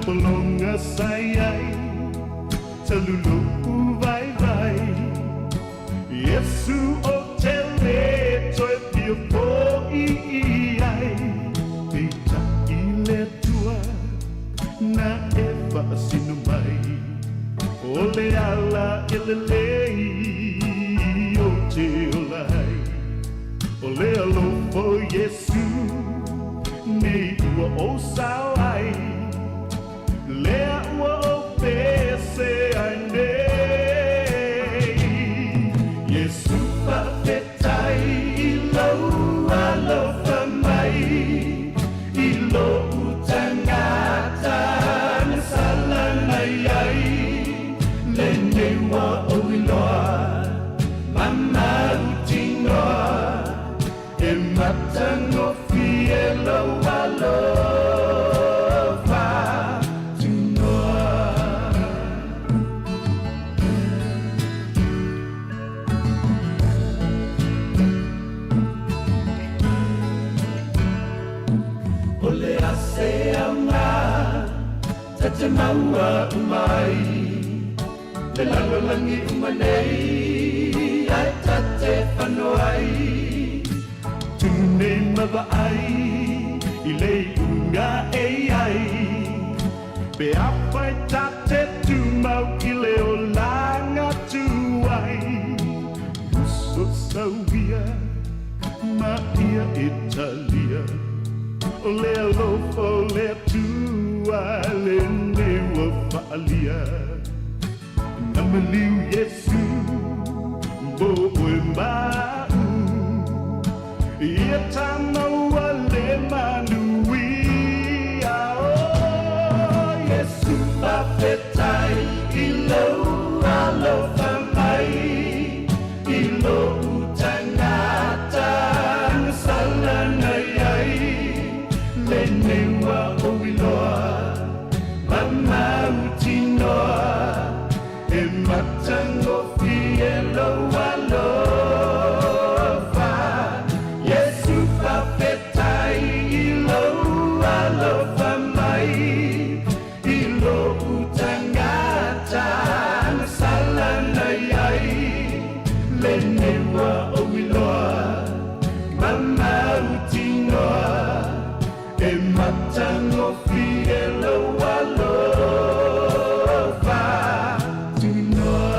Pologa sa i ai talu lo'u vaivai Iesu ou te lē toe fia fo'i i ai Peitai le Atua na e faasino mai O le ala e lelei ou te ola ai O le alofa o Iesu nei ua ou sao ai Lea ua ou pese ai nei Iesu faafetai i lou alofa mai I lo'u tagata na sala mai ai Lenei ua ou iloa ma mautinoa E matagofie lou alofa tunoa. O le a se aoga ta te maua uma ai Le lalolagi uma nei ae ta te fano ai Tu nei ma vaai i le iuga e i ai Pe afai ta te tumau i le olaga tuai Uso sauia ma ia e talia O le alofa o le Atua lenei ua faaalia Na maliu Iesu mo oe ma a'u Ia ta maua le manuia O Iesu faafetai i lou alofa mai I lo'u tagata na sala na i ai Lenei ua ou iloa ma mautinoa E matagofie lou alofa Iesu faafetai i lou alofa mai I lo'u tagata na sala na i ai Lenei ua ou iloa ma mautinoa E matagofie lou alofa tunoa.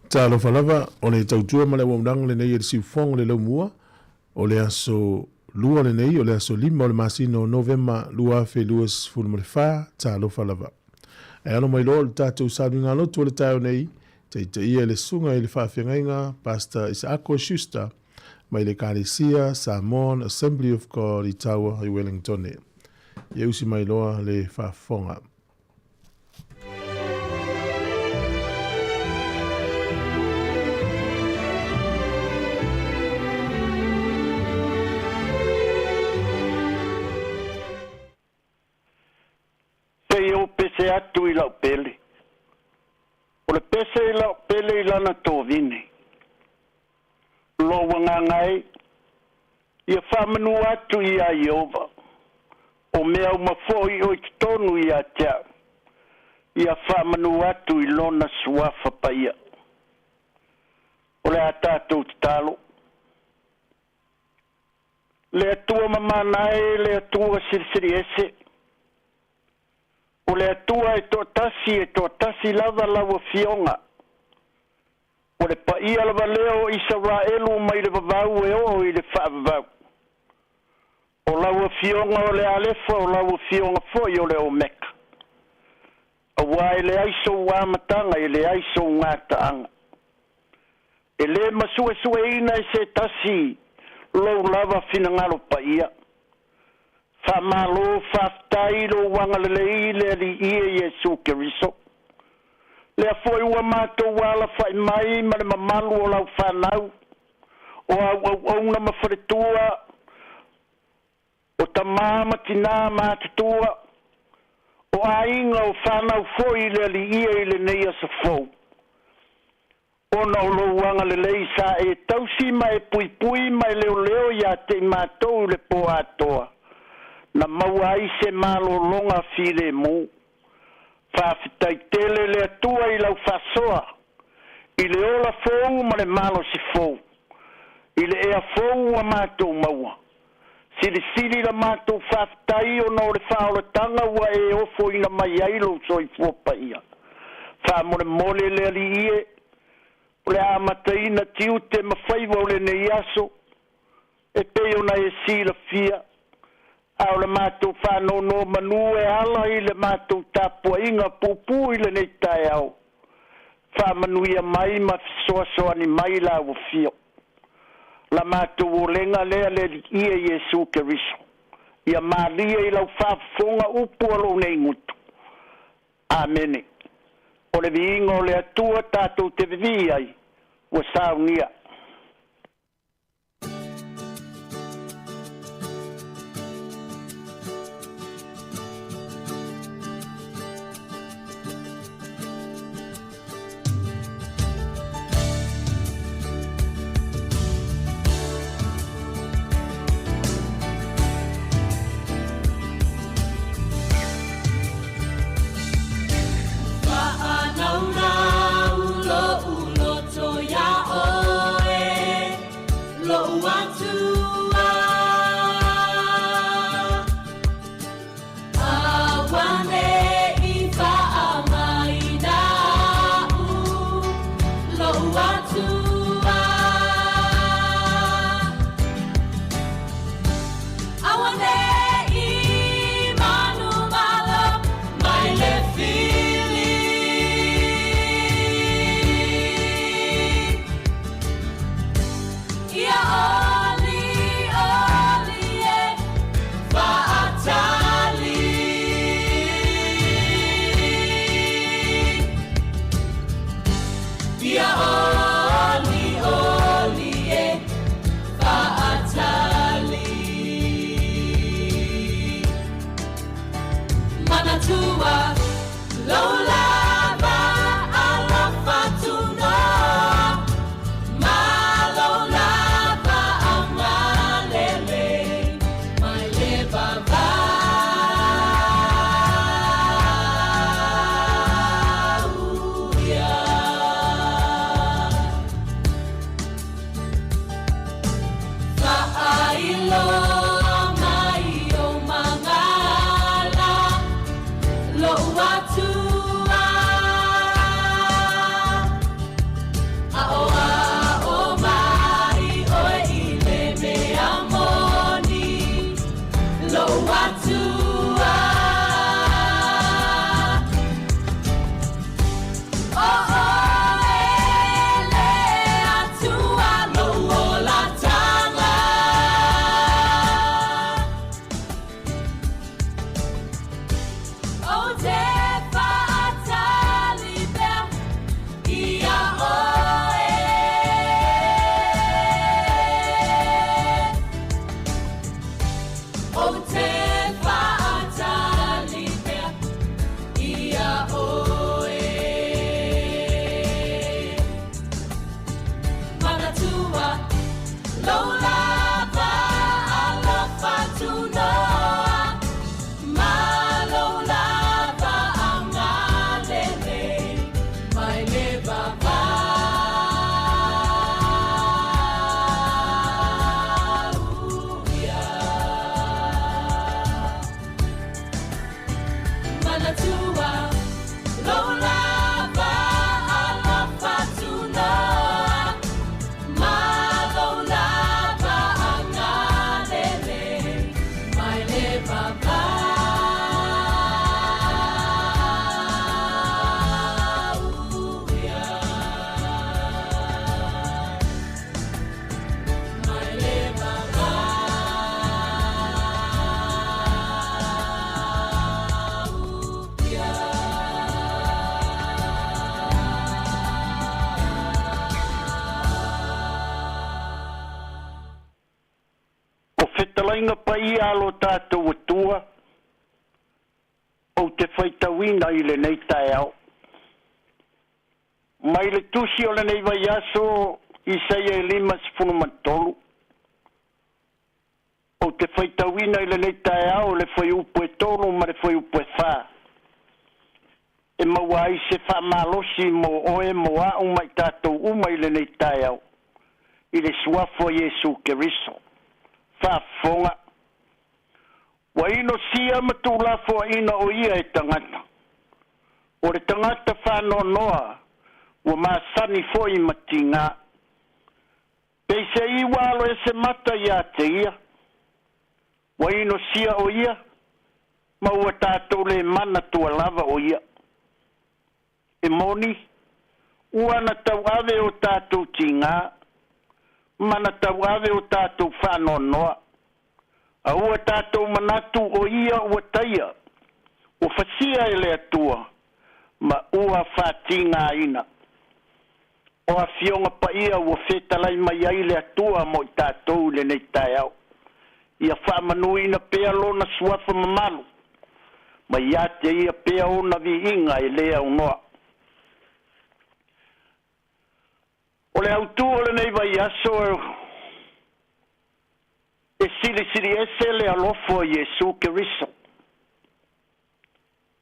Talofa lava, o le tautua ma le auaunaga lenei e le siufofoga o le laumua o le aso Lua lenei o le aso 5 o le masina o Novema 2024, talofa lava. Ae alo mai loa o le tatou sauniga lotu o le taeao nei, taitaia e le susuga i le faafeagaiga Pastor Isaako Schuster mai le Ekalesia Samoan Assembly of God i Taua i Wellingtone. Ia usi mai loa le faafofoga. Se i ou pese atu i lau pele. O le pese i lau pele i lana tovine. Lou agaga e, ia faamanu atu iā Ieova, o mea uma foi o i totonu ia te au, ia faamanu atu i lona suafa paia. O le a tatou tatalo. Le Atua mamana e, le Atua silisili ese, o le Atua e toatasi, e toatasi lava lau Afioga, o le paia lava lea o Isaraelu mai le vavau e oo i le faavavau. O lau Afioga o le Alefa, o lau Afioga foi o le Omeka, aua e leai sou amataga, e leai sou gataaga. E lē masuesueina e se tasi lou lava finagalo paia. Faamalo faafetai i lou agalelei i le Alii e Iesu Keriso. Lea foi ua matou alafa'i mai ma le mamalu o lau fanau, o au auauna ma faletua, o tamā ma tinā matutua, o aiga o fanau foi i le Alii e i lenei aso fou. Ona o lou agalelei sa e tausi ma e puipui ma e leoleo iā te i matou i le pō atoa, na maua ai se malologa filemu. Faafetai tele le Atua i lau faasoa, i le ola fou ma le malosi fou, i le ea fou ua matou maua. Silisili la matou faafetai ona o le faaolataga ua e ofoina mai ai lou soifua paia. Faamolemole le Alii e, o le a amataina tiute ma faiva o lenei aso, e pei ona e silafia, a o le matou faanonomanu e ala i le matou tapuaiga puupuu i lenei taeao. Faamanuia mai ma fesoasoani mai lau Afio. La matou olega lea le Alii e Iesu Keriso. Ia malie i lau faafofoga upu a lou nei gutu. Amene. O le viiga o le Atua tatou te vivii ai, ua saunia. Faanaunau lo'u loto iā ʻoe. Ou te whaatali pea i a oe. Manatua lou lava alofa tunoa ma lou lava agalelei mai le vavau ia. Manatua lou lava alofa tunoa ma lou lava agalelei mai le vavau ia. Mai le vavau ia. O fetalaiga paia a lo tatou Atua, ou te faitauina i lenei taeao. Mai le tusi o lenei vaiaso Isaia e 53. Ou te faitauina i lenei taeao le fuaiupu e 3 ma le fuaiupu e 4. E maua ai se faamalosi mo oe mo a'u ma i tatou uma i lenei taeao i le suafa o Iesu Keriso. Faafofoga. Ua inosia ma tuulafoaina o ia e tagata. O le tagata faanoanoa ua masani foi ma tigā. Peiseai ua aloese mata ia te ia. Ua inosia o ia ma ua tatou le manatua lava o ia. E moni, ua na tauave o tatou tigā ma na tauave o tatou faanoanoa. A ua tatou manatu o ia ua taia, ua fasia e le Atua ma ua faatigaina. O Afioga Paia ua fetalai mai ai le Atua mo i tatou i lenei taeao. Ia faamanuina pea Lona suafa mamalu, ma ia te Ia pea ona viiga e le aunoa. O le autū o lenei vaiaso e silisili ese le alofa o Iesu Keriso.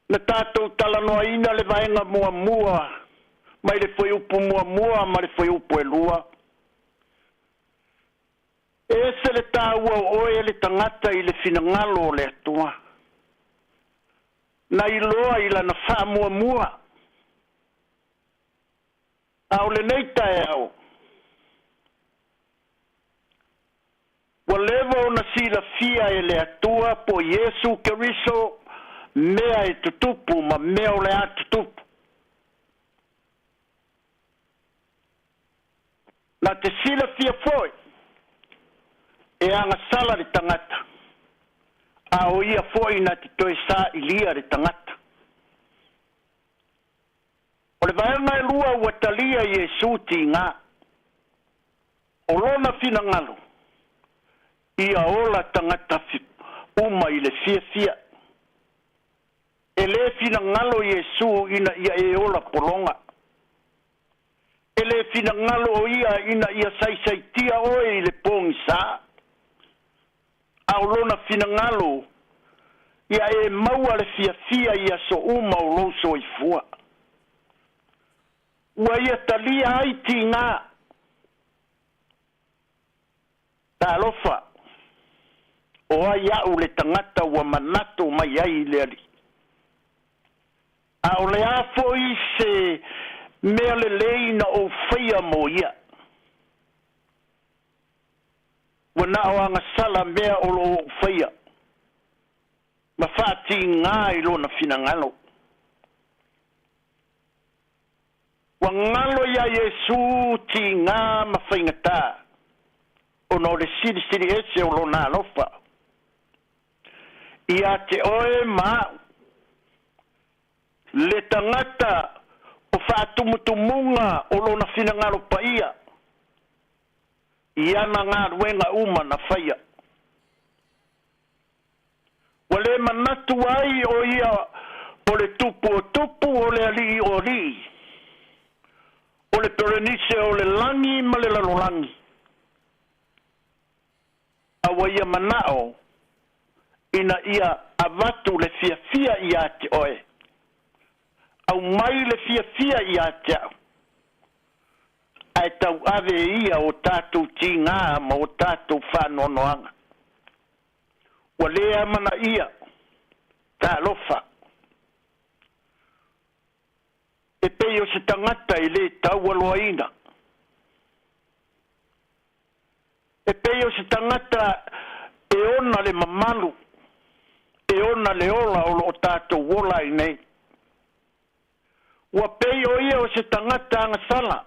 Na tatou talanoaina le vaega muamua mai le fuaiupu muamua ma le fuaiupu e 2. E ese le taua o oe le tagata i le finagalo o le Atua. Na iloa i lana faamuamua. A o lenei taeao, ua leva ona silafia e le Atua po o Iesu Keriso mea e tutupu ma mea o le a tutupu. Na te silafia foi e agasala le tagata, a o ia foi na te toe sailia le tagata. O le vaega e 2 ua talia Iesu tigā. O lona finagalo, ia ola tagata uma i le fiafia. E le finagalo Iesu ina ia e ola pologa. E le finagalo o ia ina ia saisaitia oe i le pogisa. A o lona finagalo, ia e maua le fiafia i aso uma o lou soifua. Ua ia talia ai tigā. Talofa, o ai a'u le tagata ua manatu mai ai i le Alii. A o le a foi se mea lelei na ou faia mo ia. Ua na o agasala mea o loo ou faia ma faatigā i lona finagalo. Ua galo iā Iesu tigā ma faigatā, ona o le silisili ese o lona alofa. Ia te oe ma a'u, le tagata o faatumutumuga o lona finagalo paia, i ana galuega uma na faia. le manatu ai o ia o le Tupu o tupu, o le Alii o alii, o le Perenise o le lagi ma le lalolagi, a ua ia manao ina ia avatu le fiafia ia te oe, aumai le fiafia ia te au, ae tauave e ia o tatou tigā ma o tatou faanoanoaga. Ua le amanaia, talofa, e pei o se tagata e lē taualoaina, e pei o se tagata e ona le mamalu, e ona le ola o loo tatou ola ai nei. Ua pei o ia o se tagata agasala,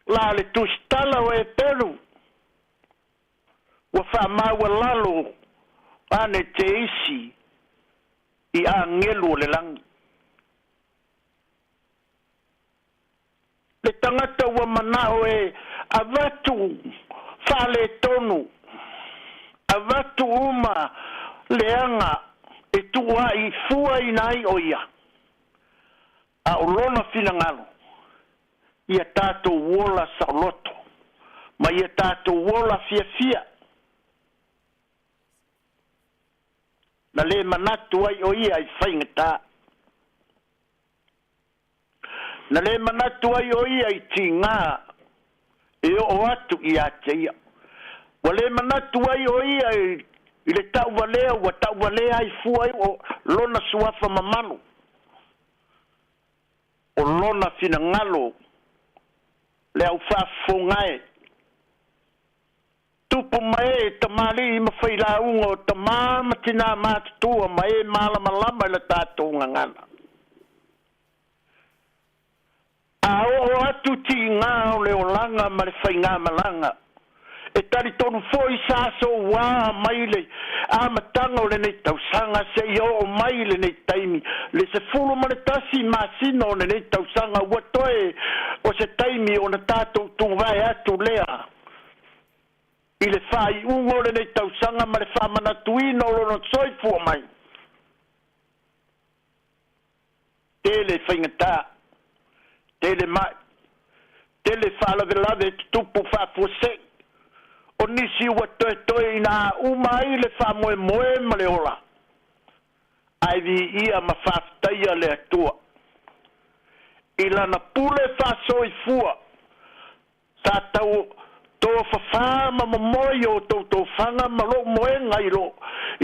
la le tusitala o Eperu, ua faamaualalo ane te isi i agelu o le lagi. Le tagata ua manao e avatu faaletonu, avatu uma leaga e tuuai fuaina ai o ia, a o lona finagalo ia tatou ola saoloto ma ia tatou ola fiafia. Na lē manatu ai o ia i faigatā, na lē manatu ai o ia i tigā e oo atu ia te ia. Ua lē manatu ai o ia i le tauvalea ua tauvalea ai fua ai o lona suafa mamalu, o lona finagalo le aufaafofoga e tupu ma e tamalii ma failauga o tamā ma tinā matutua ma e malamalama i le tatou gagana. A oo atu tigā o le olaga ma le faigamalaga, e talitonu foi sa soua mai le amataga o lenei tausaga seia oo mai lenei taimi, le 11 masina o lenei tausaga, ua toe o se taimi ona tatou tuvae atu lea i le faaiuga o lenei tausaga ma le faamanatuina o lona soifua mai. Tele faigatā, tele mai, tele faalavelave e tutupu faafuasei, o nisi ua toetoe ina uma ai le faamoemoe ma le ola, ae viia ma faafetaia le Atua i lana pule faasoifua sa tau tofafā ma momoe i o outou tofaga ma lou moega i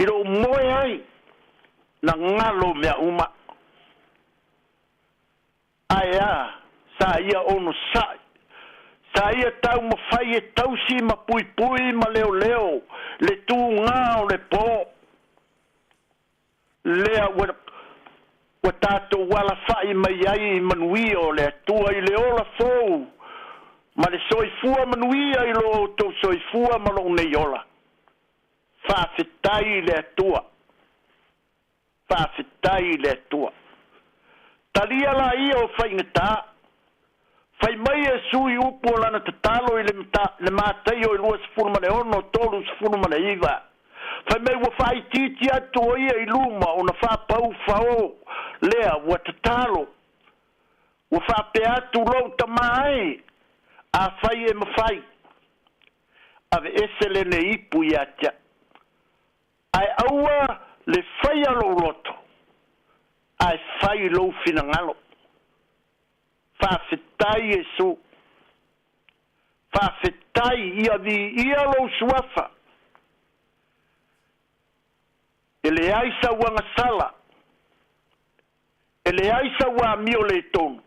lou moe ai na galo mea uma. Ae a sa ia onosai, sa ia taumafai e tausi ma puipui ma leoleo le tugā o le pō lea ua tatou alafa'i mai ai i manuia o le Atua i le ola fou ma le soifua manuia i lo outou soifua ma lou nei ola. Faafetai i le Atua, faafetai i le Atua. Talia laia o faigatā. Fai mai Iesu i upu o lana tatalo i le Mataio i 26:39, fai mai ua faaitiiti atu o ia i luma ona faapaufao lea ua tatalo, ua faapea atu, Lou Tamā e, afai e mafai, aveese lenei ipu ia te au, ae aua le faia lou loto, ae fai lou finagalo. Faafetai Iesu, faafetai, ia viia lou suafa. E leai sau agasala, e leai sau amio le tonu,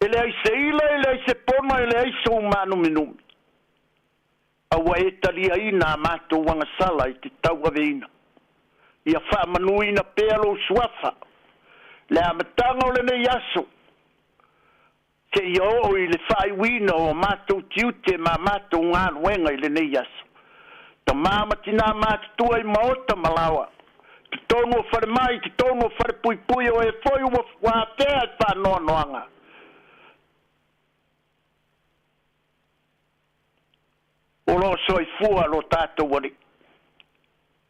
e leai se ila, e leai se pona, e leai sou maanuminumi, a ua e taliaina a matou agasala i te tauaveina. Ia faamanuina pea lou suafa le amataga o lenei aso seia oo i le faaiuina o matou tiute ma matou galuega i lenei aso. Tamā ma tinā matutua i maota ma laoa, totonu o falemai, totonu o falepuipui, o e foi ua afea i faanoanoaga o loo soifua lo tatou Alii.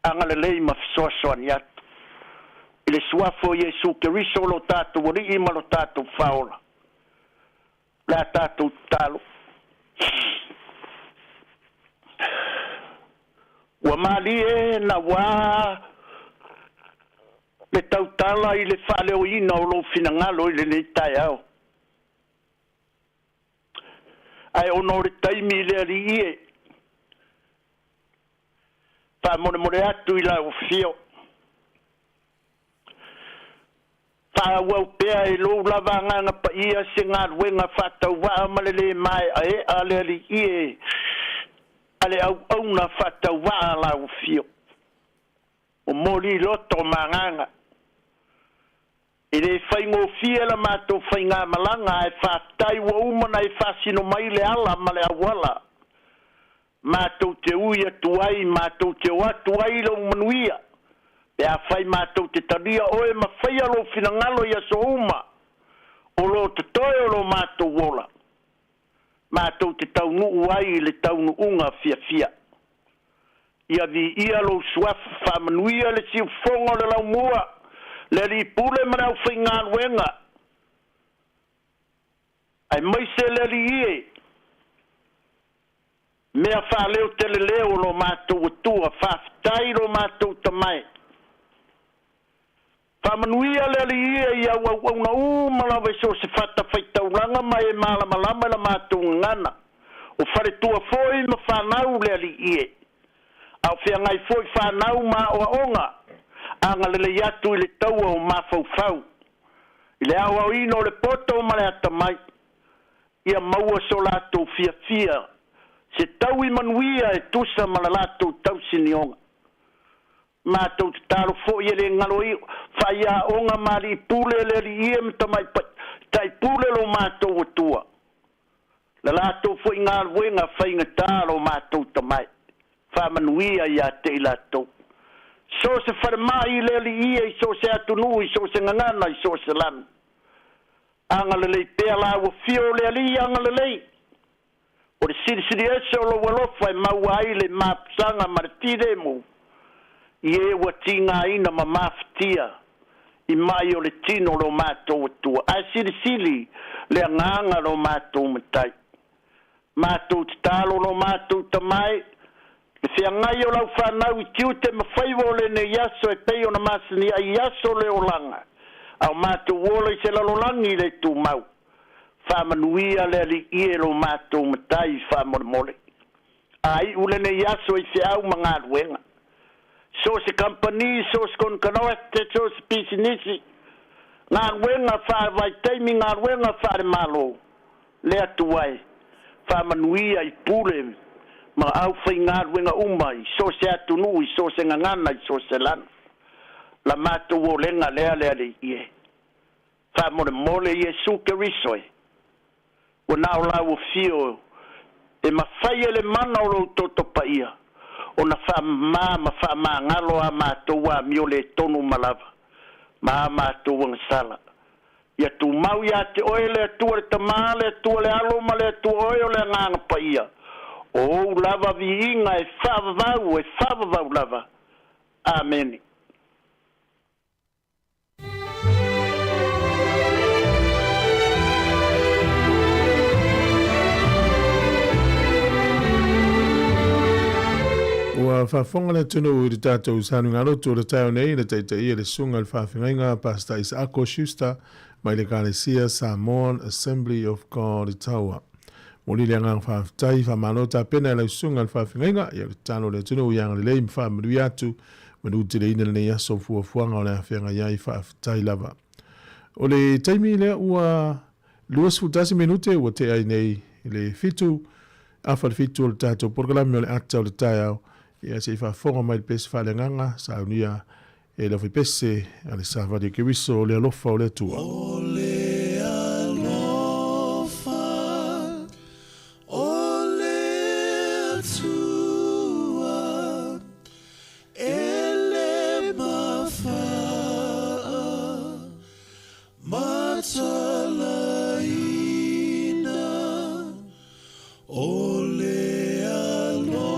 Agalelei ma fesoasoani atu. I le Suafa o Iesu Keriso lo tatou Alii ma lo tatou Faaola. O le a tatou tatalo. Ua malie nauā le tautala i le faaleoina o lou finagalo i lenei taeao. Ae ona o le taimi i le Alii e, faamolemole atu i lau afio. Faaauau pea e lou lava Agaga Paia se galuega faatauvaa ma le lē maeaea a le Alii e, a le auauna faatauvaa a lau afio. Momoli loto ma agaga. E le faigofie la matou faigamalaga ae faafetai ua uma ona e faasino mai le ala ma le auala matou te ui atu ai, matou te o atu ai i lou manuia, pe afai matou te talia oe ma faia lou finagalo i aso uma o lo o totoe o lo matou ola, matou te taunuu ai i le taunuuga fiafia. Ia viia lou suafa, faamanuia le siufofoga o le laumua, le alii pule ma le aufaigaluega, aemaise le Alii e, mea faaleo tele leo o lo matou Atua, faafetai lo matou Tamae. Faamanuia le Alii e i au auauna uma lava i so o se fatafaitaulaga ma e malamalama i la matou gagana, o faletua foi ma fanau le Alii e. A o feagai foi fanau ma aoaoga, agalelei atu i le taua o mafaufau, i le aoaoina o le poto ma le atamai, ia maua so latou fiafia, se taui manuia e tusa ma la latou tausinioga. Matou tatalo foi e le galo i faiaoga ma alii pule le Alii e ma tamaitai pule lo matou Atua, la latou foi galuega faigata lo matou Tamae, faamanuia ia te i latou. So o se falemai i le Alii e i so o se atunuu, i so o se gagana, i so o se lanu. Agalelei pea lau afio o le Alii, agalelei. O le silisili ese o lou alofa e maua ai le mapusaga ma le filemu i e ua tigaina ma mafatia i mai o le tino lo matou Atua. Ae silisili le agaga lo matou Matai. Matou tatalo lo matou Tamae, le feagai o lau fanau i tiute ma faiva o lenei aso e pei ona masani ai i aso o le olaga, a o matou ola i se lalolagi le tumau. Faamanuia le Alii e lo matou Matai faamolemole. A iu lenei aso i feau ma galuega, so o se kamupani, so o se konekarate, so o se pisinisi, galuega faavaitaimi, galuega faalemalo, le Atua e, faamanuia i pule ma aufaigaluega uma i so o se atunuu, i so o se gagana, i so o se lanu. La matou olega lea le Alii e. Faamolemole Iesu Keriso e, ua na o lau afio e mafai e le mana o lou toto paia ona faamama ma faamagalo a matou amio le tonu ma lava ma a matou agasala. Ia tumau ia te oe le Atua le Tama, le Atua le Alo ma le Atua oe o le Agaga Paia, o ou lava viiga e faavavau, e faavavau lava. Amene. Ua faafofoga le atunuu i le tatou sanuigalotu o le taeao nei na taitaia e le Susuga i le Faafeagaiga Pastor Isaako Schuster mai le Ekalesia Samoan Assembly of God i Taua. Momoli le agaga faafetai, faamalo tapena e lau Susuga i le Faafeagaiga, ia o le tatalo a le atunuu ia agalelei ma faamanuia atu manuteleina lenei aso fuafuaga o le a feagai ai, faafetai lava. O le taimi lea ua 21 minute ua tea ai nei le 7 afa le 7 o le tatou polokalame o le ata o le taeao. Ia se i faafofoga mai le pese faaleagaga saunia e le aufaipese a le Savali o Keriso o le alofa o le Atua. O le alofa o le Atua e le mafaa matalaina, o le alofa.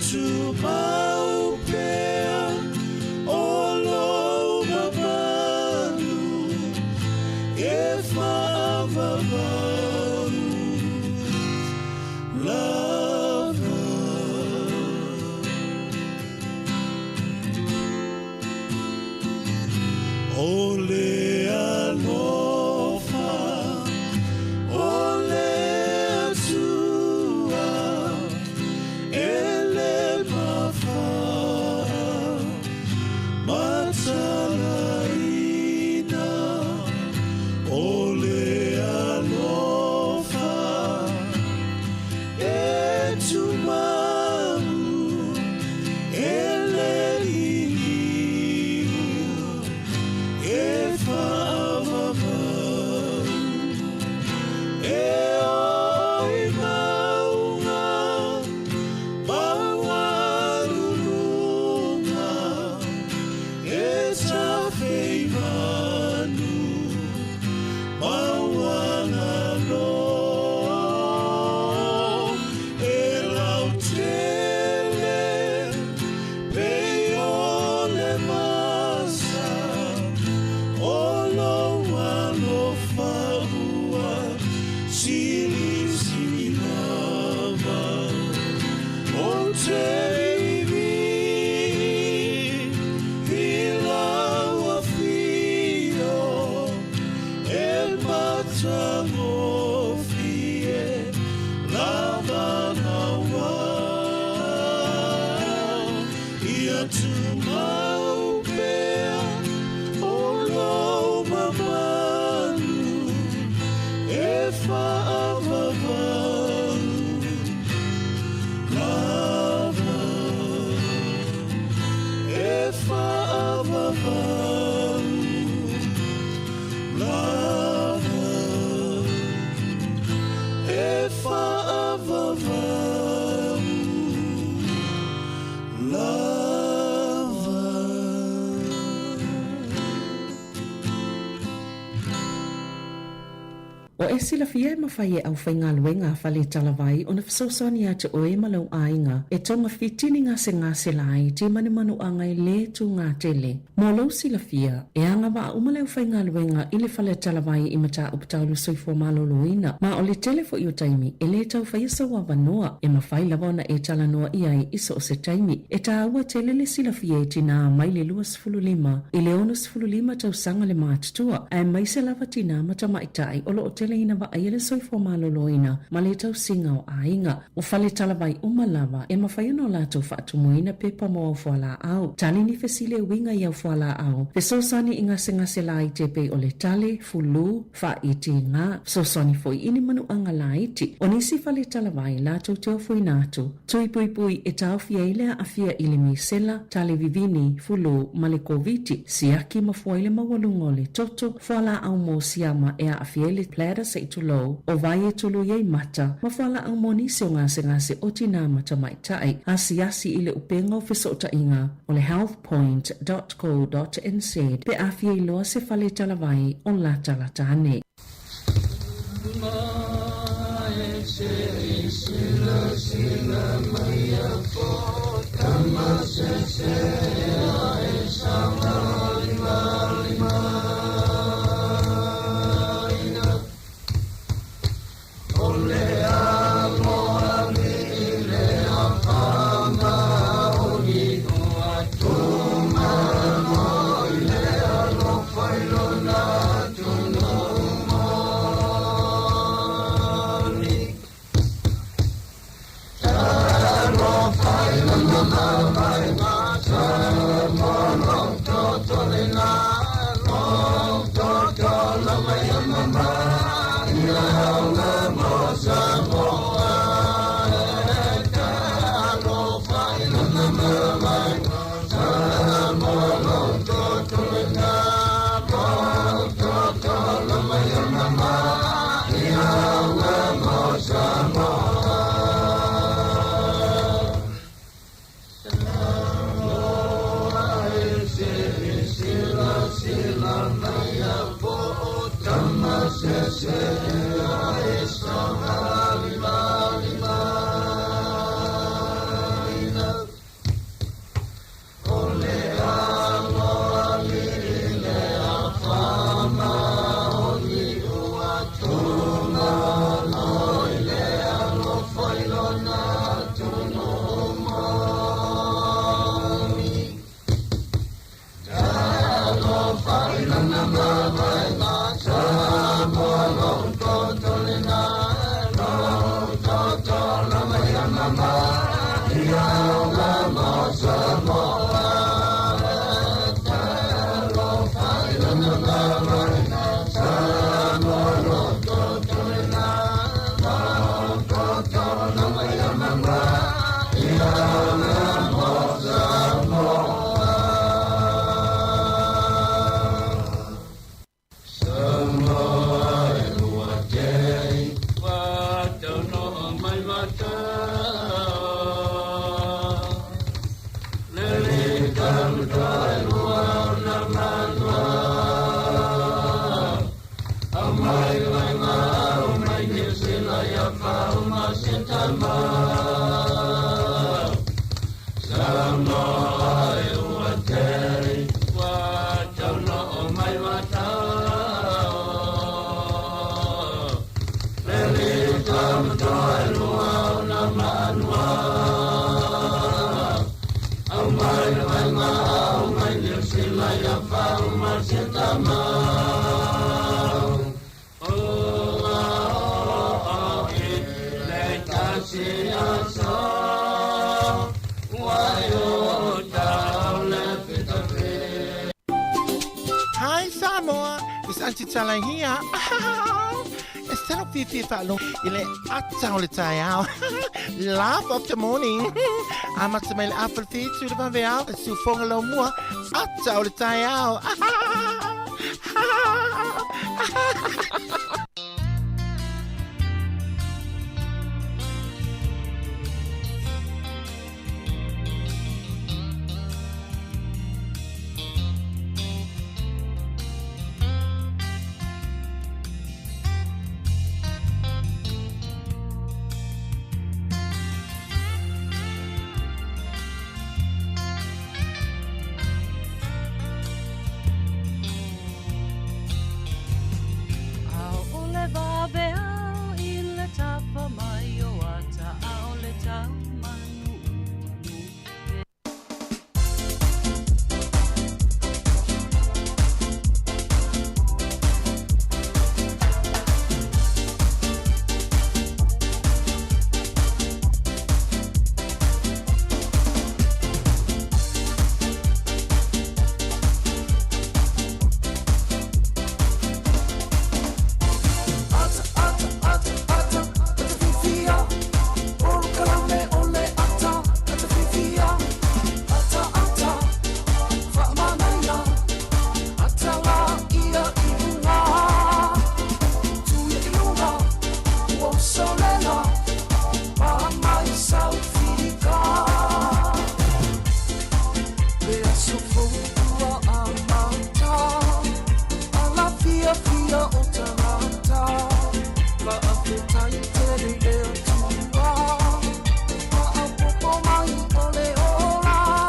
tumau pea o lou mamalu e faavavau lava. O le alofa o le Atua e le mafamatalaina. O le alofa e tumau e le liliu e faavavau e o i mauga maualuluga e tafeivanu maualalo e lautele pei o le masa o lou alofa ua silisili lava. Ou te vivi i lau afio e matagofie lava naua. Ia tumau pea o lou mamalu e faavavau lava e faavavau lava e faavavau lava. Ua e silafia e mafai e aufaigaluega a fale talavai ona fesoasoani ia te oe ma lou aiga e togafiti ni gasegase laiti ma ni manuaga e lē tugā tele. Mo lou silafia, e agavaa uma le aufaigaluega i le fale talavai i mataupu tau le soifua malōlōina, ma o le tele foʻi o taimi e lē tau faia sou avanoa, e mafai lava ona e talanoa i ai i so o se taimi. E tāua tele le silafia e tinā mai le 25 i le 65 tausaga le matutua, aemaise lava tinā ma tamaitai o loo teleina vaaia le soifua malōlōina ma le tausiga o aiga. O fale talavai uma lava e mafai ona o latou faatumuina pepa mo au fualaau, tali ni fesili e uiga i au fualaau, fesoasoani i gasegase laiti e pei o le tale, fulū, faaitiga, fesoasoani foi i ni manuaga laiti. O nisi fale talavai latou te ofoina atu tui puipui e taofia ai le aafia i le misela, tale vivini, fulū ma le Koviti, siaki ma fua i le maualuga o le toto, fualaau mo siama e aafia ai le bladder se i tulou, o vai e tului ai mata, ma fualaau mo nisi o gasegase o tinā ma tamaitai. Asiasi i le upega o fesootaiga o le healthpoint dot co dot nz pe a fia iloa se fale talavai o latalata ane. Hi Samoa, it's Auntie Tala here. E talo fiafia faalogo i le ata o le taeao. Laugh of the morning. Amata mai le afa le fitu i le vaveao, e siufoga lau mua, ata o le taeao.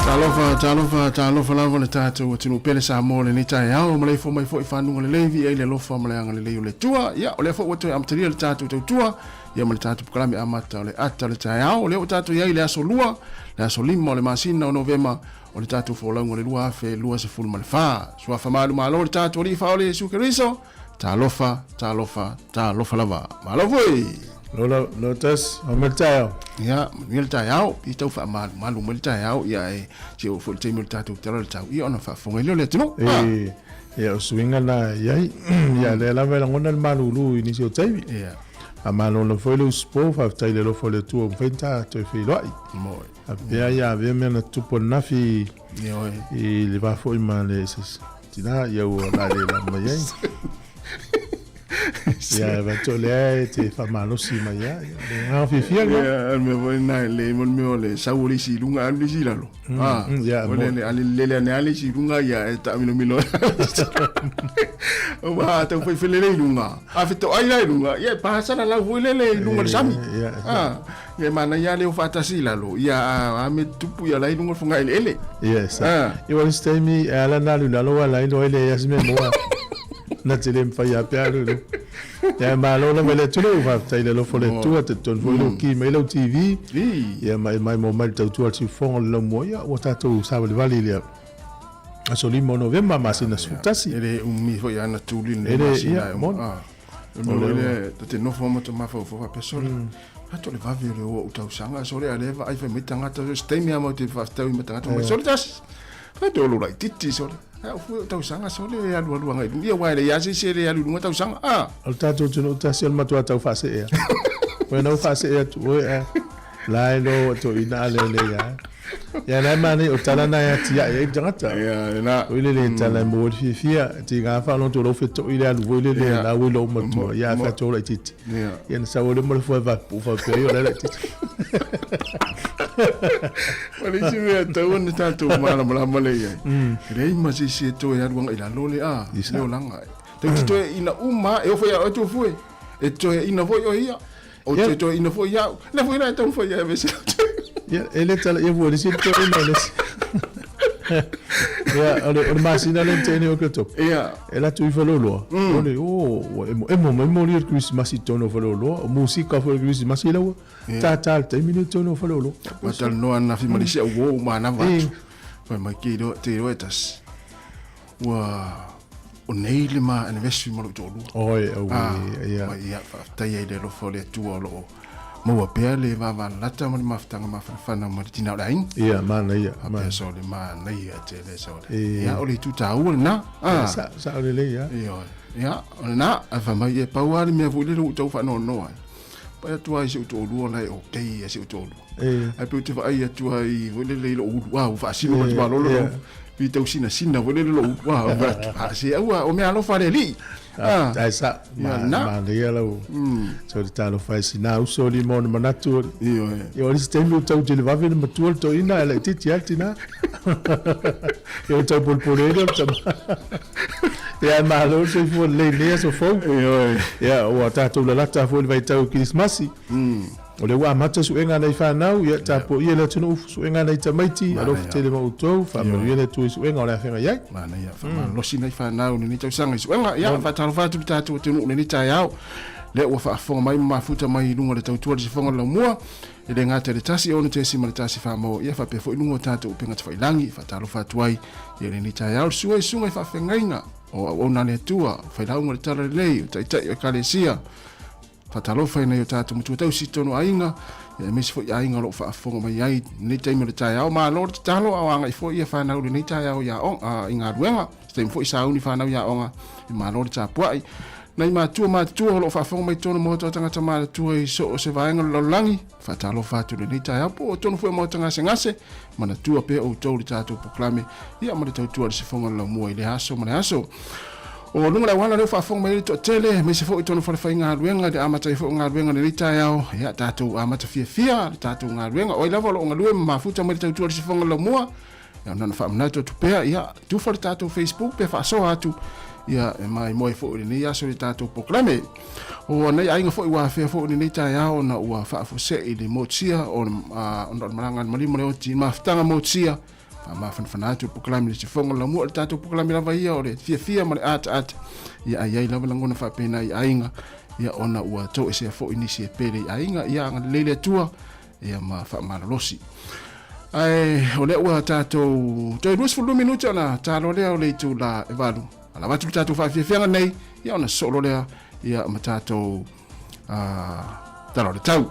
Talofa, talofa, talofa lava le tātou atunuu pele Samoa lenei taeao, maleifua mai foi i fanuga lelei, viia i le alofa ma le agalelei o le Atua. Ia, o lea foi ua toe amatalia le tātou tautua, ia ma le tātou pkalame amata o le ata o le taeao. O lea ua tātou i ai le aso lua, le aso lima o le masina o Novema, o le tātou folauga o le 2024. Suafa malu malo le tātou Alii Faaola Iesu Keriso, talofa, talofa, talofa lava. Malo foi! Lola, Lotus, o me taeao. Ia, manuia le taeao, i tau faamalumalu mai le taeao, ia e si o foi le taimi o le tātou tala o le tau, ia ona faafofoga ai lea o le atunuu. E, ia o suiga na i ai, ia lea lava e lagona le malulu i nisi o taimi. Ia. A malo lava foi le usupo, faafetai i le alofa o le Atua ua mafai ona ta toe feiloai. Moe. A pea ia avea mea na tutupu ananafi i le va foi ma le tina, ia ua la le la mai ai. Ia, e vato lea e te faamalosi mai ia. Le agaga fiafia lea. Ia, le mea foi lena, le mo le mea o le sau o le isi i luga alu le isi i lalo. Ah, ia, o le le lele ane lava le isi i luga ia e taamilomilo. Aua a tau fai felele i luga, a fetoai la i luga, ia e pasalalau foi lele i luga o le sami. Ah, ia e manaia lava le o faatasi i lalo, ia a mea tupu ia la i luga o le fogaeleele. Yes. Ah. Ia o le isi taimi e ala ona alu i lalo aua la iloa ai leai lava se mea moa. Na te le mafai lava pe alu i luga. Ia malo lava i le atunuu, faafetai i le alofa o le Atua, talitonu foi lou ki mai lau TV. Ia ma e maimoa mai le tautua a le siufofoga o le laumua, ia ua tatou savalivali i le aso 5 o Novema masina 11. E le umi foi ana tuli lenei masina e uma. O le mea foi lea, ta te nofo ma ta mafaufau faapea, sole. Atu o le vave o le o ou tausaga sole a lea vaai fai mai tagata so se taimi lava matou te faafetaui ma tagata mai sole tasi. Fai atu o lou laitiiti sole. Ae au fue o tausaga sole e alualu agai i luga. Ia aua e leai lava se isi e le alu i luga tausaga a. O le tatou atunuu tasi o le matua tau faasee lava. Ua na ou faasee atu oe ae la e loa ua toeaina a lelei lava. Ia la e manaia o tala na e atiae ai le tagata. Ia lena. Foi lele tala e maua ai le fiafia. Tiga faalogo atu o lau feto'i le alu foi lele la ua i lou matua. Ia a fai atu au laitiiti. Ia na sau ai lea ma le foe vaepu'u faapea ai o la e laitiiti. Ma le isi mea e tatau ona tatou malamalama lea i ai, e leai ma se isi e toe alu agai i lalo le a, le olaga. Tou te toeaina uma lava, e oo foi ia oe Tufue, e te toeaina foi oe ia, ou te toeaina foi au. Lea foi la e taumafai e aveese atu. Ia, e le tala ia fua le isi toeaina o le isi. Ia, o le, o le masina lea na tea nei o Oketopa. Ia. E alu atu i Faleoloa, o le, o, ua emoemo mai moli o le Kerisimasi i totonu o Faleoloa, o musika foi o le Kerisimasi la ua tātā i le taimi lenei i totonu o Faleoloa. Ua talanoa ananafi ma le isi au uo ua manava atu. Fai mai, ke iloa, te iloa e tasi. Ua, o nei le ma anniversary ma lou toalua. Oi, auē, ia. Mai, ia, faafetai ai i le alofa o le Atua o lo o maua pea le vavalalata ma le mafutaga mafanafana ma le tina o le aiga. Ia, manaia. Faapea sole, manaia tele sole. Ia, o le itu taua lena. Ia, sao lelei lava. Ioe. Ia, o lena, ae fai mai, e pau lava le mea foi lele ua ou tau faanoanoa ai. Pai atu lava i si ou toalua la e okay ia si ou toalua. Ae pei ou te vaai atu lava i foi lele i lou ulu, a ua faasino atu malolo lou pitau sinasina foi lele lou ulu, a ua atu, a se aua, o mea alofa a le Alii. Ae sa, manaia lau, so le talofa e sina uso lima ona manatu. Ia o le isi taimi ua tau televave le matua le toeaina ae laitiiti lava le tina. Ia ua tau polepole ai lea o le tama. Ia ae malo le soifua lelei i lenei aso fou. Ia ua tatou lalata foi i le vaitau o Kerisimasi. O lea ua amata suega a nai fanau, ia tapuaia le atunuu suega a nai tamaiti, alofa tele ma outou, faamanuia le Atua i suega o le a feagai ai. Manaia, faamalosi nai fanau i lenei tausaga i suega. Ia, faatalofa atu i le tatou atunuu i lenei taeao. Lea ua faafofoga mai ma mafuta mai i luga o le tautua i le sifoga o le laumua, e le gata i le 106.1 whaamaua, ia faapea foi i luga o tatou upega tafailagi. Faatalofa atu ai i lenei taeao le sua i susuga i faafeagaiga o auauna a le Atua, o failauga o le Talalelei, o taitai o Ekalesia. Faatalofa i nai o tatou matua tausi i totonu o aiga, ia aemaise foi aiga o lo o faafofoga mai ai i lenei taimi o le taeao. Malo le tatalo a o agai foi ia fanau i lenei taeao i aoga, i galuega. Se taimi foi sauni fanau i aoga, ia malo le tapuai. Nai matua matutua o lo o faafofoga mai i totonu o maota o tagata matutua i so o se vaega o le lalolagi, faatalofa atu i lenei taeao po o totonu foi o maota gasegase, manatua pea outou le tatou polokalame ia ma le tautua i le sifoga o le laumua i lea aso ma le aso. O luga o le auala lea ua faafofoga mai ai le toatele, aemaise foi totonu o falefaigaluega i le amata ai foi o galuega i lenei taeao, ia tatou amata fiafia le tatou galuega. O ai lava o lo o galue ma mafuta mai le tautua i le sifoga o le laumua, ia ona faamanatu atu pea, ia tufa le tatou Facebook pe faasoa atu, ia e maimoa ai foi i lenei aso i le tatou polokalame. O nai aiga foi ua afea foi i lenei taeao ona ua faafuasei le motusia ona o le malaga a le maliu ma le oti i le mafutaga motusia, faamafanafana atu le polokalame i le sifoga o le laumua, o le tatou polokalame lava ia o le fiafia ma le ataata, ia ae i ai lava lagona faapena i aiga, ia ona ua toesea foi nisi e pele i aiga, ia agalelei le Atua, ia ma faamalolosi. Ae o lea ua tatou toe 22 minute ona talo lea o le itula e 8. Alava atu le tatou faafiafiaga nei, ia ona sosolo lea ia ma tatou tala o le tau.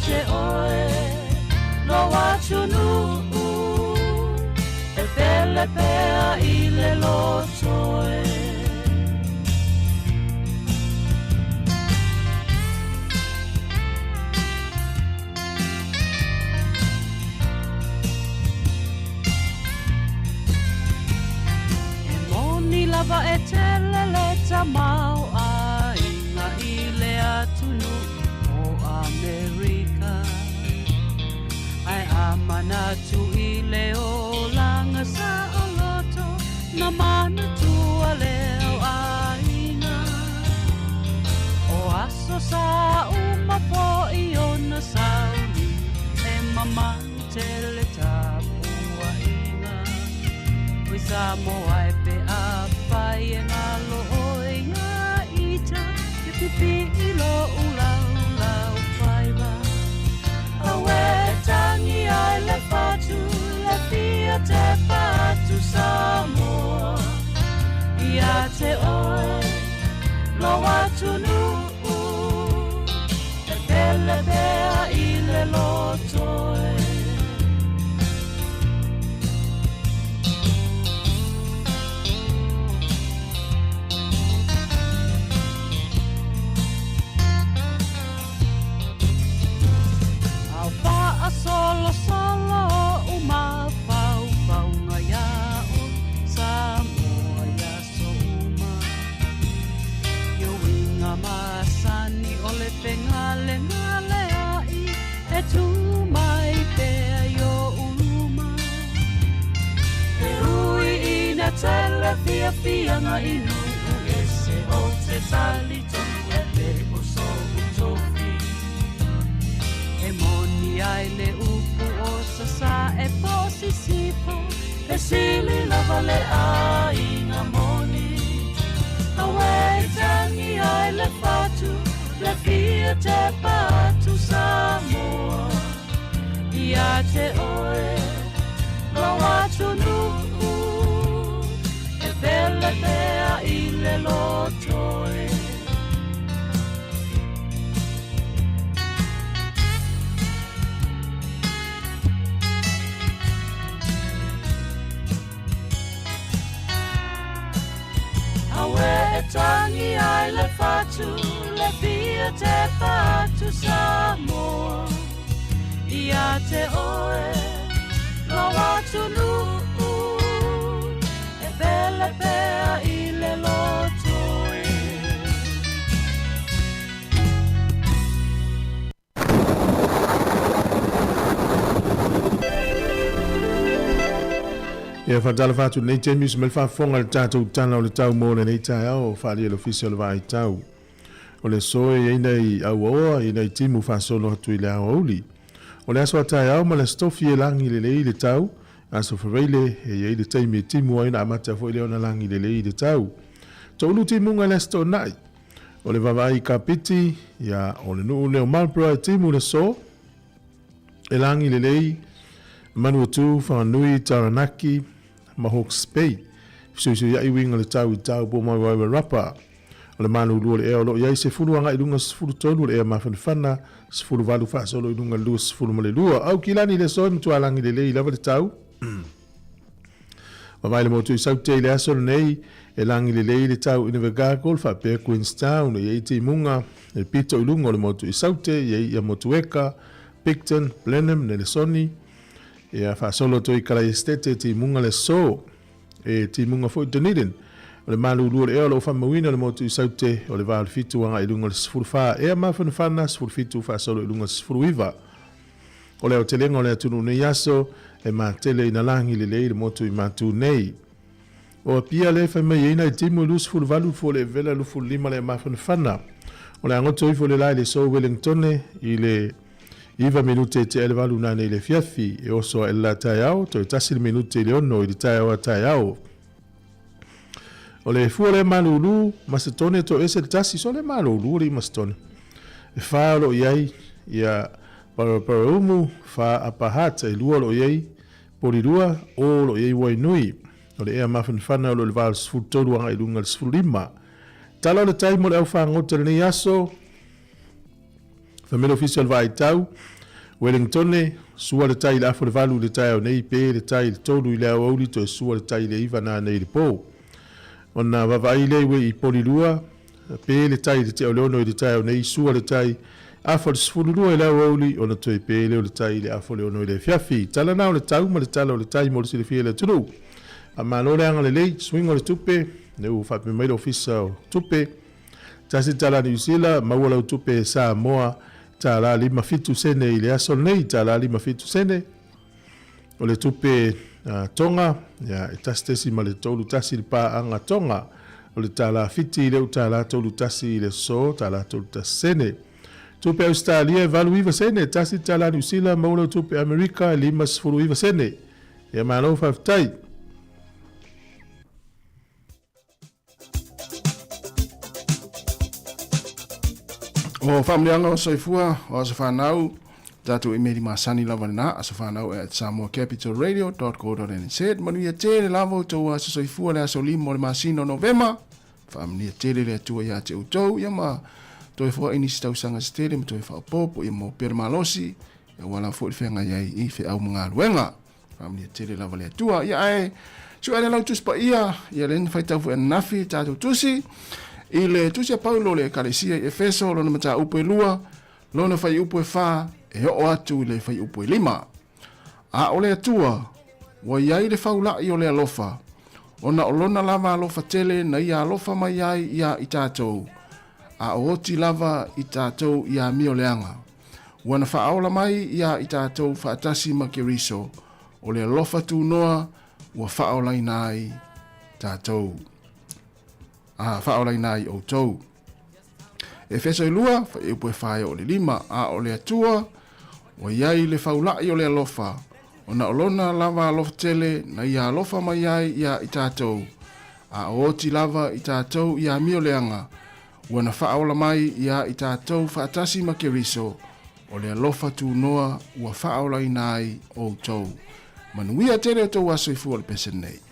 te oe lou atunuu e pele pea i le loto e. E moni lava e tele le tamaoaiga i le atunuu o Amerika, ae a manatu i le olaga saoloto, na manatua lea o aiga. O aso sa uma foi ona sauni, e mamalu tele tapuaiga. Oi Samoa e pe afai e galo oe ia ita, ia pipii lou laulau faiva. Auē tangi ai le fatu, le fia tepa atu Samoa. Ia te oe, lou atunuu, e pele pea i le loto e. Ao faasolosolo ou mafaufauga ia oe, Samoa i aso uma. I uiga masani o le fegalegaleai e tu mai pea i ou luma. E ui ina tele fiafiaga i nuu ese ou te talitonu e le o sou tofi. E moni ai le upu o Sasae po o Sisifo, e sili lava le aiga moni. Auē tangi ai le fatu, le fia tepa atu Samoa. Ia te oe, lou atunuu, e pele pea i le loto e. Auē e tangi ai le fatu, le fia tepa atu Samoa. Ia te oe, lou atunuu, e pele pea i le loto e. Ia faatalofa atu lenei taimi usu mai le faafofoga i le tatou tala o le tau mo lenei taeao o faaalia e le Ofisa o le Vaai Tau. O le aso e i ai nai auaoa i nai timu faasolo atu i le aoauli. O le aso a taeao ma le aso tofi e lagi lelei le tau, aso Faraile e i ai le taimi e timu ai ona amata foi lea ona lagi lelei le tau. Toulu timuga i le aso Toonai. O le vaavaai i Kapiti, ia, o le nuu lea o Marlborough e timu le aso, e lagi lelei, Manuatu, Whanganui, Taranaki, ma Hawke's Bay. Fesuisuiaʻi uiga le tau i Taupo ma Wairarapa. O le malulu o le ea o lo o i ai 10 agai i luga 13 o le ea mafanafana, 18 faasolo i luga 22. Aukilani le aso e matua lagi lelei lava le tau. Vavae le motu i Saute i le aso lenei, e lagi lelei le tau i Invercargill faapea Queenstown. E i ai timuga e pito i luga o le motu i Saute, e i ai ia Motueka, Picton, Blenheim, Nelesoni, Ia faasolo atu ai Kalai Estate e timuga le aso. E timuga foi Dunedin. O le malulu o le ea o lo o faamauina le motu i Saute o le va o le 7 agai i luga o le 14. Ea mafanafana 17 faasolo i luga o le 19. O le aotelega o le atunuu nei aso e matele ina lagi lelei le motu i Matu nei. O Apia lea e fai mai ai nai timu e 28 fua le evela 25 le mafanafana. O le agoto ifo le la i le so Wellingtone i le 9 minute e tea i le 8 nanei i le afiafi. E oso ae le la taeao, toe tasi le minute i le 6 i le taeao a taeao. O le fua lea malulu, Masetone toe ese le tasi, so le malulu le i Masetone. E whā o lo i ai, ia Paraparaumu, whā Upper Hutt, e lua o lo i ai, Porirua, o lo i ai Wainui. O le ea mafanafana o lo i le va o le 13 agai i luga i le 15. Tala o le tai mo le au fagota i lenei aso. Fai mai le Ofisa o le Vaaitau, Wellingtone, sua le tai i le afa o le 8 i le taeao nei, pe le tai i le 3 i le aoauli, toe sua le tai i le 9 nanei i le po. Ona vaavaai lea i uei i Polilua, pe le tai i le tea o le 6 i le taeao nei, sua le tai afa o le 12 i le aoauli, ona toe pe lea o le tai i le afa o le 6 i le afiafi. Tala na o le tau ma le tala o le tai mo le silafia e le atunuu. Faamalo le agalelei, suiga o le tupe, lea ua faapea mai le Ofisa o Tupe, Tasi tala Niu Sila, maua lau tupe Samoa tala 57 sene i le aso lenei, tala 57 sene. O le tupe Tonga, ia, e 1.31 le paaga Tonga. O le tala Fiti i le tala 31 i le aso, tala 31 sene. Tupe Ausetalia e 89 sene, tasi tala Niu Sila, maua lau tupe Amerika e 59 sene. Ia malo faafetai. O faamanuiaga o soifua o aso fanau, tatou imeli masani lava lena, asofanau at samoacapitalradio.co.nz. Manuia tele lava outou aso soifua le aso 5 o le masina o Novema. Faamanuia tele le Atua ia te outou, ia ma toe foai nisi tausaga se tele ma toe faaopoopo ia maua pea le malosi, ia aua lava foi le feagai ai i feau ma galuega. Faamanuia tele lava le Atua. Ia ae sue le lau tusi paia, ia lea na faitau foi ananafi tatou tusi i le tusi a Paulo le Ekalesia i Efeso, lona mataupu e 2, lona fuaiupu e 4, e oo atu i le fuaiupu e 5. A o le Atua, ua i ai le faula'i o le alofa, ona o lona lava alofa tele na ia alofa mai ai iā i tatou, a o oti lava i tatou i amio leaga. Ua na faaola mai iā i tatou faatasi ma Keriso, o le alofa tunoa ua faaolaina ai tatou, a faaolaina ai outou. Efeso e 2, fuaiupu e 4 e oo i le 5, a o le Atua, ua i ai le faula'i o le alofa, ona o lona lava alofa tele na ia alofa mai ai iā i tatou, a o oti lava i tatou i amio leaga, Ua na faaola mai iā i tatou faatasi ma Keriso, o le alofa tunoa ua faaolaina ai outou. Manuia tele outou aso soifua o le pese nei.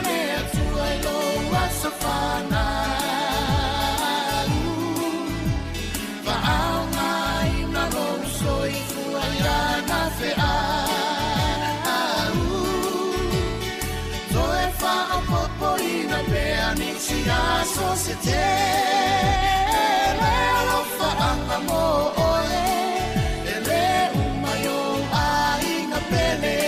le Atua i lou aso fanau. Faaaogaina lou soifua i ana feau. Toe faaopoopoina pea nisi aso se tele alofaaga mo oe, e lē uma i ou aiga pele.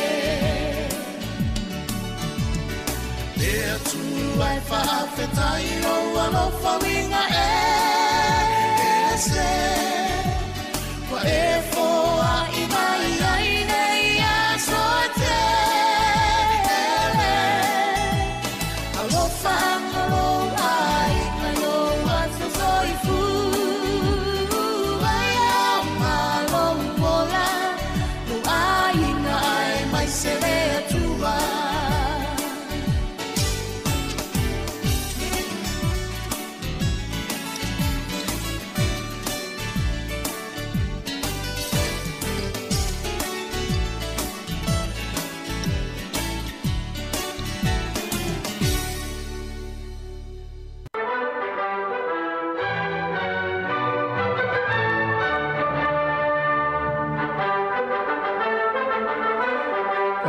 Le Atua e faafetai i lou alofa uiga ese, ua e foai mai ai nei aso e tele. Alofaga lou aiga i lou aso soifua, e aoga lou ola, lou aiga aemaise le Atua.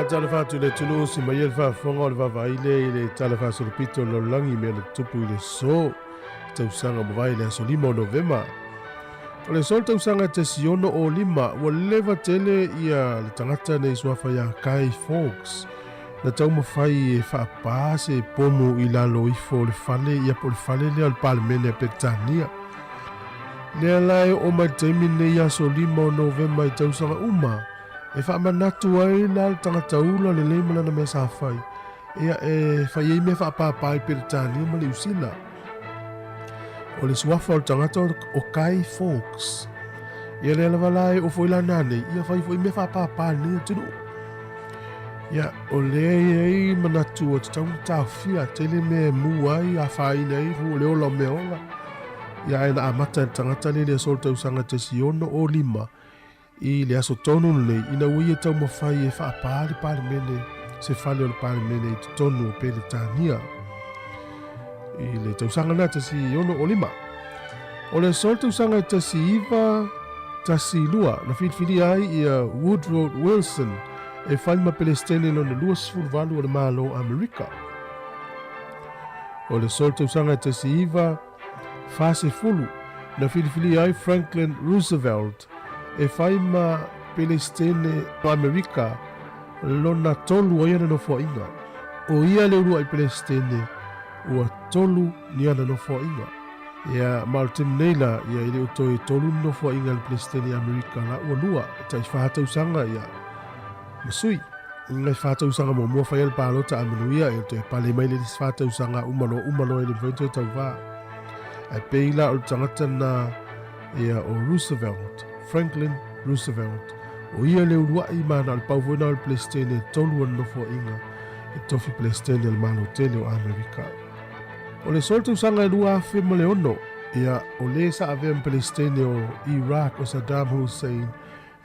Faatalofa atu i le atunuu si mai ai le faafofoga o le vaavaai lea i le Tala Faasolopito o le Lalolagi i mea na tutupu i le aso tausaga mavae i le aso 5 o Novema. O le aso le tausaga 1605 ua leva tele ia le tagata nei suafa ia Guy Fawkes na taumafai e faapā se pomu i lalo ifo o le fale ia po o le fale lea o le Palemene a Peretania. Lea la e oo mai le taimi lenei aso 5 o Novema i tausaga uma e faamanatu ai la le tagata ula lelei ma lana mea sa fai ia e fai ai mea faapāpā i Peretania ma Niu Sila. O le suafa o le tagata o Guy Fawkes. Ia lea lava la e oo foi lana nei, ia fai foi mea faapāpā i lenei atunuu. Ia, o lea e i ai manatu ua tatau ona taofia, tele mea e mu ai, afaina ai o le ola o mea ola. Ia, ae na amata e le tagata lea i le aso o le tausaga 1605 i le aso tonu lenei, ina ua ia taumafai e faapā le Palemene, se fale o le Palemene i totonu o Peretania. I le tausaga lena 1605. O le aso o le tausaga e 1912 na filifilia ai ia Woodrow Wilson e fai ma Pelestene lona 28 o le Malo Amerika. O le aso o le tausaga e 1940 na filifilia ai Franklin Roosevelt e fai ma Pelestene o Amerika lona tolu o ia na nofoaiga. O ia le uluai Pelestene ua tolu ni ana nofoaiga. Ia, ma o le taimi nei la, ia, e le o toe tolu ni nofoaiga a le Pelestene i Amerika la, ua lua, e tai whā tausaga, ia, ma sui. Ngai whā tausaga muamua whai a le pālota a manuia, ia toe pale mai le isi whā tausaga uma loa, uma loa e le mafai ona toe tauvā. Ae pei la o le tagata na, ia, o Roosevelt, Franklin Roosevelt, o ia le uluai ma na o le pau foi na o le Pelestene e tolu ana nofoaiga i tofi Pelestene o le Malo tele o Amerika. O le solo tausaga e 2006, ia, o le sa avea ma Pelestene o Iraq o Saddam Hussein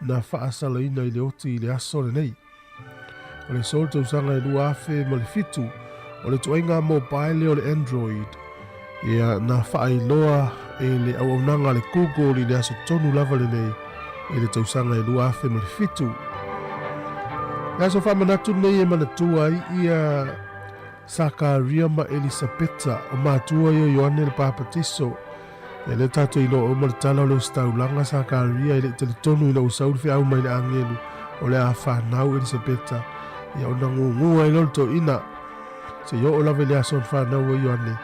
na faasalaina i le oti i le aso lenei. O le solo tausaga e 2007, o le tuaiga mobile o le Android, ia, na faailoa e le auaunaga a le Google i le aso tonu lava lenei i le tausaga e 2007. Le aso faamanatu lenei e manatua ai ia Sakaria ma Elisapeta, o matua ia o Ioane le Papatiso. Ia lea tatou iloa uma le tala o le ositaulaga Sakaria e le i talitonu ina ua sau le feau mai le agelu o le a fanau Elisapeta, ia ona gugu ai loa le toeaina. Se i oo lava i le aso na fanau ai Ioane,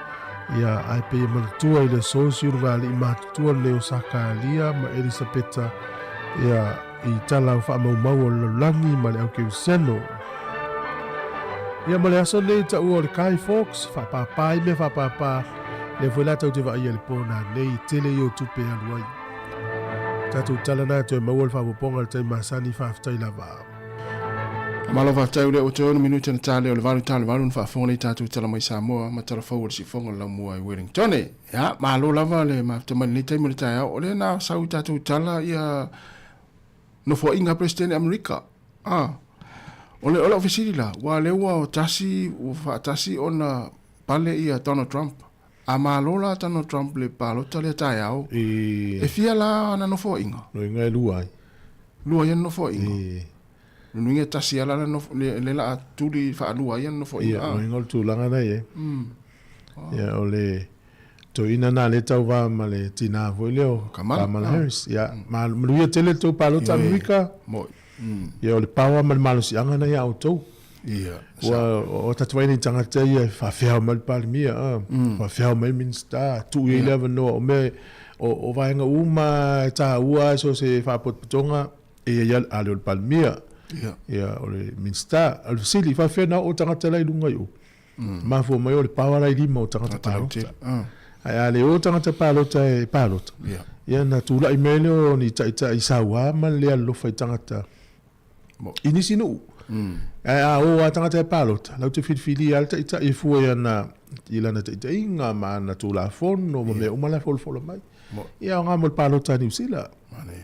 ia ae pei e manatua i le aso si ulugalii matutua lenei o Sakaria ma Elisapeta, ia i tala o faamaumau o le lalolagi ma le aukerisiano. Ia ma le aso nei taua o le Guy Fawkes, faapāpā i mea faapāpā, lea foi la tatou te vaaia i le po nanei, tele ia o tupe e alu ai. Tatou tala na toe maua le faaopoopoga i le taimi masani, faafetai lava. Malo faafetai o lea ua toe ono minute na tale o le 8:08 na faafofoga nei tatou tala mai Samoa ma tala fou o le sifoga o le laumua i Wellingtone. Ia, malo lava le mafuta mai lenei taimi o le taeao. O lea na sau i tatou tala ia nofoaiga a Peresetene Amerika. Ah. O le o lau fesili la, aua lea ua tasi, ua faatasi ona pale ia Donald Trump. A malo la Donald Trump le palota lea taeao, I... e fia la ana nofoaiga? Loiga e lua ai. Lua ai ana nofoaiga? I. Lona uiga e tasi lava la le, le la a tuli faalua ai ana nofoaiga. Ia, loiga o le tulaga lena e i ai. Ia, o le toeaina lena lea e tauva ma le tina foi lea o Kamala, Kamala Harris. Ia, manuia tele le tou palota Amerika. Moi. Ia, o le power ma le malosiaga lena ia outou. Ia, Ua o tatou vaai nei i tagata ia e faafeao mai le Palemia, faafeao mai le Minisita, tuu i ai le avanoa. O mea, o vaega uma e taua so o se faapotopotoga, e i ai a le o le Palemia, ia, o le Minisita. O le fesili, faafefea ona oo tagata la i luga i o? Mafua mai o le power la i lima o tagata palota. Ae a le o tagata palota e palota, ia ona tulai mai lea o ni taitai saua ma le le alolofa i tagata i nisi nuu. Ae a o lava tagata e palota, latou te filifilia lava le taitai e fua i ana, i lana taitaiga ma ana tulafono ma mea uma la e folafola mai. Ia aoga mo le palota a Niu Sila.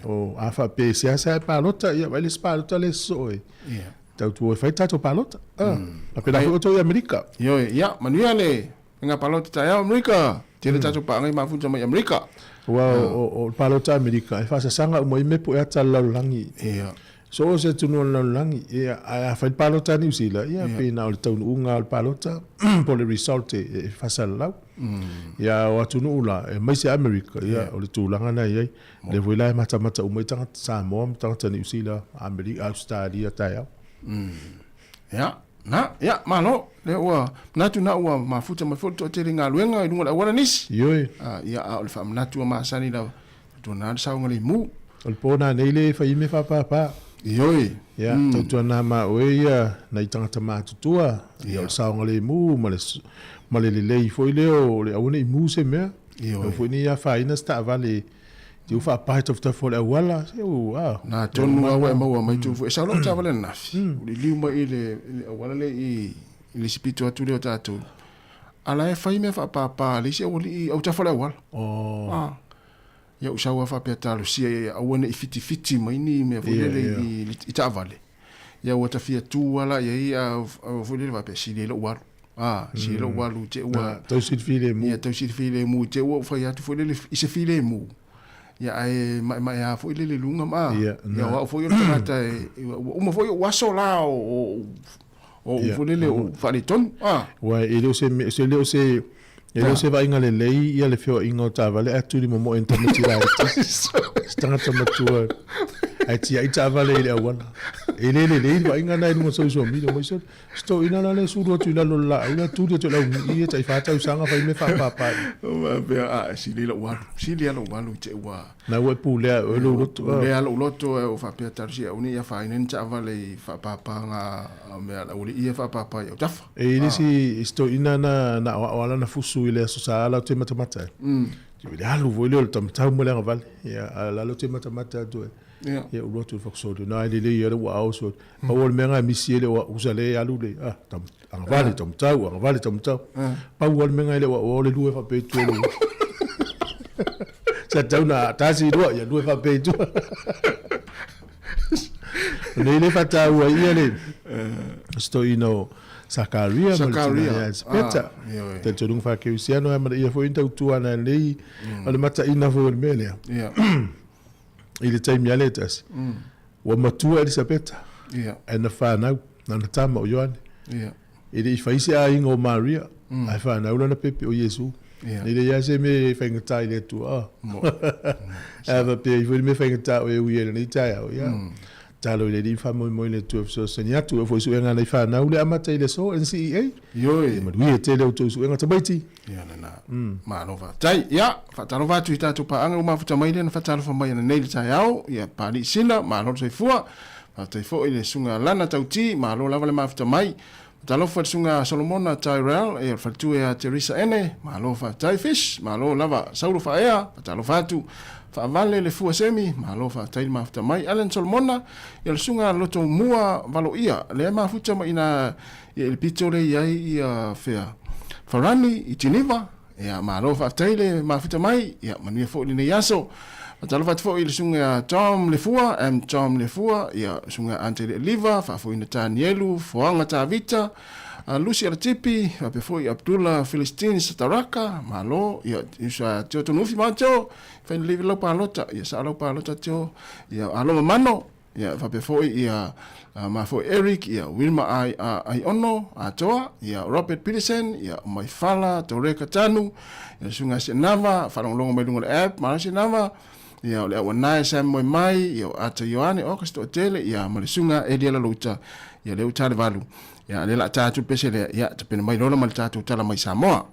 O, a faapea e seasea e palota, ia vaai le isi palota lea e sosoo e tautua e fai tatou palota. Faapena foi outou i Amerika. Ioe, ia, manuia le faiga palota taeao Amerika. Tele tatou paaga i mafuta mai Amerika. Aua o le palota Amerika, e faasasaga uma ai mea po o ata a le lalolagi. Ia. So o se atunuu o le lalolagi, ia, ae a fai le palota a Niu Sila, ia, pei na o le taunuuga o le palota po o le result e faasalalau. Ia, o atunuu la, aemaise Amerika, ia, o le tulaga lena e i ai. O lea foi la e matamata uma ai tagata Samoa ma tagata Niu Sila, Amerika, Ausetalia taeao. Ia, na, ia, malo, lea ua manatu na ua mafuta mai foi le toatele i galuega i luga o le auala nisi. Ioe. A, ia, a o le faamanatu a masani lava, tautuana le saogalemu. O le po nanei le fai mea faapapa. Ioe. Ia, tautuana ma oe ia nai tagata matutua, ia o le saogalemu ma le, ma le lelei foi lea o le aua ne i mu se mea. Ioe. Aua foi ne i afaina se taavale Te u faapae tafutafu o le auala, se u, a. Na tonu lava ua e maua mai tu foi. E sau lou taavale ananafi, u liliu mai i le, i le auala lea i, i le isi pito atu lea o tatou. A la e fai mea faapapa a le isi aualii i autafa o le auala. Oh. A. Ia u sau lava faapea talosia ia aua ne i fitifiti mai ni mea foi lele i, i taavale. Ia ua ta fia tu lava la i ai a, a foi lele faapea sili ai lou alu. A, sili lou alu te ua... Tausi le filemu. Ia, tausi le filemu i te ua ou fai atu foi lele i se filemu. Ia, ae maemaea foi lele luga ma. Ia, Ia, o au foi o le tagata e, ua uma foi ou aso la o, o, o foi lele o faaletonu. A. Ua e le o se, e le o se, e le o se vaaiga lelei ia le feoaiga o taavale ae tuli momoe ni tamaiti laiti. Se tagata matua ae tiai taavale i le auala. E le lelei le vaaiga lena i luga o social media. Mai sole, se toeaina la lea e sulu atu i lalo o le laau lea, tuli atu i le augi'i ia tai fa tausaga fai mea faapapa. O faapea, a, e sili lou alu, sili lava lou alu i te ua... Na ua e pulea e oe lou loto. Pulea lou loto, e faapea talosia aua ne i afaina ni taavale i faapapa nga mea a le aualii ia e faapapa i autafa. E i ai le isi isi toeaina na na aoao lava lana fusu i le Aso Sa latou te matamata ai. I le alu foi lea o le taumatau ma le agavale. Ia, a o la latou te matamata atu ai. Ia, ulu atu i le fakusoli, na e lelei lava le ua ao soli. Pau o le mea na e misi ai le o au sa le alu le, ah, tam, agavale taumatau, agavale taumatau. Pau lava le mea na e le o au o le lua e faapea i tua i lou. Sa tau na tasi lua, ia lua e faapea i tua. O nei le faataua ai ia le se toeaina o Sakaria ma le Sakaria. tina ia Elisapeta. Ah, ioe. Talitonuga faa-kerisiano ai ma le ia foi ni tautua ana nei o le mataina foi o le mea lea. Ia. I le taimi lava lea e tasi, ua matua Elisapeta, Ia. ae na fanau, na ona tama o Ioane. Ia. E le i fai se aiga o Maria, ae fanau lana pepe o Iesu. Ia. E leai lava se mea e faigata i le Atua. Mo. Ae faapea ai foi le mea faigata o e ui ai i lenei taeao. Ia. Tatalo i le Alii ma faamoemoe i le Atua e fesoasoani atu. E oo foi i suega a nai fanau le amata i le aso NCEA. Ioe. Ia manuia tele outou suega tamaiti. Ia lena. Malo faafetai. Ia, faatalofa atu i tatou paaga ua mafuta mai lea na faatalofa mai ananei le taeao. Ia, Papalii Sina, malo le soifua. Faafetai foi i le Susuga Lana Tauti, malo lava le mafuta mai. Faatalofa i le Susuga Solomona Tyrell, ia, o le faletua ia Teresa Ene, malo faafetai. Fish, malo lava. Saulo Faaea, faatalofa atu. Faavale le fua semi, malo faafetai le mafuta mai. Allan Solomona, ia, o le Susuga Lotomua Valoia, lea e mafuta mai ina Ia i le pito lea i ai ia fea Farani i Geneva. Ia malo faafetai le mafuta mai. Ia manuia foi lenei aso. Faatalofa atu foi i le susuga ia Tom Lefua, M Tom Lefua, ia susuga Ante Lealiva, Faafoina Tanielu, Foaga Tavita, Lucy Alatipi, faapea foi Abdullah Philistine Sataraka, malo, ia usa Teo Tonufi ma Teo, faina livi lau palota, ia sao lau palota Teo, ia Aloma Mano, ia faapea foi ia ma foi Eric, ia Wilma Ai Aiono Atoa, ia Robert Peterson, ia Maifala Toreka Tanu, ia Susuga Senava, faalogologo mai luga o le app, malo Senava, ia o le auanae Sam Moemai, ia o Ata Ioane, o kasi toatele, ia ma le Susuga Eliela Louta, ia lea ua ta le 8, ia lea la ta atu le pese lea, ia tapena mai lola ma le tatou tala mai Samoa.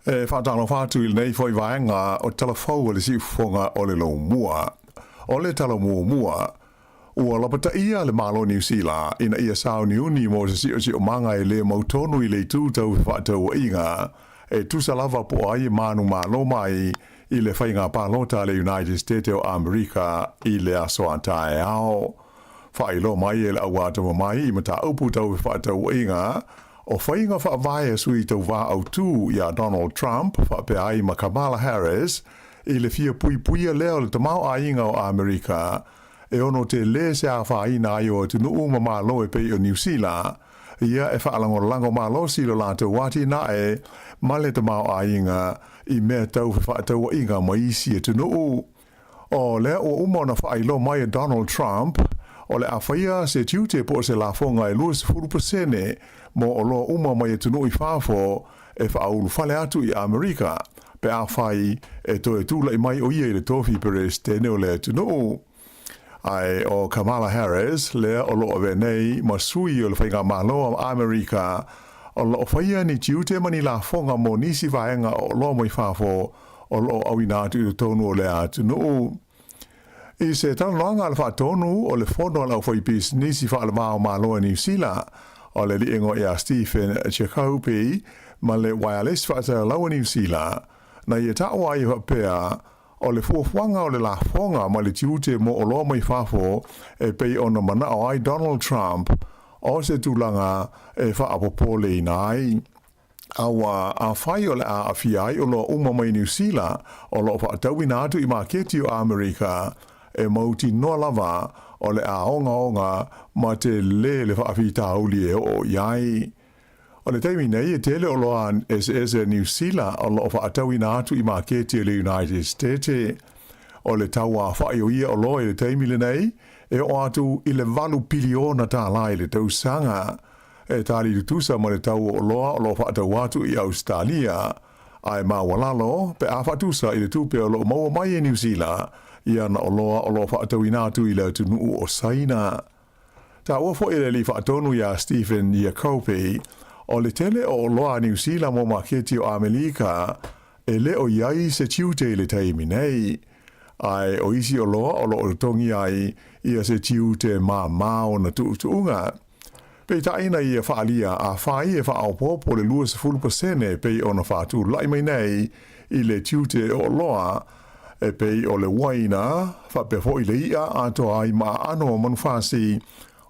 E faatalofa atu i lenei foi vaega o tala fou a le siufofoga o le Lomua. O le tala muamua, ua lapataia le Malo o Niu Sila ina ia sauniuni mo se siosiomaga e le mautonu i le itu tau fefaatauaiga e tusa lava po o ai e manumalo mai i le faiga palota a le United State o Amerika i le aso a taeao. Faailoa mai e le auatamamai i mataupu tau fefaatauaiga o faiga faavae a sui tauvā autū iā Donald Trump faapea ai ma Kamala Harris i le fia puipuia lea o le tamaoaiga o Amerika e ono tele se afaina ai o atunuu ma malo e pei o Niu Sila, ia e faalagolago malosi lo latou atinae ma le tamaoaiga i mea tau fefaatauaiga ma isi atunuu. O lea ua uma ona faailoa mai e Donald Trump, o le a faia se tiute po o se lafoga e 20% mo oloa uma mai atunuu i fafo e faaulufale atu i Amerika pe afai e toe tulai mai o ia i le tofi Peresetene o le atunuu. Ae o Kamala Harris, lea o lo o avea nei ma sui o le Faigamalo a Amerika, o lo o faia ni tiute ma ni lafoga mo nisi vaega o oloa mai fafo o lo o auina atu i totonu o le atunuu. I se talanoaga a le faatonu o le Fono a le Aufaipisinisi Faaleva o Malo a Niu Sila, o le alii igoa ia Stephen Jacoby ma le Wireless Faasalalau a Niu Sila, na ia taua ai e faapea, o le fuafuaga o le lafoga ma le tiute mo oloa mai fafo e pei ona manao ai Donald Trump o se tulaga e faapopoleina ai. Aua afai o le a aafia ai oloa uma mai Niu Sila o lo o faatauina atu i maketi o Amerika, e mautinoa lava o le a ogaoga ma tele le faafitauli e oo i ai. O le taimi nei e tele oloa eseese a Niu Sila o lo o faatauina atu i maketi o le United State. O le tau aofai o ia oloa i le taimi lenei e oo atu i le $8 piliona i le tausaga. E tali tutusa ma le tau o oloa o lo o faatau atu i Ausetalia, ae maualalo pe a faatusa i le tupe o lo o maua mai e Niu Sila i ana oloa o lo o faatauina atu i le atunuu o Saina. Taua foi e le alii faatonu iā Stephen Iacopi, o le tele o oloa a Niu Sila mo maketi o Amelika e le o i ai se tiute i le taimi nei, ae o isi oloa o lo o totogi ai ia se tiute māmā ona tuutuuga. Peitai ina ia faaalia afai e faaopoopo le 20% pei ona faatulai mai nei i le tiute o oloa e pei o le uaina faapea foi le i'a atoa ai ma aano o manufasi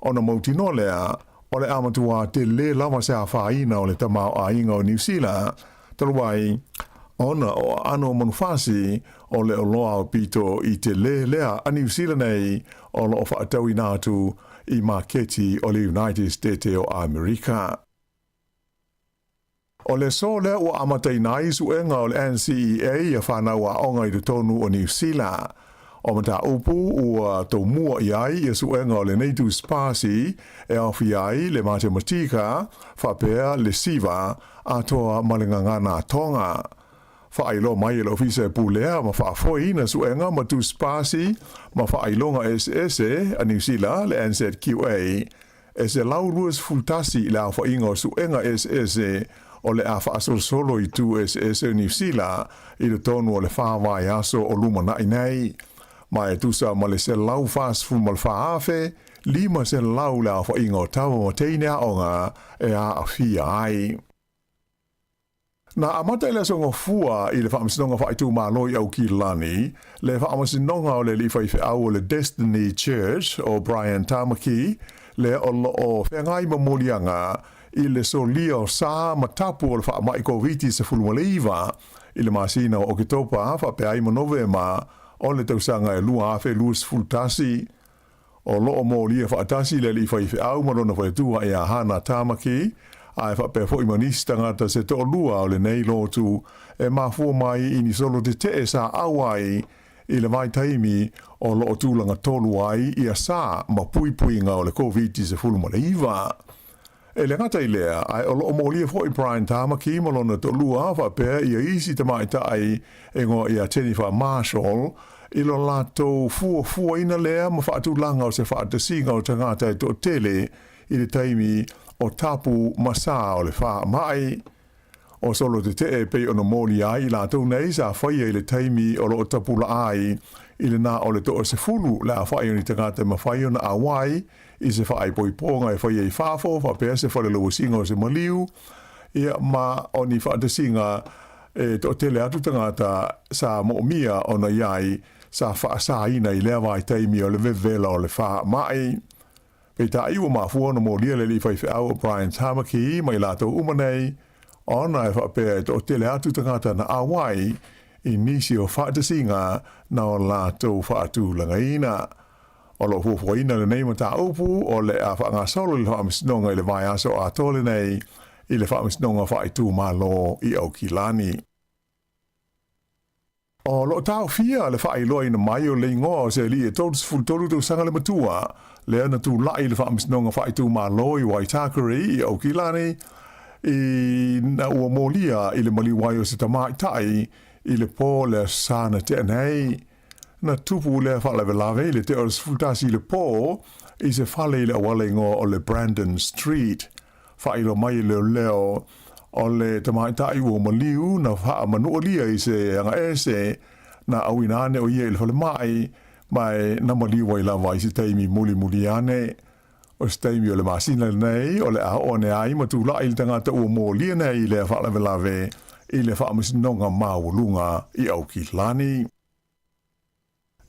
ona mautinoa lea o le a matua tele lava se afaina o le tamaoaiga o Niu Sila talu ai ona o aano o manufasi o le oloa aupito i tele lea a Niu Sila nei o lo o faatauina atu i maketi o le United State o Amerika. O le aso lea ua amataina ai suega o le NCEA ia fanau aoga i totonu o Niu Sila. O mataupu ua toumua i ai ia suega o lenei tusipasi e aofia ai le matematika faapea le siva atoa ma le gagana a Tonga. Faailoa mai e le Ofisa e pulea ma faafoeina suega ma tusipasi ma faailoga eseese a Niu Sila, le NZQA. E 121 le aofaiga o suega eseese o le a faasolosolo i itu eseese o Niu Sila i totonu o le vaiaso o lumanai nei. Ma e tusa ma le 144,500 le aofaiga o tama ma teine aoga e aafia ai. Na amata i le Aso Gafua i le Faamasinoga Faaitumalo i Aukilani, le faamasinoga o le alii faifeau o le Destiny Church o Brian Tamaki, lea o lo o feagai ma moliaga i le solia o sa ma tapu o le faamai Koviti-19 i le masina o Oketopa faapea ai ma Novema o le tausaga e 2021. O lo o molia faatasi le alii faifeau ma lona faletua ia Hana Tamaki, a e faapea foi ma nisi tagata se toalua o lenei lotu e mafua mai i ni solo tetee sa auai i le vaitaimi o lo o tulaga tolu ai ia sa ma puipuiga o le Koviti-19. E le gata i lea, ae o lo o molia foi Brian Tamaki ma lona toalua faapea ia isi tamaitai e igoa ia Jennifer Marshall i lo latou fuafuaina lea ma faatulaga o se faatasiga o tagata e toatele i le taimi o tapu ma sa o le faamai. O solo tetee e pei ona molia ai i latou nei sa faia i le taimi o lo o tapulaa ai i le na o le toasefulu le aofai o ni tagata e mafai ona auai i se faaipoipoga e faia i fafo faapea se falelauasiga o se maliu, ia, ma o ni faatasiga e toatele atu tagata sa moomia ona i ai sa faasaina i lea vaitaimi o le vevela o le faamai. Peitai ua mafua ona molia le alii faifeau o Brian Tamaki ma i latou uma nei, ona e faapea e toatele atu tagata na auai i nisi o faatasiga na o latou faatulagaina. O lo o fuafuaina lenei mataupu o le a faagasolo i le Faamasinoga i le vaiaso atoa lenei i le Faamasinoga Faaitumalo i Aukilani. O lo o taofia le faailoaina mai o le igoa o se alii e 33 tausaga le matua, lea na tulai i le Faamasinoga Faaitumalo i Waitakere i Aukilani, ina ua molia i le maliu ai o se tamaitai i le po o le Aso Sa na tea nei. Na tupu lea faalavelave i le tea o le 11 i le po i se fale i le auala igoa o le Brandon Street. Faailoa mai e leoleo o le tamaitai ua maliu na faamanualia i se agaese na auina ane o ia i le falemai ma e na maliu ai lava i se taimi mulimuli ane. O se taimi o le masina lenei o le a oo ane ai ma tulai le tagata ua molia nei i lea faalavelave i le Faamasinoga Maualuga i Aukilani.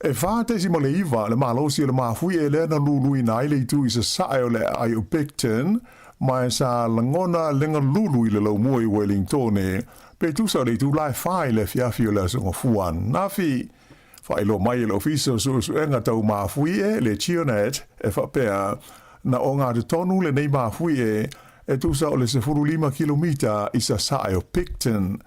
E 4.9 le malosi o le mafuie lea na luluina ai le itu i sasae o le aai o Picton, ma e sa lagona le galulu i le laumua i Wellingtone, pe tusa o le itula e 4 i le afiafi o le Aso Gafua ananafi. Faailoa mai e le Ofisa o Suesuega Tau Mafuie, le GeoNet, e faapea, na ogatotonu lenei mafuie e tusa o le 15 kilomita i sasae o Picton.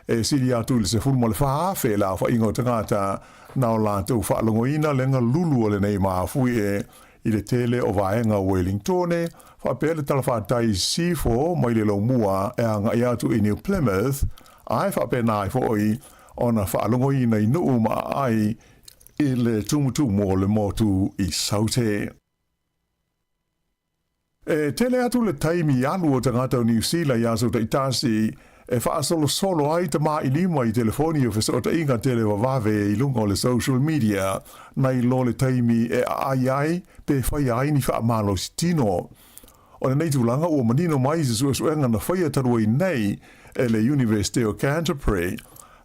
E sili atu i le 14,000 le aofaiga o tagata na o latou faalogoina le galulu o lenei mafuie i le tele o vaega o Wellingtone, faapea le talafatai i Sisifo mai le Laumua e agai atu i New Plymouth, ae faapena ai foi ona faalogoina i nuu ma aai i le tumutumu o le motu i Saute. E tele atu le taimi alu o tagata o Niu Sila i aso taitasi e faasolosolo ai tamailima i telefoni o fesootaiga televavave i luga o le social media nai lo le taimi e aai ai pe faia ai ni faamalosi tino. O lenei tulaga ua manino mai i se suesuega na faia talu ai nei e le Iunivesite o Canterbury,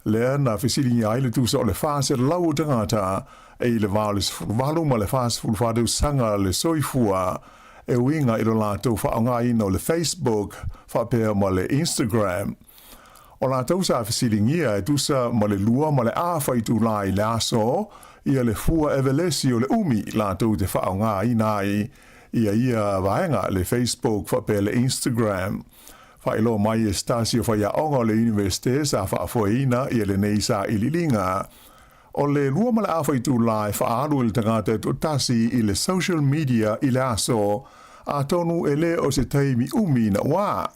lea na fesiligia ai le tusa o le 400 o tagata e i le va o le 18 ma le 44 tausaga le soifua e uiga i lo latou faaaogaina o le Facebook faapea ma le Instagram. O latou sa fesiligia e tusa ma le lua ma le afa itula i le aso ia le fua evelesi o le umi latou te faaaogaina ai ia ia vaega le Facebook faapea le Instagram. Faailoa mai e se tasi o faiaoga o le Iunivesite sa faafoeina ia lenei sailiiliga. O le lua ma le afa itula e faaalu e le tagata e toatasi i le social media i le aso, atonu e le o se taimi umi naua.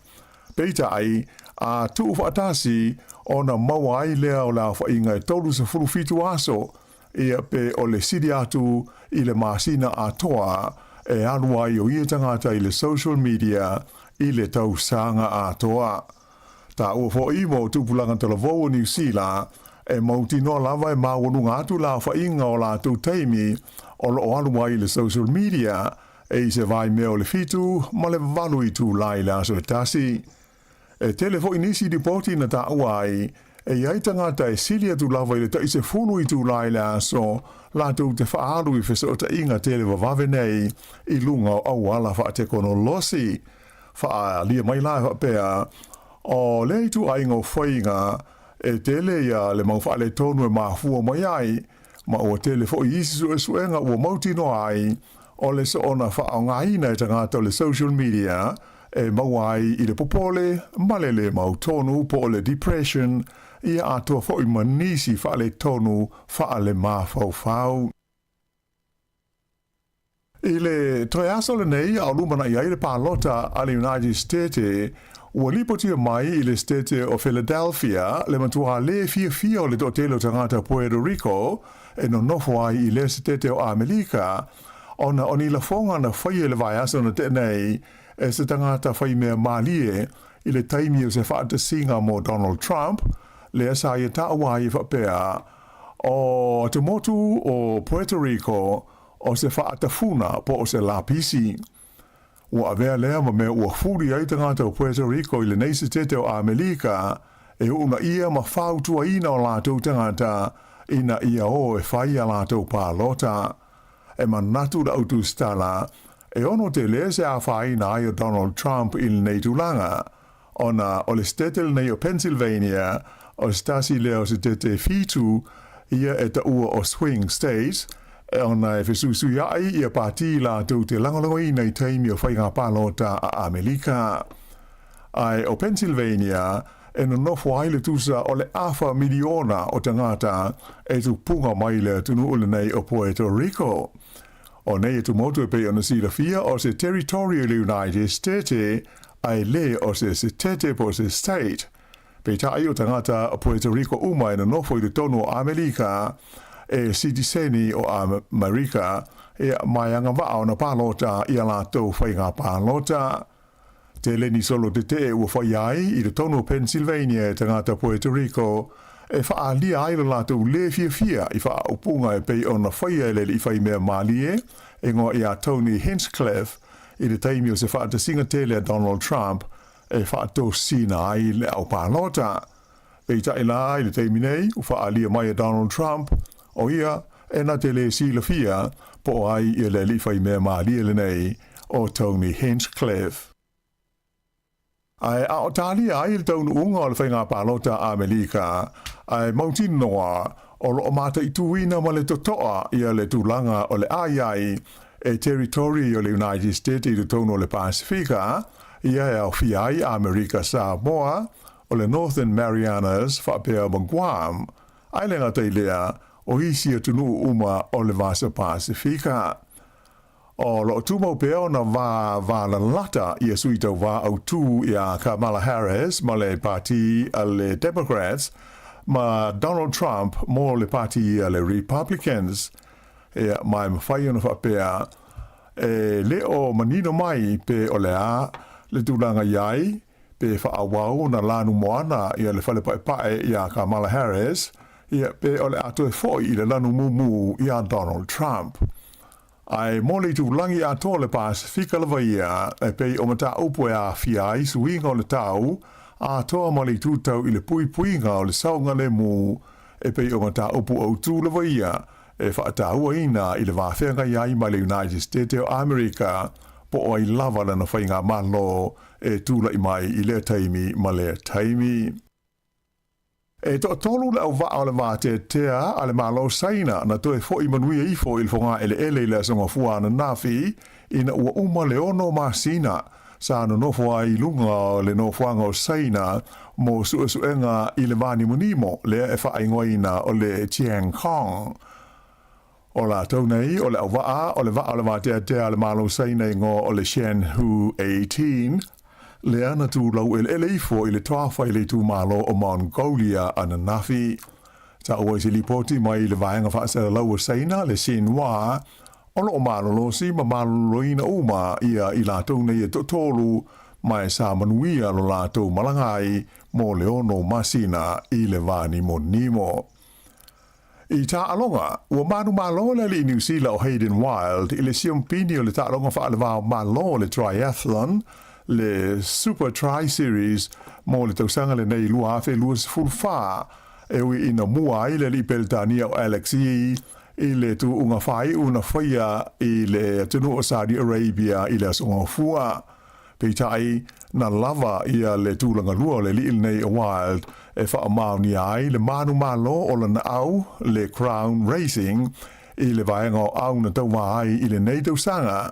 Peitai, a tuu faatasi, ona maua ai lea o le aofaiga e 37 aso, ia pe o le sili atu i le masina atoa. e alu ai o ia tagata i le social media i le tausaga atoa. Taua foi mo tupulaga talavou o Niu Sila, e mautinoa lava e maualuga atu le aofaiga o latou taimi o lo o alu ai i le social media e i se vaimea o le 7 ma le 8 itula i le aso e tasi. E tele foi nisi lipoti na taua ai e i ai tagata e sili atu lava i le tai 10 itula i le aso latou te faaalu i fesootaiga televavave nei i luga o auala faatekonolosi. Faaalia mai la e faapea, o lea ituaiga o faiga e tele ia le mau faaletonu e mafua mai ai, ma ua tele foi isi suesuega ua mautinoa ai o le soona faaaogaina e tagata o le social media e maua ai i le popole ma le lē mautonu po o le depression, ia atoa foi ma nisi faaletonu faalemafaufau. I le toe aso lenei a o lumanaʻi ai le palota a le United State, ua lipotia mai i le Setete o Philadelphia le matuā lē fiafia o le toatele o tagata Puerto Rico e nonofo ai i lea Setete o Amelika ona o ni lafoga na faia i le vaiaso na tea nei e se tagata faimea malie i le taimi o se faatasiga mo Donald Trump, lea sa ia taua ai e faapea o te motu o Puerto Rico o se faatafuna po o se lapisi. Ua avea lea ma mea ua fuli ai tagata o Puerto Rico i lenei setete o Amelika e uunaia ma fautuaina o latou tagata ina ia o e fai a latou palota. E manatu le autusitala e ono tele se afaina ai o Donald Trump i lenei tulaga, ona o le setete lenei o Pennsylvania o se tasi lea o setete 7 ia e taua o swing state, ona e fesuisuiaʻi ia pātī latou te lagolagoina i taimi o faiga palota a Amelika. Ae o Pennsylvania e nonofo ai le tusa o le afa miliona o tagata e tupuga mai le atunuu lenei o Puerto Rico. O nei atumotu e pei ona silafia o se territory o le United States ae lē o se setete po o se state. Peitai o tagata o Puerto Rico uma e nonofo i totonu o Amelika e sitiseni o Amerika e ma e agavaa ona palota i a latou faiga palota. Tele ni solo tetee ua faia ai i totonu o Pennsylvania e tagata Puerto Rico e faaalia ai lo latou lē fiafia i faaupuga e pei ona faia e le alii faimea malie e igoa iā Tony Hinchcliffe i le taimi o se faatasiga tele a Donald Trump e faatosina ai le au palota. Peitai la i le taimi nei ua faaalia mai e Donald Trump o ia e na te lē silafia po o ai ia le alii faimea malie lenei o Tony Hinchcliffe. Ae a o talia ai le taunuuga o le faiga palota a Amelika, ae mautinoa o lo o mataituina ma le totoa ia le tulaga o le a i ai e territory o le United States i totonu o le Pasifika, ia e aofia ai Amerika Samoa, o le Northern Marianas faapea ma Guam, ae le gata i lea, o isi atunuu uma o le Vasa Pasifika. O lo o tumau pea ona vavalalata ia sui tauvā autū iā Kamala Harris ma le pātī a le Democrats ma Donald Trump mo le pātī a le Republicans. Ia, ma e mafai ona faapea, e le o manino mai pe o le a le tulaga i ai, pe faaauau ona lanu moana ia le fale paepae iā Kamala Harris, ia, pe o le a toe foi i le lanu mumu iā Donald Trump. Ae mo le itulagi atoa o le Pasefika lava ia, e pei o mataupu e aafia ai suiga o le tau atoa ma le itu tau i le puipuiga o le saogalemu, e pei o mataupu autū lava ia e faatauaina i le va feagai ai ma le United States o Amerika, po o ai lava lana faigamalo e tulai mai i lea taimi ma lea taimi. E toatolu le auvaa o le vateatea a le Malo o Saina na toe fo'i manuia ifo i le fogaeleele i le Aso Gafua ananafi ina ua uma le 6 masina sa nonofo ai i luga o le nofoaga o Saina mo suesuega i le vanimonimo lea e faaigoaina o le Tiangong. O latou nei o le auvaa o le vaa o le vateatea a le Malo Saina igoa o le Shen Hu 18, lea na tulau eleele ifo i le toafa i le itumalo o Mongolia ananafi. Taua i se lipoti mai le vaega faasalalau o Saina, le Xinhua, O lo o malolosi ma maloloina uma ia i latou nei e toatolu, ma e sa manuia lo latou malaga ai mo le ono masina i le vanimonimo. I taaloga, ua manumalo le alii Niu Sila o Hayden Wilde i le siompini o le taaloga faalevao malo le Triathlon, le Super Tri Series mo le tausaga lenei 2024, e ui ina mua ai le alii Peretania o Alex Yee i le tuuga faaiu na faia i le atunuu o Saudi Arabia i le Aso Gafua. Peitai, na lava ia le tulaga lua o le alii lenei o Wilde e faamaonia ai le manumalo o lana au, le Crown Racing, i le vaega o au na tauva ai i lenei tausaga,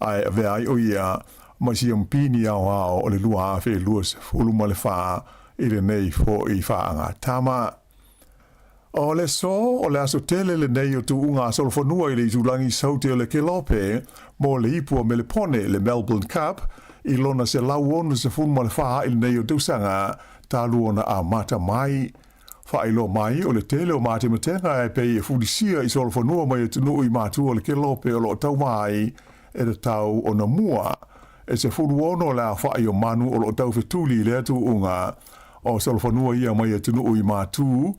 ae avea ai o ia ma siampini aoao o le 2024 i lenei foi faagatama. O le aso o le aso tele lenei o tuuga a solofanua i le itulagi saute o le Kelope mo le ipu o Melepone, le Melbourne Cup, i lona 164 i lenei o tausaga talu ona amata mai. Faailoa mai o le tele o matematega e pei e fulisia i solofanua mai atunuu i matua o le Kelope o lo o tauva ai e tatau ona mua e 16 le aofai o manu o lo o taufetuli i lea tuuga. O solofanua ia mai atunuu i Matu,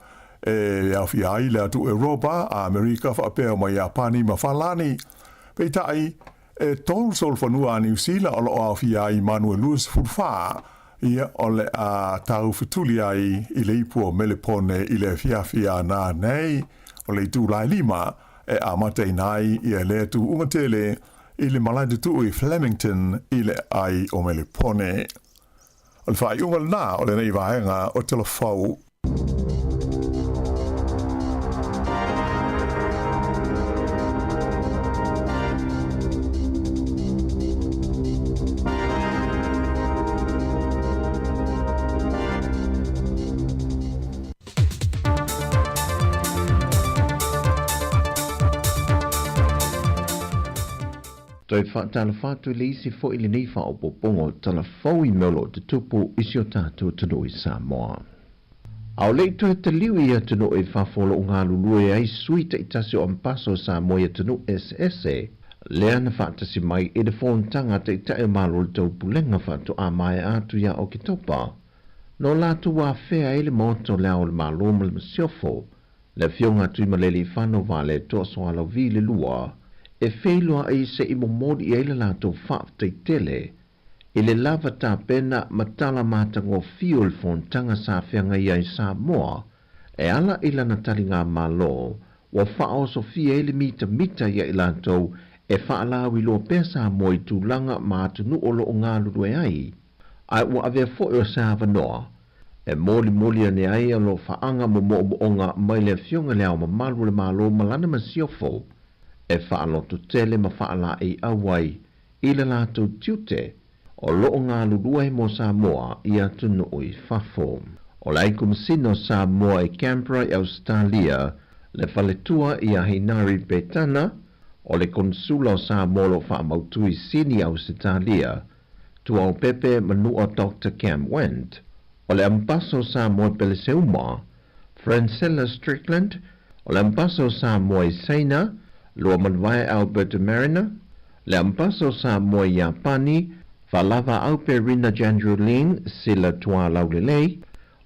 e aofia ai le atu Eropa, Amerika faapea ma Iapani ma Falani. Peitai, e tolu solofanua a Niu Sila o lo o aofia ai i manu e 24, ia o le a taufetuli ai i le ipu o Melepone i le afiafi a nanei o le itula e lima e amataina ai ia lea tuuga tele i le malae tutuu i Flemington i le ai o Melepone. O le faaiuga lena o lenei vaega o Talafou. Toe faatalofa atu i le isi foi lenei faaopoopoga o tala fou i mea o lo o tutupu i si o tatou atunuu i Samoa. A o le i toe taliu i atunuu i fafo o lo o galulue ai sui taitasi o Ampaso o Samoa i atunuu eseese, lea na faatasi mai i le fonotaga a Taitai o Malo o le Taupulega faatoa maea atu ia Oketopa, na o latou afea ai le Maota o Le Ao o le Malo ma le Masiofo, le Afioga a Tuimalealiifano Vaaletoa Sualauvi le Lua, e feiloai se i momoli i ai le latou faafetai tele i le lava tapena ma tala matagofie o le fonotaga sa feagai ai Samoa e ala i lana taligamalo ua faaosofia ai le mitamita ia i latou e faalauiloa pea Samoa i tulaga ma atunuu o lo o galulue ai. Ae ua avea foi o se avanoa e molimoli ane ai alofaaga ma moomooga mai le Afioga i Le Ao Mamalu o le Malo ma lana masiofo e faalototele ma faalaeiau ai i le latou tiute o lo o galulue mo Samoa i atunuu i fafo. O le Aikomasina o Samoa i Canberra i Ausetalia, le faletua ia Hinari Petana, o le Konesula o Samoa o lo o faamautu i Sini i Ausetalia, Tuaopepe Manua Doctor Cam Wendt, o le Ambasa o Samoa i Peleseuma, Francella Strickland, o le Ambasa o Samoa i Saina, Luamanuvao Alberta Mariner, le Ambasa o Samoa i Iapani, Faalava Aupe Rina Jandrulin Sila Tualaulelei,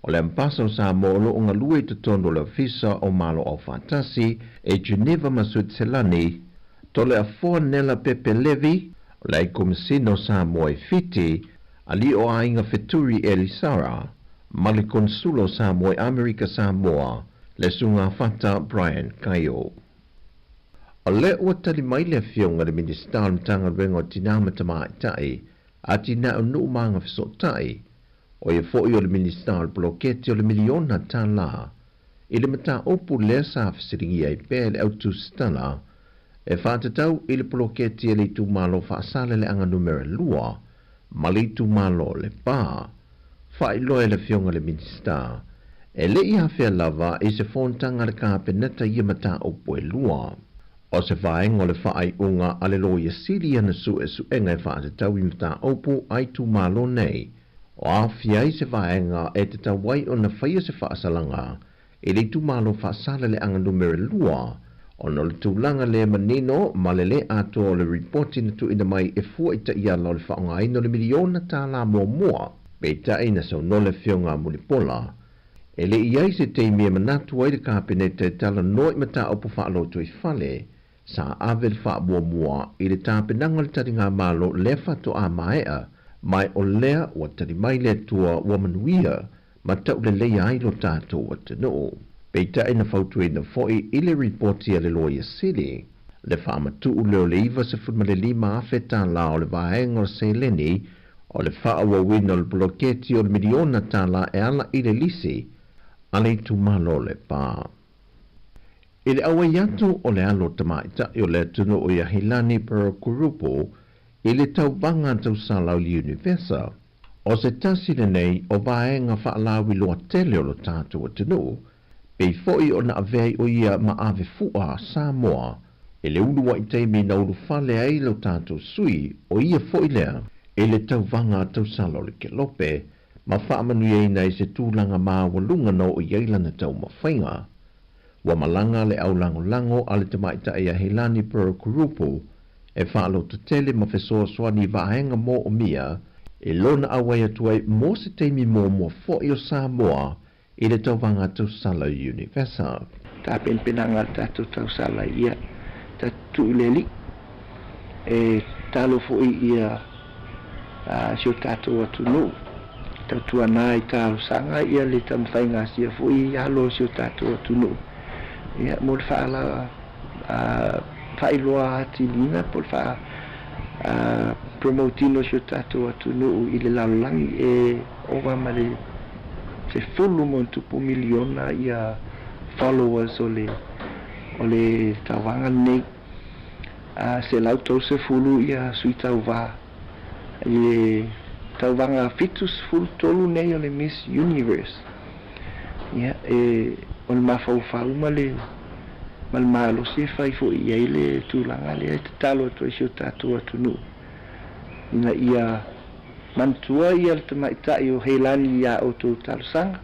o le Ambasa o Samoa o lo o galue i totonu o le Ofisa o Malo Aufaatasi e Geneva ma Suitselani, Toleafoa Nela Pepe Levi, o le Aikomasina o Samoa i Fiti, Alii o Aiga Feturi Elisara, ma le Konesula o Samoa i Amerika Samoa, le Susuga Fata Brian Kaio. O lea ua tali mai le Afioga i le Minisita o le Matagaluega o Tinā ma Tamaitai, Atinae o Nuu ma Agafesootai, ʻO ia foi o le Minisita o le Poloketi o le Miliona Tālā i le mataupu lea sa fesiligia ai pea e le au tusitala e faatatau i le poloketi a le itumalo Faasaleleaga Numera 2 ma le itumalo o Lepa. Faailoa e le Afioga i le Minisita, e le i afea lava i se fonotaga a le Kapeneta ia mataupu e lua. O se vaega o le faaiuga a le Loia Sili i ana suesuega e faatatau i mataupu a itumalo nei, O aofia ai se vaega e tatau ai ona faia se faasalaga i le itumalo Faasaleleaga Numera 2. Ona o le tulaga le manino ma le lē atoa o le ripoti na tuuina mai e fua i taiala o le faaaogaina o le miliona tālā muamua, peitai na saunoa le Afioga a Mulipola, e le i ai se taimi e manatu ai le Kapeneta e talanoa i mataupu faalotoifale sa ave le faamuamua i le tapenaga o le taligamalo lea faatoa maea, ma o lea ua tali mai le Atua ua manuia ma tauleleia ai lo tatou atunuu. Peitai na fautuaina foi i le ripoti a le Loia Sili le faamatuu lea o le $95,000 tālā o le vaega o le seleni o le faaauauina o le poloketi o le miliona tālā e ala i le lisi a le itumalo o Lepa. I le auai atu o le alo tamaitai o le atunuu ia Heilani Pearl-Kurupu i le tauvaga tausala o le Univesa, o se tasi lenei o vaega faalauiloa tele o lo tatou atunuu, pei foi ona avea ai o ia ma ave fua a Samoa i le uluai taimi na ulufale ai lo tatou sui o ia foi lea i le tauvaga tausala o le Kelope ma faamanuiaina i se tulaga maualuga na oo i ai lana taumafaiga. Ua malaga le aulagolago a le tamaitai ia Heilani Pearl-Kurupu e faalototele ma fesoasoani i vaega moomia i lona auai atu ai mo se taimi muamua foi o Samoa i le tauvaga tausala Univesa. Tapenapenaga a le tatou tausala ia tatou tuu i le Alii. E tatalo foi ia si o tatou atunuu, tautuana i talosaga ia le taumafaiga a sia foi alo o si o tatou atunuu ia mo le faala faailoa atiliina po o le faa promote ina o si o tatou atunuu i le lalolagi e ova ma le 10+ miliona ia followers o le o le tauvaga lenei. 130 ia sui tauva i le tauvaga 73 nei o le Miss Universe. Ia, e, o le mafaufau ma le, ma le malosi e fai foi i ai le tulaga lea e tatalo atu ai si o tatou atunuu ina ia manatua ia le tamaitai o Heilani i a outou talosaga.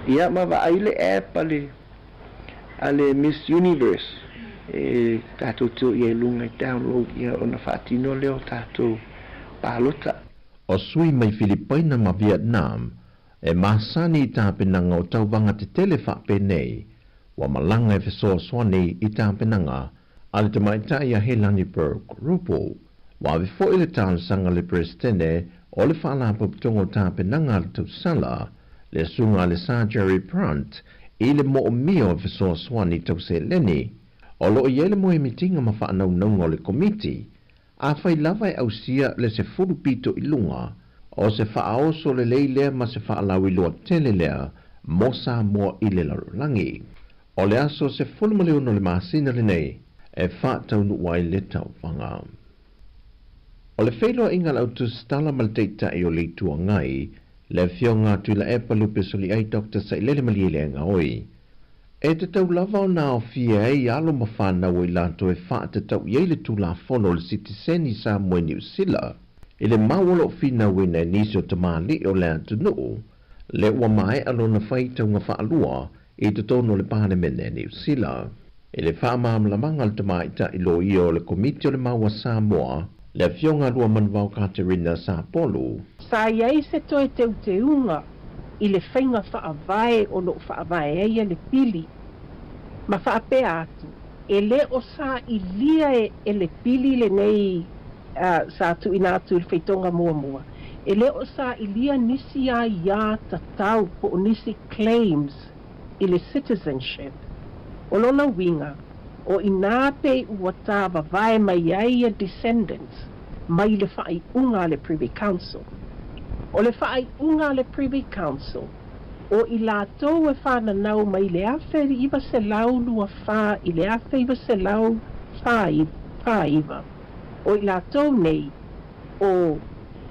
Ia, ma vaai le app a le a le Miss Universe e tatou te o i ai i luga e download ia ona faatino lea o tatou palota. O sui mai Filipaina ma Vietnam e masani i tapenaga o tauvaga tetele faapenei, ua malaga e fesoasoani i tapenaga a le tamaitai a Heilani Pearl-Kurupu. Ua ave foi le talosaga a le Peresetene o le Faalapotopotoga o Tapenaga a le Tausala, le Susuga a le Sir Jerry Brunt, i le moomia o fesoasoani tau seleni. O lo o i ai le moemitiga ma faanaunauga o le Komiti, afai lava e ausia le 10 pito i luga, o se faaoso lelei lea ma se faalauiloa tele lea mo Samoa i le lalolagi. O le aso 16 o le masina lenei e faataunuu ai le tauvaga. O le feiloaiga a le Au Tusitala ma le Taitai o le Itu Agai, le Afioga Tuilaepa Lupesoliai Doctor Sailele Malielegaoi, e tatau lava ona aofia ai alo ma fanau o i latou e faatatau i ai le Tulafono o le Sitiseni Samoa i Niu Sila i le mau o lo o finauina e nisi o tamalii o le atunuu lea ua maea lona faitauga faalua i totonu o le Palemene a Niu Sila. I le faamalamalamaga a le tamaitai loia o le Komiti o le Mau a Samoa, le Afioga a Luamanuvao Katerina Sapolu. Sa i ai se toe teuteuga i le faiga faavae o lo o faavae ai le pili, ma faapea atu, e le o sailia e le pili lenei sa tuuina atu i le faitauga muamua, e le o sailia nisi aiā tatau po o nisi claims i le citizenship. O lona uiga, o i inā pe ua tāvavae mai ai ia descendants mai le faaiuga a le Privy Council. O le faaiuga a le Privy Council, o i latou e fananau mai le 1924 i le 1949, o i latou nei o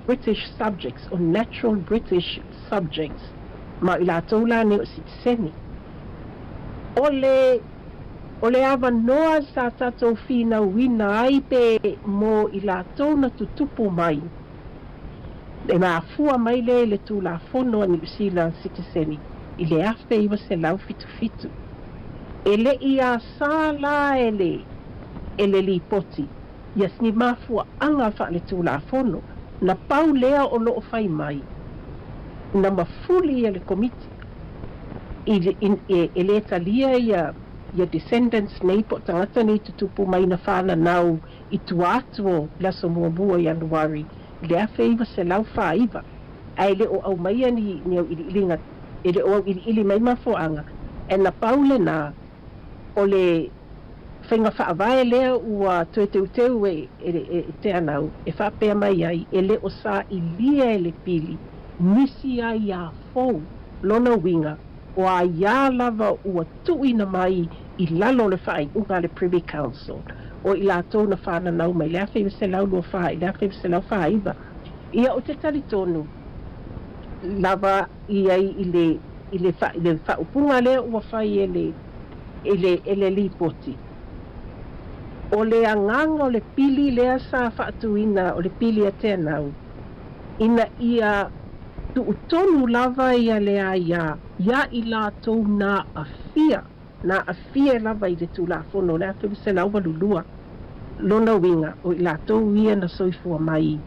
British subjects, o natural British subjects, ma i latou la nei o sitiseni. O le avanoa sa tatou finauina ai pe mo i latou na tutupu mai, e mafua mai le le Tulafono a Niu Sila sitiseni i le 1977. E le i asā la e le e le Lipoti ia ni mafuaaga faaletulafono, na pau lea o lo o fai mai, na mafuli ia le Komiti i le i e le talia ia ia descendants nei po o tagata nei tutupu mai na fananau i tua atu o le aso muamua o Ianuari i le 1949, ae le o aumaia ni ni auiliiliga E le o auiliili mai mafuaaga, ae na pau lena, o le faiga faavae lea ua toe teuteu e Te Anau e faapea mai ai, e le o sailia e le pili nisi aiā fou, lona uiga, o aiā lava ua tuuina mai i lalo o le faaiuga a le Privy Council, o i latou na fananau mai le 1924 i le 1949. Ia, ou te talitonu lava i ai i le i le i le faaupuga lea ua fai e le e le e le Lipoti. O le agaga o le pili lea sa faatuina o le pili a Teanau ina ia tuutonu lava ia le aia iā i latou na aafia na aafia lava i le Tulafono o le 1982, lona uiga o i latou ia na soifua mai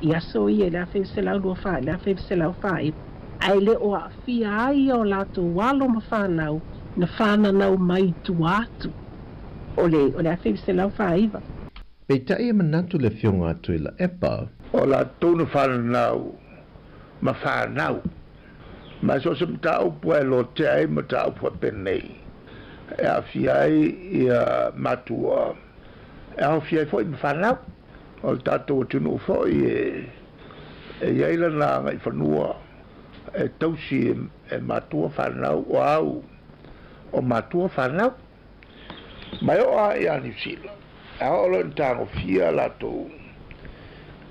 i aso ia i le 1924 i le 1949, ae le o aafia ai o latou alo ma fanau na fananau mai i tua atu o le o le 1949. Peitai e manatu le Afioga a Tuilaepa. O latou na fananau ma fanau. Ma so o se mataupu e lotea ai mataupu faapenei e aafia ai ia matua, e aofia ai foi ma fanau. O le tatou atunuu foi e i ai lana agaifanua e tausi e matua fanau, o au o matua fanau. Ma e oo lava ia Niu Sila, a oo loa ina tagofia latou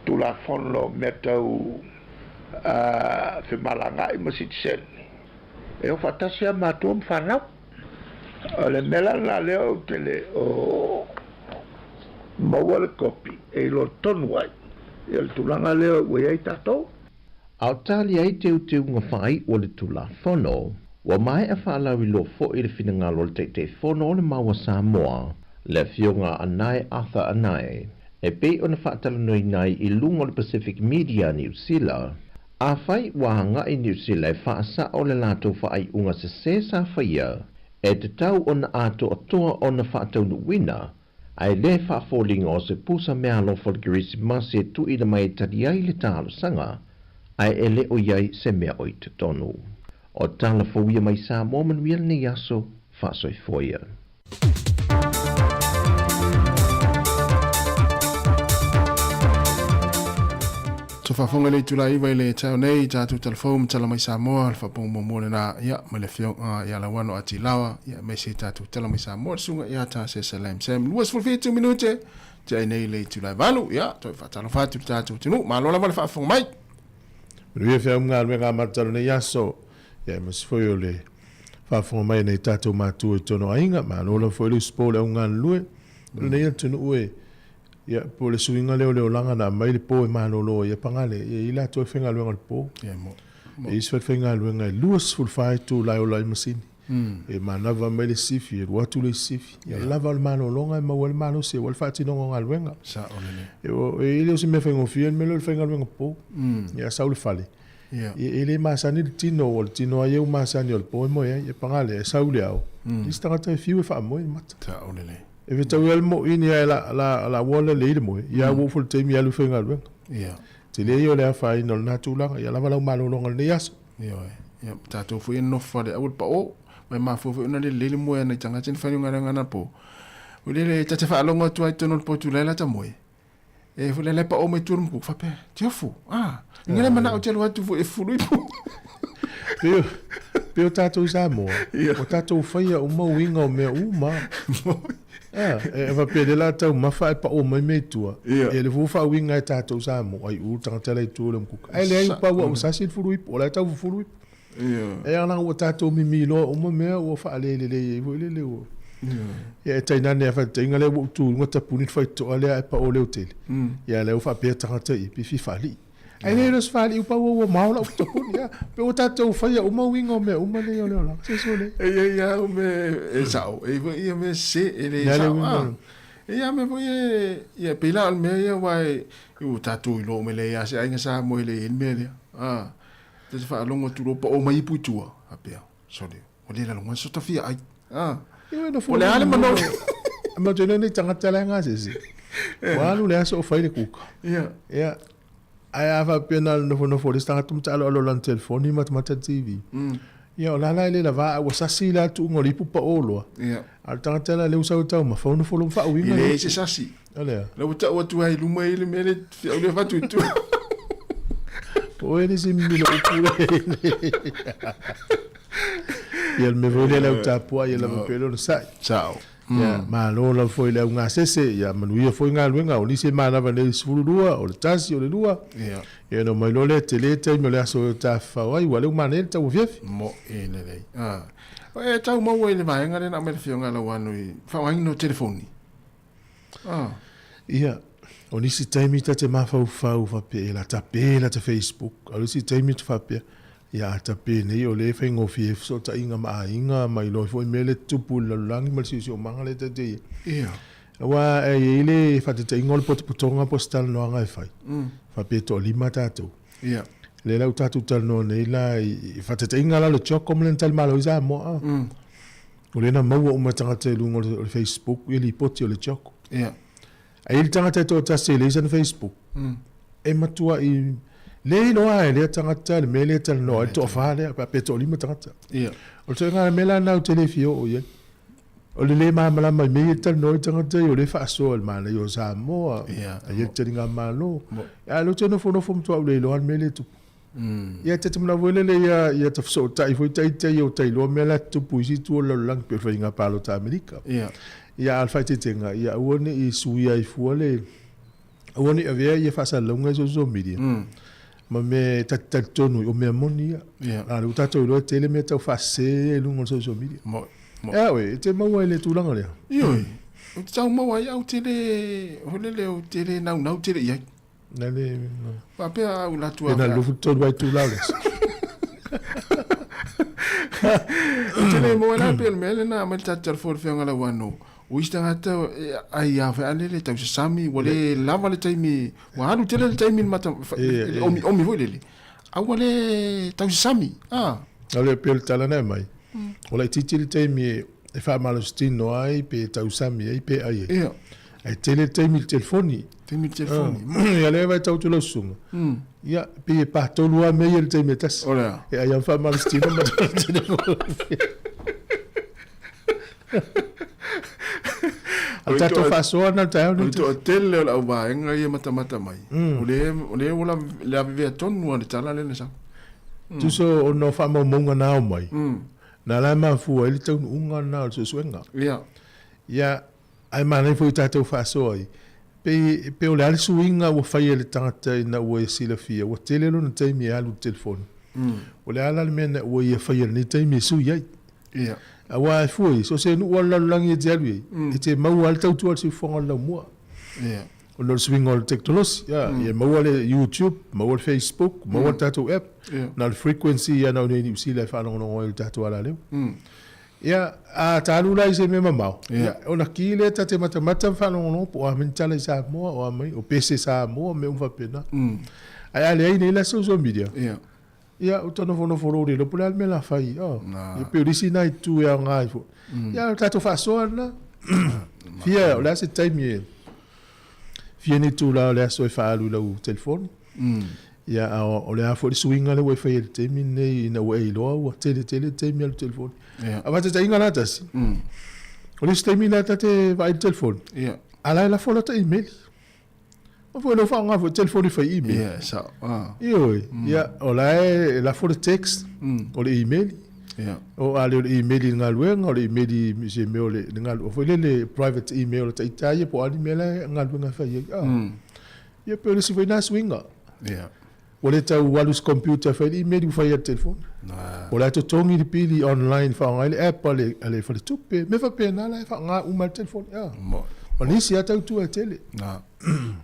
Tulafono mea tau femalagaai ma sitiseni, e o faatasi lava matua ma fanau. O le mea la lena lea ou te le o maua le kopi e iloa tonu ai ia le tulaga lea ua i ai tatou. A o tali ai teuteuga faaiu o le Tulafono, ua maea faalauiloa foi le finagalo o le Taitaifono o le Mau a Samoa, le Afioga a Anae Arthur Anae, e pei ona faatalanoaina ai i luga o le Pacific Media Niu Sila. Afai ua agai Niu Sila e faasao le latou faaiuga sese sa faia, e tatau ona atoatoa ona faataunuuina Ae le faafoliga o se pusa meaalofa o le Kerisimasi e tuuina mai e tali ai le talosaga, ae e le o i ai se mea o i totonu. O tala fou ia mai Samoa manuia lenei aso, faasoifua ia. So faafofoga i le itula iva i le taeao nei, tatou talafou ma tala mai Samoa, le faapoga muamua lena, ia, mai le afioga ia Lauano Atilawa, ia, aemaise i tatou tala mai Samoa, le susuga ia Tasesa Lam Sam. 27 minute, tea ai nei le itula e valu, ia, toe faatalofa atu i le tatou atunuu. Malo lava le faafofoga mai. Manuia feau ma galuega amata o lenei aso, ia, aemaise foi o le faafofoga mai a nai tatou matua i totonu o aiga. Malo lava foi le usupo i le au galulue o lenei atunuu e Ia, po o le suiga lea o le olaga na aumai le po e malolo ai, ia pagale, ia i ai latou e faigaluega i le po. Ia, mo. E i ai isi falefaigaluega e 24 itula e ola ai masini. E manava mai le sifi, e alu atu le isi sifi. Ia lava o le malologa e maua ai le malosi aua le faatinoga o galuega. Sao lelei. E le o se mea faigofie le mea lea o le faigaluega po. Ia sau i le fale, Ia. E le masani le tino, ua o le tino lava ia ua masani o le po e moe ai. Ia pagale, e sau i le ao, isi tagata e fiu e faamoe i le mata. Sao lelei. E fetaui lava le moʻini ae la, la, la ua lelei le moe, ia ua oo foi i le taimi e alu i faigaluega. Ia. Tele ia o le afaina o lena tulaga, ia lava lau malologa i lenei aso. Ioe. Ia, tatou foi e nonofo fale aua le paʻō. Ma e mafua foi ona lelei le moe a nai tagata na faigaluega anapo. Foi lele, ta te faalogo atu lava i totonu o le potu la e lata moe. E foi lele paʻō mai tua o le mukuku, faapea, Tiofu, ah, inga le manao te alu atu foi e fulu ipu. Pei o tatou i Samoa, ua tatou faia uma uiga o mea uma. E faapea lea la taumafa ae pao mai mea i tua. Ia lea foi ua faauiga e tatou Samoa, ai u le tagata la i tua o le mukuka. Ae leai pau ua sasi le fulu ipu, o la e tau fufulu ipu. E ala ua tatou mimi loa uma mea ua faalelelei ai foi lele ua. Ia e tainane a faataitaiga lea ua ou tu i luga tapuni le faitotoa lea ae pao leo tele. Ia lea ua faapea tagata i pe fia faalii. Ae le iloa se faliu pau ua mao lau tapuni a. Pe ua tatou faia uma uiga o mea uma nei o le olaga. Se sole. E iai lava au mea e sao, e iai foi ia mea sese, e le sao a. E iai lava mea foi ia, ia pei la o le mea ia aua e ua tatou iloa uma e leai lava se aiga Samoa e leai ai le mea lea. A, ta te faalogo atu loa pao mai ipu i tua, faapea, sole, ua le lalogona se tafia ai. A, o le a le manawa. Ma te nei tagata la e gasese. Ua alu le aso o fai le kuka. Ia. Ia. Ae a faapea na o le nofonofo o le isi tagata ma taaloalo i lana telefoni ma matamata i le TV. Ia o la la e le lava a ua sasi la tuuga o le ipu pao loa. Ia. A o le tagata la lea ua sau e taumafa ua nofo loa ma faauiga. E leai se sasi. O le a? La ua tau atu ai i luma i le mea le au le avatu i tua. Po o le isi mimilo upu le. Ia le mea foi lea le au tapuai ia lava pea le onosai. Sao. Ia, malo lava foi i le augasese, ia manuia foi galuega, o nisi e manava nei i le 12, o le 1, o le 2. Ia. Ia ona omai loa lea, tele taimi o le aso e tafafao ai, ua lea ua manaia le tauafiafi. Mo e lelei. Ah. E tau maua i le vaega lea na aumai le Afioga ia Lauano i faaaogaina o telefoni. Ah. Ia, o nisi taimi ta te mafaufau faapea, e la tape la ta Facebook, a o le isi taimi ta faapea, Ia ata penei o lea e faigofie ai fesootaiga ma aiga ma iloa ai foi mea lea e tutupu i le lalolagi ma le siosiomaga lea e tatou i ai. Ia. Aua e i ai le faataitaiga o le potopotoga po o se talanoaga e fai, faapea e toalima tatou. Ia. Lea la ua tatou talanoa nei la i faataitaiga la o le CHOGM lea na talimalo ai Samoa. O lea na maua uma e tagata i luga o le Facebook ia lipoti o le CHOGM. Ia. Ae i ai le tagata e toatasi e leai sana Facebook, e matuai le iloa e lea tagata le mea lea e talanoa ai le toafa lea, pe toalima tagata. Ia. O le ituaiga mea la lena ou te le fia oo i ai. O le le malamalama i mea ia e talanoa ai tagata ia, o lea e faasoa i le manaia o Samoa, Ia. e i ai le taligamalo. A o lea ou te nofonofo matua ou le iloa le mea lea e tupu. Ia ta te manao foi lele ia ia ta fesootai foi ita ia ua ta iloa mea la e tutupu i isi itu o le lalolagi pei o le faiga palota a Amerika. Ia. Ia a o le faaeteetega ia aua ne i suia ai fua le aua ne i avea ia faasalalauga i social media ma mea e ta te talitonu ai o mea moni ia. Ia. A o lea ua tatou iloa e tele mea tau faasese ia i luga o le social media. Mo, mo. E a oe, e te maua i le tulaga lea? Ioe, ou te tau maua ai au te le, foi lele ou te le naunau tele i ai. Na le... Faapea au la tua. Na lufu tolu ai tu lau les. Te le mo la pe me le na me ta telefone fenga la wano. O isi tagata ai a fe ale le tau sasami ua le lava le taimi ua alu tele le taimi mata omi omi foi lele. A ua le tau sasami. Ah. O le pe le tala na mai. O la titi le taimi e faamalositino ai pe tausami ai pe ai ai. Ia. Ae tele le taimi i le telefoni. Taimi i le telefoni. Ia lea vai tau atu lau susuga. Ia, pei e patolu lava mea ia i le taimi e tasi. O le a? E ai lava faamalositino ma telefoni. O le tatou faasoa lena i le taeao lenei. O le toatele o le auvaega ia e matamata mai, o lea o lea ua lavevea tonu lava i le tala lea na sau. Tusa ona o faamaumauga na ao mai, Na la e mafua ai le taunuuga lena o le suesuega. Ia. Ia, ae manaia foi i tatou faasoa ai, pe, pe o le a le suiga ua fai e le tagata ina ua ia silafia, ua tele lona taimi e alu i le telefoni. O le a la le mea na ua ia faia i lenei taimi e sui ai? Ia. Aua e fua i, so o se nuu lava o le lalolagi e te alu i ai, e te maua lava le tautua a le siufofoga o le laumua. Ia. Ona o le suiga o le tekonolosi, ia, ia maua le YouTube, maua le Facebook, maua le tatou app, Ia. na o le frequency ia na o nei i Niu Sila e faalogologo ai i le tatou alaleu. Ia, a ta alu la i se mea mamao, Ia. ia, ona ki lea ta te matamata ma faalogologo po o a mai ni tala i Samoa, o a mai, o pese Samoa, mea uma faapena. Ae a leai nei la social media, Ia. ia, ua ta nofonofo loa ua le iloa po o le a le mea la fai. Oh. Na. Ia, pei o le isi lena itu e aoga ai foi. Ia, o le tatou faasoa lena. Fia, o le a se taimi e fia ni itula o le aso e faaalu i lau telefoni. Ia, a o le a foi le suiga lea ua e faia i le taimi lenei ina ua e iloa ua tele tele le taimi alu telefoni. Ia. A faataitaiga la tasi, o le isi taimi lea ta te vaai i le telefoni, Ia. a la e lafo lata email. O foi lou faaaoga foi telefoni fai email. Ia, e sao. Ah. Ioe, ia, o la e lafo le text, o le email. Ia. O a le o le email i le galuega, o le email i se mea o le galuega foi lele private email a ita ia po o a ni mea la e galuega e fai ai. Ah. Ia pei o le isi foi lena suiga. Ia. Ua le tau alu i se computer e fai le email ua fai i le telefoni. O la e totogi le pili online faaaoga ai le app a le faletupe. Mea faapena la e faaaoga uma e le telefoni. Ah. Mo. O nisi lava tautua e tele. Na.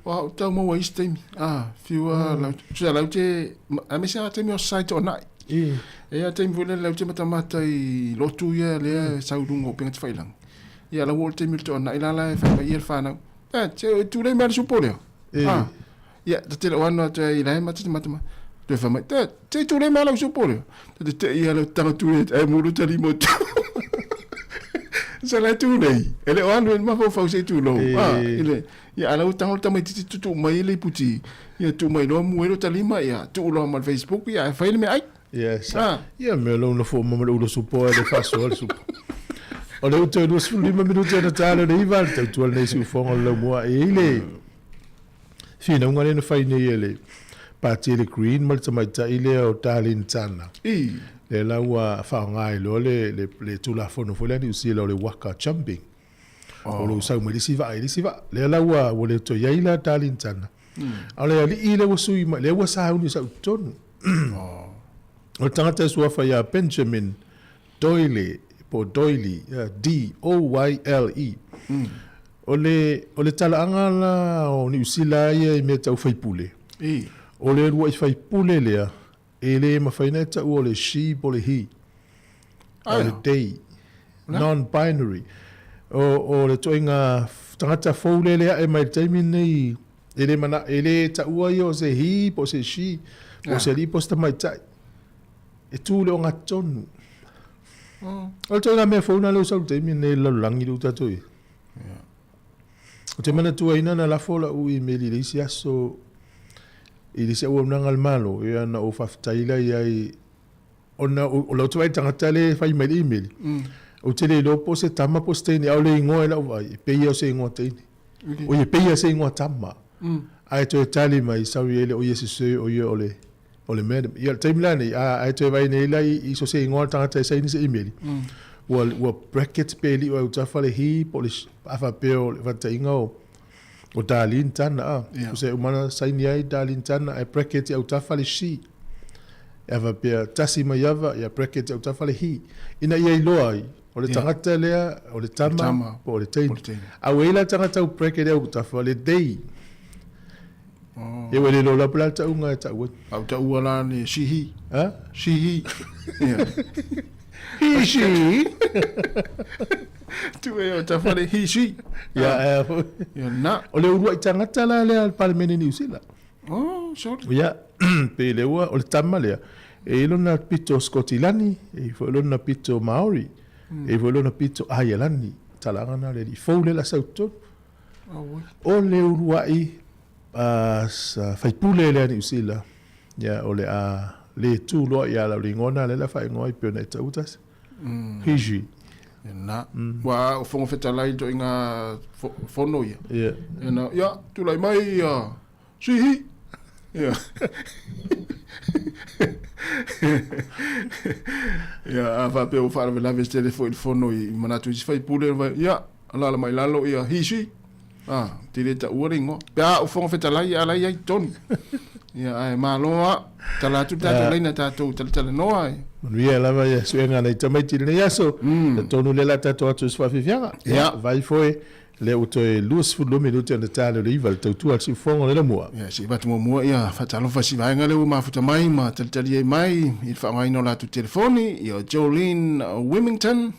O au tau maua isi taimi. Ah, fiu a lau, sia lau te, aemaise lava taimi o sai toanai. I. E a taimi foi lele lau te matamata i lotu ia lea e sau i luga o upega tafailagi. Ia lau oo i le taimi o le toanai la la e fai mai ia le fanau. Eh, se tulei mai le supo lea. I. Ah. Ia, ta tele o anu atu ai la e mata te mata ma. Toe fai mai, te, te tulei mai lau supo lea. Ta te te ia lau tanga tulei ai mulu tali mo tu. Sa la tu nei. E le o anu e mafaufau se i tulou. Ah, i le, ia ala ua tago le tamaititi tutuu mai le iputi. Ia tuu mai loa mua ai lo ta lima, ia tuu loa ma le Facebook, ia ae fai le meaai. Yes. Ah. Ia mea lou nofo uma ma le ula supo e le faasoa le supo. O le uto e 25 minute ona ta le iva le tautua lenei siufoga o le laumua e i le finauga lea na fai nei e le pati le Green ma le tamaitai lea o Darlene Tana. I. Lea la ua faaaoga ai loa le, le, le Tulafono foi lea a Niu Sila o le waka jumping. Oh. O lou sau mai le isi vaa i le isi vaa. Lea la ua, ua le toe i ai la Darlene Tana. A o le alii lea ua sui mai, lea ua sauni sau i totonu. Oh. O le tagata e suafa ia Benjamin Doyle, po o Doyle, D-O-Y-L-E. O le, o le talaaga la o Niu Sila ia i mea tau faipule, I. o le uluai faipule lea, e le mafai ona e taua o le she po o le he, o le they, non-binary. O, o le ituaiga tagata fou lea le ae mai i le taimi lenei, e le mana, e le taua ia o se he po o se she, po o se alii po o se tamaitai. E tu le ogatotonu. O le ituaiga mea fou lena lea ua sau i le taimi lenei i le lalolagi lea ua tatou i ai. Ou te manatuaina na lafo lau imeli i le isi aso i le isi auaunaga a le Malo, ia na ou faafetai la i ai ona o lau vaai tagata lea e fai mai le imeli. Ou te le iloa po o se tama po o se teine, a o le igoa i lau vaai, e pei lava o se igoa teine. Oi, e pei lava o se igoa tama. Ae toe tali mai, sorry e le o ia se sir, o ia o le o le madam. Ia, o le taimi la nei, a, ae toe vaai nei la i, i so se igoa o le tagata e saini se imeli, ua, ua bracket pe liʻo ai autafa le he po o le, a faapea o le faataitaiga o, o Darlene Tana, a, Yeah. o se uma na saini ai Darlene Tana, ae bracket i autafa le she. A faapea, tasi mai ava, ia bracket i autafa le he. Ina ia iloa ai, o le tagata lea, o le tama, tama, po o le teine. po o le teine. A ua i ai la tagata ua bracket i autafa le they. Ia ua le iloa lava po o le a le tauga e tau ai. A ua taua la le she he. Ha? She he. Ia. He she. Tu e o tafa le he she. Ia, ae foi. Ia na. O le uluai tagata la lea a le Palemene Niu Sila. Oh, sorry. Ia, pe le ua, o le tama lea, e i lona pito Skotilani, e i foi lona pito Maori, e i foi lona pito Aialani. Talaaga na o le alii fou lea la sau totonu. O le uluai faipule lea Niu Sila, ia, o le a le tu loa ia lau le igoa na lea la faaigoa ai pei ona e taua tasi. Fiji. Na. Ua o Fofoga Fetalai itoaiga fono ia. Ia. Ia na, ia, tulai mai ia Sihi. Ia. Ia, a faapea ua faalavelave se tele foi i le fono i manatu i isi faipule, ia, Alaala mai lalo ia he she. Ah, te le taua le ingoa. Pe a o Fofoga Fetalai a la i ai tonu. Ia ae malo a. Tala atu le tatou laina tatou talatalanoa e. Manuia lava ia suega nai tamaiti i lenei aso. Mm. Tonu lea la tatou atu i se faafiafiaga. Ia. Vai foi lea ua toe 22 minute ona ta lea o le iva le tautua a le siufofoga o le lamua. Ia, se i avatu muamua ia faatalofa i si vaega lea ua mafuta mai ma talitali ai mai i le faaaogaina o latou telefoni, ia o Jolene Wimington,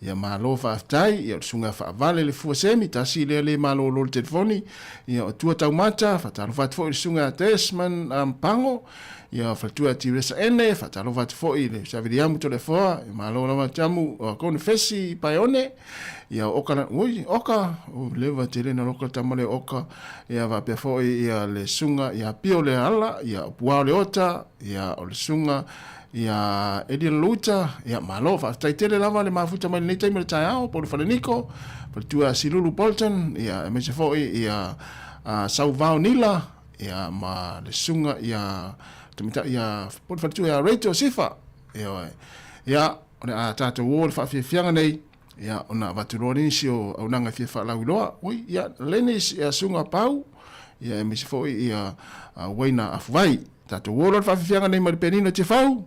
Ia malo faafetai, ia o le susuga faavale le fua semi, tasi lea le malolo le telefoni, ia o Tua Taumata, faatalofa atu foi i le susuga Desmond Mpango, ia o faletua ia Tiresa Ene, faatalofa atu foi i le Saviliamu Toleafoa, ia malo lava Tamu Konefesi Paeone, ia o Oka, ui, Oka, ui, leva tele na loka tama le Oka, ia faapea foi ia le susuga ia Pio Leala, ia o Puao Leota, ia o le susuga Ia Eddie Loluta, ia malo, faafetai tele lava le mafuta mai lenei taimi o le taeao, Paulu Faleniko, faletua Silulu Bolton, ia aemaise foi ia uh, Sauvao Nila, ia ma le susuga ia tamatai ia Paulu Faletua ia Rachel Sifa, ia oe. Ia, o le a tatou o le faafiafiaga nei, ia ona avatu loa nisi o aunaga e fia faalauiloa, ui, ia Lenis ia Suga Pau, ia aemaise foi ia uh, Waina Afuvai. Tatou o loa le faafiafiaga nei mai le pianino Tefau.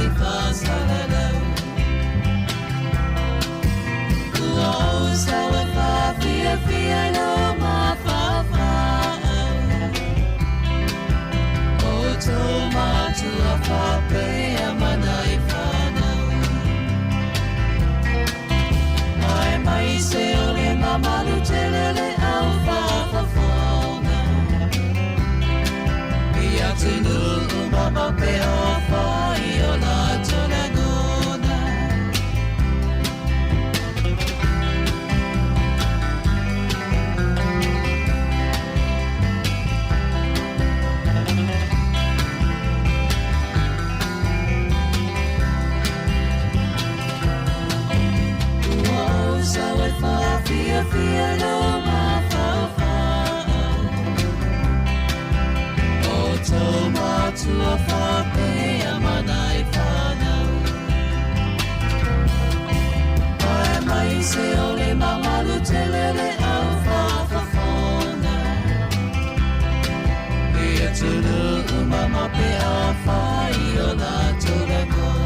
isi faasalalau. Ua ou sau e faafiafia i lou mafaufau. Outou matua faapea ma nai fanau. Aemaise o le mamalu tele o le au faafofoga. I atunuu mamao pe afai o latou lagona. Ua ou sau e faafiafia i lou mafaufau. Outou matua faapea ma nai fanau. Aemaise o le mamalu tele o le au faafofoga. I atunuu mamao pe afai o latou lagona.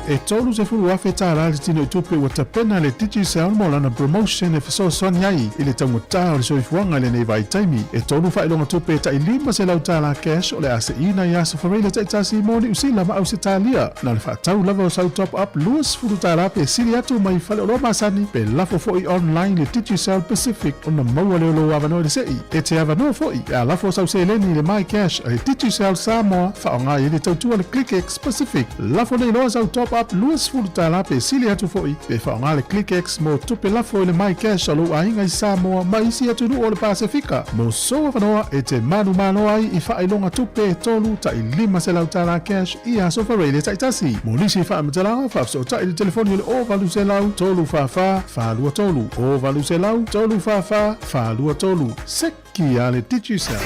E $30,000 tala le tino i tupe ua tapena e le Digicel mo lana promotion e fesoasoani ai i le taugata o le soifuaga i lenei vaitaimi. E tolu faailoga tupe e tai $500 tala cash o le a seina i aso Fareila taitasi mo Niu Sila ma Ausetalia. Na o le faatau lava o sau top up $20 pe sili atu mai faleoloa masani pe lafo foi online le Digicel Pacific ona maua lea o lou avanoa i le sei. E te avanoa foi pe a lafo sau seleni i le MyCash a le Digicel Samoa faaaoga i ai le tautua le ClickX Pacific. Lafo nei loa sau top up $20 pe sili atu foi pe faaaoga le ClickX mo tupe lafo i le MyCash a lou aiga i Samoa ma isi atunuu o le Pasefika. Mo sou avanoa e te manumalo ai i faailoga tupe e tolu tai $500 cash i aso Fareile taitasi. Mo nisi faamatalaga, faafesootai i le telefoni o le 0800 344 423, 0800 344 423. Seki a le Digicel.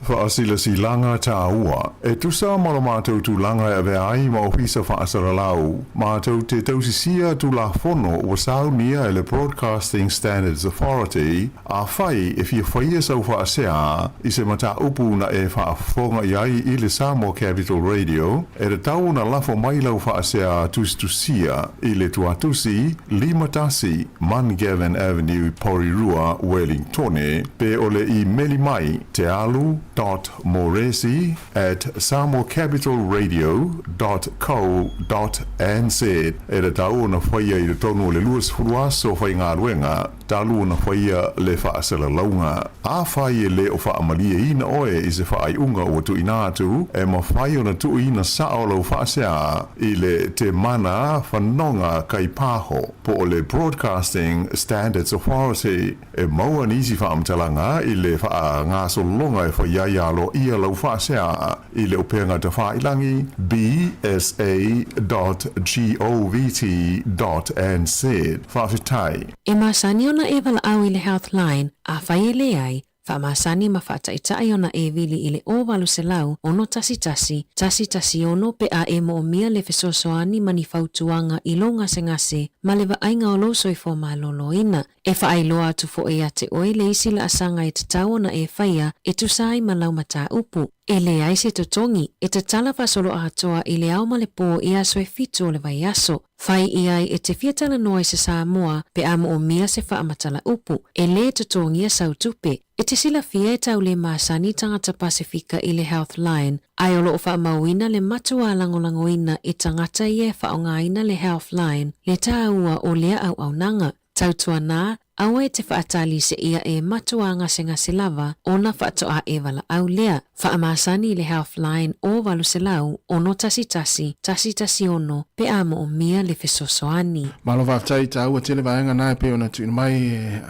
Faasilasilaga tāua. E tusa ma lo matou tulaga e avea ai ma Ofisa Faasalalau, matou te tausisia Tulafono ua saunia e le Broadcasting Standards Authority, Afai e fia faia sau faasea i se mataupu na e faafofoga i ai i le Samoa Capital Radio, e tatau ona lafo mai lau faasea tusitusia i le tuatusi 51 Mungavin Avenue, Porirua, Wellingtone, pe o le imeli mai tealu dot moresi at samoacapitalradio dot co dot nz. E tatau ona faia i totonu o le 20 aso faigaluega talu ona faia le faasalalauga. Afai e le o faamalieina oe i se faaiuga ua tuuina atu, e mafai ona tuuina sao lau faasea i le Temana Fanoga Kaipaho po o le Broadcasting Standards Authority. E maua nisi faamatalaga i le faagasologa e fai ai aloaia lau faasea i le upega tafailangi bsa dot govt dot nz. Faafetai. E masani ona e valaau i le Healthline, afai e leai, faamasani ma faataitai ona e vili i le 0800 611 116 pe a e moomia le fesoasoani ma ni fautuaga i lou gasegase ma le vaaiga o lou soifua maloloina. E faailoa atu foi ia te oe le isi laasaga e tatau ona e faia e tusa ai ma lau mataupu. E leai se totogi, e tatala faasoloatoa i le ao ma le pō i aso e fitu o le vaiaso. Fai i ai e te fia talanoa i se Samoa pe a moomia se faamatala upu. E lē totogia sau tupe. E te silafia e tau lē masani tagata Pasefika i le Healthline, ae o loo faamauina le matuā lagolagoina e tagata ia e faaaogaina le Healthline le tāua o lea auaunaga. Tautuanā, aua e te faatali seia e matuā gasegase lava ona faatoa e valaau lea. Faamasani i le Healthline o 800 611 116 pe a moomia le fesoasoani. Malo faafetai taua tele vaega na e pei ona tuuina mai e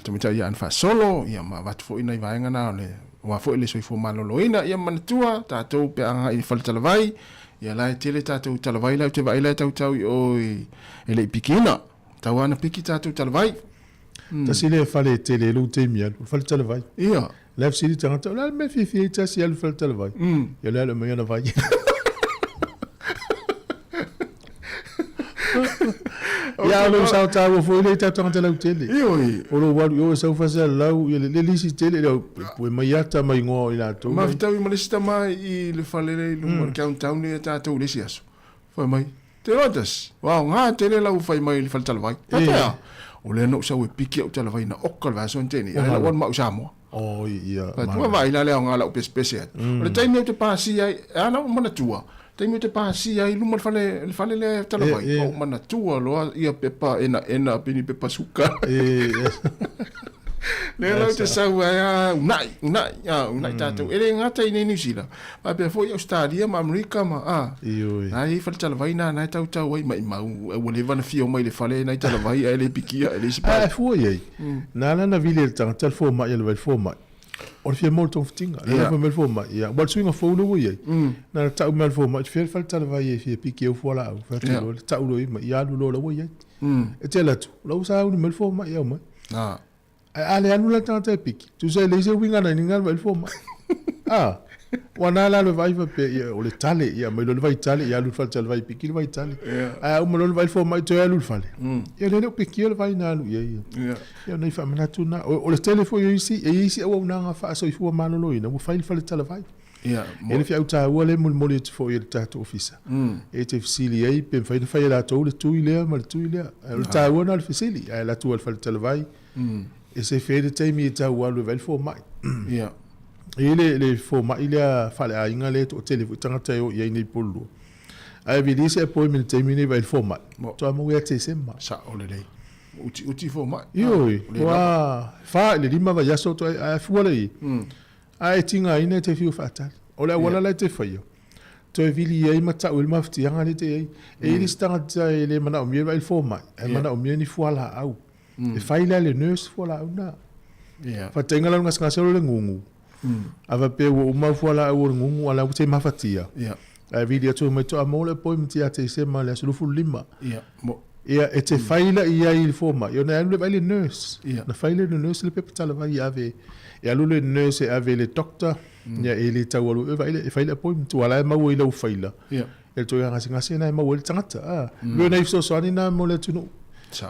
Tamatai ia Ana Faasolo ia ma avatu foi nai vaega na o le aua foi le soifua maloloina ia manatua tatou pe a agai i le fale talavai ia la e tele tatou talavai la ou te vaai la e tautau i o e le i pikiina. Tau ana piki tatou talavai. Tasi lea fale e tele ai lou taimi alu, o le fale talavai. Ia. La e fesili tagata, o le a le mea e fiafia ai tasi e alu i le fale talavai? Ia o le a le aumai ana vai. Ia, o lou sao taua foi lea i tatou tagata lautele. Ioe. O lou alu i o e sau faasalalau, ia le lisi tele, lea e mai ata ma igoa o i latou. Mafutaui ma le isi tama i le fale lea i luma o le countdown lea tatou i le isi aso. Fai mai, Te iloa tasi, ua aoga tele lau fai mai i le fale talavai. Faapea, o lea na ou sau e piki au talavai na oka le vaiaso na tea nei, a lea ua alu ma au i Samoa. Oh, ia, Fai atu, ua vaai la le aoga o lau pesepese atu. O le taimi ou te pasia ai, e ala ou manatua, taimi ou te pasia ai i luma o le fale, le fale lea e talavai, ua ou manatua loa ia pepa enaena, peni pepa suka. Lea la ou te sau ai a unai, unai, a unai tatou. E le gata i nei Niu Sila, faapea foi Ausetalia ma Amerika ma a. Ioe. Na e i ai fale talavai na na e tautau ai maimau ua leva ona fia omai i le fale nai talavai ae le pikia e le isi Ae fua i ai, na ala ona vili e le tagata le fomai e le vai fomai. O le fia maua le togafitiga. Lea la fai mai le fomai, ia, aua o le suiga fou lea ua i ai. Na ona tau mai lava le fomai, ou te fia i le fale talavai e fia piki ai fualaau. Fai atu loa, tau loa i ai ma ia alu loa la ua i ai. E te alu atu, o la ua sauni mai le fomai e aumai. Ae a le alu la le tagata e piki, tusa e leai se uiga na iniga le vaai le fomai. A, ua na la le vaai faapea, ia, o le tale, ia aumai loa le vaitale, ia alu i le fale talavai e piki le vaitale. Ae a uma loa le vaai le fomai toe alu i le fale, ia lea e le o pikia le vai na alu i ai. Ia, o nai faamanatu na. O le tele foi o isi, e i ai isi auaunaga faasoifua maloloina ua fai i le fale talavai. Ia, E i ai le feau taua lea e molimoli atu foi e le tatou ofisa, e te fesili ai pe mafai ona fai e latou le tui lea ma le tui lea. Ae o le taua lena o le fesili, ae alu atu lava i le fale talavai, e sefe ai le taimi e tau alu e vaai le fomai. Ia. E i ai le, le fomai lea faaleaiga lea e toatele foi tagata e o i ai nei i Upolu. Ae vili se appointment i le taimi nei e vaai le fomai, faatoa maua ia Tesema. Sao lelei. Utiuti fomai. Ioe, ua 4 i le 5 vaiaso toe, ae fua lea i ai. A e tigaina e te fiu faatali. O le auala la e te faia, toe vili ai ma tau ai le mafatiaga lea e te i ai. E i ai le isi tagata e le manaomia le vaai i le fomai, ae manaomia ni fualaau. E fai la e le nurse fualaau na. Faataitaiga la o le gasegase o le gugu, a faapea ua uma au fualaau o le gugu a o la ua te mafatia, ae vili atu mai toa maua le appointment ia Tesema i le aso 25. Ia, e te fai la i ai i le fomai, ona e alu lea e vaai le nurse. Ona fai lea e le nurse le pepa talavai e ave, e alu le nurse e ave i le doctor, ia e le tau alu e vaai le, e fai le appointment, aua o la e maua i lau faila, ia le toe gasegase lena e maua ai le tagata. A, pei o nai fesoasoani na mo le atunuu.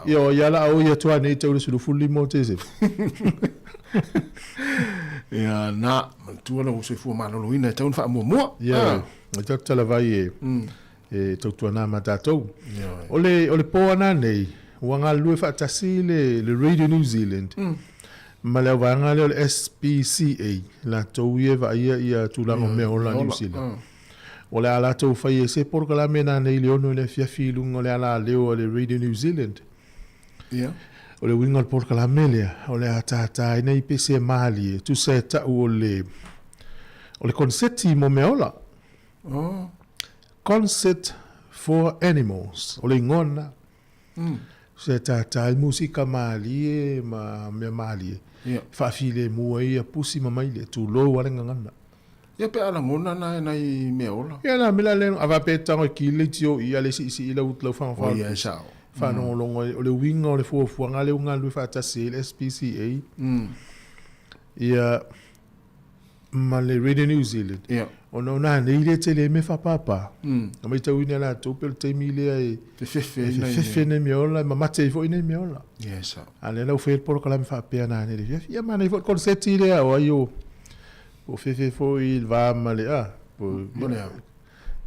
Ia, o ia la a oi atu nei tau le 15 o Tesema. Ia, na, manatua lou soifua maloloina e tatau ona faamuamua. Ia, e tatou talavai e. E tautuana ma tatou. O le, o le po ana nei, ua galulue faatasi le, le Radio New Zealand ma le auvaega lea o le SPCA, latou ia e vaaia ia tulaga o mea ola a New Zealand. O le a latou faia se polokalame nanei i le 6 i le afiafi i luga o le alaleo a le Radio New Zealand. O le uiga o le polokalame lea, o le a tātā ai nei pese malie, tusa e tau o le, o le konseti mo mea ola. Oh. Concert for Animals, o le igoa lena. Se tātā ai musika mālie ma mea mālie. Yeah. Faafilemu ai ia pusi ma maile, tulou a le gagana. Ia pe a lagona na e nai mea ola. Ia na mea la le, a faapea e tago e kili le iti o i a le siisii lau, lau fagafaa. O ia e sao. Faalogologo ai, o le uiga o le fuafuaga lea ua galulue faatasi ai le SPCA. Ia, ma le Radio New Zealand. Yeah. Ona o nanei lea tele ai mea faapāpā. Na matauina e latou pei o le taimi lea e Fefefe ai nai fefefe nai mea ola, e mamate ai foi nai mea ola. Ia e sao. A lea la ua fai ai le polokalame faapea nanei i le afiafi. Ia manaia foi le konseti lea o ai o o fefe foi i le va ma le a. Po, Mo le au.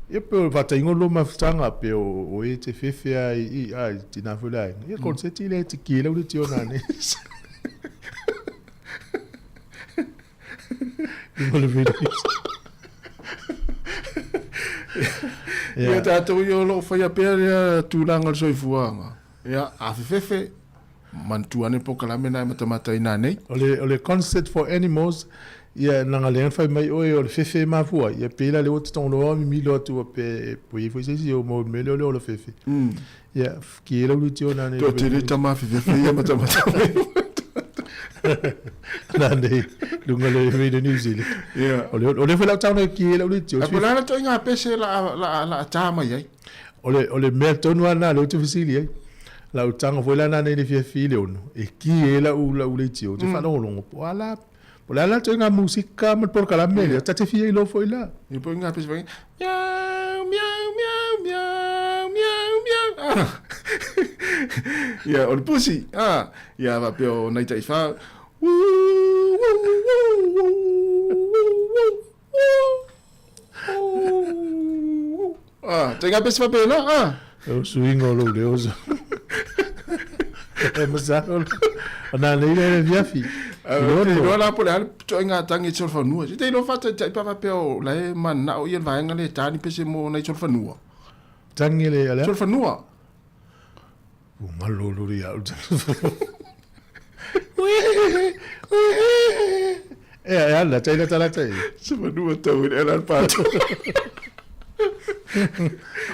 Ia pe o le faataiga o lua mafutaga pe o o e te fefe a i i a i tina foi le aiga. Ia konseti lea e tiki ai lau leitio nanei. Mo le video. Ia tatou ia o lo o faia pea lea tulaga o le soifuaga. Ia, a fefefe, manatua ane le polokalame lena e matamata ai nanei. O le, o le Concert for Animals, ia leaga lea na fai mai oe o le fefe e mafua ai, ia pei la lea ua tatogoloa mimilo atu pe ua i ai foi se isi o maua i le mea lea o le ola fefe. Ia, ki e lau leitio nanei. Toatele tama fefefe ia matamata mai. Nanei, luga le Radio New Zealand. Ia. O le, o le foi lau tauna ki e lau leitio. Ae po o le a le ituaiga pese la, la, la ta mai ai? O le, o le mea tonu lava lena lea ou te fesili ai. Lau tago foi la nanei i le fiafi i le 6, e ki ai lau, lau leitio, ou te faalogologo, po o a la, po o le a la ituaiga musika ma le polokalame lea, ta te fia iloa foi la. Ia po o ina pese fai, miau, miau, miau, miau, miau, miau. Ah. Ia, o le pusi. Ah. Ia, faapea o nai taifā, wuu, wuu, wuu, wuu, wuu, wuu, wuu. Ah, ituaiga pese faapena, ah. O suiga o lou leo sa. E masalo o nanei lea i le afiafi. I le ono. Iloa la po o le a le ituaiga tagi i solofanua. Se te iloa faataitai pe a faapea o la e mananao ia le vaega lea e ta ni pese mo nai solofanua. Tagi le a le a? Solofanua. Ua galo loli ia au. E ala, tai lata lata e. Se fanua tau e ala pato.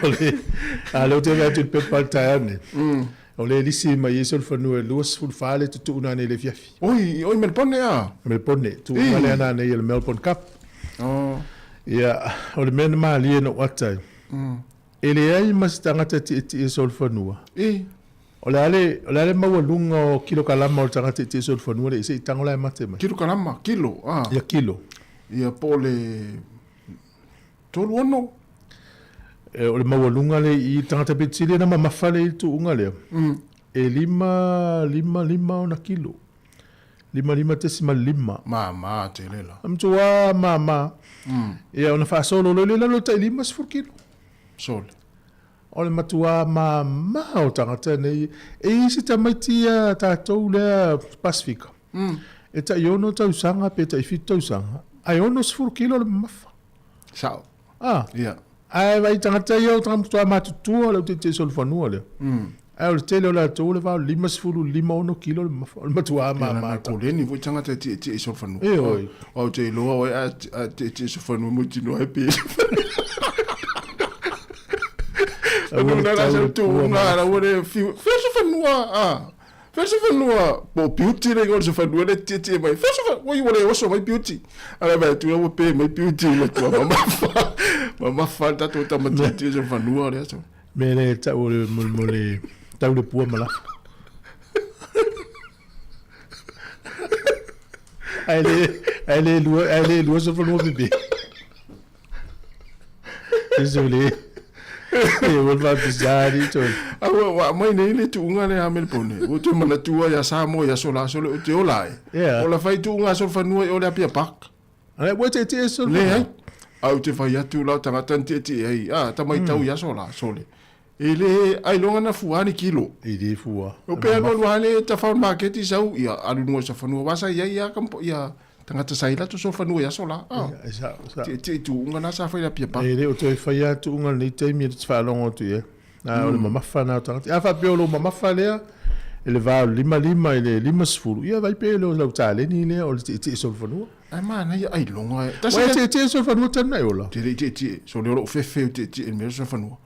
O le, a le o te atu le pepa le taeao nei. O le lisi mai ai solofanua e 24 le tutuu nanei i le afiafi. Oi, oi Melbourne a. Melbourne, tuuga lea nanei e le Melbourne Cup. Oh. Ia, o le mea na malie na ou ata ai. E leai ma se tagata tietie solofanua. I. O le a le, o le a le maualuga o kilokalama o le tagata tietie solofanua lea se i tago la e mate mai. Kilokalama, kilo, a. Ia, kilo. Ia, po o le 36. E, o le maualuga lea i le tagata pito sili ona mamafa lea i le tuuga lea. E lima, lima, lima ona kilo. 55.5. Mama tele la. E matua mama. Ia ona faasolo loa lea i lalo o le tai 50 kilo. Sole. O le matua mama o tagata nei. E i ai si tamaiti a tatou lea Pasifika. E tai 6 tausaga pe tai 7 tausaga, ae 60 kilo le mamafa. Sao. Ah. Ia. Ae vaai tagata ia o tagata matua matutua le au tietie solofanua lea. Ae o le tele o latou o le va o le 50 56 kilo le mamafa. O le matua mama. Ia, na koleni foi tagata e tietie i solofanua. E oi. Ou te iloa oe a tietie i solofanua mautinoa e pe. Aua le tau le pua ma. Aua le fiu. Fea solofanua ah. Fea se fanua, po o Beauty le igoa o se fanua lea e tietie mai. Fea se fanua, oi ua le oso mai Beauty. A le vaai atu ua pe mai Beauty i matua mamafa. Mamafa le tatou tama tietie se fanua o le aso. Mea lea e tau o le mo le tau le pua ma lafa. Ae le, ae le lua, ae le lua se fanua pepe. Désolé. E ua faapisa ali toe. A ua ua aumai nei le tuuga lea a Melbourne. Ua toe manatua ia Samoa i aso la sole ou te ola ai. Yeah. Ola fai tuuga a solofanua i o le Apia Park. Ai, ua tietie solofanua. Leai. A ou te fai atu la o tagata na tietie ai. A, tamaitau i aso la sole. E le ailoga na fua ni kilo. E le fua. O pe alu alu lava le tafa o le maketi sau, ia alu i luga o le fanua. Aua sa i ai lava kampo, ia tagata sa i latou solofanua i aso la. Ah. E sao, sao. Tietie i tuuga na sa fai i le Apia Park. E le o toe faia lava tuuga i lenei taimi e te faalogo atu i ai. A o le mamafa lena o tagata. A faapea o lou mamafa lea i le va o le 55 i le 50, ia vaai pe le o lau taleni lea o le tietie solofanua. Ae manaia ailoga e. Tasi Ua e tietie solofanua talu na e ola? Te le i tietie. Sole o lou fefe ou tietie i le mea o le solofanua.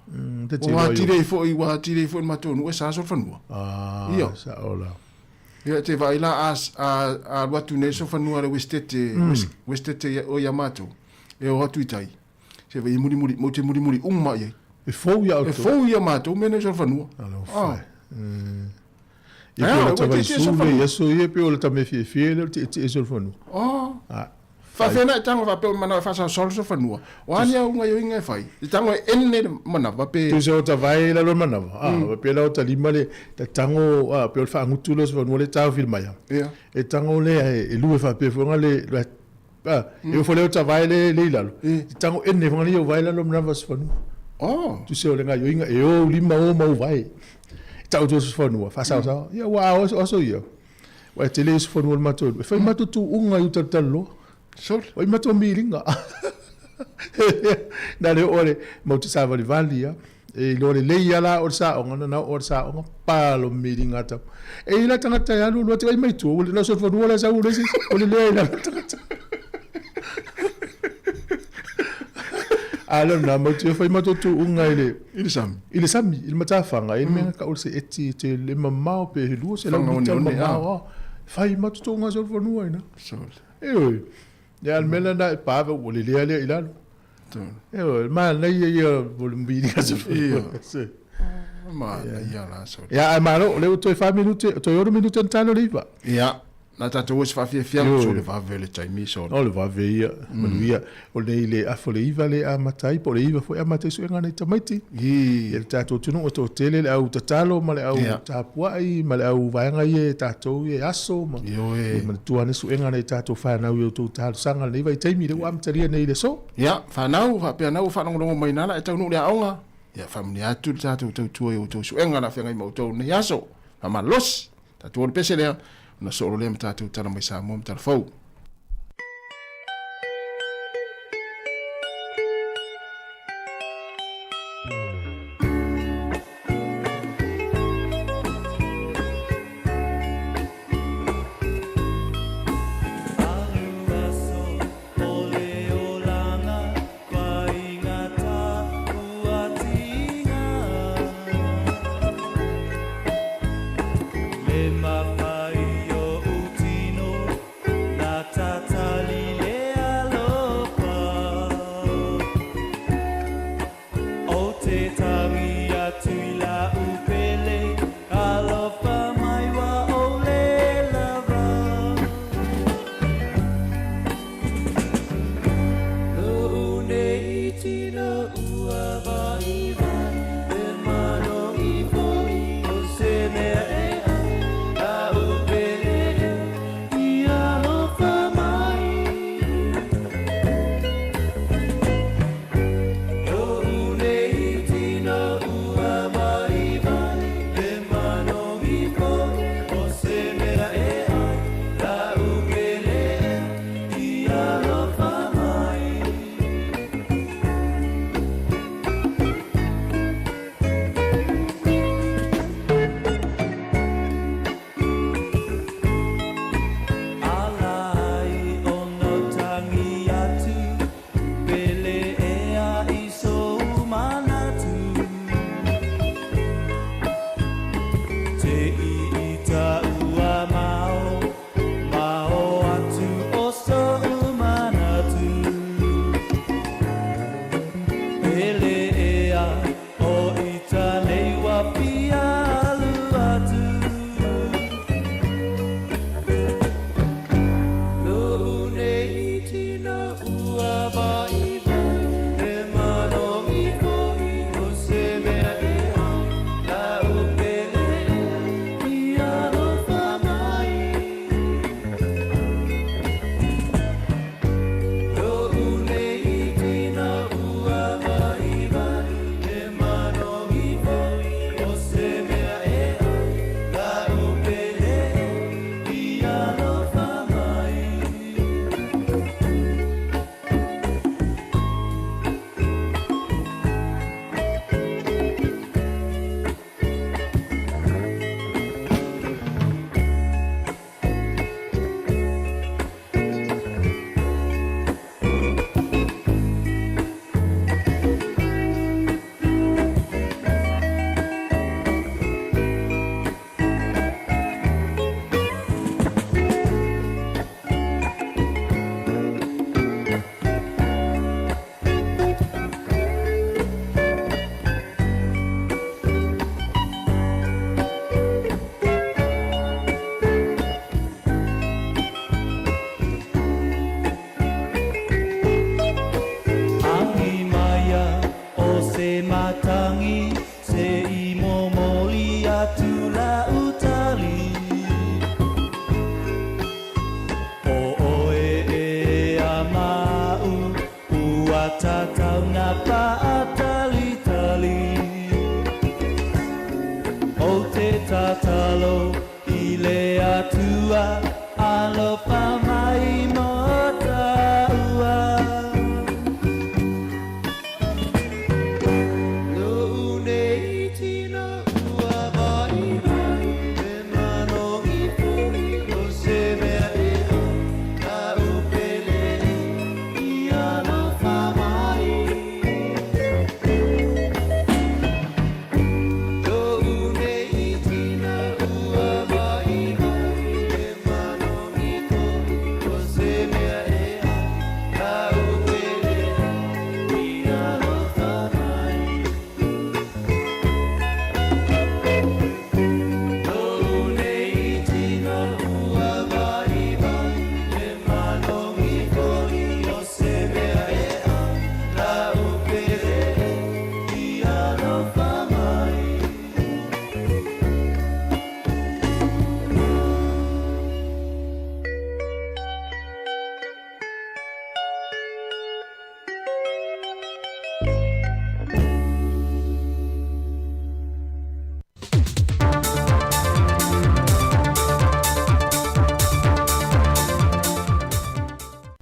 Te Ua atili ai foi, ua atili ai foi le matou nuu e sa solofanua. Ah, Ia. sao la. Ia te vaai la a, a, a alu atu nei solofanua a le Westete, West, Westete ia, o ia matou, e o atu i tai. Se vai e mulimuli, mau te mulimuli uma i ai. E fou ia outou. E fou ia matou mea nei solofanua. Alofa. Ah. Ia pe o lata vaisu le i aso ia pe o lata mea fiafia lea o le tietie solofanua. Oh. Ah. Faafea na e tago faapea o manao e faasaosao le solofanua. O a ni auga ioiga e fai? E tago e ene le manava pe. Tusa o ta vae i lalo o le manava. Ah, pe la o ta lima le ta tago ah, pe o le faagutu lea o solofanua lea e taofili mai. Ia. E tago lea e lue faapea foi le Ah, e ofo lea o ta vae le le i lalo. E tago ene foi le o vae lalo o manava o solofanua. Oh. Tusa o le gaioiga e o lima o mau vae. E tau atu o solofanua, faasaosao. Ia ua a o aso ia. Ua e tele solofanua o le matou e fai matou tuuga i uta i le taloloa. Sole. Ua i matou miliga. Na le oo le matou te savalivali lava. E iloa lelei lava la o le saoga, na na oo le saoga, palo miliga tau. E i la tagata e alu alu atu ai mai tua, ua le na o solofanua la e sau le isi, ua le leai lalo tagata. A lea lena, matou te fai matou tuuga i le... I le sami. I le sami, i le matafaga, e i ai le mea na tau o le seeti e te le mamao pe 200 mita le mamao. Fai matou tuuga solofanua i ina. Sole. Ioe. Ia, o le mea lena e pa ua lelea lea i lalo. Ioe, manaia ia o le miliga solofanua. Manaia la so. Ia, ae malo, o lea ua toe 4 minute, toe 6 minute ona talo le 9. Ia, na tatou o se faafiafiaga, so le vave le taimi so. O le vave ia, manuia. O lenei le afa o le 9 le amata ai, po o le 9 foi amata ai suega nai tamaiti. Ia le tatou atunuu e toatele le au tatalo ma le au tapuai ma le au vaega ia e tatou ia e aso ma ia manatua ane suega nai tatou fanau i outou talosaga lenei vaitaimi lea ua amatalia nei i le aso. Ia, fanau, faapea na ua faalogologo mai na la e taunuu le aoga. Ia, faamanuia atu le tatou tautua i outou suega na feagai ma outou lenei aso. Faamalosi, tatou o le pese lea, ona soo lea ma tatou tala mai Samoa ma tala fou.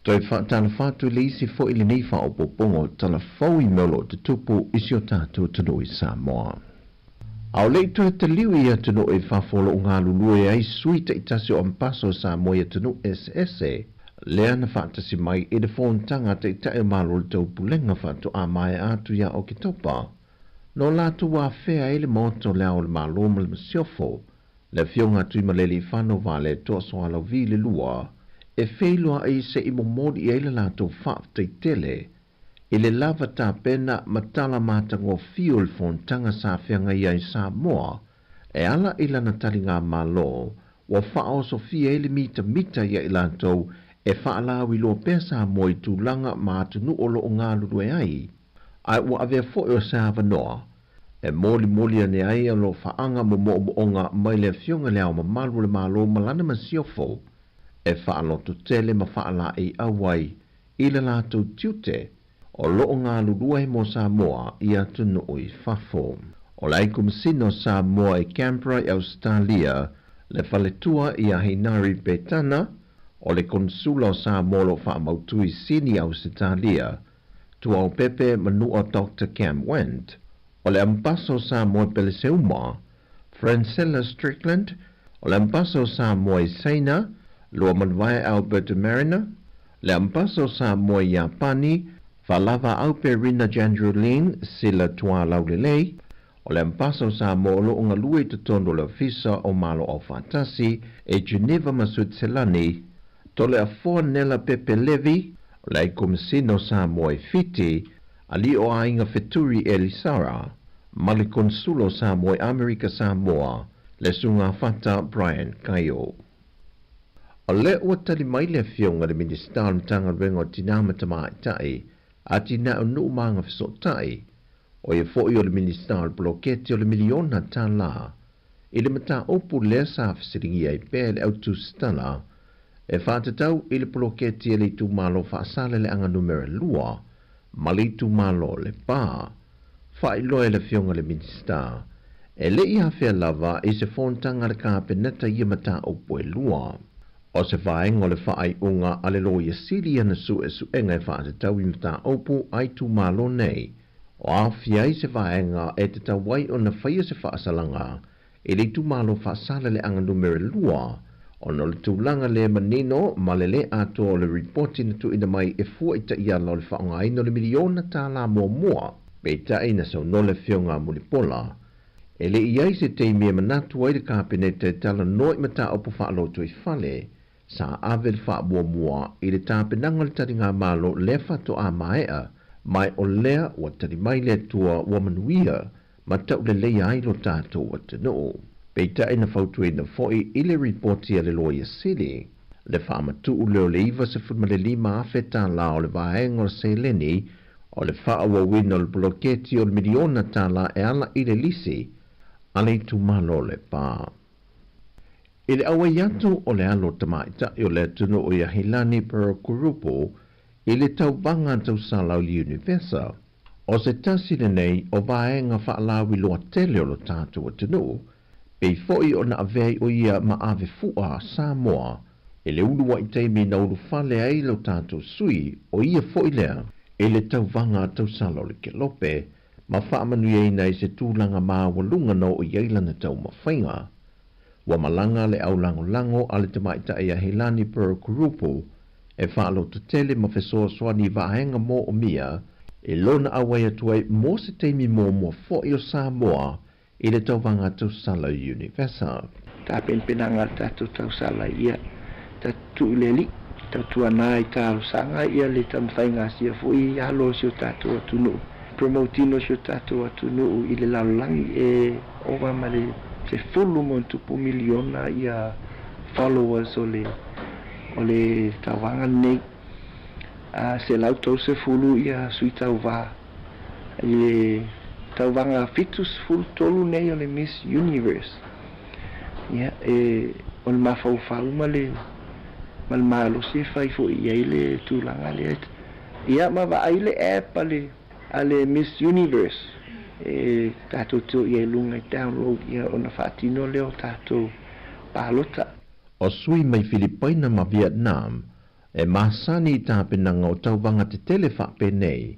Toe faatalofa atu i le isi foi lenei faaopoopoga o tala fou i mea o lo o tutupu i si o tatou atunuu i Samoa. A o le i toe taliu i atunuu i fafo o lo o galulue ai sui taitasi o Ampaso o Samoa i atunuu eseese, lea na faatasi mai i le fonotaga a Taitai o Malo o le Taupulega faatoa maea atu ia Oketopa, na o latou afea ai le Maota o le Ao o le Malo ma le Masiofo, le Afioga a Tuimalealiifano Vaaletoa Sualauvi le Lua, e feiloai se i momoli i ai le latou faafetai tele i le lava tapena ma tala matagofie o le fonotaga sa feagai ai Samoa e ala i lana taligamalo ua faaosofia ai le mitamita ia i latou e faalauiloa pea Samoa i tulaga ma atunuu o lo o galulue ai, ae ua avea foi o se avanoa e molimoli ane ai alofaaga ma moomooga mai le Afioga i Le Ao Mamalu o le Malo ma lana masiofo e faalototele ma faalaeiau ai i le latou tiute o lo o galulue mo Samoa i atunuu i fafo. O le Aikumasino o Samoa i Canberra i Ausetalia, le faletua ia Hinari Petana, o le Konesula o Samoa o lo o faamautu i Sini i Ausetalia, Tuaopepe Manua Doctor Cam Wendt, o le Ambasa o Samoa i Peleseuma, Francella Strickland, o le Ambasa o Samoa i Saina, Luamanuvao Albert Mariner, le Ambasa o Samoa i Iapani, Faalava Aupe Rina Jandrulin Sila Tualaulelei, o le Ambasa o Samoa o lo o galue i totonu o le Ofisa o Malo Aufaatasi e Geneva ma Suitselani, Toleafoa Nela Pepe Levi, o le Aikomasina o Samoa i Fiti, Alii o Aiga Feturi Elisara, ma le Konesula o Samoa i Amerika Samoa, le Susuga Brian Kaio. O lea ua tali mai le Afioga i le Minisita o le Matagaluega o Tinā ma Tamaitai, Atinae o Nuu ma Agafesootai, ʻo ia foi o le Minisita o le Poloketi o le Miliona Tālā i le mataupu lea sa fesiligia ai pea e le au tusitala e faatatau i le poloketi a le itumalo Faasaleleaga Numera 2 ma le itumalo o Lepa. Faailoa e le Afioga i le Minisita, e le i afea lava i se fonotaga a le Kapeneta ia mataupu e lua. O se vaega o le faaiuga a le Loia Sili i ana suesuega e faatatau i mataupu a itumalo nei, o aofia ai se vaega e tatau ai ona faia se faasalaga i le itumalo Faasaleleaga Numera 2 ona o le tulaga le manino ma le lē atoa o le ripoti na tuuina mai e fua i taiala o le faaaogaina o le miliona tālā muamua. Peitai na saunoa le Afioga a Mulipola, e le i i ai se taimi e manatu ai le Kapeneta e talanoa i mataupu faalotoifale Sa ave le faamuamua i le tapenaga o le taligamalo lea faatoa maea, ma o lea ua tali mai le Atua ua manuia ma tauleleia ai lo tatou atunuu. Peitai na fautuaina foi i le ripoti a le Loia Sili le faamatuu lea o le $95,000 tālā o le vaega o le seleni o le faaauauina o le poloketi o le miliona tālā e ala i le lisi a le itumalo o Lepa. I le auai atu o le alo tamaitai o le atunuu ia Hilani Pearl Kurupu i le tauvaga tausala o le Univesa, o se tasi lenei o vaega faalauiloa tele o lo tatou atunuu, pei foi ona avea ai o ia ma ave fua a Samoa i le uluai taimi na ulufale ai lo tatou sui o ia foi lea i le tauvaga tausala o le Kelope ma faamanuiaina i se tulaga maualuga na oo i ai lana taumafaiga. Ua malaga le aulagolago a le tamaitai ia Hilani Pearl Kurupu e faalototele ma fesoasoani i vaega moomia i lona auai atu ai mo se taimi muamua foi o Samoa i le tauvaga tausala Univesa. Tapenapenaga a le tatou tausala ia tatou tuu i le Alii, tautuana i talosaga ia le taumafaiga a sia foi alo o si o tatou atunuu, promote ina o si o tatou atunuu i le lalolagi e ova ma le 10+ miliona ia followers o le o le tauvaga lenei, a 130 ia sui tauvā i le tauvaga 73 nei o le Miss Universe. Ia, e o le mafaufau ma le ma le malosi e fai foi i ai le tulaga lea. Ia ma vaai le app a le a le Miss Universe e tatou te o i ai i luga e download ia ona faatino lea o tatou palota. O sui mai Filipaina ma Vietnam. E masani i tapenaga o tauvaga tetele faapenei,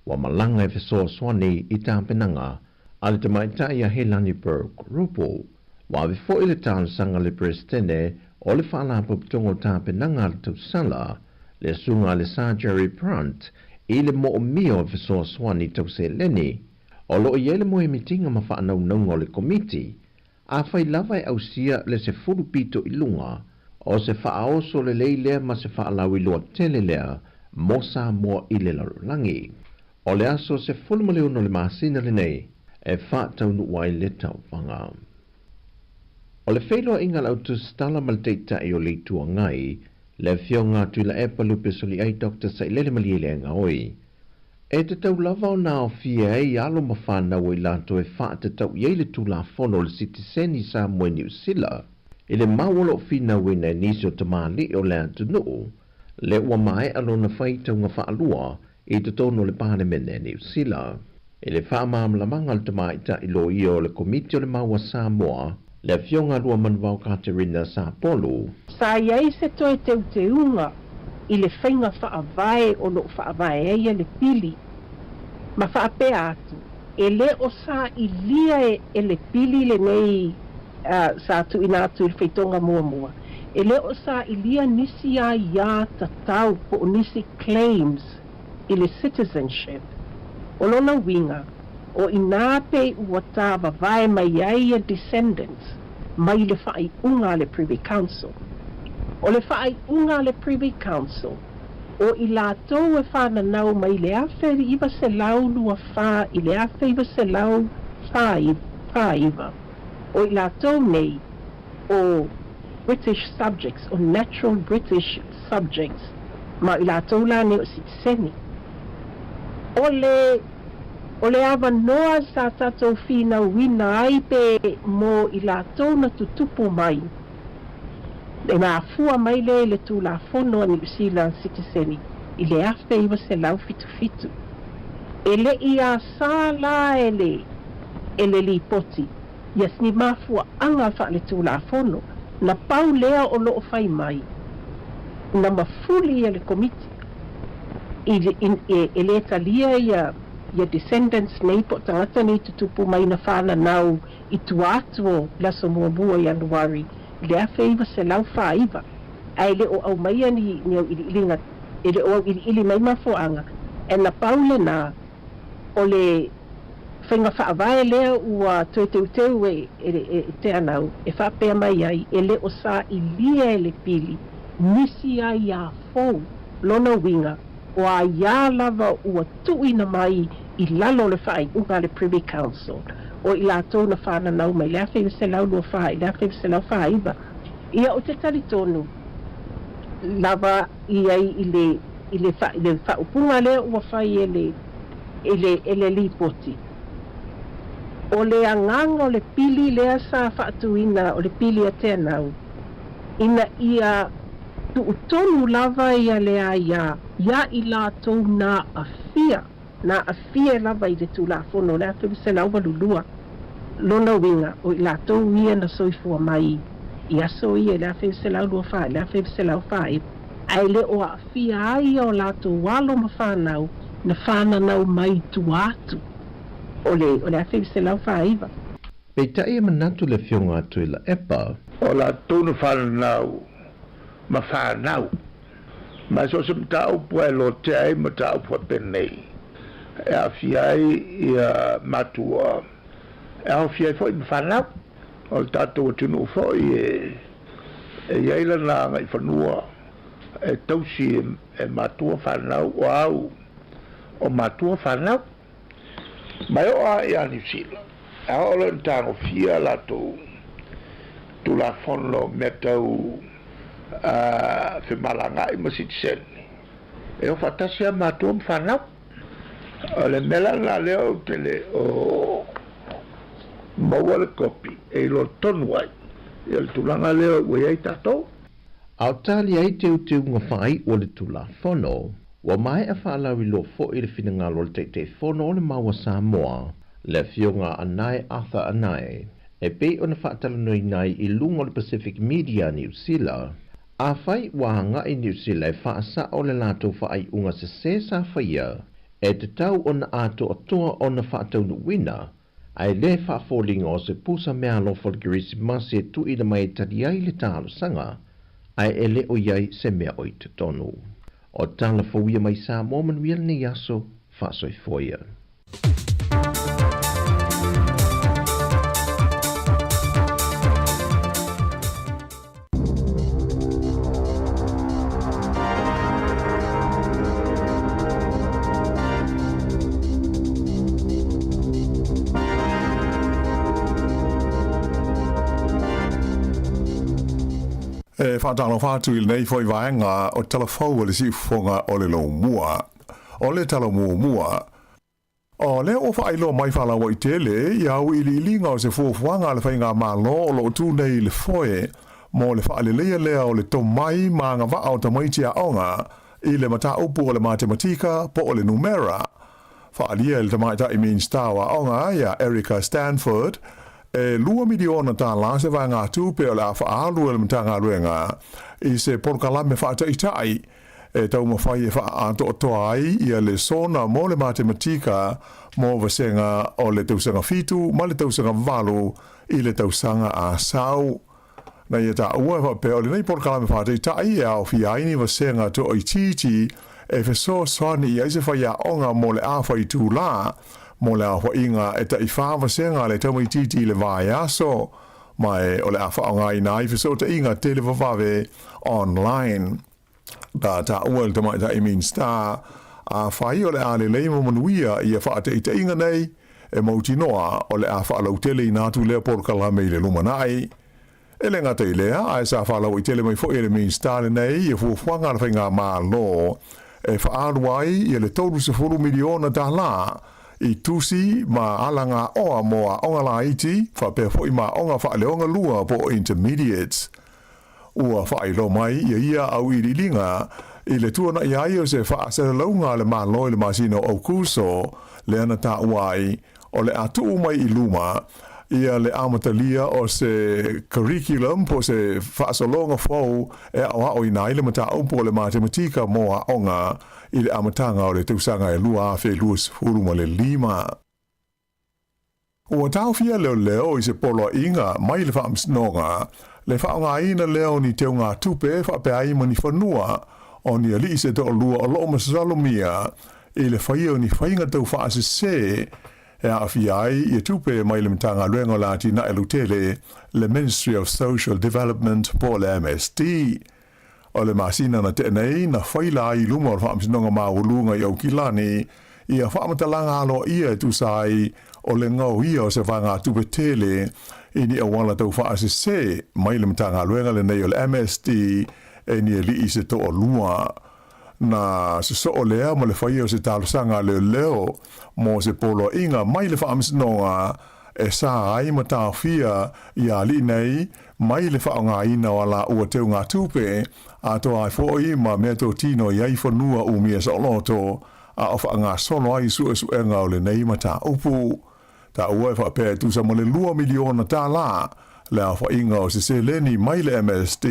ua malaga e fesoasoani i tapenaga a le tamaitai ia Heilani Burke Ruppel. Ua ave foi le talosaga a le Peresetene o le Faalapotopotoga o Tapenaga a le Tausala, le Susuga a le Sir Jerry Brunt, i le moomia o le fesoasoani tau seleni. O lo o i ai le moemitiga ma faanaunauga o le Komiti, afai lava e ausia le 10 pito i luga, o se faaoso lelei lea ma se faalauiloa tele lea mo Samoa i le lalolagi. O le aso 16 o le masina lenei e faataunuu ai le tauvaga. O le feiloaiga a le Au Tusitala ma le Taitai o le Itu Agai, le Afioga a Tuilaepa Lupesoliai Doctor Sailele Malielegaoi, e tatau lava ona aofia ai alo ma fanau o i latou e faatatau i ai le Tulafono o le Sitiseni Samoa i Niu Sila, i le mau o lo o finauina e nisi o tamalii o le atunuu, lea ua maea lona faitauga faalua i totonu o le Palemene a Niu Sila. I le faamalamalamaga a le tamaitai loia o le Komiti o le Mau a Samoa, le Afioga a Luamanuvao Katerina Sapolu. Sa i ai se toe teuteuga i le faiga faavae o lo o faavae ai le pili, ma faapea atu, e le o sailia e le pili lenei sa tuuina atu i le faitoga muamua, e le o sailia nisi aiā tatau po o nisi claims i le citizenship. O lona uiga, o i inā pe ua tāvavae mai ai ia descendants mai le faaiuga a le Privy Council. O le faaiuga a le Privy Council, o i latou e fananau mai le 1924 i le 1949, o i latou nei o British subjects, o natural British subjects, ma o i latou la nei o sitiseni. O le o le avanoa sa tatou finauina ai pe mo i latou na tutupu mai, e mafua mai lea i le Tulafono a Niu Sila Sitiseni i le 1977. E le i asā la e le e le Lipoti ia ni mafuaaga faaletulafono, na pau lea o lo o fai mai, na mafuli ia le Komiti i le e lē talia ia ia descendants nei po o tagata nei tutupu mai na fananau i tua atu o le aso 1 Ianuari i le 1949, ae le o aumaia ni ni auiliiliga, e le o auiliili mai mafuaaga, ae na pau lenā o le faiga faavae lea ua toe teuteu e e Teanau e faapea mai ai e le o sailia e le pili nisi aiā fou. Lona uiga, o aiā lava ua tuuina mai i lalo o le faaiuga a le Privy Council, o i latou na fananau mai le 1924 i le 1949. Ia, ou te talitonu lava i ai i le i le i le faaupuga lea ua fai e le i le e le Lipoti. O le agaga o le pili lea sa faatuina o le pili a Teanau, ina ia tuutonu lava ia le aiā iā i latou na aafia, na aafia lava i le Tulafono o le 1982. Lona uiga, o i latou ia na soifua mai i aso ia i le 1924 i le 1949, ae le o aafia ai o latou alo ma fanau na fananau mai i tua atu o le o le 1949. Peitai e manatu le Afioga a Tuilaepa. O latou na fananau ma fanau. Ma so o se mataupu e lotea ai mataupu faapenei, e aafia ai ia matua, e aofia ai foi ma fanau. O le tatou atunuu foi e i ai lana agaifanua e tausi e matua fanau, o au o matua fanau. Ma e oo lava ia Niu Sila, e oo loa ina tagofia latou Tulafono mea tau femalagaai ma sitiseni, e o faatasi lava matua ma fanau. O le mea la lena lea ou te le o maua le kopi e iloa tonu ai ia le tulaga lea ua i ai tatou. A o tali ai teuteuga faaiu o le Tulafono, ua maea faalauiloa foi le finagalo o le Taitaifono o le Mau a Samoa, le Afioga a Anae Arthur Anae, e pei ona faatalanoaina ai i luga o le Pacific Media a Niu Sila. Afai ua agai Niu Sila e faasao le latou faaiuga sesē sa faia, e tatau ona atoatoa ona faataunuuina, ae le faafoliga o se pusa meaalofa o le Kerisimasi e tuuina mai e tali ai le talosaga, ae e le o i ai se mea o i totonu. O tala fou ia mai Samoa manuia lenei aso, faasoifua ia. E faatalofa atu i lenei foi vaega o tala fou a le siufofoga o le Lomua. O le tala muamua, O lea ua faailoa mai faalauaitele ia auiliiliga o se fuafuaga a le Faigamalo o lo o tu nei i le foe mo le faaleleia lea o le tomai ma agavaa o tamaiti aoga i le mataupu o le matematika po o le numera. Faaalia e le Tamaitai Minisita o Aoga ia Erica Stanford e $2 miliona se vaegatupe o le a faaalu e le Matagaluega i se polokalame faataitai e taumafai e faaatoatoa ai ia lesona mo le matematika mo vasega o le tausaga fitu ma le tausaga valu i le tausaga a sau. Na ia taua e faapea o lenei polokalame faataitai e aofia ai ni vasega toaitiiti e fesoasoani i ai se faiaoga mo le afa itulā mo le aofaiga e tai-fa vasega a le tamaitiiti i le vaiaso, ma e o le a faaaogaina ai fesootaiga televavave, online. Na taua e le Tamaitai Minisita, afai o le a lelei ma manuia ia faataitaiga nei, e mautinoa o le a faalauteleina atu lea polokalame i le lumanai. E le gata i lea, ae sa faalauaitele mai foi e le Minisita lenei ia fuafuaga a le Faigamalo e faaalu ai ia le $30 miliona i tusi ma alagaoa mo aoga laiti faapea foi ma aoga faaleogalua po o intermediates. Ua faailoa mai ia ia auiliiliga i le tuanai ai o se faasalalauga a le Malo i le masina o Aukuso, lea na taua ai o le a tuu mai i luma ia le amatalia o se curriculum po o se faasologa fou e aoaoina ai le mataupu o le matematika mo aoga i le amataga o le tausaga e 2025. Ua taofia leoleo i se poloaiga mai le Faamasinoga le faaaogaina lea o ni teugatupe faapea ai ma ni fanua o ni alii se toalua o lo o masalomia i le faia o ni faiga taufaasese e aafia ai ia tupe mai le Matagaluega o le Atinae Lautele, le Ministry of Social Development po o le MSD. O le masina na tea nei, na faila ai i luma o le Faamasinoga Maualuga i Aukilani ia faamatalaga aloaia e tusa ai o le gaoia o se vaegatupe tele i ni auala taufaasese mai le Matagaluega lenei o le MSD e ni alii se toalua. Na sosoo lea ma le faia o se talosaga a leoleo mo se poloaiga mai le Faamasinoga e sa ai ma taofia ia alii nei mai le faaaogaina o a laua teugatupe, atoa ai foi ma meatotino i ai fanua umia saoloto a o faagasolo ai suesuega o lenei mataupu. Taua e faapea e tusa ma le $2 miliona le aofaiga o se seleni mai le MSD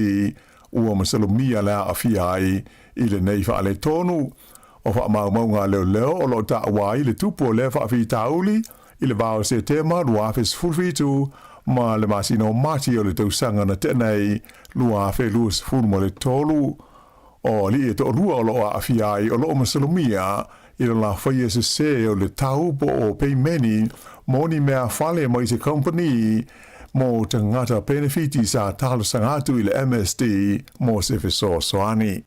ua masalomia le aafia ai i lenei faaletonu. O faamaumauga a leoleo o lo o taua ai le tupu o lea faafitauli i le va o Setema 2017 ma le masina o Mati o le tausaga na tea nei 2023. O alii e toalua o lo o aafia ai o lo o masalomia i le lafaia sesē o le tau po o peimeni mo ni mea fale mai se kamupani mo tagata penefiti sa talosaga atu i le MSD mo se fesoasoani.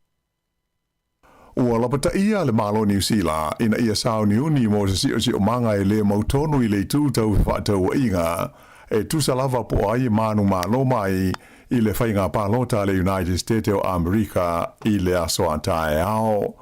Ua lapataia le Malo Niu Sila ina ia sauniuni mo se siosiomaga e le mautonu i le itu tau fefaatauaiga e tusa lava po o ai e manumalo mai i le faiga palota a le United States o Amerika i le aso a taeao.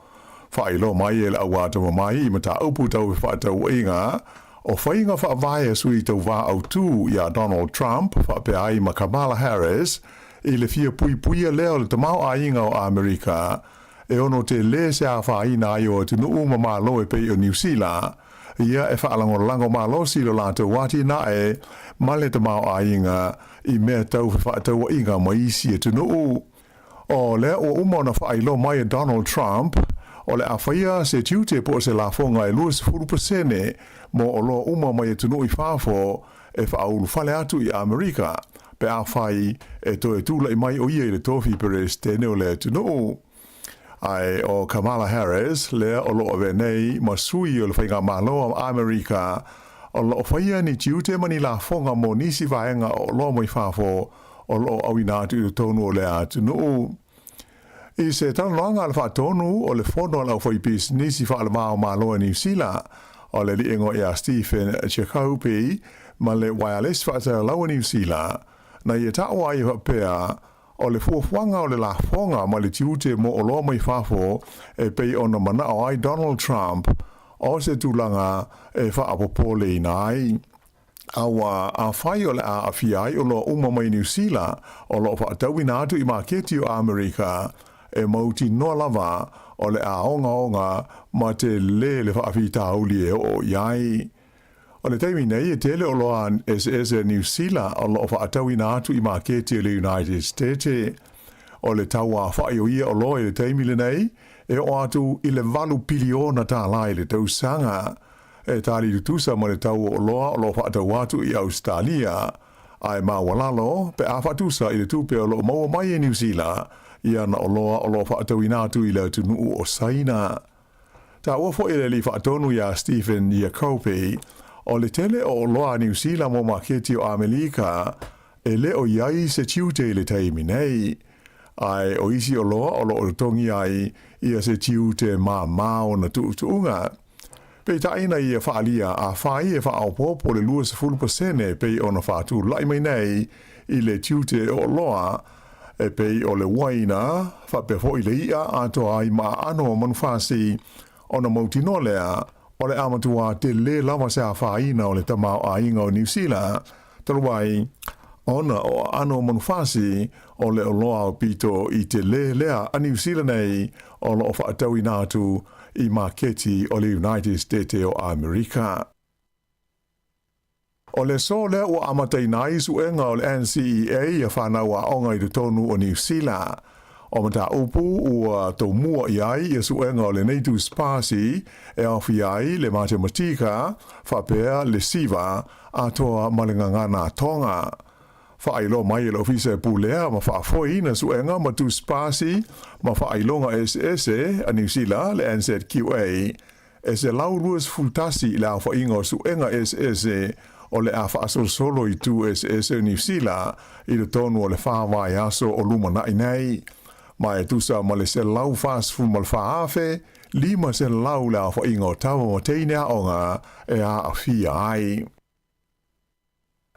Faailoa mai e le auatamamai i mataupu tau fefaatauaiga o faiga faavae a sui tauvā autū iā Donald Trump faapea ai ma Kamala Harris i le fia puipuia lea o le tamaoaiga o Amerika e ono telē se afaina ai o atunuu ma Malo e pei o Niu Sila ia e faalagolago malosi lo latou atinae ma le tamaoaiga i mea tau fefaatauaiga ma isi atunuu. O lea ua uma ona faailoa mai e Donald Trump, o le a faia se tiute po o se lafoga e 20% mo oloa uma mai atunuu i fafo e faaulufale atu i Amerika pe afai e toe tulai mai o ia i le tofi Peresetene o le atunuu. Ae o Kamala Harris, lea o lo o avea nei ma sui o le Faigamalo a Amerika, o lo o faia ni tiute ma ni lafoga mo nisi vaega o oloa mai fafo o lo o auina atu i totonu o le atunuu. I se talanoaga a le Faatonu o le Fono a le Aufaipisinisi Faaleva o Malo e Niu Sila, o le alii igoa ia Stephen Jacoby ma le Uaealesi Faatalalau a Niu Sila, na ia taua ai e faapea, o le fuafuaga o le lafoga ma le tiute mo oloa mai fafo e pei ona manao ai Donald Trump o se tulaga e faapopoleina ai. Aua afai o le a aafia ai oloa uma mai Niu Sila o lo o faatauina atu i maketi o Amerika, e mautinoa lava o le a ogaoga ma telē le faafitauli e oo i ai. O le taimi nei e tele oloa eseese a Niu Sila o lo o faatauina atu i maketi o le United State. O le tau aofai o ia oloa i le taimi lenei e oo atu i le $8 piliona i le tausaga. E tali tutusa ma le tau o oloa o lo o faatau atu i Ausetalia, ae maualalo pe a faatusa i le tupe o lo o maua mai e Niu Sila i ana oloa o lo o faatauina atu i le atunuu o Saina. Taua foi e le alii faatonu iā Stephen Iacopi, o le tele o oloa a Niu Sila mo maketi o Amelika e le o i ai se tiute i le taimi nei. Ae o isi oloa o lo o totogi ai ia se tiute māmā ona tuutuuga. Peitai na ia faaalia afai e faaopoopo le 20% pei ona faatulai mai nei i le tiute o oloa e pei o le uaina, faapea foi le i'a atoa ai ma aano o manufasi, ona mautinoa lea o le a matua telē lava se afaina o le tamaoaiga o Niu Sila, talu ai ona o aano o manufasi o le oloa aupito i telē lea a Niu Sila nei o lo o faatauina atu i maketi o le United State o Amerika. O le aso lea ua amataina ai suega o le NCEA ia fanau aoga i totonu o Niu Sila. O mataupu ua tomua i ai ia suega o lenei tusipasi e aofia ai le matematika faapea le siva atoa ma le gagana Tonga. Faailoa mai e le Ofisa e pulea ma faafoeina suega ma tusipasi ma faailoga eseese a Niu Sila, le NZQA, e 121 le aofaiga o suega eseese o le a faasolosolo i itu eseese o Niu Sila i totonu o le fa vaiaso o lumanai nei, ma e tusa ma le 144,500 le aofaiga o tama ma teine aoga e aafia ai.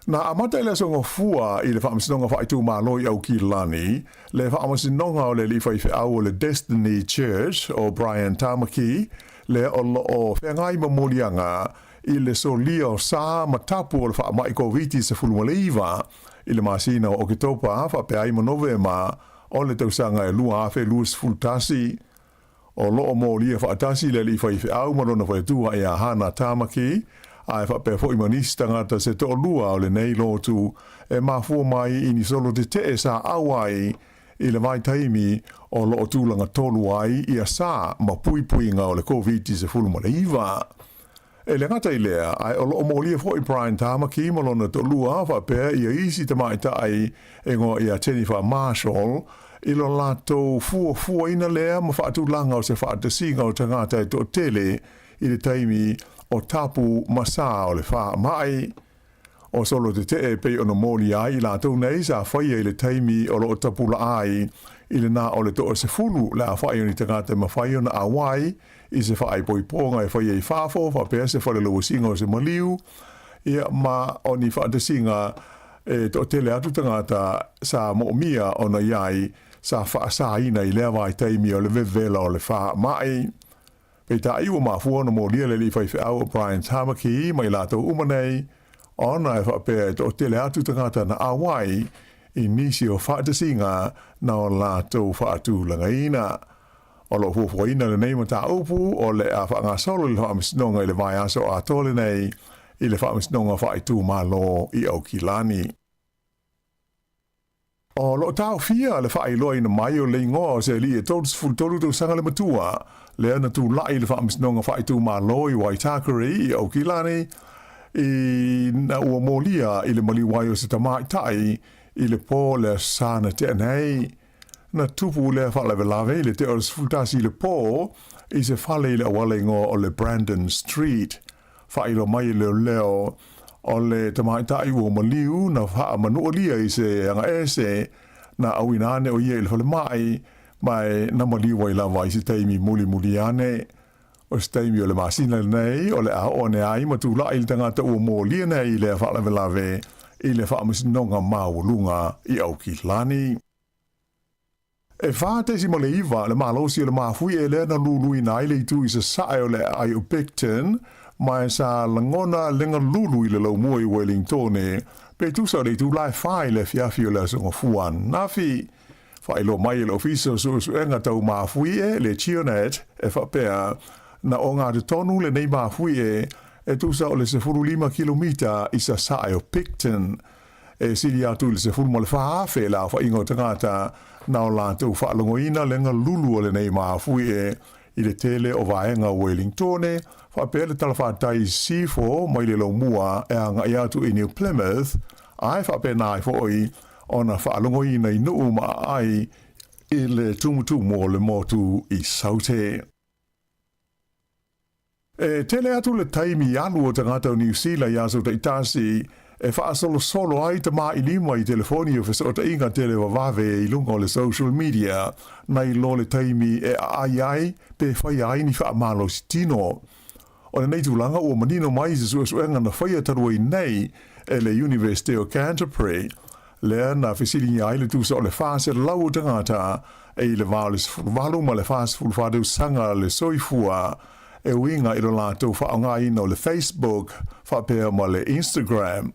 Na amata i le Aso Gafua i le Faamasinoga Faaitumalo i Aukilani le faamasinoga o le alii faifeau o le Destiny Church o Brian Tamaki, lea o lo o feagai ma moliaga i le solia o sa ma tapu o le faamai Koviti-19 i le masina o Oketopa faapea ai ma Novema o le tausaga e 2021. O lo o molia faatasi le alii faifeau ma lona faletua ia Hana Tamaki, ae faapea foi ma nisi tagata se toalua o lenei lotu e mafua mai i ni solo tetee sa au ai i le vaitaimi o lo o tulaga tolu ai ia sa ma puipuiga o le Koviti-19. E le gata i lea, ae o lo o molia foi Brian Tamaki ma lona toalua faapea ia isi tamaitai e igoa ia Jennifer Marshall i lo latou fuafuaina lea ma faatulaga o se faatasiga o tagata e toatele i le taimi o tapu ma sa o le faamai. O solo tetee e pei ona molia ai i latou nei sa faia i le taimi o lo o tapulaa ai i le na o le toasefulu le aofai o ni tagata e mafai ona auai i se faaipoipoga e faia i fafo faapea se falelauasiga o se maliu, ia, ma o ni faatasiga e toatele atu tagata sa moomia ona i ai sa faasaina i lea vaitaimi o le vevela o le faamai. Peitai ua mafua ona molia le alii faifeau o Brian Tamaki ma i latou uma nei, ona e faapea e toatele atu tagata na auai i nisi o faatasiga na o latou faatulagaina. O lo o fuafuaina lenei mataupu o le a faagasolo i le Faamasinoga i le vaiaso atoa lenei i le Faamasinoga Faaitumalo i Aukilani. O lo o taofia le faailoaina mai o le igoa o se alii e 33 tausaga le matua, lea na tulai i le Faamasinoga Faaitumalo i Waitakere i Aukilani, ina ua molia i le maliu ai o se tamaitai i le po o le Aso Sa na tea nei. Na tupu lea faalavelave i le tea o le 11 i le po i se fale i le auala igoa o le Brandon Street. Faailoa mai e leoleo, o le tamaitai ua maliu na faamanualia i se agaese, na auina ane o ia i le falemai, ma e na maliu ai lava i se taimi mulimuli ane. O se taimi o le masina lenei, o le a oo ane ai ma tulai le tagata ua molia nei i lea faalavelave i le Faamasinoga Maualuga i Aukilani. E 4.9 le malosi o le mafuie lea na luluina ai le itu i sasae o le aai o Picton, ma e sa lagona le galulu i le laumua i Wellingtone, pe tusa o le itula e 4 i le afiafi o le Aso Gafua ananafi. Faailoa mai e le Ofisa o Suesuega Tau Mafuie, le GeoNet, e faapea, na ogatotonu lenei mafuie e tusa o le 15 kilomita i sasae o Picton. E sili atu i le 14,000 le aofaiga o tagata na o latou faalogoina le galulu o lenei mafuie i le tele o vaega o Wellingtone, faapea le talafatai i Sisifo mai le Laumua e agai atu i New Plymouth, ae faapena ai foi ona faalogoina i nuu ma aai i le tumutumu o le motu i Saute. E tele atu le taimi alu o tagata o Niu Sila i aso taitasi e faasolosolo ai tamailima i telefoni o fesootaiga televavave i luga o le social media nai lo le taimi e aai ai pe faia ai ni faamalosi tino. O lenei tulaga ua manino mai i se suesuega na faia talu ai nei e le Iunivesite o Canterbury, lea na fesiligia ai le tusa o le 400 o tagata e i le va o le 18 ma le 44 tausaga le soifua e uiga i lo latou faaaogaina o le Facebook faapea ma le Instagram.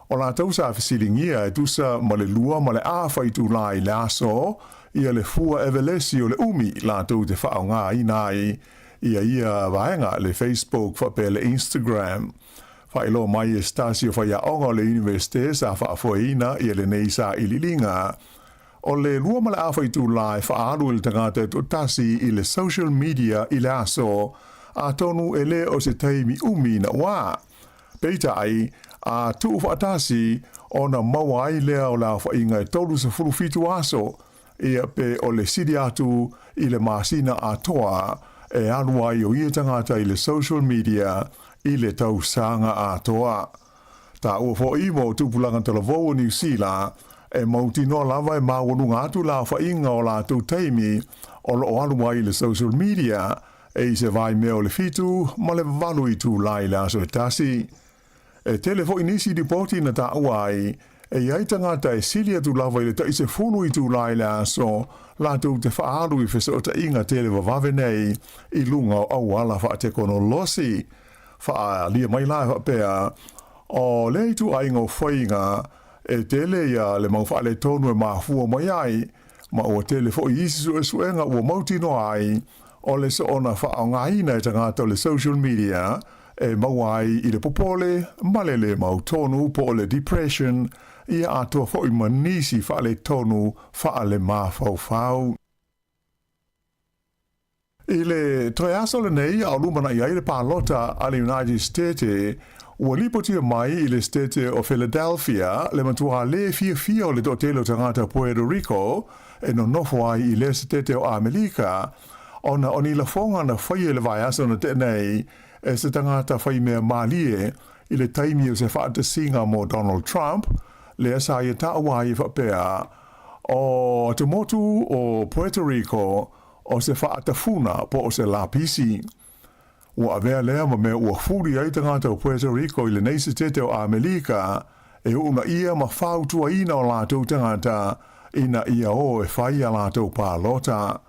O latou sa fesiligia e tusa ma le lua ma le afa itulā i le aso ia le fua evelesi o le umi latou te faaaogaina ai ia ia vaega le Facebook faapea le Instagram. Faailoa mai e se tasi o faiaoga o le Iunivesite sa faafoeina ia lenei sailiiliga. O le lua ma le afa itulā e faaalu e le tagata e toatasi i le social media i le aso, atonu e le o se taimi umi ina ua. Peitai, a tuu faatasi, ona maua ai lea o le aofaiga e 37 aso, ia pe o le sili atu i le masina atoa e alu ai o ia tagata i le social media i le tausaga atoa. Taua foi mo tupulaga talavou o Niu Sila, e mautinoa lava e maualuga atu le aofaiga o latou taimi o lo o alu ai i le social media e i se vaimea o le 7 ma le 8 itula i le aso e tasi. E tele foi nisi lipoti na taua ai, e i ai tagata e sili atu lava i le tai sefulu itula i le aso latou te faaalu i fesootaiga televavave nei i luga o auala faatekonolosi. Faaalia mai la e faapea, o lea ituaiga o faiga e tele ia le mau faaletonu e mafua mai ai, ma ua tele foi isi suesuega ua mautinoa ai o le soona faaaogaina e tagata o le social media e maua ai i le popole ma le lē mautonu po o le depression, ia atoa foi ma nisi faaletonu faalemafaufau. I le toe aso lenei a o lumanai ai le palota a le United State, ua lipotia mai i le Setete o Philadelphia le matuā lē fiafia o le toatele o tagata Puerto Rico e nonofo ai i lea Setete o Amelika, ona o ni lafoga na faia i le vaiaso na tea nei e se tagata faimea malie i le taimi o se faatasiga mo Donald Trump, lea sa ia taua ai e faapea, o te motu o Puerto Rico o se faatafuna po o se lapisi. Ua avea lea ma mea ua fuli ai tagata o Puerto Rico i lenei setete o Amelika e uunaia ma fautuaina o latou tagata ina ia o e fai a latou palota.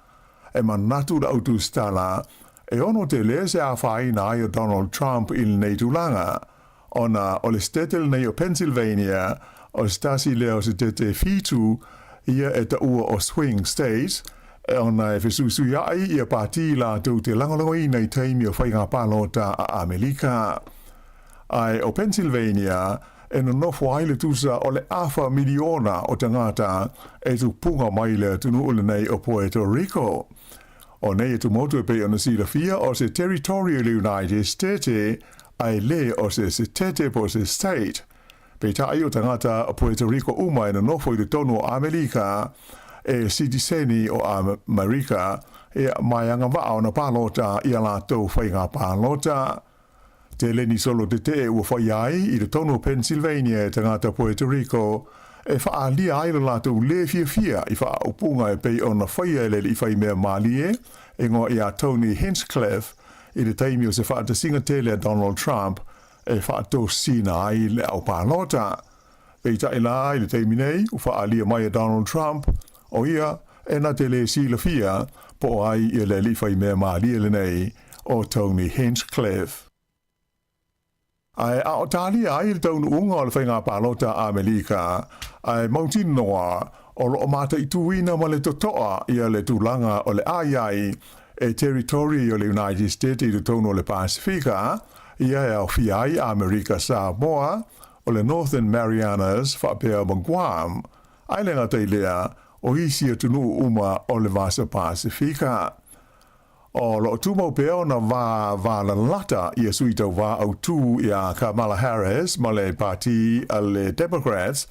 E manatu le autusitala e ono tele se afaina ai o Donald Trump i lenei tulaga, ona o le setete lenei o Pennsylvania o se tasi lea o setete fitu ia e taua o swing state, ona e fesuisuiaʻi ia pātī latou te lagolagoina i taimi o faiga palota a Amelika. Ae o Pennsylvania e nonofo ai le tusa o le afa miliona o tagata e tupuga mai le atunuu lenei o Puerto Rico. O nei atumotu e pei ona silafia o se territory o le United State ae le o se setete po o se state. Peitai o tagata o Puerto Rico uma e nonofo i totonu o Amelika e sitiseni o Amerika, ia ma e agavaa ona palota i a latou faiga palota. Tele ni solo tetee ua faia ai i totonu o Pennsylvania e tagata Puerto Rico e faaalia ai lo latou lē fiafia i faaupuga e pei ona faia e le alii faimea malie e igoa ia Tony Hinchcliffe i le taimi o se faatasiga tele a Donald Trump e faatosina ai le au palota. Peitai la i le taimi nei ua faaalia mai e Donald Trump o ia e na te lē silafia po o ai ia le alii faimea malie lenei o Tony Hinchcliffe. Ae a o talia ai le taunuuga o le faiga palota a Amelika, ae mautinoa o lo o mataituina ma le totoa ia le tulaga o le a i ai e territory o le United States i totonu o le Pasifika, ia e aofia ai Amerika Samoa, o le Northern Marianas faapea ma Guam, ae le gata i lea, o isi atunuu uma o le Vasa Pasifika. O lo o tumau pea ona va valalata ia sui tauvā autū iā Kamala Harris ma le pati a le Democrats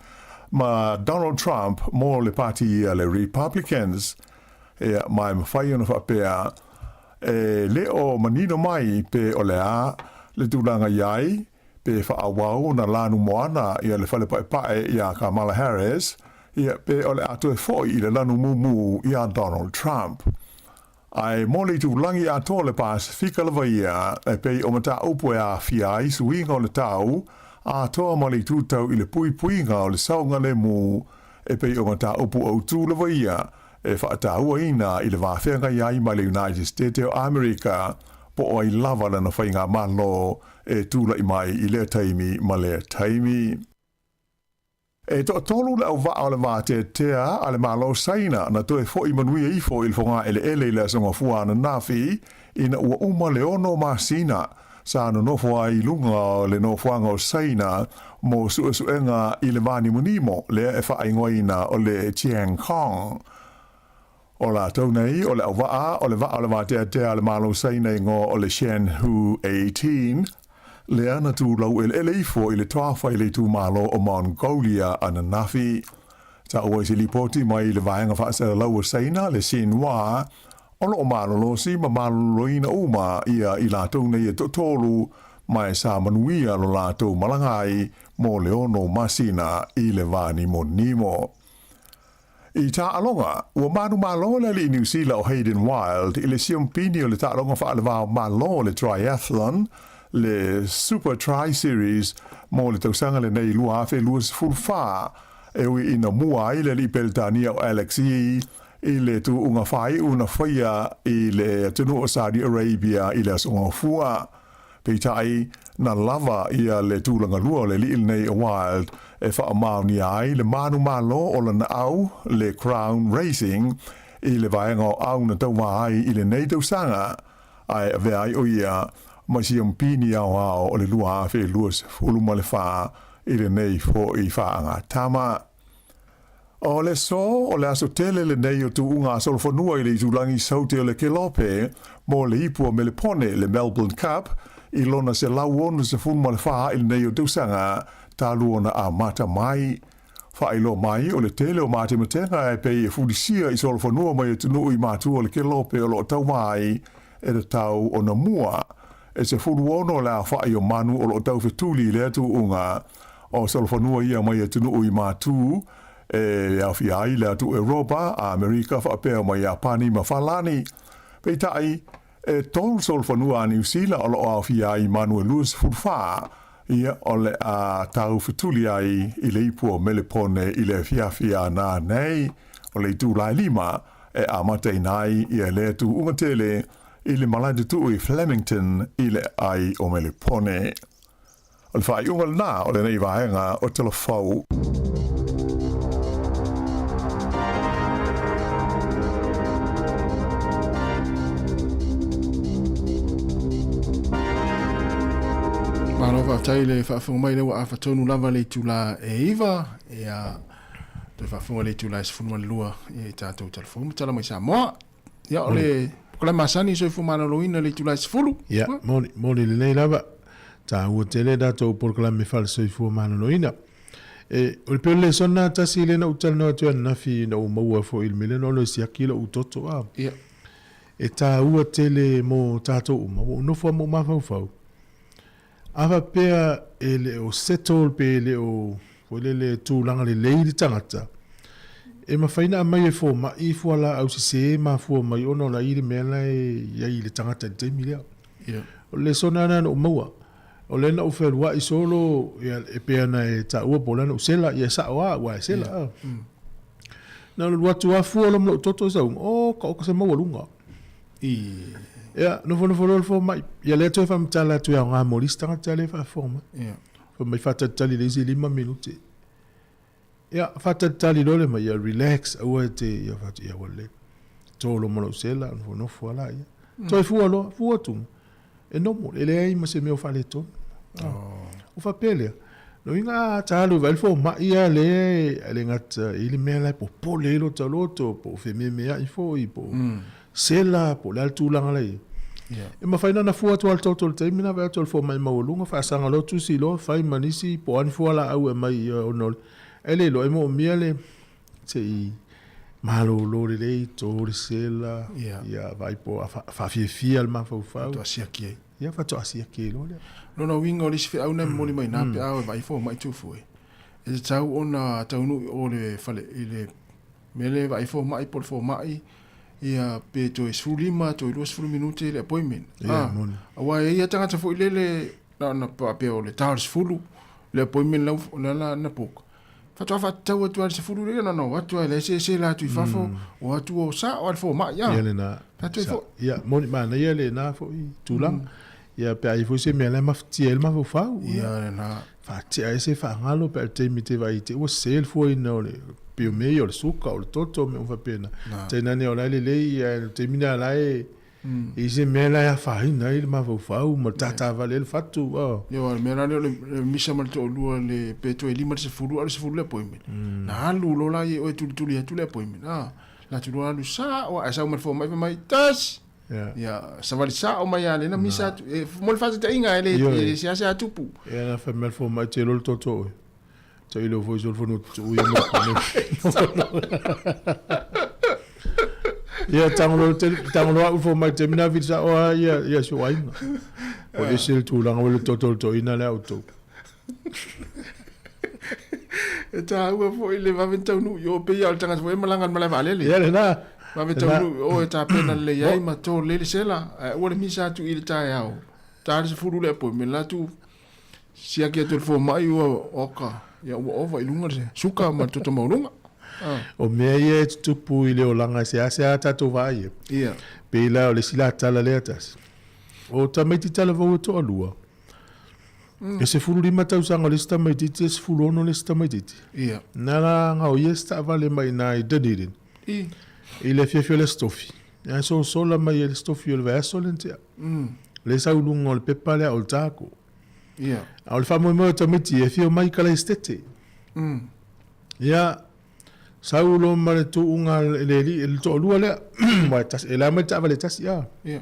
ma Donald Trump mo le pati a le Republicans. Ia, ma e mafai ona faapea, e le o manino mai pe o le a le tulaga i ai, pe faaauau ona lanu moana ia le fale paepae iā Kamala Harris, ia, pe o le a toe foi i le lanu mumu iā Donald Trump. Ae mo le itulagi atoa o le Pasefika lava ia, e pei o mataupu e aafia ai suiga o le tau atoa ma le itutau i le puipuiga o le saogalemu, e pei o mataupu autū lava ia e faatauaina i le vafeagai ai ma le United State o Amerika, po o ai lava lana faigamalo e tulai mai i lea taimi ma lea taimi. E toatolu le auvaa o le vateatea a le Malo o Saina na toe fo'i manuia ifo i le fogaeleele i le Aso Gafua ananafi ina ua uma le ono masina sa nonofo ai i luga o le nofoaga o Saina mo suesuega i le vanimonimo lea e faaigoaina o le Tiangong. O latou nei o le auvaa o le vaa o le vateatea a le Malo Saina igoa o le Shen Hu 18, lea na tulau eleele ifo i le toafa i le itumalo o Mongolia ananafi. Taua i se lipoti mai le vaega faasalalau o Saina, le Xinhua, o lo o malolosi ma maloloina uma ia i latou nei e toatolu, ma e sa manuia lo latou malaga ai mo le ono masina i le vanimonimo. I taaloga, ua manumalo le alii Niu Sila o Hayden Wilde i le siompini o le taaloga faalevao malo le triathlon, le Super Tri Series mo le tausaga lenei 2024, e ui ina mua ai le alii Peretania o Alex Yee i le tuuga faaiu na faia i le atunuu o Saudi Arabia i le Aso Gafua. Peitai, na lava ia le tulaga lua o le alii lenei o Wilde e faamaonia ai le manumalo o lana au, le Crown Racing, i le vaega o au na tauva ai i lenei tausaga, ae avea ai o ia ma siompini aoao o le 2024 i lenei foi faagatama. O le aso, o le aso tele lenei o tuuga a solofanua i le itulagi saute o le Kelope mo le ipu o Melepone, le Melbourne Cup, i lona 164 i lenei o tausaga talu ona amata mai. Faailoa mai o le tele o matematega e pei e fulisia i solofanua mai atunuu i matua o le Kelope o lo o tauva ai e tatau ona mua e 16 le aofai o manu o lo o taufetuli i lea tuuga. O solofanua ia mai atunuu i Matū, e aofia ai le atu Eropa, Amerika faapea ma Iapani ma Falani. Peitai, e tolu solofanua a Niu Sila o lo o aofia ai manu e 24, ia o le a taufetuli ai i le ipu o Melepone i le afiafi a nanei, o le itula e lima e amataina ai ia lea tuuga tele i le malae tutuu i Flemington i le ai o Melepone. O le faaiuga lena o lenei vaega o Talafou. Malo Malo faafetai le faafofoga mai lea ua afa tonu lava le itula e 9, ia toe faafofoga le itula e 12 ia i tatou telefoni ma tala mai Samoa. Ia o le polokalame masani soifua maloloina le itula e 10. Ia, moni, moni lelei lava. Taua tele tatou polokalame faale-soifua maloloina. E, o le pei o le lesona lena tasi lea na ou talanoa atu ai ananafi ina ua maua foi i le mea lea na ou siaki lou toto a. Ia. E taua tele mo tatou uma, ua ou nofo lava ma ou mafaufau. A faapea e le o settle pe le o foi lele tulaga lelei le tagata, e mafai ona aumai e fomai fualaau sese e mafua mai ona o la e i ai le mea la e i ai i le tagata i le taimi lea. Ia. O le lesona lena na ou maua. O lea na ou fealuai solo, ia, e pei ona e taua po o le a na ou sela, ia e sao lava aua e sela. Ia. Na ou alu atu lava fua loa ma lou toto i sauga, oka oka se maualuga. I. Ia, nofonofo loa le fomai. Ia lea toe faamatala atu e aoga mo le isi tagata lea e faafofoga mai. Ia. Fai mai faatalitali i le isi 5 minute. Ia, faatalitali loa le mai, ia relax, aua e te, ia fai atu, ia ua lelei. To loa ma lou sela, nofonofo lava laia. Toe fua loa, fua atu, e normal, e leai ma se mea o faaletonu. Oh. O faapea lea, lona uiga a ta alu e vaai le fomai lava lea e le gata i le mea la e popole ai lota loto, po o fememeai foi, po o sela, po o le a le tulaga la e i ai. Yeah. E mafai ona fua atu lava le toto i le taimi lena, vaai atu o le fomai maualuga, faasaga loa tusi loa, fai ma nisi, po o a ni fualaau e aumai ia ona o le, ae le iloa, e moomia le, se i malolo lelei, to le sela, Yeah. ia vaai po o faafiafia le mafaufau. Faatoa siaki ai. Ia faatoa siaki ai loa lea. Lona uiga o le isi feau na e momoli mai ina pe a o e vaai fomai tufue, e tatau ona taunuu i o le fale i le mea lea e vaai fomai po o le fomai, ia pe toe 15 toe 20 minute le appointment. Ia, Ah, moni. aua e i ai lava tagata foi lele na ona faapea o le ta o le 10 le appointment lau la la na book. Faatoa faatatau atu lava i le 10 lea na ona o atu lava e leai se sela atu i fafo, o atu o sao lava le fomai, Ia lena. Faatoa foi. Ia, moni, manaia lena foi tulaga. Ia, pe a i ai foi se mea la e mafatia ai le mafaufau. Ia lena. Faatea ai se faagalo pe a o le taimi te vaai te ua sese le fuaina o le pei o mea ia o le suka, o le toto, mea uma faapena. Tainane o la e lelei, ae o le taimi lena la e E i ai se mea la e afaina ai le mafaufau ma le tatavale ai le fatu. Oh. Ia, o le mea la lea o le misa ma le toalua le pe toe 5 le 10 a o le 10 le appointment. Na alu loa la ia oe tulituli atu le appointment. Ah, la atu loa alu sao ae sau ma le fomai fai mai tasi. Yeah. Ia, savali sao mai lava lena misa atu. E, mo le faataitaiga e le, Ioe. e le seasea tupu. Ia na fai mai le fomai te iloa le toto oe. Tailo foi so le fanua tutuu ia mo. Ia tagolo te tagolo au fo mai te mina vili sa oa ia ia si aiga. O ese le tulaga o le toto le toina le autou. E taua foi le vave taunuu i o pei lava o le tagata foi e malaga i le malae vaalele. Ia lena. Vave taunuu i o e tapena lelei ai ma to lelei le sela. Ae aua le misa atu i le taeao. Ta le 10 le appointment la atu Siaki atu e le fomai ua oka, ia ua ova i luga le suka ma le toto maualuga. Ah. O mea ia e tutupu i le olaga e seasea a tatou vaai ai. Ia. Pei la o le isi la tala lea tasi. O tamaiti talavou e toalua, e 15 tausaga o le isi tamaitiiti, e 16 le isi tamaitiiti. Ia. Na la gaoia se taavale mai i ina i Dunedin. I. I le afiafi o le Aso Tofi. Ae sosola mai ai le Aso Tofi o le vaiaso lea na tea. Lea e sau i luga o le pepa lea o le Otago. Ia. A o le faamoemoe o tamaiti e afio mai i Kalaesetete. Ia, sau loa ma le tuuga i le alii, le toalua lea, aua e tasi, e la mai le taavale e tasi a. Ia.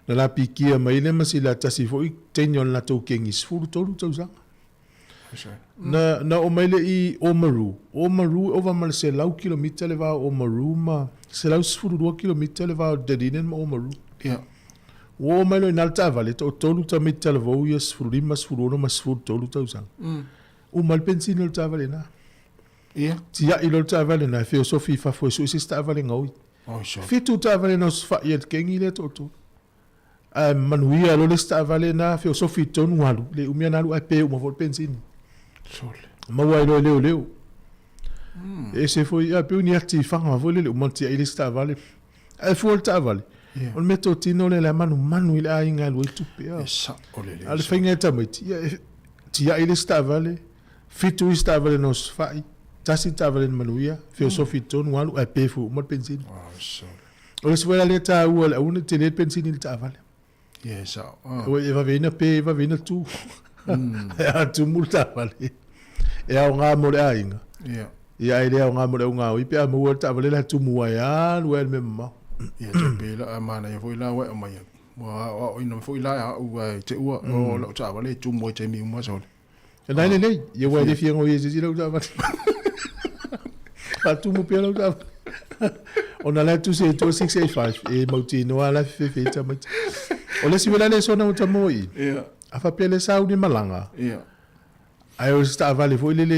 Na lapikia mai lea ma sila tasi foi teine o le latou kegi 13 tausaga. Na, na oo mai lea i Oamaru. Oamaru e ova ma le 100 kilomita le va o Oamaru ma 112 kilomita le va o Dunedin ma Oamaru. Ia. Ua oo mai loa i ina le taavale, toatolu tamaiti talavou ia 15, 16 ma 13 tausaga. Uma le penisini o le taavale i ina. Ia. Tiai loa le taavale i ina, e feosofi i fafo e sue se isi taavale gaoi. Oi, sole. Fitu taavale na osofai e le kengi lea toatolu. Ae manuia loa le isi taavale na feosofi i totonu alu, le umi ona alu ae pe uma foi le penisini. Sole. Maua ai loa e leoleo. E ese foi, a pei o ni ati faga foi lele uma tiai le isi taavale. Ae fua le taavale, o le meatotino lea o le a manumanu i le aiga e alu ai tupe. E sao lelei. A o le faiga e tamaiti, ia e tiai le isi taavale, fitu isi taavale na osofai, tasi le taavale na manuia, feosofi i totonu alu ae pe foi uma le penisini. Sole. O le isi foi la lea taua le aua ne i tele le penisini i le taavale. Ia, e sao. Ah. Ua e vave ina pe, e vave ina tu. Ae a tumu le taavale, e aoga mo le aiga. Ia. Ia, ae le aoga mo le augaoi pe a maua le taavale la e tumu ai alu ai i le mea mamao. Ia, te pei la, a manaia foi la ua e aumai atu. Ua aoaoina mai foi la e au ae te ua, o lau taavale e tumu ai i taimi uma sole. E nai lelei, ia ua e le fia gaoi e se isi lau taavale. Faatumu pea lau taavale. Ona la e tusi ai tua 685, e mautinoa la e fefefe ai tamaiti. O le isi mea la lea e soona uta mo i, a faapea le sau ni malaga, ae o se taavale foi lele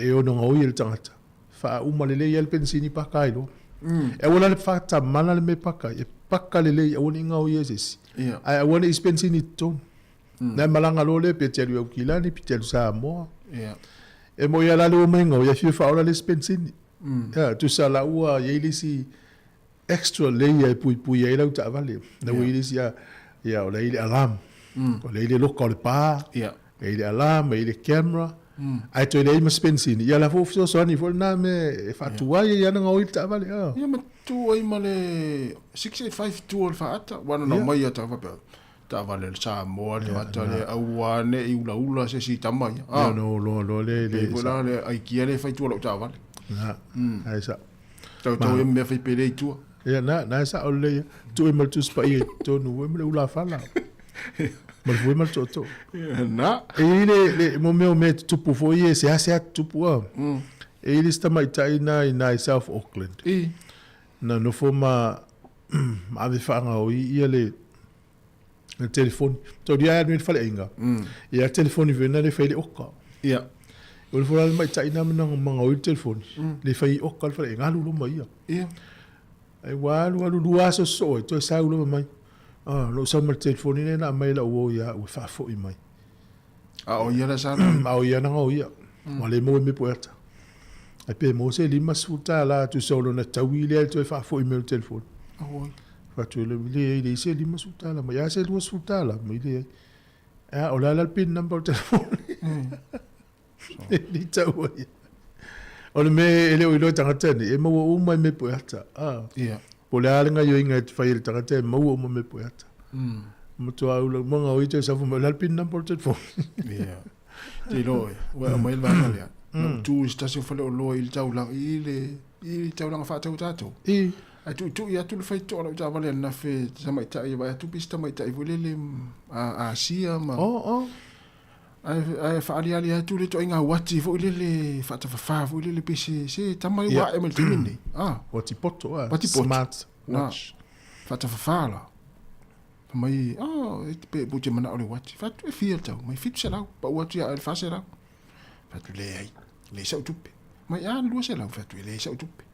e ono gaoi e le tagata, faauma lelei lava le penisini paka ai loa. E aua la le faatamala le mea e paka ai, e paka lelei aua ne i gaoia e se isi, ae aua ne i isi penisini i totonu. Nai malaga loa lea pe te alu i Aukilani pe te alu Samoa. Yeah. E moi a la le omai ngau ia fia whaola le isi penisini. Yeah, tusa la ua iai le isi extra layer e puipui ai lau taavale. Na ua iai le isi a, ia o la iai le alarm. O la iai le loka o le pa. Yeah. E iai le alarm, e iai le camera. Ae toe leai ma se penisini. Ia la foi ua fesoasoani foi lena mea e faatuai ai ana gaoi le taavale. Ah. Ia ma tu ai ma le 685 tu o le faata. Ua na mai ia tau faapea. Taavale a le Samoa le tagata lea aua ne i ulaula se isi tama ia. Ah. No, loa loa le le. Pei la le aikia le fai tua lau taavale. Na. Ai sa. Tau tau e mea fai pele i tua. Ia na, na sa o le tu e ma le Tusi Paia i tonu e ma le ulafala. Ma le fue ma le tootoo. Ia na. E i le, le mo mea o mea tutupu foi e seasea tutupu a. E i le si tamaitai na i na i South Auckland. I. Na nofo ma ma ave faagaoi ia le le telefoni. Tau ia alu i le faleaiga. Ia telefoni foi na le fai le oka. Ia. O le fola le maita'i na mana magaoi le telefoni. Le fai oka le faleaiga alu loma ia. Ia. Ai ua alu alu lua aso sosoo ai toe sau lava mai. Ah, lou sau ma le telefoni lea na aumai e lau uo ia au e faafoi mai. A o ia la sa A o ia na gaoi ia. Ua le maua i mea poeata. Ai pe maua se $50 tusa o lona taui lea e toe faafoi mai o le telefoni. Auoi. Fai atu e leai, leai se $50 mai. A se $20 mai, leai. A o le a la le pin number o le telefoni? E le i taua ia. O le mea e le o iloa e tagata nei, e maua uma i mea poeata. Ah. Ia. Po o le a le gaioiga e fai e le tagata e maua uma mea poeata. Matua au lau manga o i te safu mai, o le a le pin number o le telefoni? Ia. Te iloa oe, ua e aumai le vaega lea. Na ou tu i se tasi o faleoloa i le taulaga, i le, i le taulaga faatau tatou. I. Ae tuitui atu le faitotoa o lau taavale ananafi e tamaitai, e vaai atu pei se tamaitai foi lele a Asia ma. Oh, oh. Ae, ae faaaliali atu le ituaiga uati foi lele faatafafā foi lele pei se, se tama ua ae mai le taimi lenei. Ah. Uati poto, ah. Uati poto. Smart watch. Faatafafā la. Fai mai, oh, e te pe, te manao le uati. Fai atu, e fia le tau. Mai 700. Pau atu ia le 400. Fai atu, leai. Leai sau tupe. Mai, a, 200. Fai atu, e leai sau tupe.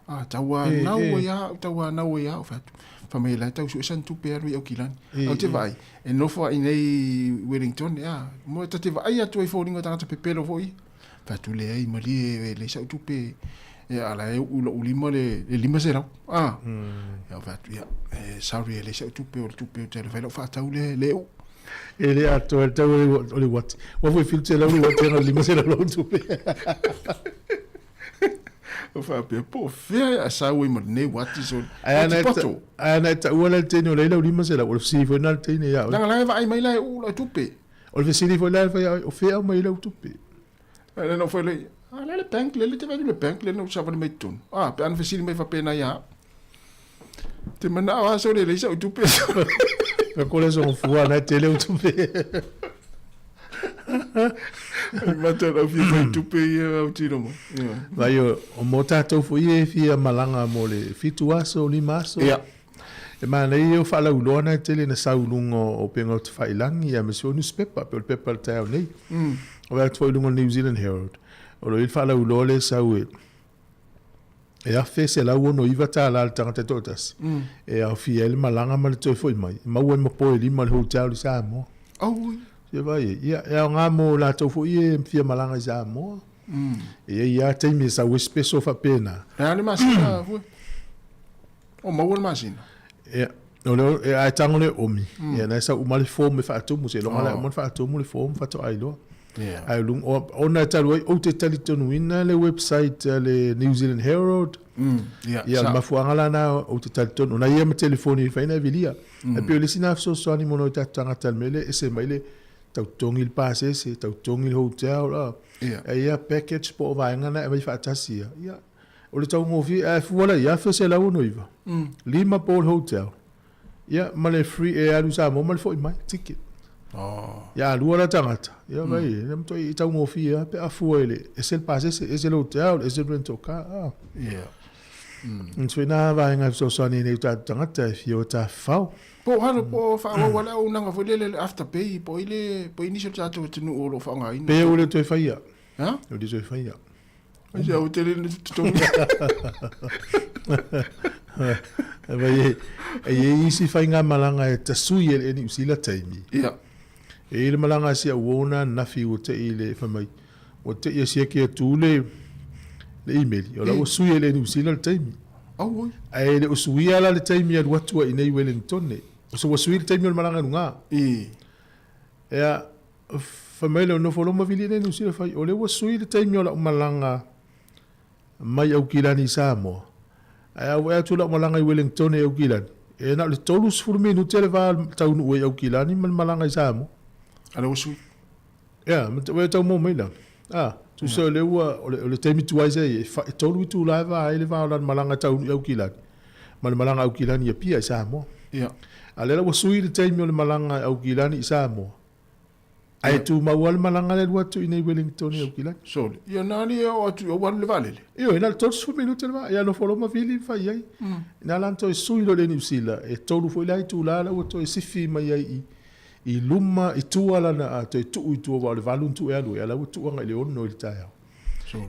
A, tau a nau ai a, tau a nau ai a, fai atu. Fai mai, la tau sue san tupe alu i Aukilani. Au te vaai, e nofo ai nei Wellington, a, mo ta te vaai atu ai foliga o tagata pepelo foi. Fai atu, leai, malie, e leai sau tupe. E ala e uu lou lima le, le 500. A, ia fai atu, ia, e, sorry, e leai sau tupe, o le tupe o te alu fai lau faatau le, le uu. E le atoa le tau o le uati. Ua foi 700 le uati ana 500 lau tupe. O faapea, po o fea e a sau ai ma lenei uati so, Ae uati ana e poto. ae ana e taua la le teine o lea i lau 500, o le fesili foi lena a le teine ia oe. Leaga la e vaai mai la e uu lau tupe. O le fesili foi la e fai ia oe, o fea aumai ai lau tupe? Ae lena ou fai loa, a la le bank lele, te vaai atu le bank lele na ou savali mai totonu. A, pe ana fesili mai faapena ia au. Te manao lava sole e leai sau tupe. Pe kore soga fua na e tele au tupe. Ai mata lau fia fai tupe ia au tino mai. Ia. Vai o, o mō tātou foi e fia malaga mo le fitu aso, lima aso. Ia. E manaia ia o faalauiloa na e tele na sau i luga o upega o tafailangi aemaise foi o newspaper, pei o le pepa o le taeao nei. O vaai atu foi i luga o le New Zealand Herald, o lo o i ai le faalauiloa lea e sau e e $1,169 le tagata e toatasi, e aofia ai le malaga ma le toe foi mai, e maua ai ma poe lima i le hotel i Samoa. Auoi. Sia vai ai. Ia, e aoga mo latou foi e fia malaga i Samoa. E i ai lava taimi e sau ai special faapena. E a le masina fua? O maua le masina? Ia, o le, e, a e tago le omi, ia na e sau uma le form e faatumu, seiloga la e uma ona faatumu le form faatoa iloa. Ae luga, ona e talu ai, ou te talitonuina le website a le New Zealand Herald. Ia, Ia, o le mafuaaga la lena ou te talitonu, ona e i ai ma telefoni e mafai ona e vilia. Ae pei o le isi lena fesoasoani mo nai o tatou tagata i le mea lea e ese mai le tau totogi le pasese, tau totogi le hotel, a. E i ai package po o vaega na e aumai faatasi ia. Ia, o le taugofie, ae fua la i ai, $1,169, lima po o le hotel. Ia, ma le free e alu i Samoa ma le foi mai, ticket. Oh. Ia, a lua la tagata, ia vai, e matuai taugofie lava pe a fua i le ese le pasese, ese le hotel, ese le rental car. Ah. Ia. Mm. So ina vaega e fesoasoani nei o tatou tagata e fia o e tafafao. Po o halo, po o faaauau le auaunaga foi lele le afterpay, po o i le, po o i nisi o tatou atunuu o lo o faaaogaina. Pe ua le toe faia. Ha? Ua le toe faia. Ai se au tele le totogi. Vai e, e i isi faigamalaga e tasui e le Niu Sila taimi. Ia. E i le malaga a si au uo na nafi ua te i le fai mai, ua te i a siaki atu le, le email, o la ua sui e le Niu Sila le taimi. Au oi. Ae e le o suia la le taimi e alu atu ai i nei Wellingtone. So ua sui le taimi o le malaga i luga. Ea, Fai mai lea, nofo loa ma vili nei Niu Sila fai, o lea ua sui le taimi o lau malaga mai Aukilani i Samoa, ae a ua ea atu lau malaga i Wellingtone i Aukilani, e na o le 30 minute le va taunuu ai i Aukilani ma le malaga i Samoa. A lea ua sui. Ia, ua e tau maua mai la. A, tusa o lea ua, o le, o le taimi tuai sa i ai, e 3 itula e va ai le va o lana malaga taunuu i Aukilani, ma le malaga Aukilani i Apia i Samoa. Ia. A lea la ua sui le taimi o le malaga Aukilani i Samoa, Ae tumau lava le malaga lea alu atu i inei i Wellington i Aukilani. Sole, ia na alii e oo atu i ou alu i le vaalele. Ioe, na o le 30 minute le vaa, ia nofo loa ma vili ma fai ai. Ina la na toe sui loa i le Niu Sila, e tolu foi la itula la ua toe sifi mai ai i i luma, i tua lana a toe tuu i tua aua o le valu na tuu e alu ai, a o la ua tuu agai i le 6 i le taeao.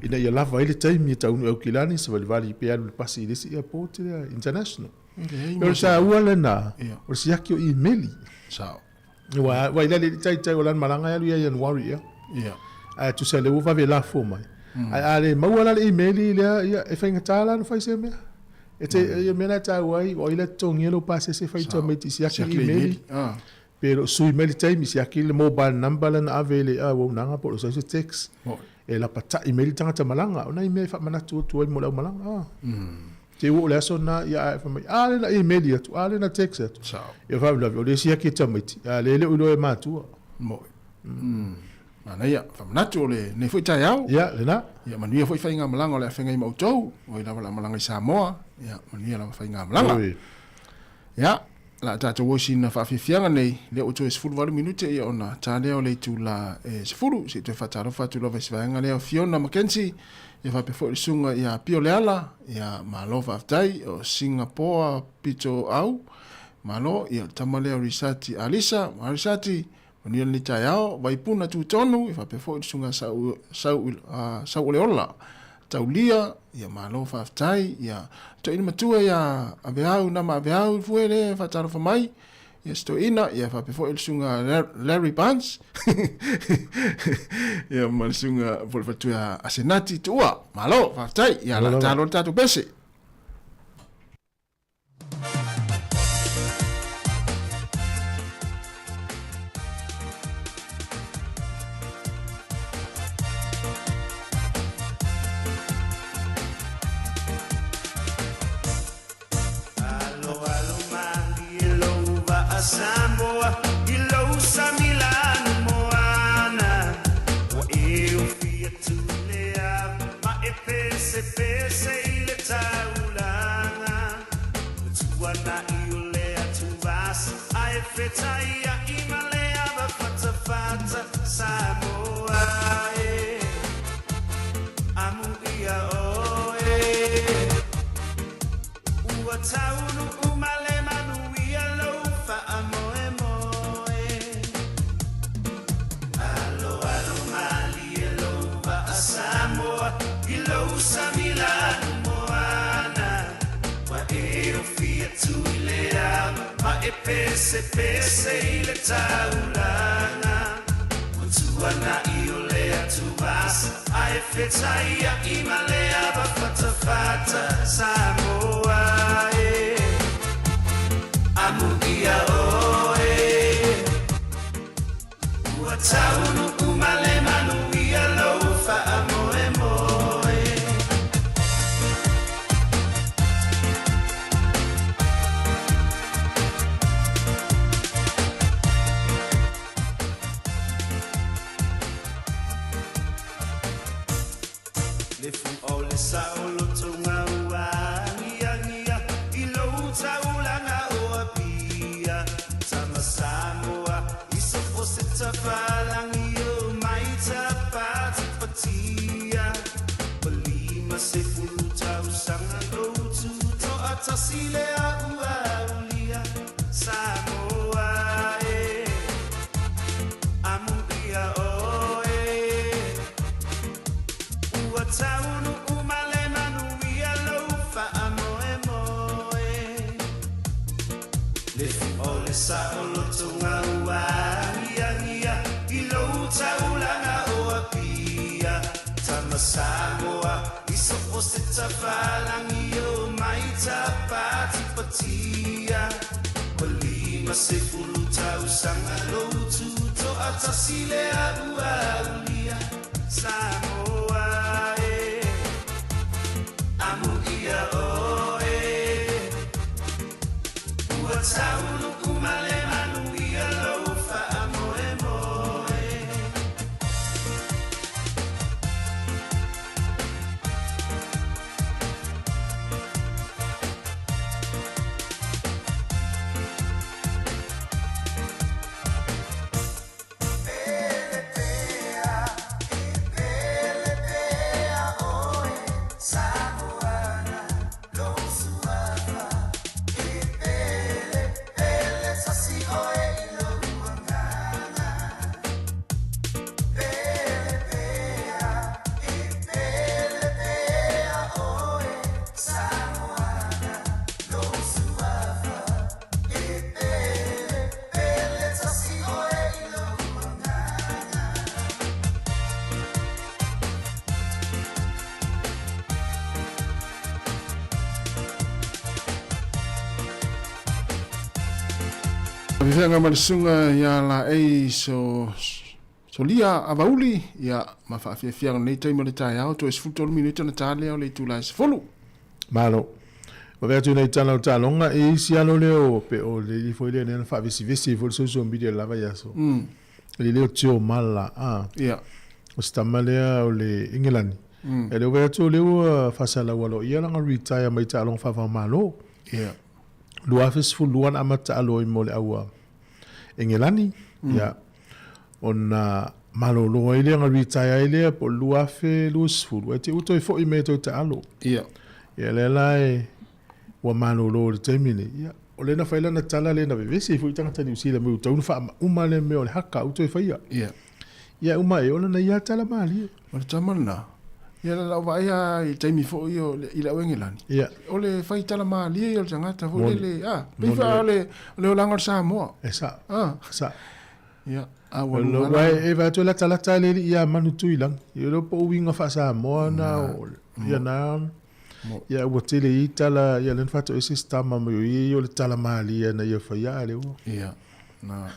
Ina ia lava ai le taimi e taunuu i Aukilani, savalivali pe alu i le pasi i le isi airport lea, international. O le taua lena, o le siaki o imeli. Sao. Ua ua ila le taitai o lana malaga e alu ia Ianuari ea. Ia. Ae tusa lea ua vave lafo mai. Ae a le maua la le imeli lea, ia e faigata la ona fai se mea. E te ia mea la e taua ai, o ai la e totogia lou pasese fai tamaiti siaki le imeli. Pe le o sui mai le taimi, siaki le mobile number lea na ave i le auaunaga po o le sau se text. E lapatai mai le tagata malaga. O nai mea e faamanatu atu ai mo le aumalaga. Te ua o le aso lena, ia ae fai mai, a lea na email atu, a lea na text atu. Sao. Ia faalavelave, o le isi ake tamaiti, a lea e le o iloa e matua. Moi. Manaia, faamanatu o lenei foi taeao. Ia, lena. Ia manuia foi faigamalaga o le a feagai ma outou, o ai lava le a malaga i Samoa, ia manuia lava faigamalaga. Oi. Ia, la a tatou o i sina faafiafiaga nei, lea ua toe 18 minute ia ona ta lea o le itula e 10, se i toe faatalofa atu lava i si vaega lea o Fiona Mackenzie, ia faapea foi le susuga ia Pio Leala, ia malo faafetai, o Singapoa Pito Au, malo, ia o le tama lea o Risati Alisa, malo Risati, manuia lenei taeao, Vaipuna Tutonu, ia faapea foi le susuga Sau, Sau, Sauoleola Taulia, ia malo faafetai, ia toeaina matua ia Aveau Nama Aveau Fue le faatalofa mai, ia si toeaina, ia faapea foi le susuga Larry Barnes, ia ma le susuga po o le faletua Asenati Tuua, malo faafetai, ia la talo le tatou pese. saolotoga ua agiagia i lou taulaga o Apia. Tama Samoa i so o se tafalagi o mai tapatipatia. Ua 50 tausaga lou tutoatasi lea ua aulia. Samoa e, amuia oe. Ua taunuu ma le manuia lou faamoemoe. Le o le saolotoga ua agiagia i lou taulaga o Apia. Tama Samoa i so o se tafalagi o mai tapatipatia. Ua 50 tausaga lou tutoatasi lea ua aulia. Samoa e, amuia oe. Ua taunuu ma le manuia lou faamoemoe. Feaga ma le susuga ia Laei so Solia Avauli ia ma faafiafiaga lenei taimi o le taeao toe 13 minute ona ta lea o le itula e 10. Malo. Ua atu nei tala o taaloga e isi alo lea o pe o le alii foi lea na faavesivesi ai foi le social media i le la vaiaso. Le leo Tio Mala a. Ia. O se tama lea o le Engelani. E le vaai atu o lea ua faasalau aloaia lana retire mai taaloga faava-o-Malo. Ia. 2012 na amata taalo ai mo le au Engelani. Ia. Ona malolo ai lea na retire ai lea po o le 2020 ae te i ua toe foi mai e toe taalo. Ia. Ia lea la e ua malolo i le taimi nei. Ia, o lea na fai lana tala lea na vevesi ai foi tagata Niu Sila mai ua tatau ona faamauma lea mea o le haka ua toe faia. Ia. Ia uma e ola na ia tala malie. O le tama lena, ia la lau vaai lava i le taimi foi o i le au Engelani. Ia. O le fai tala malie ia o le tagata foi lele, a, pei foi o le o le olaga o le Samoa. E sa'o. A. Sa'o. Ia, a ua luga la. E vaai atu e latalata le alii ia Manu Tuilagi. Ia iloa po o uiga faa-Samoa na o ia na ia ua tele i tala ia lea na faatoese se tama mai o ia ia o le tala malie na ia faia a lea ua. Ia. Na.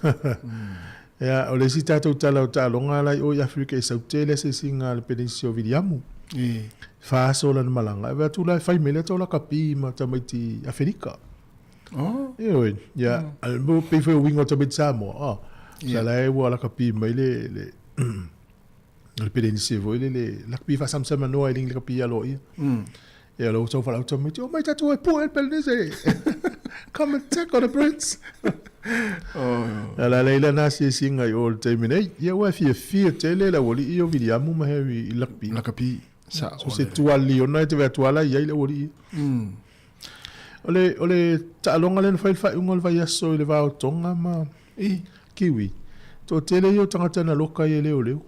Ia o le isi tatou tala o taaloga la i o i Afrika i Saute le asiasiga a le Penisi o Viliamu. E. Fa aso lana malaga. E vaai atu la e fai mai lea tau lakapi ma tamaiti Aferika. Oh. Ioe, ia, mm. pei foi o uiga o tamaiti Samoa. Oh. Sa la e ua lakapi mai le, le, le Penisi foi le, le lakapi faasamsamanoa i le lakapi aloaia. Ia lo tau whalau tamaiti, oh mai tatou e pua e le Penisi. Come and tackle the prince. Oh. Ia la leila na asiasiga i o le taimi nei. Ia ua e fiafia tele le aualii o Viliamu ma Harry i lakapi. Lakapi. Sa So se tuali ona e te vea tuala i ai le aualii. O le, o le taaloga lea na fai i le faaiuga o le vaiaso i le va o Tonga ma I. Kiwi. Toatele ia o tagata na loka ai e leoleo.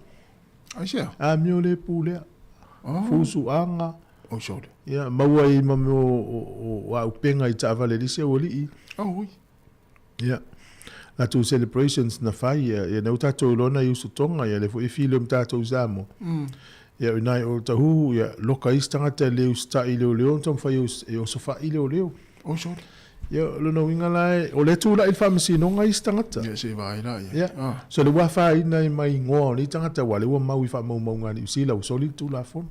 Aisea? Amio le pulea. Oh. Fusuaga. Oi sole. Ia, maua ai ma mea o, o, o auupega i taavale a le isi aualii. Oh, ui. Ia. Latou celebrations na fai, ia, ia nei ua tatou iloa nai uso Tonga, ia lea foi e fili ma tatou i Samoa. Ia, o ina i o Tahuhu, ia, loka isi tagata e le usitai i leoleo ona taumafai e osofai leoleo. Oi sole. Ia, o lona uiga la, e, o lea e tulai i le faamasinoga isi tagata. Ia, se i vaai la, ia. Ia. Ah. So, le ua afaina ai ma igoa o nei tagata, aua o lea ua mau i faamaumauga a Niu Sila, ua soli le Tulafono.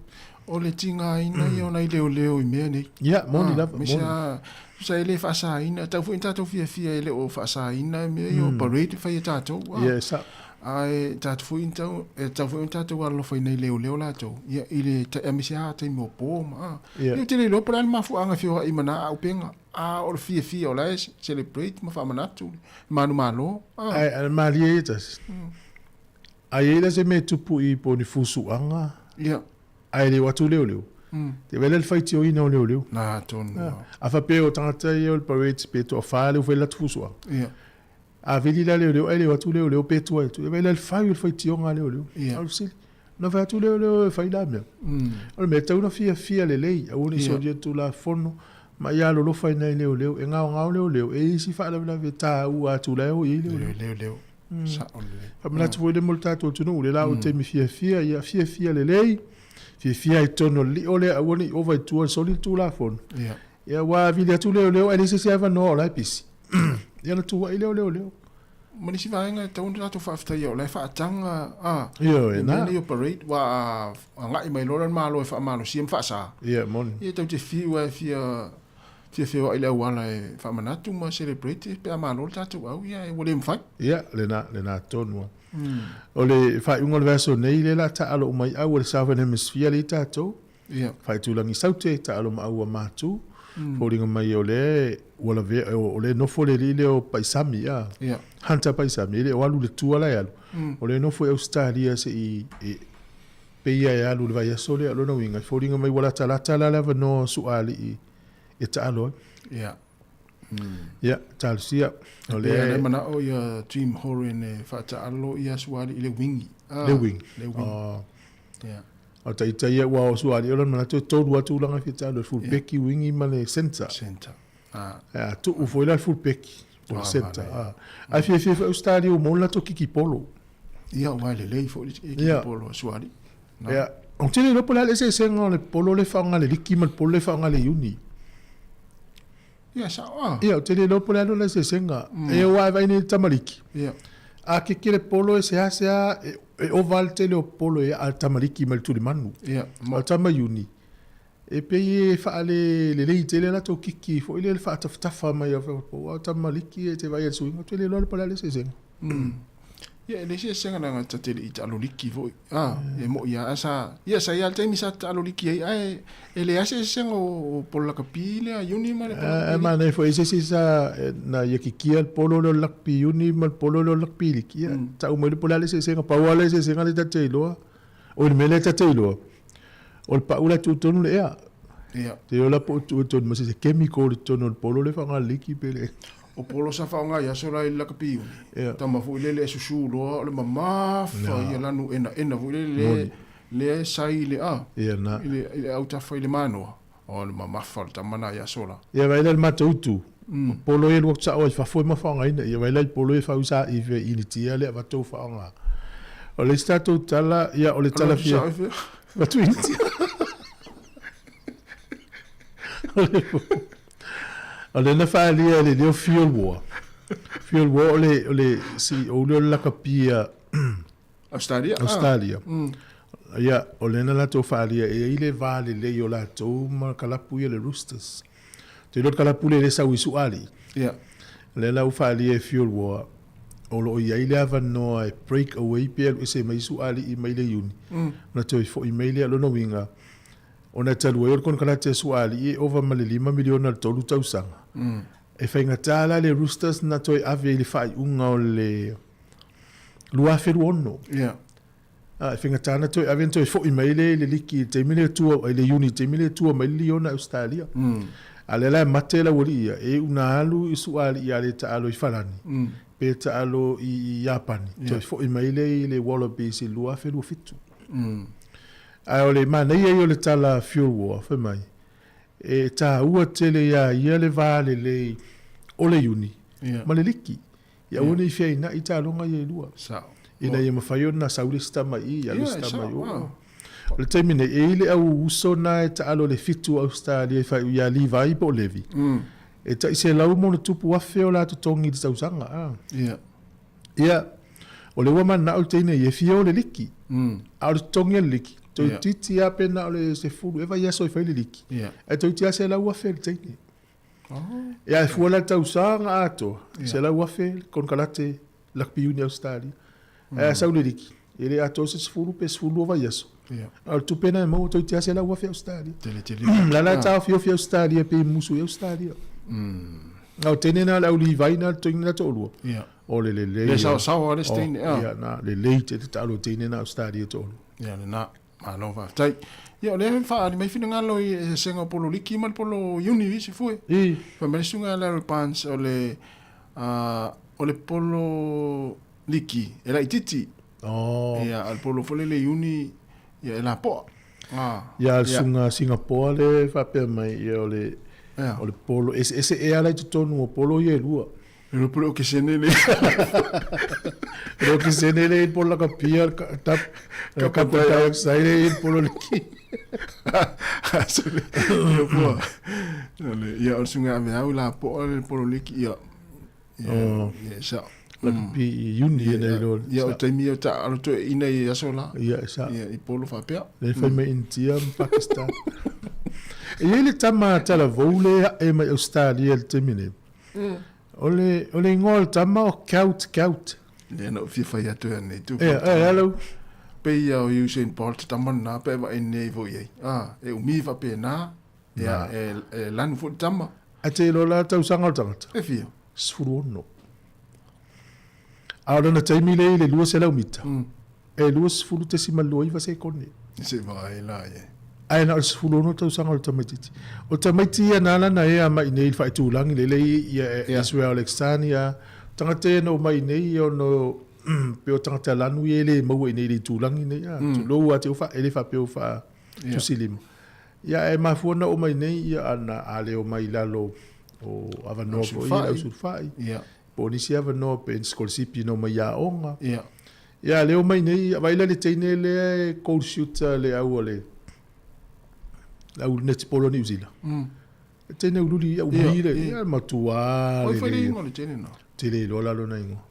O le tigaina ia o nai leoleo i mea nei. Ia, moni Ah, lava, aemaise moni. lava, tusa e le faasaina, e tatau foi ona tatou fiafia e le o faasaina mea ia o parade e fai e tatou. Ah. Ia, e sao. Ae tatou foi tau, e tatau foi ona tatou alolofaina i leoleo latou, ia, i le aemaise lava taimi o po ma, a. Ia, ou te le iloa po o le a le mafuaaga e feoai ma na auupega, a o le fiafia o la e celebrate ma faamanatu le manumalo, a. Ae malie ia tasi. A i ai la se mea e tupu i i po o ni fusuaga. Ia. Ae le o atu leoleo. Te vaai la le faitioina o leoleo. Na tonu. A faapea o tagata ia o le parade pe toafa lea ua fai le latou fusuaga. Ia. A vili la leoleo ae le o atu leoleo pe tuai atu. E vaai la le fai o le faitioga a leoleo. Ia. A o le fesili, na fai atu leoleo e fai la mea. O le mea e tatau ona fiafia lelei, aua ne i solia le Tulafono ma ia alolofa i nai leoleo. E gaogao leoleo, e i ai isi faalavelave taua atu la e o i ai leoleo. Leoleo. Sao lelei. Faamanatu foi lea mo le tatou atunuu, lea la o le taimi fiafia, ia fiafia lelei, fiafia i totonu o le lio lea, aua ne i ova i tua soli le Tulafono. Ia. Ia aua a vili atu leoleo ae leai se isi avanoa o la e pisi. Ia ona tuuai lea o leoleo. Ma nisi vaega e tatau ona tatou faafetaia o la e faataga a Ioe, le mea nei o parade aua a agai mai loa le Malo e faamalosia ma faasa. Ia, e moni. Ia tatou te fiu lava e fia fia feoai i le auala e faamanatu ma celebrate pe a malo le tatou au, ia ua le mafai. Ia, lena, lena tonu lava. O le faaiuga o le vaiaso nei, lea o le a taalo uma ai au o le Southern Hemisphere lea i tatou. Ia. Faaitulagi Saute, taalo ma au a Matu. Foliga mai o lea ua lavea, o lea e nofo le alii lea o Paisami, a. Ia. Hunter Paisami, e le o alu i le tua la e alu. O lea e nofo i Ausetalia se i, e, pei ia e alu i le vaiaso lea. O lona uiga, e foliga mai ua latalata la le avanoa o Suaalii e taalo ai. Ia. Ia, talosia. O lea e manao ia Jim Horan e faataalo ia Suaalii i le wingi. Le wingi. Le wingi. Oh. Ia. O taita ia ua o Suaalii o lona manatu e tolu lava tulaga e fia taalo, le fulpeki, wingi ma le centre. Centre. Ah. A tuu foi la le fulpeki po le centre. Ah. Ae fiafia foi Ausetalia ua maua le latou kiki polo. Ia, aua e lelei foi le kiki polo a Suaalii. Ia, ou te le iloa po o le a le eseesega o le polo lea e faaaoga i le liki ma le polo lea e faaaoga i le iuni. Ia, sao a. Ia, ou te le iloa po o le a lona eseesega. E aua e vaai nei i le tamaliki. Ia. A keke le polo e seasea e ova le tele o polo e a le tamaliki mai le tulimanu. Ia. A o tama iuni, e pei e faalelelei tele a latou kiki foi lea le faatafatafa mai o aua o tamaliki e te vaai i le suiga, ou te le iloa la po o le a le eseesega. Ia, e leai se eseesega leaga ta te le i taalo liki foi. A, e moi lava, ae sa, ia sa i ai lava le taimi sa taalo liki ai, ae e leai se eseesega o polo lakapi lea Iuni ma le polo lakapi liki. Ae manaia foi, e i ai se isi sa na ia kikia le polo lea o le lakapi Iuni ma le polo lea o le lakapi liki, ia, tau mai loa po o le a le eseesega, pau lava le eseesega lea ta te iloa, o le mea lea ta te iloa, o le pau la e tuu i totonu le ea. Ia. Te iloa la po o tuu i totonu ma se isi chemical i totonu o le polo lea e faaaoga i le liki pe leai. O polo sa faaaoga i aso la i le lakapi uni. Ia. Tama foi lele e susu loa o le mamafa ia lanu enaena foi lele le Moni. lea e sai i le a Ia na. i le i le autafa i le manoa. O le mamafa o le tama na i aso la. Ia vaai la i le matou itu, o polo ia e alu atu sao ai i fafo e ma faaaogaina. Ia vaai la i polo ia e fau sa i i Initia lea avatu faaaoga. O le isi tatou tala, ia o le tala fia. Avatu sao i fea? Avatu i Initia. O le na faaalia e le leo Fuel War. Fuel War o le, o le CEO lea o le lakapi a Australia. Australia. Ia, o lea na latou faaalia e i ai le va lelei o latou ma kalapu ia le Roosters. Ou te iloa le kalapu lea e le sau i Suaalii. Ia. O lea la ua faaalia e Fuel War, o lo o i ai le avanoa e break away pe alu ese mai Suaalii mai le Iuni. Ona toe foi mai lea, o lona uiga, Ona e talu ai o le konekarate a Suaalii e ova ma le $5 miliona i le tolu tausaga. E faigata la le Roosters na toe ave i le faaiuga o le 2026. Yeah. E faigata na toe ave na toe foi mai le i le liki i le taimi lea e tua, i le Iuni i le taimi lea e tua mai le liona i Ausetalia. A o lea la e mate le aualii ia, e iu na alu i Suaalii a le taalo i Farani, pe taalo i Iapani, toe foi mai lea i le Wallabies i le 2027. Ae o le manaia ia o le tala a Fuel War, fai mai, e taua tele iā ia le va lelei o le iuni ma le liki, ia aua ne i feaina'i taaloga ia e lua, ina ia mafai ona sau le isi tama i i, alu le isi tama i o. O le taimi nei, e i ai le au uso na e taalo i le fitu o Ausetalia i faaiu ia Levi po o Levi, e tai 100 ma ona tupu afe o la totogi i le tausaga. Ia, o lea ua mananao le teine ia e fia o le liki. A o le totogi a le liki, toeitiiti lava pe na o le 10 ea vaiaso e fai le liki, ae toeitiiti lava 100,000 le teine. Ia, e fua la i le tausaga atoa, 100,000 le konekarate Rugby Union Ausetalia. Ae a sau le liki, e le atoa se 10 pe 12 vaiaso. A o le tupe lena e maua toeitiiti lava $100,000 Ausetalia. Tele tele. La la e taofiofi Ausetalia pei e musu i Ausetalia. A o teine na o le au Livai na le toeaina la toalua. O le lelei. Le saosaoa le isi teine. Ia na, lelei tele taalo o teine na Ausetalia e toalua. Ia lena. Malo faafetai. Ia o lea e faaali mai finagalo i eseesega o polo liki ma le polo uni isi fue. Fai mai le susuga ia Larry Barnes o le o le polo liki e laitiiti. Oh. Ia a o le polo foi lele uni ia e lapoa. Ah. Ia le susuga Singapoa lea e faapea mai ia o le o le polo eseese ea la i totonu o polo ia e lua. E iloa po o le okesene le. Le okesene le i le polo lakapia, le carbon dioxide le i le polo liki. Ia pua. Ia o le susuga ia Aveau lapoa le polo liki ia. Ia ia sa. Lakapi i uni ia nei loa. Ia o taimi ia taaalo toeaiina i aso la. Ia e sa. Ia i polo faapea. Le fai mai India ma Pakistan. E i ai le tama talavou le ae mai Australia i le taimi nei. O le, o le igoa o le tama o Gout Gout. Lea na ou fia fai atu ai nei tu. Ea, ea, lau. Pei ia o Usain Bolt tama lena pe vaai nei foi i ai. Ah, e umi faapena. Ia, e, e lanu foi le tama. Ae te iloa la tausaga o le tagata? E fia? 16. A o lana taimi lea i le 200 mita, e 20.29 sekone. Se vaai la i ai. Ae na o le 16 tausaga o le tamaitiiti. O tamaiti ia na ala na ea mai nei i le faaitulagi lele i ia Israel Alexania, tagata ia na omai nei ia ona pei o tagata lanu ia e le maua i nei i le itulagi nei, a, tulou lava te u e le faapea ua faatusilima. Ia ae mafua na omai nei ia ana a le omai i lalo o avanoa foi ia le ausulufai. Po o nisi avanoa pe ni sikolasipi na omai i aoga. Ia a le omai nei, vaai la le teine lea e goal shooter le au a le au netipolo a Niu Sila. Le teine ululi au mi le, ia matua lelei. Oi fai le igoa le teine na. Te le iloa la lona igoa.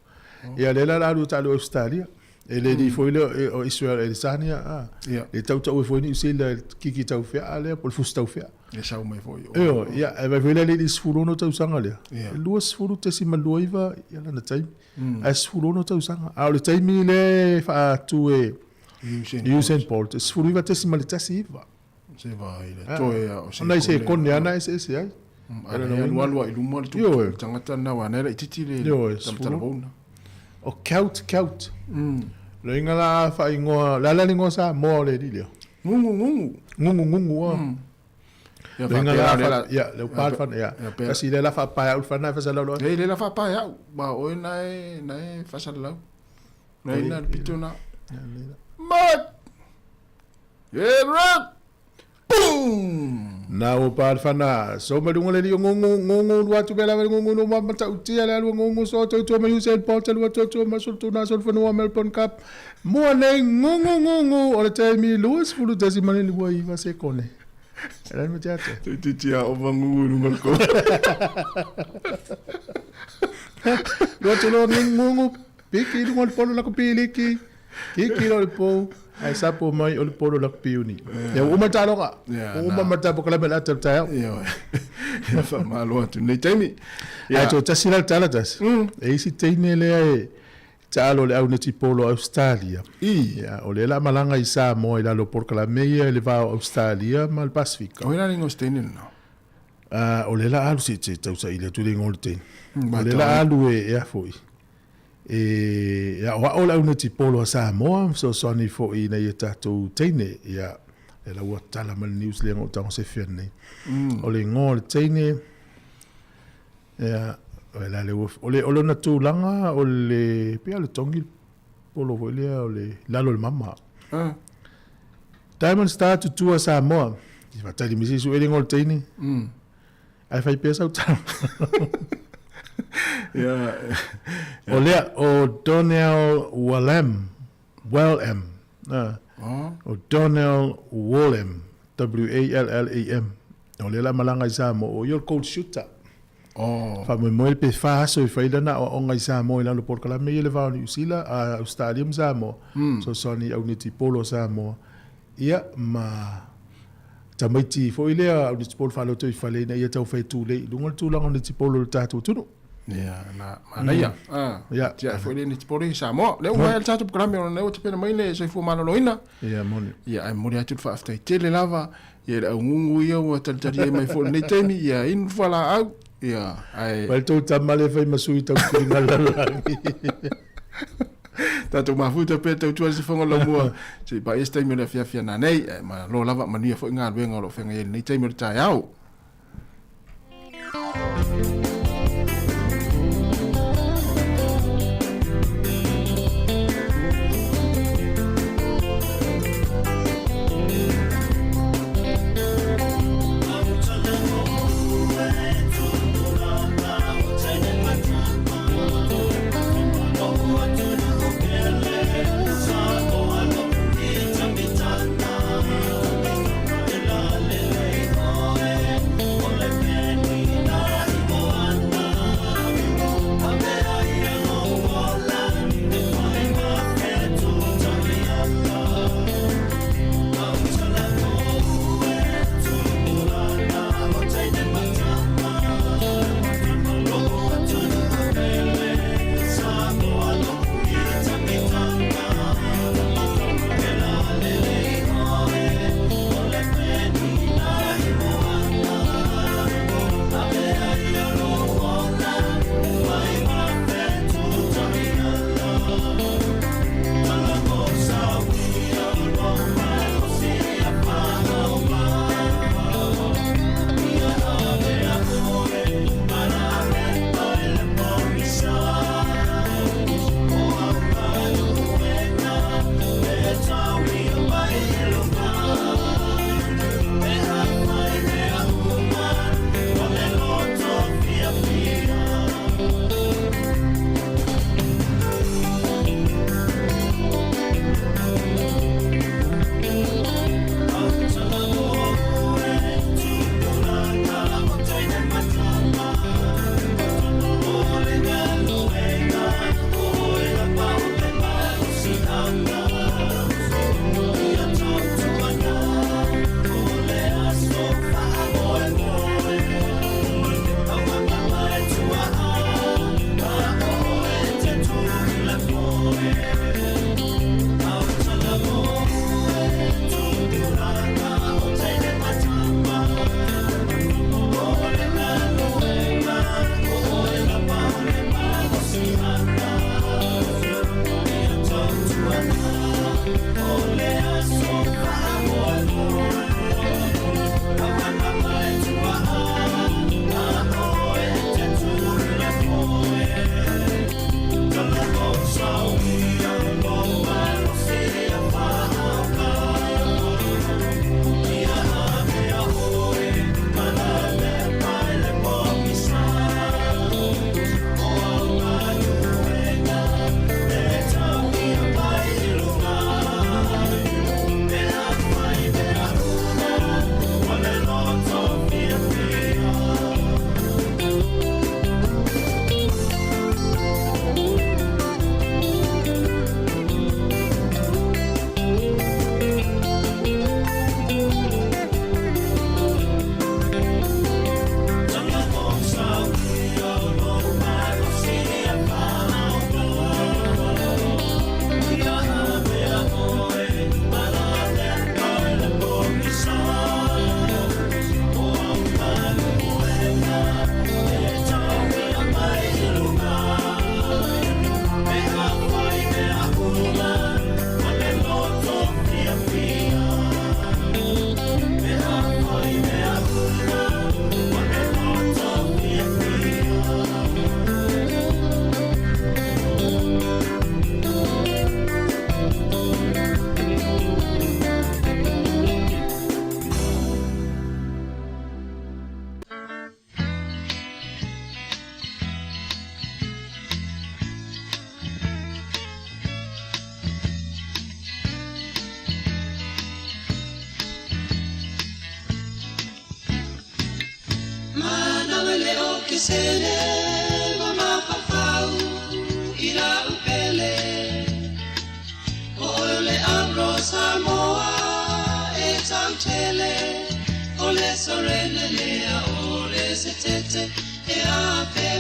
Ia lea la la alu ta alu Australia. E le ni foi lea o Israel Adesanya a. E tautau ai foi Niu Sila i le kiki taufe'a lea po o le fusi taufe'a. E sau mai foi. Ioe, ia, e vaai foi la le 16 tausaga lea. E 20.29 ia lana taimi. Ae 16 tausaga. A o le taimi lea e faatu e Usain Bolt, e 19.19. Se vaai le toe a o se. Ona i sekone lava na eseese ai. A lea alu alu lava i luma le tupu tagata lena aua na e laitiiti le tamatala O Celt, Celt. Loiga la faaigoa, o le a la le igoa Samoa o le alii lea? Gugu, gugu. Gugu, gugu a. Ia faapea la le Ia, le upa le fana, ia. Kasi lea la faapae au le fana e fasalalau loa. Ei, lea la faapae au, ma o oe na e, na e fasalalau. Na ina le pito na. Mark! Erap! Boom! Na ua pa le fana, so ma luga le alii o Gugu, Gugu lua atu pea lava le Gugu no ma matautia le alu a Gugu so tautua ma Usain Bolt lua tautua ma Sultuna Sulfanua Melbourne Cup. Mua nei Gugu Gugu o le taimi 20.29 sekone. E lai ma te ate. Toeitiiti a ova Gugu i luga o le kolo. Lua tulo Gugu piki i luga o le polo lakapi liki. Kiki loa le pou, ae sapo mai o le polo lakapi uni. Ia ua uma le taaloga. Ua uma ma le tatou polokalame o le ata o le taeao. Ia, faamalo atu i lenei taimi. Ae toe tasi la le tala tasi. E isi teine lea e taalo le au netipolo Ausetalia. Ia, o lea la malaga i Samoa i lalo o polokalame ia i le va o Ausetalia ma le Pasefika. O ai la le igoa o se teine lena? O lea la alu, se i tau saili atu le igoa o le teine. O lea la alu e a foi. E aoao le aunetipolo a Samoa, fesoasoani foi ina ia tatou teine, ia, lea la ua tala mai le news lea na ou tago sefe atu nei. O le igoa o le teine, ia, o le, o le, o lona tulaga, o le, pei lava o le togi le polo foi lea, o le lalo o le mama. Diamond Star Tutua Samoa. Faatali mai se i sue le igoa o le teine. Ae fai pea sau tala. O lea, o Donnell Wallam, Wallem, o Donnell Wallem, W-A-L-L-A-M. O lea la malaga i Samoa, o ia o le goal shooter. Faamoemoe pe fa aso e fai lana aoaoga i Samoa i lalo o polokalame ia i le va o Niu Sila, Ausetalia ma Samoa, fesoasoani i aunetipolo a Samoa. Ia, ma tamaiti foi lea au netipolo faaloto i fale ina ia taufai tulei i luga le tulaga o netipolo o le tatou atunuu. Ia, na manaia. Ah, Ia. tiae foi le netball i Samoa. Lea ua maea le tatou polokalame ona lea ua tapena mai le soifua maloloina. Ia, moni. Ia, ae momoli atu le faafetai tele lava ia i le augugu ia ua talitali ai mai foi i lenei taimi, ia inu le fualaau, ia, ae Mai le tou tama lea e fai ma sui tau tiliga le lalolagi. Tatou mafuta pea tautua le sifoga o le laumua, se i paia se taimi o le afiafi a nanei, ae malo lava, manuia foi galuega o lo o feagai ai i lenei taimi o le taeao.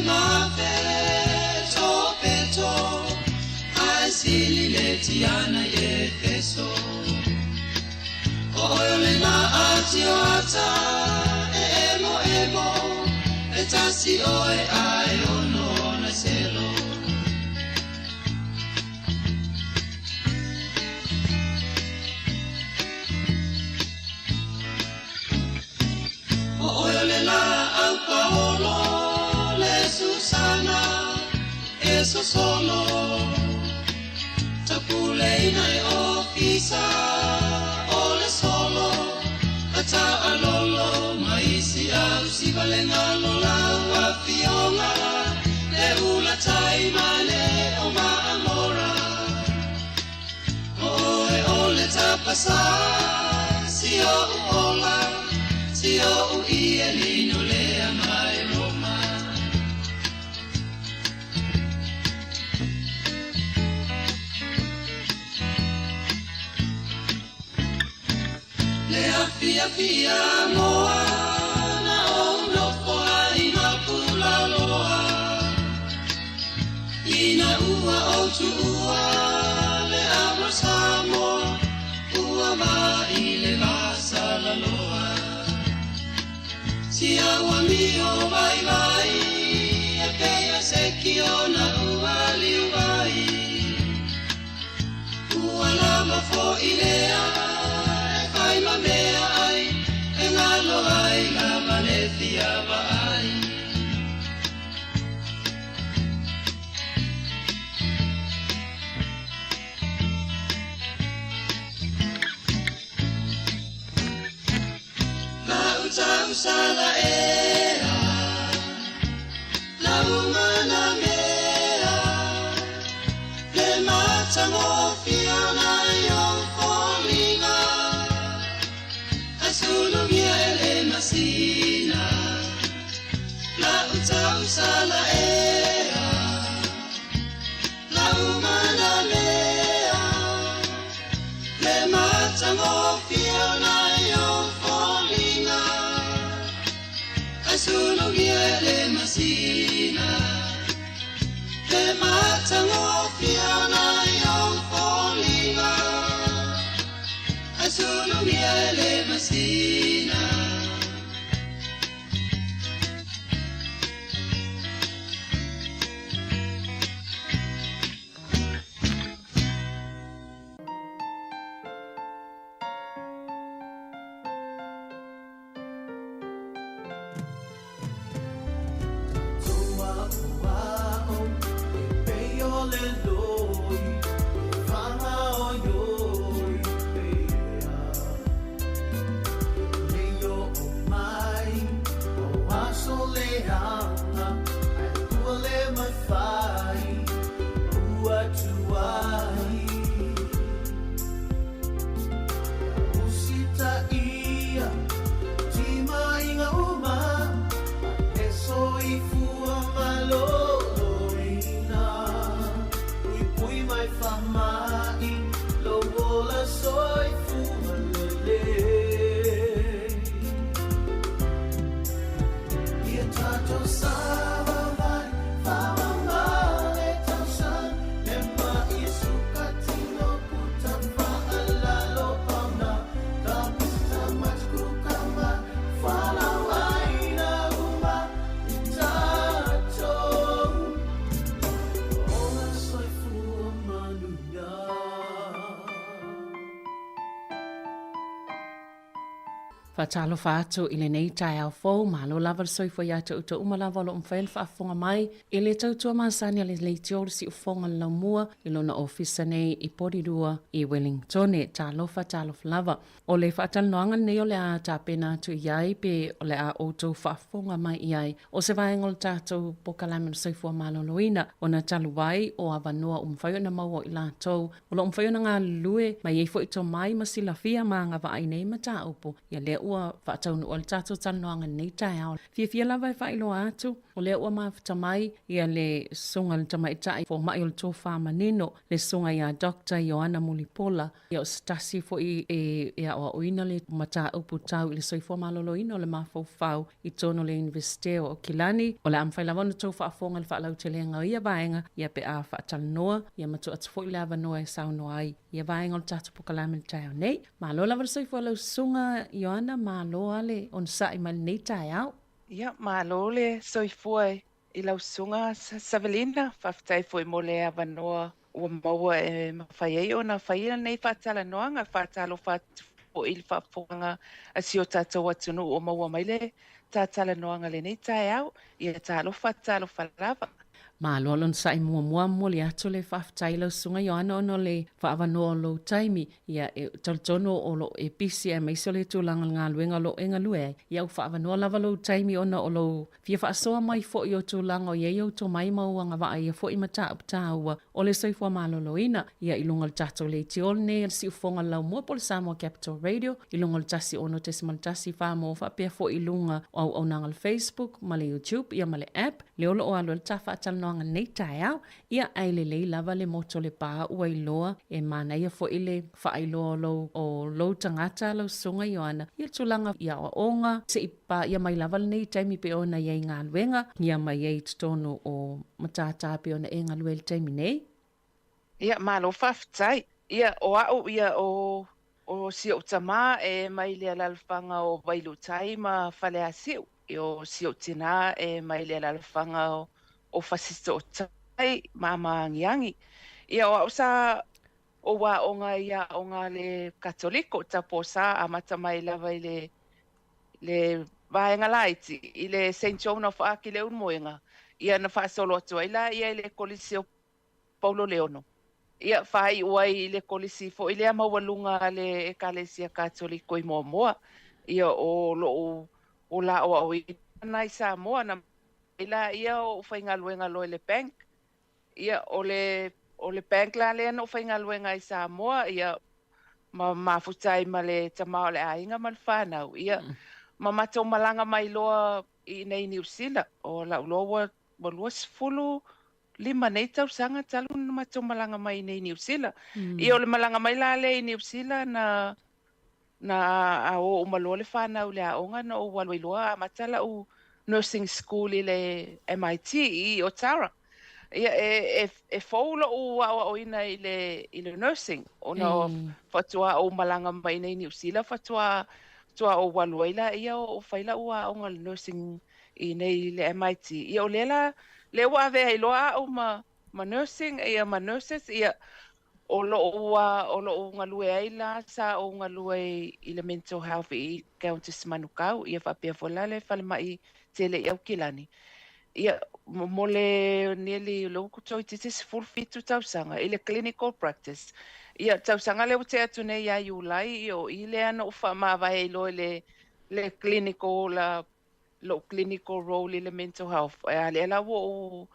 mafeto feto Ae sili le tiana i Efeso O oe o le na atioata e emo emo E tasi oe ae ono ona selo O oe o le laau paolo, le Susana e sosolo, Taupuleina e ofisa o le solo, A taalolo ma isi au sivalega lo lau afioga, Le ula tai ma le o Maamora. O oe o le tapasa, si o'u ola, si o'u ie linolea mai Roma. Le afiafi moa na ou nofo ai ma Pulaloa, Ina ua ou tuua le Avro Samoa, ua vaai le vasalaloa. Si au amio vaivai, e pei o se kiona ua liu ai. Ua lava fo'i lea e fai ma mea ai, e galo ai lava le fia vaai. Lau tausala ea, lau mana mea, le matagofie o nai ou foliga, ae sulugia e le masina. Lau tausala ea, lau mana mea, le matagofie o nai ou foliga, ae sulugia e le masina. Le matagofie o nai ou foliga, ae sulugia e le masina. Faatalofa atu i lenei taeao fou, malo lava le soifua ia te outou uma lava o lo o mafai ona faafofoga mai i le tautua masani a le Leitio o le Siufofoga o le Laumua i lona ofisa nei i Porirua i Wellingtone. Talofa, talofa lava. O le faatalanoaga lenei o le a tapena atu i ai pe o le a outou faafofoga mai i ai o se vaega o le tatou polokalame o le soifua maloloina ona talu ai o avanoa ua mafai ona maua o i latou o lo o mafai ona galulue ma i ai foi tomai ma silafia ma agavaa i nei mataupu ia lea ua faataunuu ai le tatou talanoaga i lenei taeao. Fiafia lava e faailoa atu, o lea ua mafuta mai ia le Susuga i le Tamaitai Fomai o le Tofa Manino, le Susuga ia Doctor Ioana Mulipola, ia o se tasi foi e aoaoina le mataupu tau i le soifua maloloina o le mafaufau i totonu o le Iunivesite o Aukilani. O le a mafai lava ona outou faafofoga i le faalautelega o ia vaega, ia pe a faatalanoa, ia ma tuu atu foi le avanoa e saunoa ai ia vaega o le tatou polokalame i le taeao nei. Malo lava le soifua i lau Susuga Ioana, malo lava le onosai mai lenei taeao. Ia, malo le soifua i lau Susuga Savelina, faafetai foi mo le avanoa ua maua e mafai ai ona faia lenei faatalanoaga. Faatalofa atu foi i le faafofoga a si o tatou atunuu o maua mai le ta talanoaga i lenei taeao. Ia talofa, talofa lava. Malo le onosai muamua, momoli atu le faafetai i lau Susuga Ioana ona o le faaavanoa o lou taimi. Ia, e talitonu o lo o e pisi aemaise o le tulaga o le galuega o lo o e galue ai. Ia, ua faaavanoa lava lou taimi ona o lou fia faasoa mai foi o tulaga o i ai ou tomai ma ou agavaa i ia foi mataupu taua o le soifua maloloina, ia i luga o le tatou leitio lenei a le Siufofoga o le Laumua po o le Samoa Capital Radio i luga o le 106.1 Samoa faapea foi i luga o auaunaga o le Facebook ma le YouTube ia ma le app lea o lo o alu ai le ta faatalanoaga i lenei taeao. Ia, ae lelei lava le moto le pa ua iloa, e manaia foi le faailoa o lou, o lou tagata lau Susuga Ioana, ia tulaga i aoaoga, se i paia mai lava lenei taimi pei ona i ai galuega, ia ma i ai i totonu o matata pei ona e galue ai i le taimi nei. Ia, malo faafetai. Ia, o au ia, o, o si ou tama e mai le alalafaga o Vailuutai ma Faleasiu. O si ou tinā e mai le alalafaga o Fasitootai ma Maagiagi. Ia, o au sa ou aoga i aoga a le Katoliko, Taposa, amata mai lava i le le vaega laiti i le Saint John of Arc i Leulumoega, ia na faasolo atu ai laia i le Kolisi o Paulo Leono. Ia, faaiu ai i le kolisi foi lea maualuga a le Ekalesia Katoliko i Moamoa. Ia, o lou ola aoaoina lena i Samoa, na mai laia o ou faigaluega loa i le bank. Ia, o le, o le bank la lea na ou faigaluega ai i Samoa, ia, ma mafuta ai ma le tama o le aiga ma le fanau. Ia, ma matou malaga mai loa i inei i Niu Sila. O lau loa ua, ua 25 nei tausaga talu ona matou malaga mai i inei i Niu Sila. Ia o le malaga mai la lea i Niu Sila na na a o uma loa le fanau i le aoga na ou alu ai loa amata lau nursing school i le MIT i Otara. Ia e e e fou lou aoaoina i le i le nursing ona faatoa ou malaga mai i inei i Niu Sila faatoa faatoa ou alu ai laia o fai lau aoga i le nursing i inei i le MIT. Ia o lea la, lea ua avea ai loa au ma, ma nursing, ia ma nurses, ia o lou, o lou galue ai la, sa ou galue i le mental health i Countess Manukau, ia faapea foi la le falemai tele i Aukilani. Ia, mo le nearly, lea ua toeitiiti 17 tausaga i le clinical practice. Ia, tausaga lea ua tea atu nei ia Iulai, ia o i lea na ou faamavae ai loa i le, le clinical la, lou clinical role i le mental health. A lea la ua ou,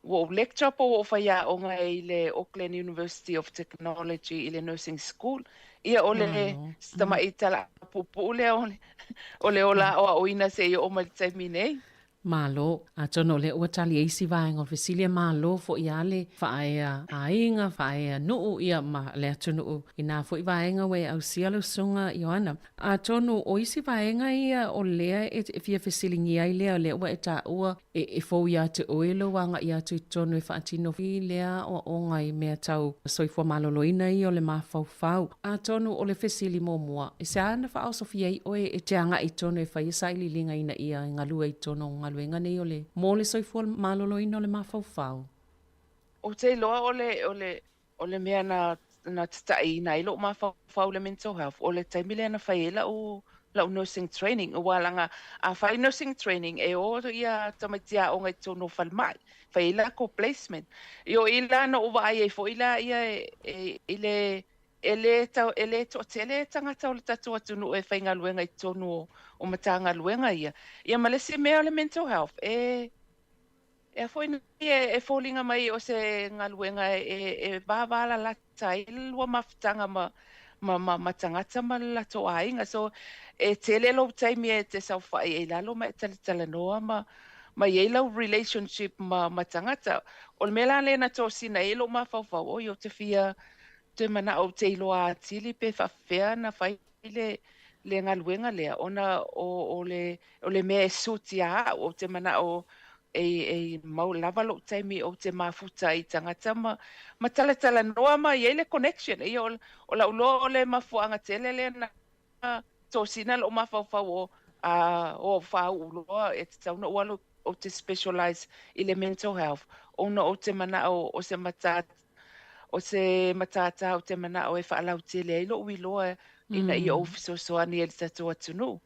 ua ou lecture po ua ou faiaoga ai i le Auckland University of Technology i le nursing school. Ia o le si tamaʻi tala puupuu lea o le, o le ola aoaoina seia oo mai i le taimi nei. Malo. Atonu o lea ua tali ai isi vaega o fesili e malo foi a le faaea aiga, faaea nuu ia ma le atunuu i na foi vaega ua e ausia lau Susuga Ioana. Atonu o isi vaega ia o lea e fia fesiligia ai lea, o lea ua e taua e fou ia te oe lou agaʻi atu i totonu e faatino i lea aoaoga i mea tau soifua maloloina ia o le mafaufau. Atonu o le fesili muamua, i se a na faaosofia ai oe e te agaʻi i totonu e fai e sailiiliga ina ia e galue i totonu o galuega nei o le mo le soifua maloloina o le mafaufau? Ou te iloa o le, o le, O le mea na na tataʻiina ai loʻu mafaufau i le mental health, o le taimi lea na fai ai lau lau nursing training. Aua leaga a fai nursing training e o ia tamaiti aoga i totonu o falemai, fai ai lakou placement. I o i la na ou vaai ai foi la ia e i le e le tau e le toatele tagata o le tatou atunuu e faigaluega i totonu o o Matagaluega ia. Ia ma le isi mea o le mental health e Ea foi nei e foliga mai o se galuega e vavalalata ai le lua mafutaga ma ma, ma, ma tagata ma le latou aiga. So, e tele lou taimi e te saofai ai i lalo ma e talatalanoa ma, ma i ai lau relationship ma, ma tagata. O le mea la lea na tosina ai lou mafaufau, oi, ou te fia toe manao ou te iloa atili pe faapefea ona fai le, le galuega lea, ona o, o le, o le mea e suit ia au, ou te manao e, e mau lava lou taimi ou te mafuta ai i tagata ma, ma talatalanoa ma i ai le connection. Ia, o, o lau loa o le mafuaaga tele lea na tosina lou mafaufau o, a, o au fāuu loa e tatau ona ou alu ou te specialize i le mental health, ona ou te manao o se matā, o se matātā ou te manao e faalautele ai lou iloa ina ia ou fesoasoani ai i le tatou atunuu.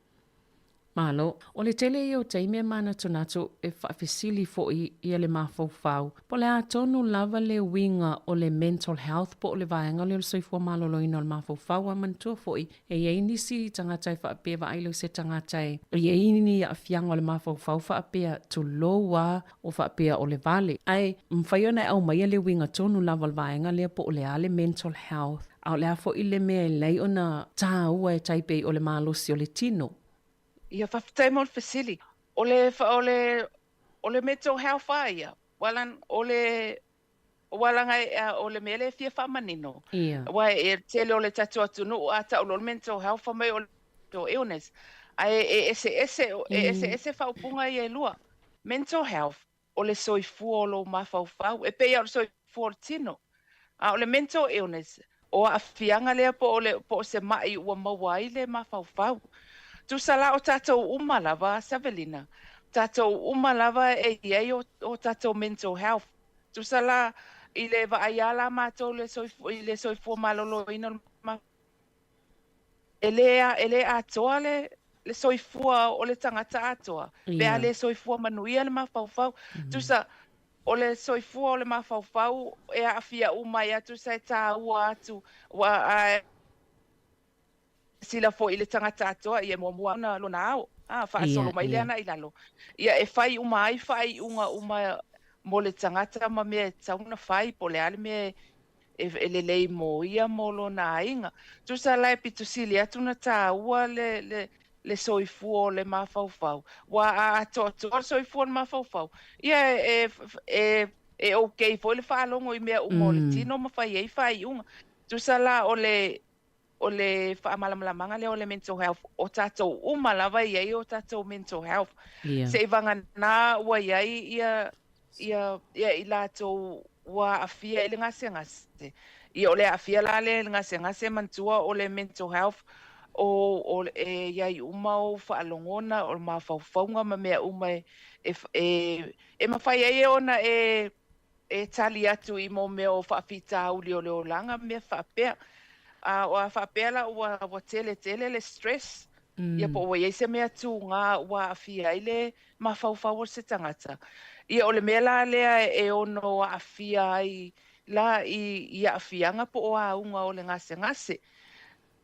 Malo. O le tele ia o taimi e manatunatu e faafesili foi ia le mafaufau, po o le a tonu lava le uiga o le mental health po o le vaega lea o le soifua maloloina o le mafaufau. A manatua foi, e i ai nisi tagata e faapea vaai loa i se tagata e i ai ni aafiaga o le mafaufau faapea tulou a o faapea o le vale. Ae mafai ona e aumaia le uiga tonu lava o le vaega lea po o le a le mental health, a o le a foi le mea e lelei ona tāua e tai pei o le malosi o le tino. Ia, faafetai mo le fesili. O le, o le, o le mental health a ia, o le, Aua leaga e, o le mea lea e fia faamanino, Ia. aua e tele o le tatou atunuu a tau loa le mental health fai mai o le mental illness, ae e eseese, e eseese faaupuga ia e lua. Mental health, o le soifua o lou mafaufau, e pei lava o le soifua o le tino. A o le mental illness, o aafiaga lea po o le, po o se ma'i ua maua ai le mafaufau. Tusa la o tatou uma lava, Savelina, tatou uma lava e i ai o, o tatou mental health. Tusa la, i le vaai a la matou le i le soifua maloloina o le ma, e le, e le atoa le, le soifua o le tagata atoa, pe a le soifua manuia le mafaufau. Tusa, o le soifua o le mafaufau e aafia uma ai a, tusa e taua atu, ua, a, Sila foi i le tagata atoa, ia e muamua ona lona ao, a, faasolo mai lea agai i lalo. Ia e fai uma ai faaiuga uma mo le tagata ma mea e tatau ona fai, po o le a le mea e lelei mo ia mo lona aiga. Tusa la e pito sili atu ona taua le, le, le soifua o le mafaufau, aua a atoatoa le soifua o le mafaufau, ia e, e, e okay foi le faalogo i mea uma o le tino ma fai ai faaiuga. Tusa la o le O le faamalamalamaga lea o le mental health, o tatou uma lava e i ai o tatou mental health. Ia. Seivaganā ua i ai ia, ia, ia i latou ua aafia i le gasegase. Ia o le aafia la lea i le gasegase manatua o le mental health o, o, e i ai uma ou faalogona, o mafaufauga ma mea uma e, e, e, e mafai ai ona e e tali atu i mō mea o faafitauli o le olaga ma mea faapea. A ua faapea la ua, ua tele tele le stress, ia po ua i ai se mea tūgā ua aafia ai le mafaufau o se tagata. Ia o le mea la lea e ono aafia ai la i, i aafiaga po o auga o le gasegase.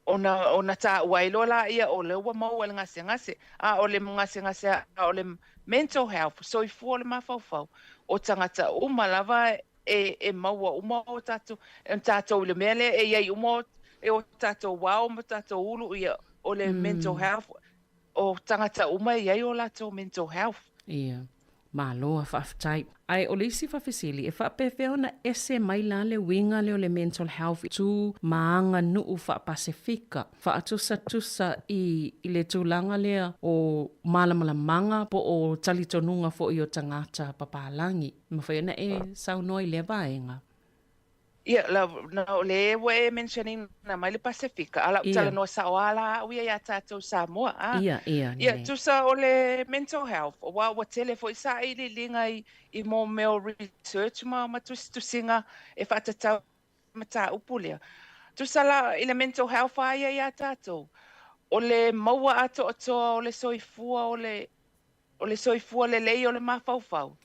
Ona, ona taua ai loa laia o lea ua maua i le gasegase, a o le gasegase a o le mental health, soifua o le mafaufau, o tagata uma lava e, e maua uma o tatou, e tatou i le mea lea e i ai uma o, e o tatou ao ma tatou ulu, ia, o le mental health, o tagata uma e i ai o latou mental health. Ia. Malo a faafetai. Ae o le isi faafesili, e faapefea ona ese mai la le uiga lea o le mental health i tu ma aganuu faa-Pasefika, faatusatusa i i le tulaga lea o malamalamaaga po o talitonuga foi o tagata papalagi? Mafai ona e saunoa i lea vaega? Ia, la, na, o lea ua e mention ina mai le Pasefika, a lau talanoa sao a la au ia iā tatou Samoa, a. Ia, ia, Ia, tusa o le mental health, aua ua tele foi sailiiliga i, i mō mea o research ma, ma tusitusiga e faatatau mataupu lea. Tusa la i le mental health a ia iā tatou, o le maua atoatoa o le soifua o le, O le soifua lelei o le mafaufau,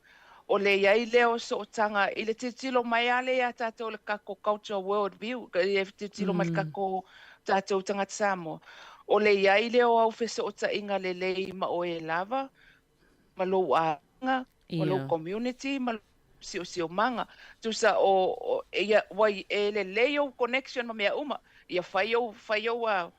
o le i ai lea o sootaga i le tilotilo mai a lea ia tatou i le kako culture world view, i le tilotilo mai le kako tatou tagata Samoa, o le i ai lea o au fesootaiga lelei ma oe lava, ma lou aiga, ma lou community, ma lou siosiomaga. Tusa o, o, ia, ua, e lelei ou connection ma mea uma. Ia fai ou fai ou a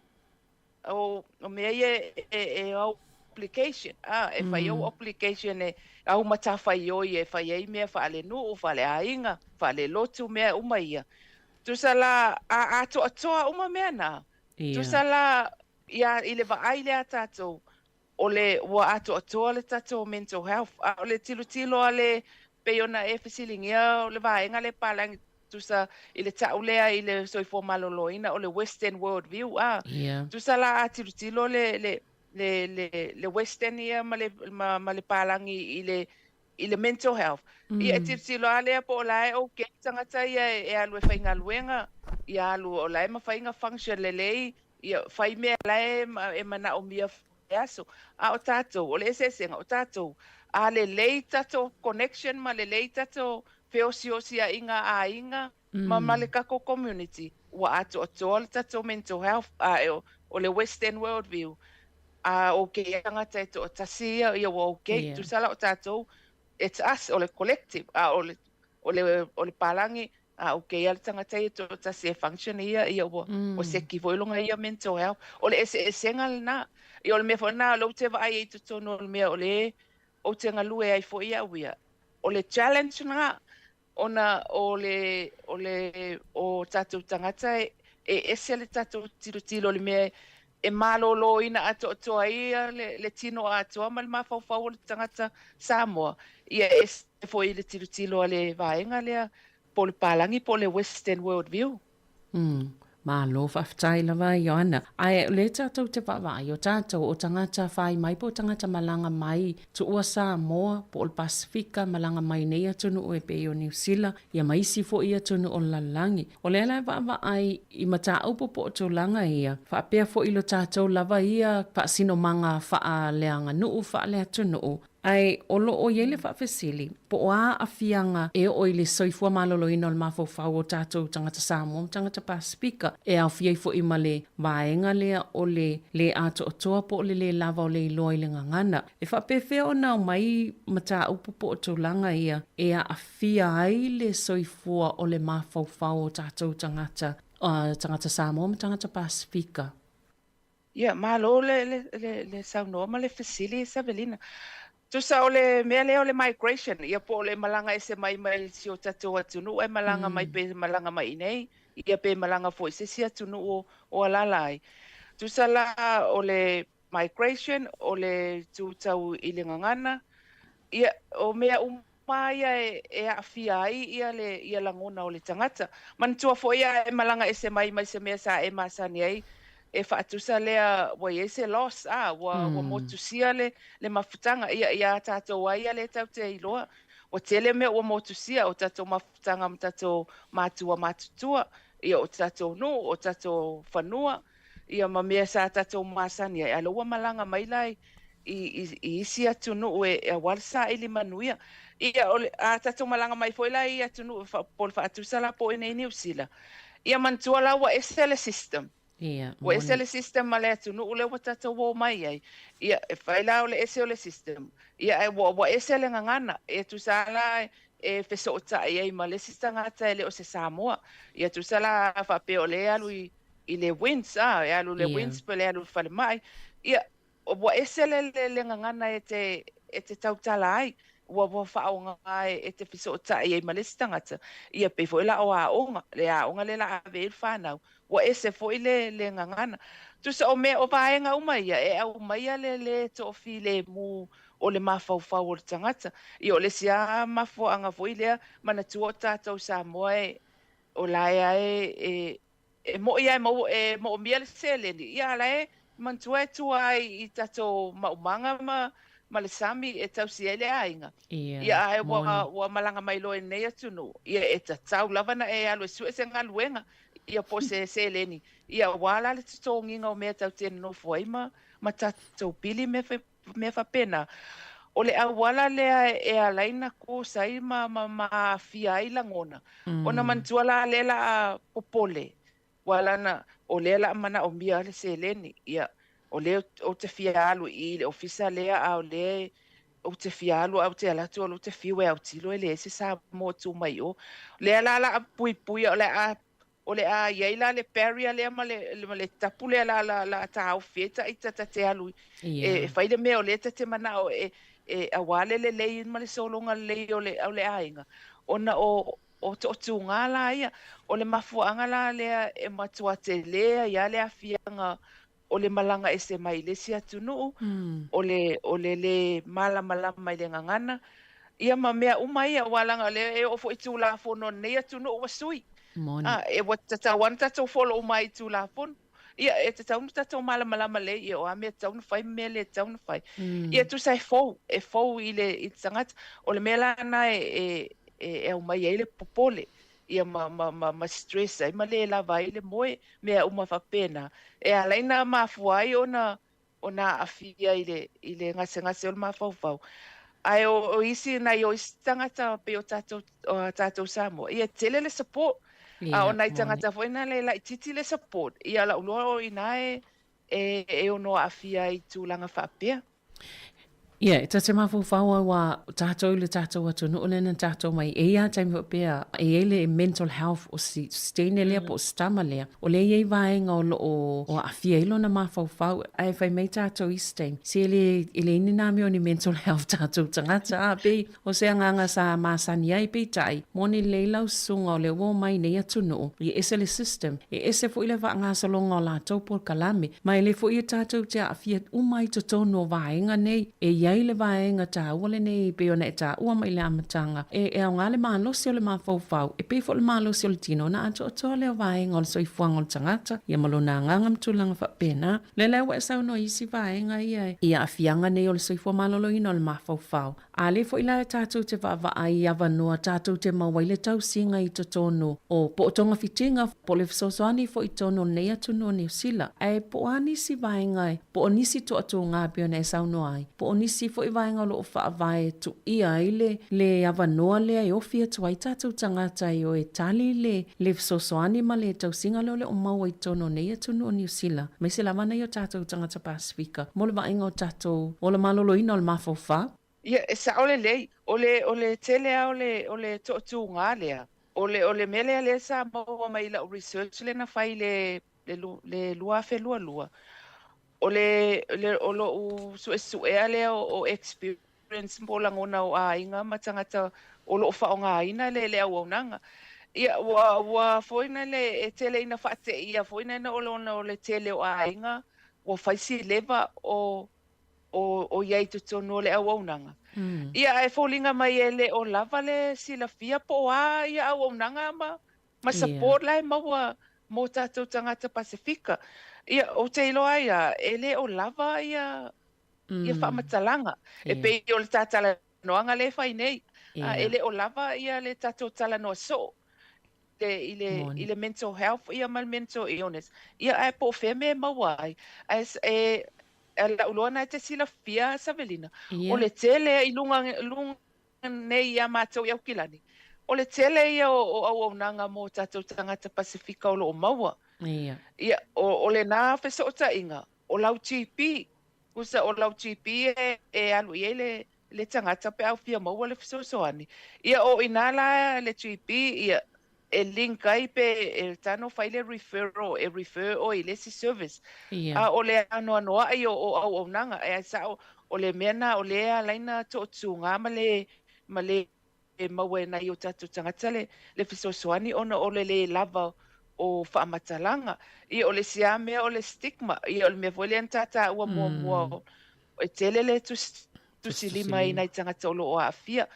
o o mea ia e e e au application a e fai ou application e au matafaioi e fai ai mea faalenuu, faaleaiga, faalelotu, mea uma ia. Tusa la a atoatoa uma mea na. Tusa la ia i le vaai lea a tatou o le ua atoatoa le tatou mental health, a o le tilotilo a le pei ona e fesiligia o le vaega lea palagi tusa i le ta'u lea i le soifua maloloina o le western world view a tusa la a tilotilo le le le le le western ia ma le ma, ma le palagi i le i le mental health. Ia e tilotilo lava lea po o la e okay tagata ia e alu e faigaluega, ia alu o la e mafai ona function lelei, ia fai mea la e e manaomia le aso. A o tatou, o le eseesega, o tatou, a lelei tatou connection ma lelei tatou feosiosiaiga aiga ma ma le tatou community, ua atoatoa le tatou mental health, a o le western world view, a okay ai tagata e toatasi ia, ia ua okay. Tusa la o tatou, it's us, o le collective, a o le, o le, o le palagi, a okay lava le tagata ia e toatasi e function ia, ia ua, ua seki foi lona ia mental health. O le eseesega lena. Ia o le mea foi lena o lea ou te vaai ai i totonu o le mea o lea ou te galue ai foi au ia. O le challenge lena, ona o le, o le, o tatou tagata e, e ese le tatou tilotilo i le mea e maloloina atoatoa ai le, le tino atoa ma le mafaufau o le tagata Samoa, ia e ese foi i le tilotilo a le vaega lea po o le palagi po o le Western world view. Malo faafetai lava Ioana. Ae o lea tatou te vaavaai, o tatou o tagata fai mai po o tagata malaga mai tuua Samoa po o le Pasefika malaga mai nei atunuu e pei o Niu Sila ia ma isi foi atunuu o le lalolagi. O lea la e vaavaai i mataupu po o tulaga ia, faapea foi lo tatou lava ia faasinomaga faaleaganuu faaleatunuu, Ae o lo o i ai le faafesili, po o a aafiaga e oo i le soifua maloloina o le mafaufau o tatou tagata Samoa ma tagata Pasefika, e aofia ai foi ma le vaega lea o le lē atoatoa po o le lē lava o le iloa i le gagana. E faapefea ona aumai mataupu po o tulaga ia e aafia ai le soifua o le mafaufau o tatou tagata, tagata Samoa ma tagata Pasefika? Ia, malo le, le, le, le saunoa ma le fesili, Savelina. Tusa o le mea lea o le migration, ia po o le malaga ese mai mai si o tatou atunuu e malaga mai pe malaga mai iinei, ia pe malaga foi i se isi atunuu o, o alaala ai. Tusa la o le migration, o le itu tau i le gagana, ia o mea uma uma ia e aafia ai ia le ia lagona o le tagata. Manatua foi a e malaga ese mai mai se mea sa e masani ai, e faatusa lea ua i ai se loss, a ua ua motusia le le mafutaga. Ia ia tatou ai ia lea tatou te iloa, ua tele mea ua motusia, o tatou mafutaga ma tatou matua matutua, ia o tatou nuu, o tatou fanua, ia ma mea sa tatou masani ai, a o lea ua malaga mai la i, i, i isi atunuu e, aua le saili manuia. Ia, o le, a tatou malaga mai foi la i atunuu fa, po o le faatusa la po o inei i Niu Sila, ia manatua la ua ese le system. Ia, Ua ese le system ma le atunuu lea ua tatou o mai ai. Ia, e fai la o le ese o le system. Ia, ae ua, ua ese le gagana. E tusa la e fesootai ai ma le isi tagata e le o se Samoa. Ia tusa la a faapea o lea e alu i, i le WINZ, a, e alu i le WINZ pe le alu i le falemai. Ia, ua ese le, le, le gagana e te, e te tautala ai, ua, ua faaaoga e, e te fesootai ai ma le isi tagata. Ia pei foi la o aoga, le aoga lea la ave ai le fanau, ua ese foi le, le gagana. Tusa o mea, o vaega uma ia, e aumaia le lē toafilemu o le mafaufau o le tagata. Ia o le isi lava mafuaaga foi lea, manatua o tatou Samoa e, o la e e, e E moʻi a e maua, e moomia le seleni, ia a la e manatua e tua ai i tatou maumaga ma ma le sami e tausi ai le aiga. Ia, Ia ae ua moni. ua malaga mai loa i lenei atunuu, ia e tatau lava na e alu e sue se galuega, ia po o se seleni, ia aua la le totogiina o mea tatou te nonofo ai ma ma tatou pili mea mea faapena. O le auala lea e ala ai na kosa ai ma, ma, ma aafia ai lagona, ona manatua la lea la a popole, ua lana, o lea la a manaomia le seleni, ia, o lea ou te fia alu i i le ofisa lea, a o lea ou te fia alu ae ou te alu atu o lea ou te fiu e autilo e leai se Samoa tu mai i o. Lea la la a puipuia, o le a. O le a i ai la le barrier lea ma le, ma le tapu lea la, la, la taofi ai ta ita ta te alu e, e fai le mea o lea ta te manao e, e auā le lelei ma le sologa lelei o le, o le aiga, ona o, o tootūgā la ia. O le mafuaaga la lea e matua telē ai lava le aafiaga o le malaga ese mai i le isi atunuu, o le, o le lē malamalama i le gagana, ia ma mea uma ia, aua leaga o lea e oo foi i Tulafono a lenei atunuu ua sui. Moni. A, e ua tatau lava ona tatou follow uma ai i Tulafono. Ia, e tatau ona tatou malamalama lelei, ia o a mea e tatau ona fai ma mea le tatau ona fai. Ia, tusa e fou, e fou i le, i le tagata. O le mea la lena e, e, e aumai ai le popole. ia ma, ma, ma, ma stress ai ma le lava ai le moe, mea uma faapena, e ala ai ona mafua ai ona, ona aafia i le, i le gasegase o le mafaufau. Ae o, o isi, nai o isi tagata pei o tatou, o a tatou Samoa, ia e tele le support. A o nai tagata foi na le laitiiti le support, ia lau iloa o i ina e, e, e ono aafia ai i tulaga faapea. Ia, e ta te mafaufau au a tatou i le tatou atunuu lea na tatou mai e i ai taimi faapea e i ai le mental health o si teine lea po o si tama lea, o lea e i ai vaega o lo o o aafia ai lona mafaufau ae fai mai tatou i isi taimi, se e le e leai ni nā mea o ni mental health tatou tagata a pei o se agaga sa masani ai peitai, moni lelei lau susuga o lea ua omai i nei atunuu, e ese le system, e ese foi le faagasologa o latou polokalame, ma e le foi e tatou te aafia uma ai i totonu o vaega nei. E i ai le vaega taua lenei e pei ona e taua mai i le amataga, e e aoga le malosi o le mafaufau, e pei foi o le malosi o le tino ona atoatoa lea o vaega o le soifuaga o le tagata, ia ma lona agaga ma tulaga faapena. Lea la ua e saunoa i isi vaega ia i aafiaga nei o le soifua maloloina o le mafaufau. A lea foi la tatou te vaavaai i avanoa tatou te maua ai le tausiga i totonu o po o togafitiga po o le fesoasoani foi i totonu o lenei atunuu o Niu Sila. Ae po o a nisi vaega po o nisi toatūgā pei ona e saunoa ai, po o nisi foi vaega o lo o faavae e tuia ai le le avanoa lea e ofi atu ai tatou tagata e o e tali le le fesoasoani ma le tausiga lea o le o maua i totonu o nei atunuu o Niu Sila, aemaise lava nai o tatou tagata Pasefika mo le vaaiga o tatou ola maloloina o le mafaufau. Ia, e sao lelei. O le, o le tele lava o le, o le tootūgā lea, o le, o le mea lea lea sa maua mai i lau research lea na fai i le, le, le 2022, o le, le, o lou suesuea lea o, o experience po o lagona o aiga ma tagata o lo o faaaogaina le, le auaunaga. Ia, ua, ua foi na le, e tele ina faateia foi na o le, ona o le tele o aiga ua fai si leva o, o, o i ai i totonu o le auaunaga. Ia, ae foliga mai e le o lava le silafia po o a ia auaunaga ma, ma support la e maua mō tātou tagata Pasefika. Ia, ou te iloa ai a, e le o lava ia, ia faamatalaga. E pei o le tā talanoaga lea e fai nei, a, e le o lava ia le tatou talanoa soo le, i le, i le mental health ia ma le mental illness. Ia, ae po o fea mea e maua ai. Ae, e, e lau iloa na e te silafia, Savelina, o le tele i luga, luga nei iā mātou i Aukilani, o le tele ia o, o auaunaga mō tātou tagata Pasefika o lo o maua. Ia. Ia, o, o lenā fesootaiga, o lau GP, tusa o lau GP e, e alu i ai le, le tagata pe a fia maua le fesoasoani. Ia, o inā la le GP, ia, e link ai pe e tano fai le referral, e refer oe i le isi service. Ia. A o le anoanoai o, o auaunaga, e ai sao, o le mea na o lea e ala ai na tootūgā ma le, ma le maua e nai o tatou tagata le, le fesoasoani ona o le lē lava o faamatalaga. Ia, o le isi lava mea o le stigma, ia o le mea foi lea na ta taua muamua, e tele le tusi, tusilima i nai tagata o lo o aafia.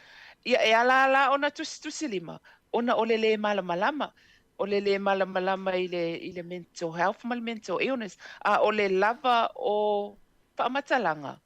Ia, e ala la ona tusitusilima, ona o le lē malamalama, o le lē malamalama i le, i le mental health ma le mental illness, a o le lava o faamatalaga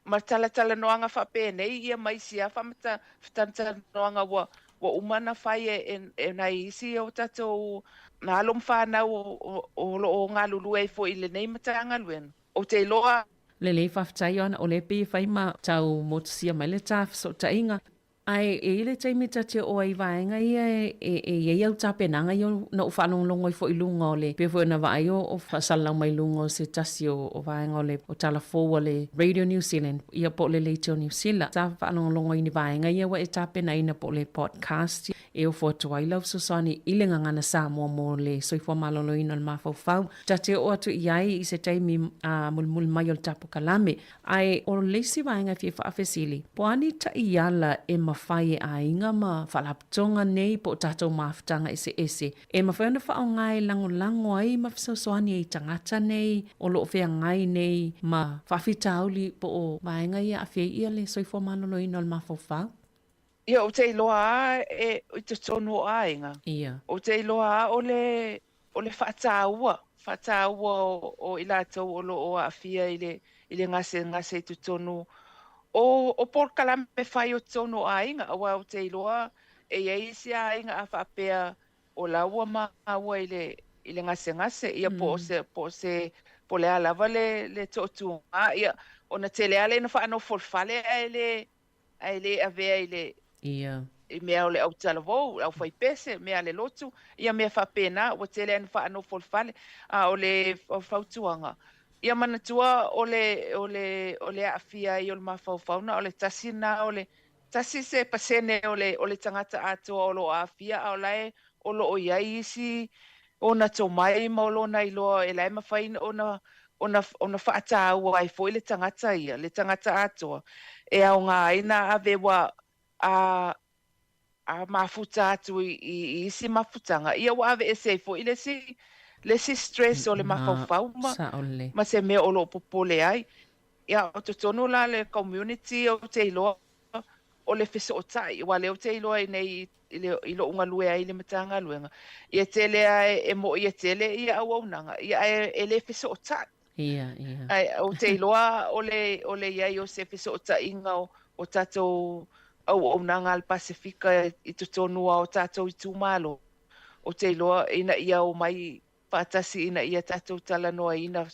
ma talatalanoaga faapenei ia ma isi lava faamata, talatalanoaga ua, ua uma ona fai e, e, e nai isi o tatou alo ma fanau o, o, o lo o galulue ai foi i lenei Matagaluega. Ou te iloa Lelei faafetai Ioana o lea pei e fai ma tau motusia mai le ta fesootaiga. Ae e i ai le taimi ta te oo ai i vaega ia e i ai au tapenaga ia na ou faalogologo ai foi i luga o le, pei foi ona vaai o faasalalau mai luga o se tasi o vaega o le o tala fou a le Radio New Zealand ia po o le Leitio Niu Sila. Sa faalogologo i ni vaega ia ua e tapenaina po o le podcast e ofo atu ai lau fesoasoani i le gagana Samoa mo le soifua maloloina o le mafaufau. Ta te oo atu i ai i se taimi mulimuli mai o le tapukalame. Ae o le isi vaega e fia faafesili, po o a ni taiala e mafai e aiga ma faalapotopotoga nei po o tatou mafutaga eseese e mafai ona faaaoga e lagolago ai ma fesoasoani ai i tagata nei o lo o feagai nei ma faafitauli po o vaega ia e aafia ai le soifua maloloina o le mafaufau? Ia, ou te iloa lava e i totonu o aiga. Ia. Ou te iloa lava o le, o le faataua, faataua o, o i latou o lo o aafia i le, i le gasegase i totonu o, o polokalame fai o totonu o aiga, aua ou te iloa e i ai isi aiga a faapea o la ua maua i le, i le gasegase, ia po o se, po o se, po o le a lava le, le toatuga, ia, ona tele lava lea ina faanofo i le fale ae le, ae le avea i le Ia. I mea o le autalavou, le aufaipese, mea a le lotu, ia mea faapena, ua tele lava ina faanofo i le fale. A o le fautuaga, ia manatua o le, o le, o le aafia ai o le mafaufau, na o le tasi lena o le, tasi se pasene o le, o le tagata atoa o lo o aafia, a o la e o lo o i ai isi ona tomai ma o lona iloa e la e mafai ona ona ona faataua ai foi le tagata ia, le tagata atoa, e aoga ai na ave ua a a mafuta atu i i isi mafutaga, ia ua aveese ai foi le isi le isi stress o le mafaufau ma ma se mea o lo o popole ai. Ia, o totonu la le community ou te iloa o le fesootai, aua o lea ou te iloa i nei i, le, i lo'u galue ai i le Matagaluega, ia tele a e, e mo'i e tele ia auaunaga, ia ae e le fesootai. Ia, ia. Ae ou te iloa o le, o le i ai o se fesoota'iga o, o tatou auaunaga a le Pasefika i totonu a o tatou itumalo, ou te iloa ina ia omai faatasi ina ia tatou talanoaina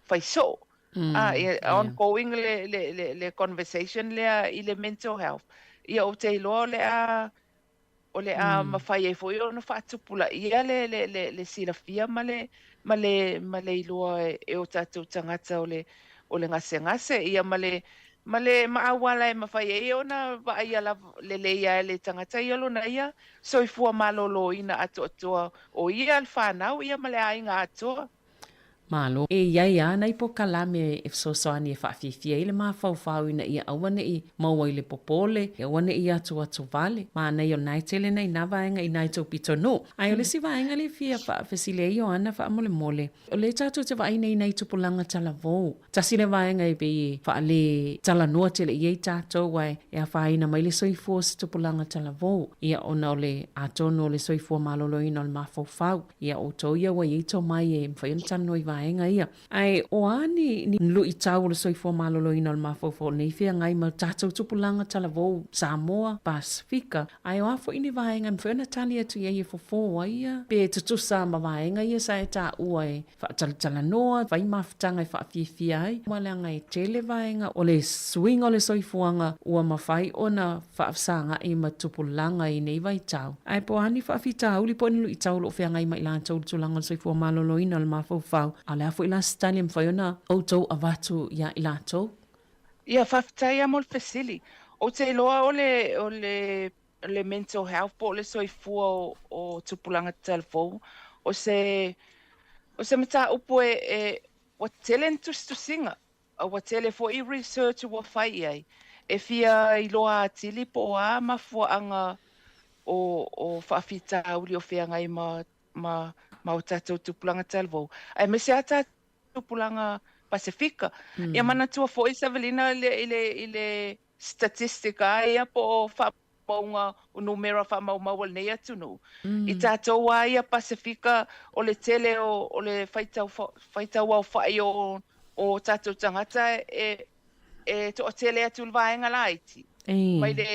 fai soo. A, ia, ongoing le, le, le, le conversation lea i le mental health. Ia ou te iloa o le a, o le a mafai ai foi ona faatupulaia le, le, le, le silafia ma le, ma le, ma le iloa e o tatou tagata o le, o le gasegase, ia ma le, ma le ma auala e mafai ai ona vaaia lava lelei ai le tagata ia lona ia soifua maloloina atoatoa o ia le fanau ia ma le aiga atoa. Malo. E i ai a nai polokalame e fesoasoani e faafiafia ai le mafaufau ina ia aua ne i maua i le popole, aua ne i atuatu vale. Manaia o lena e tele nai na vaega i nai tou pitonuu. Ae o le isi vaega lea e fia faafesili ai Ioana faamolemole, o lea tatou te vaai nei i nai tupulaga talavou. Tasi lea vaega e pei e faale talanoa tele i ai tatou ae e afaina mai le soifua o se tupulaga talavou. Ia ona o le atonu o le soifua maloloina o le mafaufau. Ia outou ia ua i ai tomai e mafai ona talanoa i vaega ia. Ae o a ni ni luitau o le soifua maloloina o le mafaufau o lenei feagai ma tatou tupulaga talavou Samoa, Pasefika, ae o a foi ni vaega e mafai ona tali atu i ai e fofo ai ia pe tutusa ma vaega ia sa e taua e faatalatalanoa, fai mafutaga e faafiafia ai, aua leaga e tele vaega o le suiga o le soifuaga ua mafai ona faafesaga'i ma tupulaga i nei vaitau. Ae po o a ni faafitauli po o ni luitau o lo o feagai ma i latou i le tulaga o le soifua maloloina o le mafaufau, a o le a foi la se tali e mafai ona outou avatu iā i latou? Ia, faafetai lava mo le fesili. Ou te iloa o le, o le le mental health po o le soifua o, o tupulaga talavou, o se, o se mataupu e, e, ua tele ni tusitusiga, ua tele foi research ua fai i ai, e fia iloa atili po o a mafuaaga o, o faafitauli o feagai ma, ma, ma o tatou tupulaga talavou, aemaise lava tatou tupulaga Pasefika. Ia manatua foi Savelina i le, i le, i le statistic a ia po o faamaumauga o numera faamaumau a lenei atunuu. I tatou a ia Pasefika o le tele o, o le faitau, faitau aofai o, o tatou tagata e, e toatele atu i le vaega laiti. Mai le,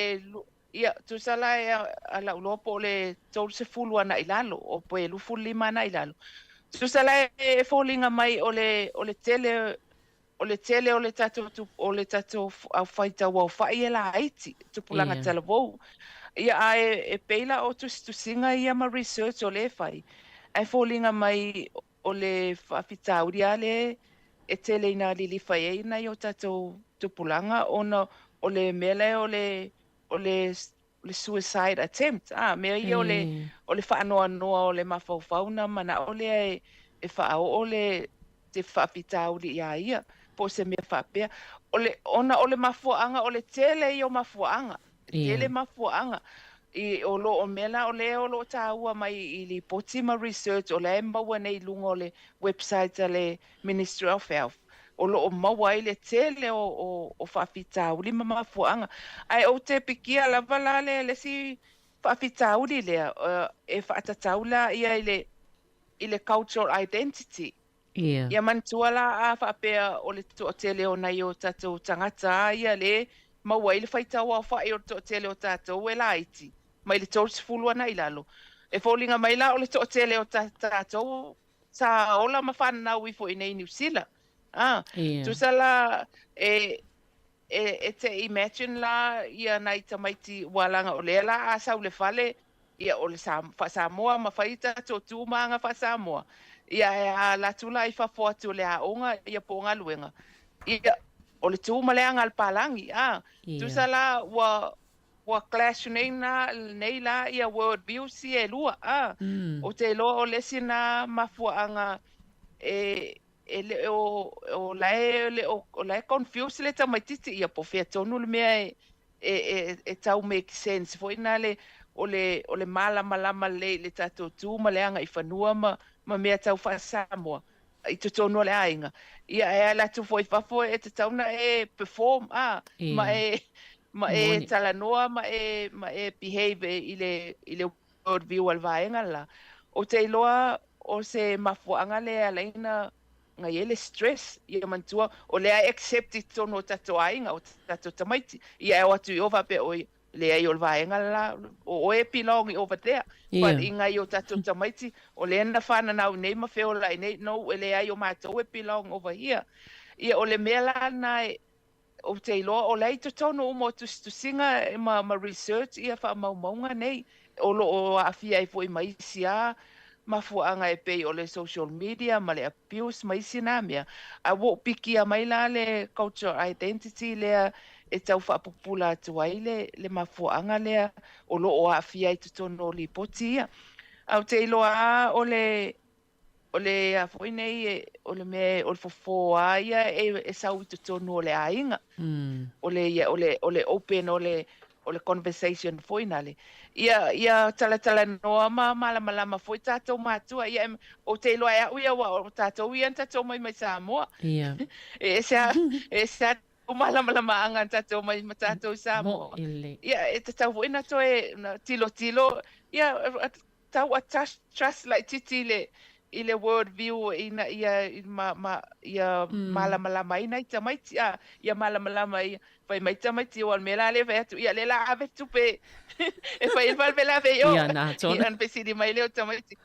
ia, tusa la e a lau iloa po o le 30 ana i lalo, o pe 25 ana i lalo. Tusa la e foliga mai o le, o le tele. o le tele o le tatou o le tatou aufaitauaofa'i e laiti, tupulaga talavou. Ia ae e pei la o tusitusiga ia ma research o lea e fai, ae foliga mai o le faafitauli lava lea e tele ina lilifa i ai nai o tatou tupulaga ona o le mea lea o le o le le suicide attempt, a, mea ia o le o le faanoanoa o le mafaufau na mana'o lea e e faaoo le te faafitauli iā ia, po o se mea faapea. O le, ona o le mafuaaga, o le tele ia o mafuaaga, e tele mafuaaga i o lo o mea la o lea o lo o taua mai i lipoti ma research o la e maua nei i luga o le website a le Ministry of Health, o lo o maua ai le tele o, o, o faafitauli ma mafuaaga. Ae ou te pikia lava la le, le isi faafitauli lea, e faatatau la ia i le, i le cultural identity. Ia. Ia manatua la a faapea o le toatele o nai o tatou tagata a ia le maua ai le faitauaofa'i o le toatele o tatou e laiti mai le 30 ana i lalo. E foliga mai la o le toatele o tatou sa ola ma fananau ifo i inei i Niu Sila. A, Ia. tusa la e e e te imagine la ia nai tamaiti ua laga o lea la a sau i le fale ia o le sa faa-Samoa ma fai tatou tu ma aga faa-Samoa, ia ae a alu atu la i fafo atu o le aoga ia po o galuega, ia o le tu ma le aga a le palagi, a, tusa la ua ua clash nei na nei la ia world views ia e lua, a. Ou te iloa o le isi na mafuaaga e e le o o la e le o o la e confuse le tamaititi ia po o fea tonu le mea e e e e tau make sense foi na le o le o le malamalama lelei i le tatou tu ma le agaifanua ma ma mea tau faa-Samoa i totonu o le aiga. Ia ae ala atu foi i fafo e tatau ona e perform a ma e ma e talanoa ma e ma e behave i le i le world view a le vaega le la. Ou te iloa o se mafuaaga lea e ala ai ona i ai le stress, ia manatua o lea e accept i totonu o tatou aiga, o tatou tamaiti. Ia e o atu i o faapea oi, leai o le vaega le la, o oe e belong i over there. But i ngai o tatou tamaiti, o lea na fananau i nei ma feola i nei, no, e leai o matou e belong over here. Ia o le mea la lena e, Ou te iloa o la e i totonu uma o tusitusiga ma, ma research ia faamaumauga nei, o lo o aafia ai foi ma isi a mafuaaga e pei o le social media ma le abuse ma isi na mea. A ua ou pikia mai la le cultural identity lea e tau faapupula atu ai le, le mafuaaga lea o lo o aafia ai totonu o lipoti ia. Ae ou te iloa a o le O le a foi nei, o le mea, o le fofo a ia e, e sau i totonu o le aiga. O le, ia, o le, o le open, o le, o le conversation foi nale. Ia, ia talatalanoa ma malamalama foi tatou matua. Ia, ou te iloa e au ia, aua o tatou ia na tatou omai mai Samoa. Ia. E ese a, e ese a malamalamaaga na tatou omai ma tatou i Samoa. Moʻi lelei. Ia, e tatau foi na toe, na tilotilo, ia, tau a trust, trust laitiiti i le, i le world view ina ia ma, ma, ia malamalama ai nai tamaiti, a, ia malamalama ia, fai mai tamaiti, aua o le mea la lea e fai atu, ia lea la ave tupe e fai ai le faalavelave i o. Ia, na tonu. Ia, ona fesili mai lea o tamaiti.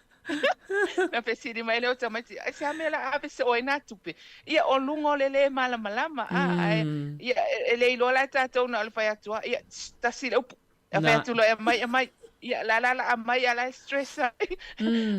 Na fesili mai lea o tamaiti, aisea mea la ave soo ai nā tupe? Ia, o luga o le lē malamalama, a, ae, ia, e le iloa la e tatou na o le fai atu lava, ia, tss, tasi le upu. A fai atu loa e aumai, aumai. Ia, la la la aumai a la e stress ai.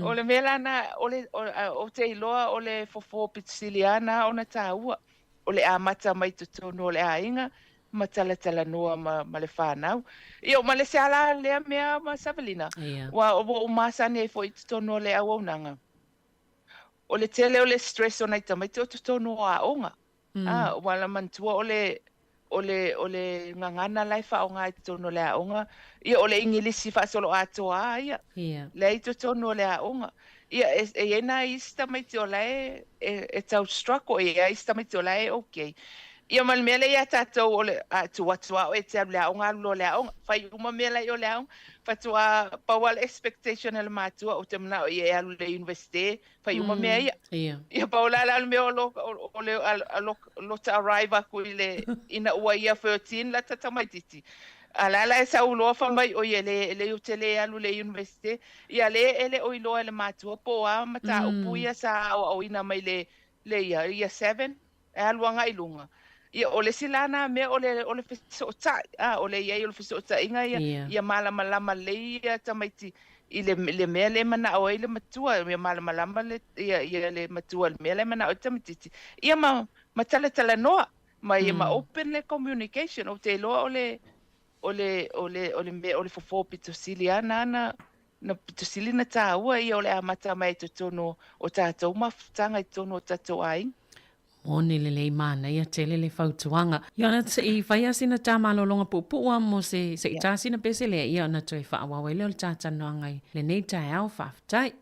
O le mea la na, o le, ou te iloa o le fofo pito sili lava na ona taua. O le amata mai totonu o le aiga ma talatalanoa ma, ma le fanau. Ia, ma le isi lava la lea mea ma Savelina, ua, ua ou masani ai foi i totonu o le auaunaga. O le tele o le stress o nai tamaiti o totonu o aoga. A, ua la manatua o le, o le, o le gagana la e faaaoga i totonu o le aoga, ia o le Igilisi faasoloatoa a ia, lea i totonu o le aoga. Ia, e, e i ai nai isi tamaiti o la e, e, e tau struggle, e i ai isi tamaiti o la e okay. Ia ma le mea lea ia tatou o le, a tuu atu lava oe e te alu i le aoga, alu loa i le aoga, fai uma mea la i o le aoga, faatoa pau lava le expectation a le matua, ou te manao ia e alu i le Universite, fai uma mea ia. Ia. Ia pau la la le mea o lo, o le a lo, lota arrive aku i le, ina ua ia 13 la ta tamaititi. A la la e sau loa fai mai, oi e le, e le ou te le alu i le Universite. Ia le e le o iloa e le matua po o a mataupu ia sa aoaoina mai le, le ia, year 7. e alu agai i luga. Ia, o le isi la na mea o le, o le fesootai, a, o le i ai o le fesootaiga ia, Ia. ia malamalama lelei ia tamaiti i le, le mea lea e manao ai le matua, ia malamalama le, ia, ia le matua i le mea la e manao ai le tamaitiiti, ia ma, ma talatalanoa, ma ia ma open le communication. Ou te iloa o le, o le, o le, o le mea, o le fofo pito sili lava na na, na pito sili na tāua ia o le amata mai i totonu o tātou mafutaga i totonu o tātou aiga. Moni lelei manaia tele le fautuaga. Ia ona se i fai a sina tā malologa puupuu a mo se se i tā sina pese lea ia ona toe faaauau ai lea o le tātalanoaga i lenei taeao. Faafetai.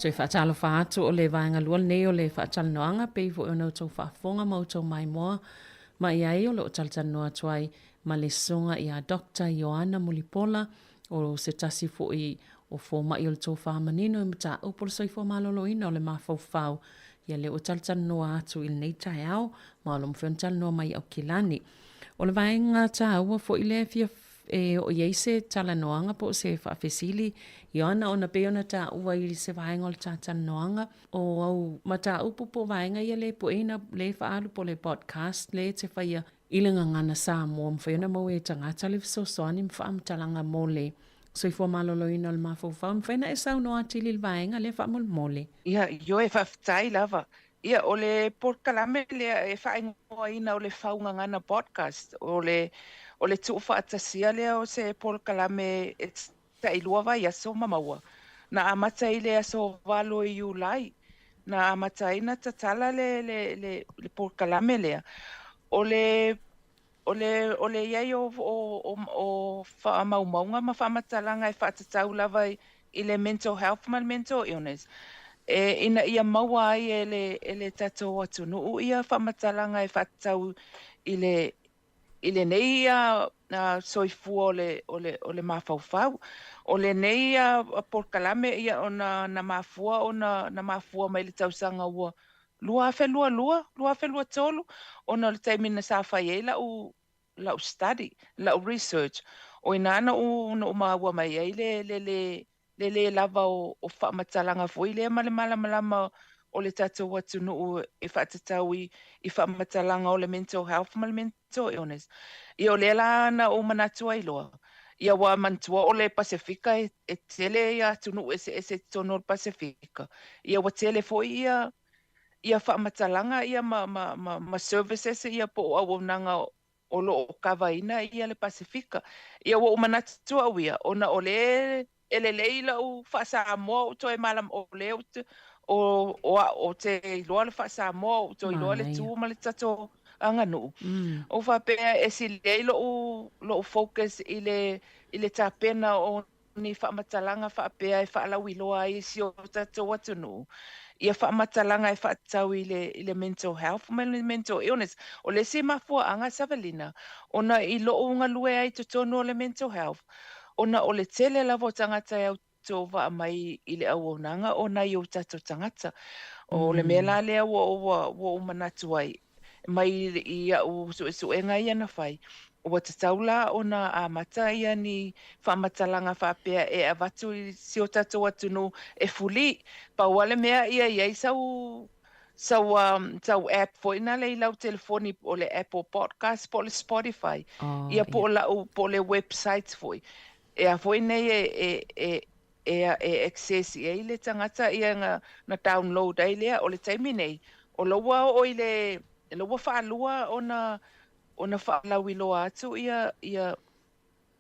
Toe faatalofa atu o le vaega lua lenei o le faatalanoaga pei foi ona outou faafofoga ma outou maimoa mai ai o lo o talatalanoa atu ai ma le susuga ia Doctor Ioana Mulipola o se tasi foi o fomai o le tofa manino i mataupu o le soifua maloloina o le mafaufau ia lea ua talatalanoa atu i lenei taeao ma o lo o mafai ona talanoa mai i Aukilani. O le vaega taua foi lea e fia e oo i ai se talanoaga po o se faafesili, Ioana, ona pei ona taua i se vaega o le talatalanoaga, o au mataupu po o vaega ia lea e pueina, lea e faaalu po o le podcast lea e te faia i le gagana Samoa, mafai ona maua e tagata le fesoasoani ma faamatalaga mo le soifua maloloina o le mafaufau. E mafai ona e saunoa atili i le vaega lea faamolemole. Ia, ioe, faafetai lava. Ia, o le polokalame lea e faaigoaina o le Fau Gagana Podcast, o le, o le tuufaatasia lea o se polokalame e tailua vaiaso ma maua. Na amata i le aso 8 Iulai, na amata ai na tatala le, le, le, le polokalame lea. O le O le, o le i ai o, o, o, o faamaumauga ma faamatalaga e faatatau lava i, i le mental health ma le mental illness, e, ina ia maua ai e le, e le tatou atunuu ia faamatalaga e faatatau i le, i lenei a, a soifua o le, o le, o le mafaufau. O lenei a polokalame ia ona na mafua ona na mafua mai le tausaga ua 2022, 2023, ona o le taimi na sa fai ai la'u la'u study, la'u research, o ina na ou na ou maua mai ai le le le le lē lava o o faamatalaga foi lea ma le malamalama o le tatou atunuu e faatatau i i faamatalaga o le mental health ma le mental illness. Ia o lea la na ou manatu ai loa, ia ua manatua o le Pasefika e e tele ia atunuu eseese i totonu o le Pasefika, ia ua tele foi ia ia faamatalaga ia ma ma ma ma services ia po o auaunaga o lo o kavaina ia le Pasefika. Ia ua ou manatu au ia, ona o lea e lelei la'u faa-Samoa ou toe malama o lea ou te o o a'u ou te iloa le faa-Samoa ou toe iloa le tu ma le tatou aganuu. Ou faapea e sili ai lo'u lo'u focus i le i le tapena o ni faamatalaga faapea e faalauiloa ai i si o tatou atunuu ia faamatalaga e faatatau i le i le mental health ma le mental illness. O le isi mafuaaga Savelina, ona i lo'u galue ai i totonu o le mental health, ona o le tele lava o tagata e autovaa mai i le auaunaga o nai o tatou tagata. O le mea la lea ua ua ua ou manatu ai, mai i a'u suesuega ia na fai, ua tatau la ona amata ia ni faamatalaga faapea e avatu i si o tatou atunuu e fuli. Pau lava le mea ia i ai sau sau sau app foi nale i lau telefoni o le Apple Podcast po o le Spotify, ia po o la'u po o le website foi e a foi nei e e e e e access i ai le tagata ia na na download ai lea. O le taimi nei, o la ua oo i le la ua faalua ona ona faalauiloa atu ia ia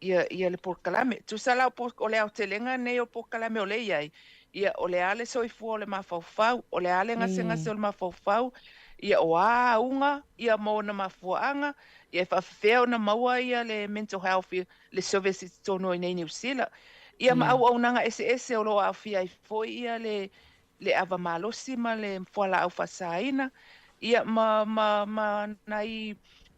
ia ia le polokalame. Tusa la o le aotelega nei o polokalame o lea e i ai, ia o le a le soifua o le mafaufau, o le a le gasegase o le mafaufau, ia o a auga ia ma ona mafuaaga, ia e faafefea ona maua ia le mental health le service i totonu o i nei Niu Sila. Ia ma auaunaga eseese o lo o aafia ai foi ia le le ava malosi ma le fualaau faasaina, ia ma ma ma nai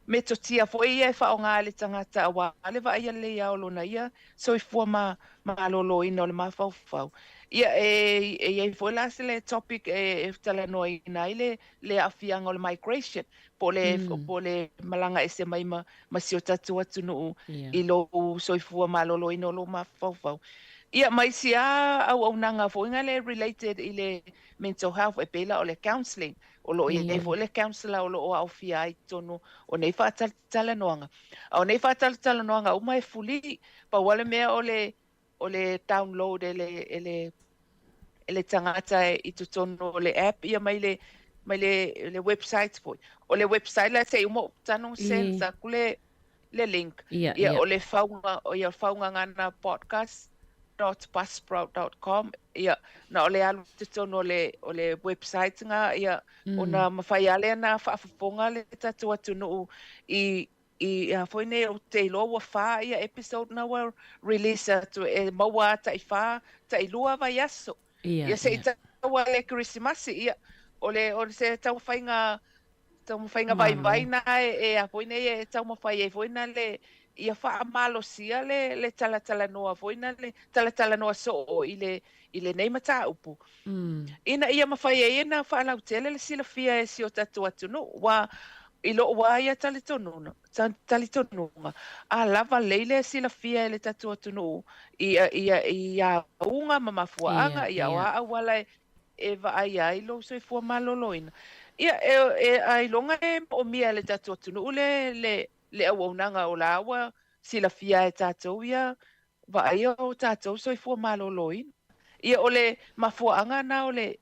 metotia foi ia e faaaoga e le tagata aua le vaaia lelei o lona ia soifua ma maloloina o le mafaufau. Ia e e i ai foi la se le topic e e talanoaina ai le le aafiaga o le migration po o le po o le malaga ese mai ma ma si o tatou atunuu i lou soifua maloloina o lou mafaufau. Ia ma isi lava auaunaga foi na le related i le mental health e pei la o le counselling. O lo o i ai foi le counsellor o lo o aofia ai i totonu o nei faatalatalanoaga. A o nei faatalatalanoaga uma e fuli, pau lava le mea o le o le download e le e le e le tagata i totonu o le app ia mai le mai le le website foi. O le website la se i uma ou tago send atu le le link. Ia o le fauga ia faugagana podcast dot buzzsprout dot com ia na o le alu i totonu o le o le website na ia ona mafai lava lea ona faafofoga le tatou atunuu i I a foi nei ou te iloa ua wha ia episode na ua release atu e maua a tai wha, tai lua vaiaso. Ia se i tau le Kerisimasi, ia o le o se taumafaiga taumafaiga vaivai na e a foi nei e taumafai ai foi na le ia faamalosia le le talatalanoa foi na le talatalanoa soo i le i lenei mataupu. Ina ia mafai ai ona faalautele le silafia e si o tatou atunuu, aua i lou lava ia talitonuga, talitonuga, a lava lelei le silafia e le tatou atunuu i i auga ma mafuaaga, ia o a auala e vaaia ai lou soifua maloloina. Ia, e ailoga e moomia e le tatou atunuu le le le auaunaga o la ua silafia e tatou ia vaaia o tatou soifua maloloina. Ia o le mafuaaga na o le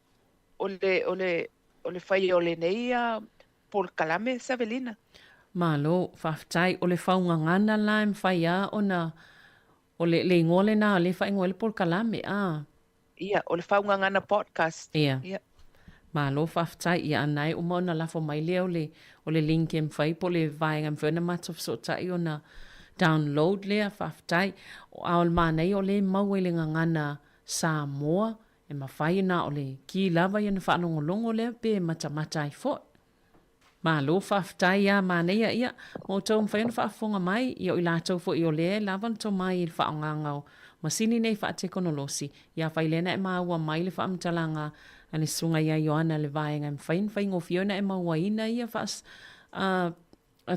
o le o le o le faia o lenei polokalame Savelina. Malo, faafetai. O le faugagana la e mafai a ona, o le, le igoa lena o lea e faaigoa ai le polokalame, a? Ia, o le Faugagana Podcast. Ia. Ia. Malo faafetai. Ia, a na e uma ona lafo mai lea o le, o le link e mafai po o le vaega e mafai ona matou fesootai ona download lea, faafetai. A o le manaia o lea e maua i le gagana Samoa, e mafai na o le ki lava ia ona faalogologo lea pe matamata ai foi. Malo faafetai a manaia ia ma outou mafai ona faafofoga mai ia o i latou foi o lea e lava le tomai i le faaaogaga o masini nei faatekonolosi ia afai lea na e maua mai le faamatalaga a le Susuga ia Ioana le vaega e mafai ona faigofie ona e mauaina ia faas a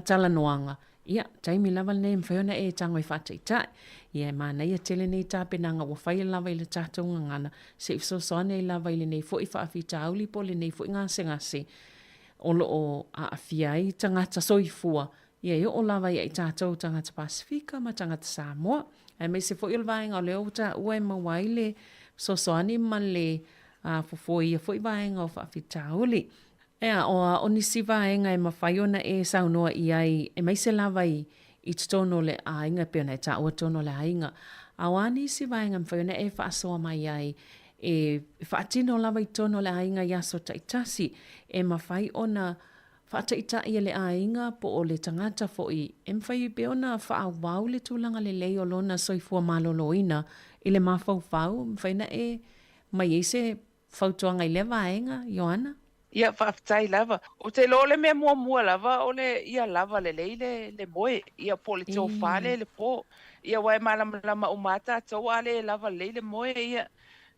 talanoaga ia taimi lava lenei e mafai ona e tago e faataitai ia e manaia tele nei tapenaga ua faia lava i le tatou gagana se i fesoasoani ai lava i lenei foi faafitauli po o lenei foi gasegase o lo o aafia ai tagata soifua, ia e oo lava ia i tatou tagata Pasefika ma tagata Samoa. Aemaise foi o le vaega o lea ua taua e maua ai le fesoasoani ma le fofo i ia foi vaega o faafitauli. Ea, o a o nisi vaega e mafai ona e saunoa i ai, aemaise lava i i totonu o le aiga, e pei ona e taua totonu o le aiga. A o a nisi vaega e mafai ona e faasoa mai ai e faatino lava i totonu o le aiga i aso taitasi, e mafai ona faataitai e le aiga po o le tagata foi e mafai pea ona faaauau le tulaga lelei o lona soifua maloloina i le mafaufau, e mafai ona e mai ai se fautuaga i lea vaega, Ioana? Ia, faafetai lava. Ou te iloa o le mea muamua lava o le ia lava lelei le le moe, ia po o le tofa lea i le po. Ia aua e malamalama uma lava tatou a le lava lelei le moe, ia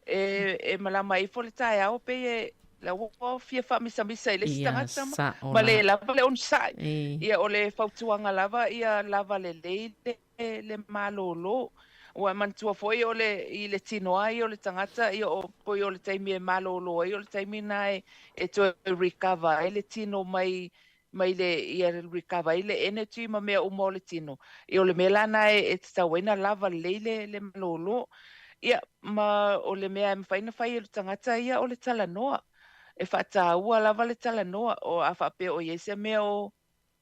e e malama ifo le taeao pei e la ua fia faamisamisa i le isi tagata ma, ma le lava le onosai. Ia o le fautuaga lava ia lava lelei le le malōlō. Ua e manatua foi o le, i le tino lava ia o le tagata, ia o, pei o le taimi e malōlō ai, o le taimi lena e, e toe recover ai le tino mai, mai le, ia recover ai le energy ma mea uma o le tino. Ia o le mea la lena e, e tatau ai ona lava lelei le, le malōlō. Ia, ma o le mea e mafai ona fai e le tagata ia o le talanoa. E faataua lava le talanoa, o, a faapea o i ai se mea o,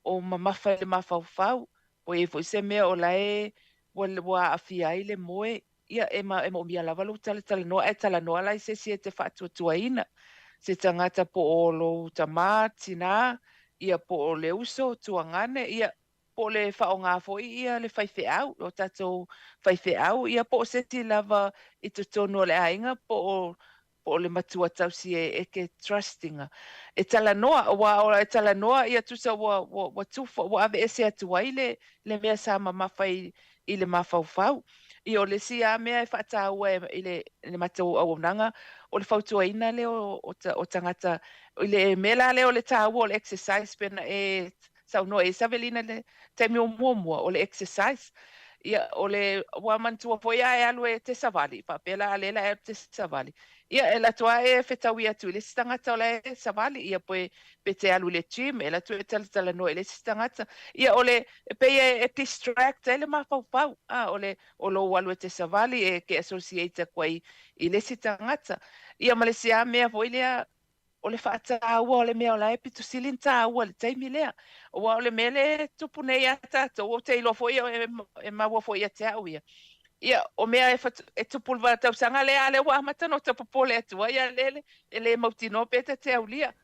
o mamafa i le mafaufau, po i ai foi se mea o la e ua, ua aafia ai le moe, ia, e, ma, e moomia lava lou talatalanoa, ae talanoa la i se isi e te faatuatuaina, se tagata po o lou tamā, tinā, ia, po o le uso, tuagane, ia, po o le faaaoga foi ia le faifeau, o tatou faifeau, ia, po o se isi lava i totonu o le aiga, po o po o le matua tausi e, e ke trust ina. E talanoa, aua o e talanoa ia tusa ua, ua, ua tufa, ua aveese atu ai le, le mea sa mamafa i, i le mafaufau. Ia o le isi lava mea e faataua e, i le, i le matou auaunaga, o le fautuaina lea o, o, o tagata, i le mea la lea o le taua o le exercise pe na e saunoa i ai Savelina i le taimi o muamua, o le exercise. Ia, o le, ua manatua foi a e alu e te savali, faapea la a lea la e alu te savali. Ia, e alu atu lava e fetaui atu i le isi tagata o la e savali, ia pe, pe te alu i le gym, e alu atu e talatalanoa i le isi tagata. Ia, o le, e pei e, e distract ai le mafaufau, a, o le, o lou alu e te savali, e ke associate atu ai i le isi tagata. Ia, ma le isi lava mea foi lea, O le faataua o le mea o la e pito sili ona taua i le taimi lea. Aua o le mea lea e tupu nei ia tatou, ou te iloa foi e maua foi ia te au ia. Ia, o mea e, e tupu i le tausaga lea, a lea ua amata ona ota popole atu ai, a lea e le mautinoa pe ta te aulia.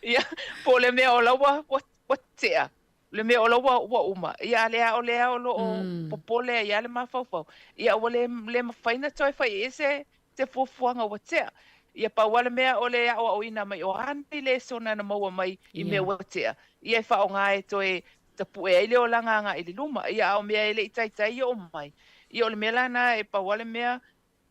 Ia, po o le mea o la ua, ua, ua tea, le mea o la ua, ua uma. Ia, a lea o lea o lo o popole ai lava le mafaufau. Ia, ua le, le mafai ona toe fai i ai se, se fuafuaga ua tea. Ia pau lava le mea o le aoaoina mai o a nei lesona na maua mai i mea ua tea, ia e faaaoga e toe tapue ai le olaga agai i le luma. Ia a o mea e le i taitai oo mai, ia o le mea la lena e pau lava le mea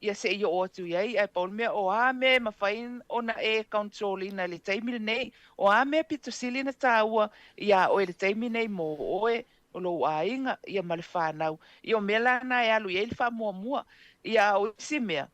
ia se i oo atu i ai, ae pau le mea o a mea e mafai ona e control ina i le taimi lenei, o a mea pito sili ona taua iā oe i le taimi nei mo oe, o lou aiga, ia ma le fanau. Ia o mea la na e alu i ai le faamuamua. Ia a o isi mea,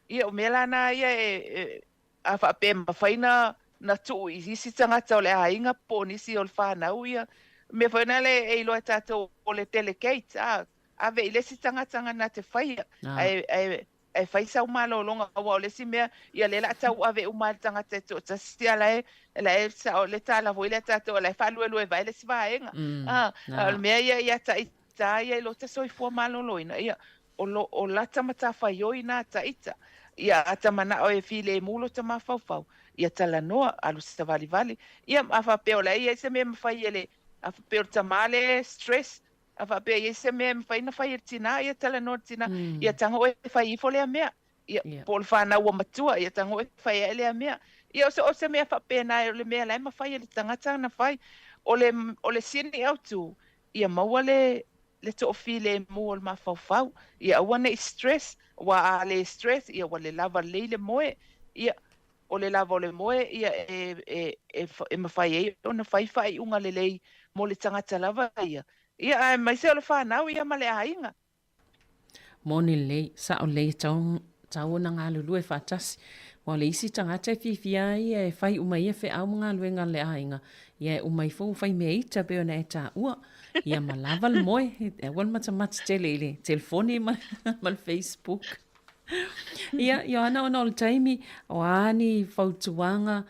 ia o mea la na ia e, e a faapea e mafai na, na tuu i isi tagata o le aiga po o nisi o le fanau, ia mea foi na le e iloa e tatou o le delegate, a, ave i le isi tagata na te faia, ae, ae. Ae fai sau malologa aua o le isi mea ia lea la a tauave uma e le tagata e toatasi a la e la e sao le tala foi lea a tatou la e faalueluevae le isi vaega. A o le mea ia ia ita ia i lota soifua maloloina ia o lo o lata matafaioi na ta ita. Ia a ta manao e filemu lota mafaufau ia talanoa alu savalivali. Ia a faapea o la e i ai se mea e mafai e le a faapea o le tama lea e stress A faapea e i ai se mea e mafai ona fai e le tinā, ia talanoa i le tinā, ia tago oe e fai ifo lea mea. Ia, po o le fanau ua matua, ia tago oe e fai ae lea mea. Ia, o se mea faapena, o le mea la e mafai e le tagata ona fai. O le, o le sini autu, ia maua le, le toafilemu o le mafaufau, ia aua ne i stress, aua a le stress, ia ua le lava lelei le moe. Ia, o le lava o le moe ia e, e, e, e mafai ai ona fai faaiuga lelei mo le tagata lava ia. Ia, aemaise o le fanau ia ma le aiga. Moni lelei, sao lelei e tau, tau ona galulue faatasi. Aua o le isi tagata e fiafia ai e fai uma ia feau ma galuega a le aiga, ia e uma ifo ua fai mea ita pei ona e taua. Ia ma lava le moe, e aua le matamata tele i le telefoni ma, ma le Facebook. Ia, Ioana, ona o le taimi, o a ni fautuaga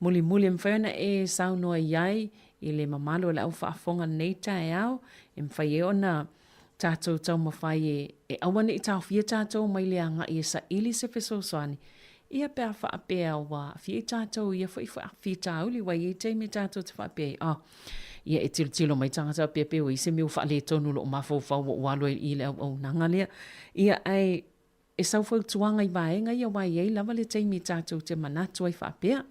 mulimuli e mafai ona e saunoa i ai i le mamalu o le au faafofoga i lenei taeao, e mafai ai ona tatou taumafai e, e aua ne i taofia tatou mai le agai e saili se fesoasoani, ia pe a faapea ua aafia i tatou i ia foi faafitauli, aua e i ai taimi tatou te faapea ai, oh, ia e tilotilo mai tagata faapea pei ua i ai se mea ua faaletonu i lou mafaufau ua ou alu ai i le auaunaga lea. Ia, ae e sau fautuaga i vaega ia aua e i ai lava le taimi tatou te manatu ai faapea.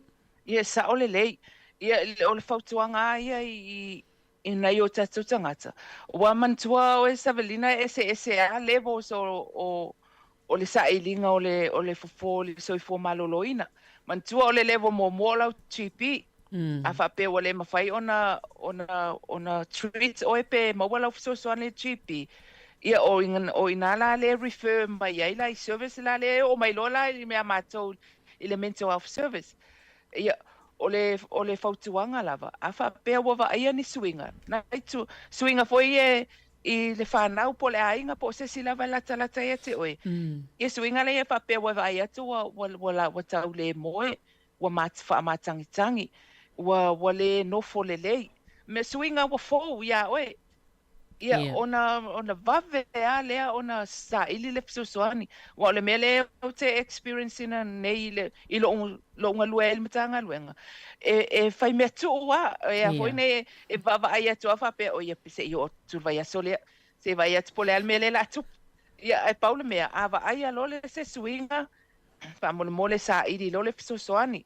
Ia, e sao lelei. Ia, o le fautuaga lava ia i, i nai o tatou tagata, ua manatua oe Savelina e eseese lava levels o, o, o le sailiga o le, o le fofo o le soifua maloloina. Manatua o le level muamua o lau GP, a faapea ua le mafai ona, ona, ona treat oe pe maua lau fesoasoani i le GP, ia o, o ina la lea refer mai ai la i service la lea e oo mai loa la i mea matou i le mental health service. Ia, o le, o le fautuaga lava, a faapea ua vaaia ni suiga, nai tu, suiga foi ia i le fanau po o le aiga po o se isi lava e latalata ia te oe, ia suiga lea e faapea ua vaai atu ua, ua, ua, ua tau le moe, ua mat, faamatagitagi, ua, ua le nofo lelei. Mea suiga ua fou iā oe. Ia, yeah. ona, ona vave lava lea ona saili le fesoasoani. Aua o le mea lea ou te experience ina nei i, le, i lou, lou galue ai i le Matagaluega, e, e fai mea tuu lava, e a foi nei, e vaavaai atu lava faapea, oi, se i oo atu le vaiaso lea, se i vaai atu po o le a le mea lea o le a tupu. Ia, ae pau le mea, a vaaia loa le se suiga, faamolemole saili loa le fesoasoani.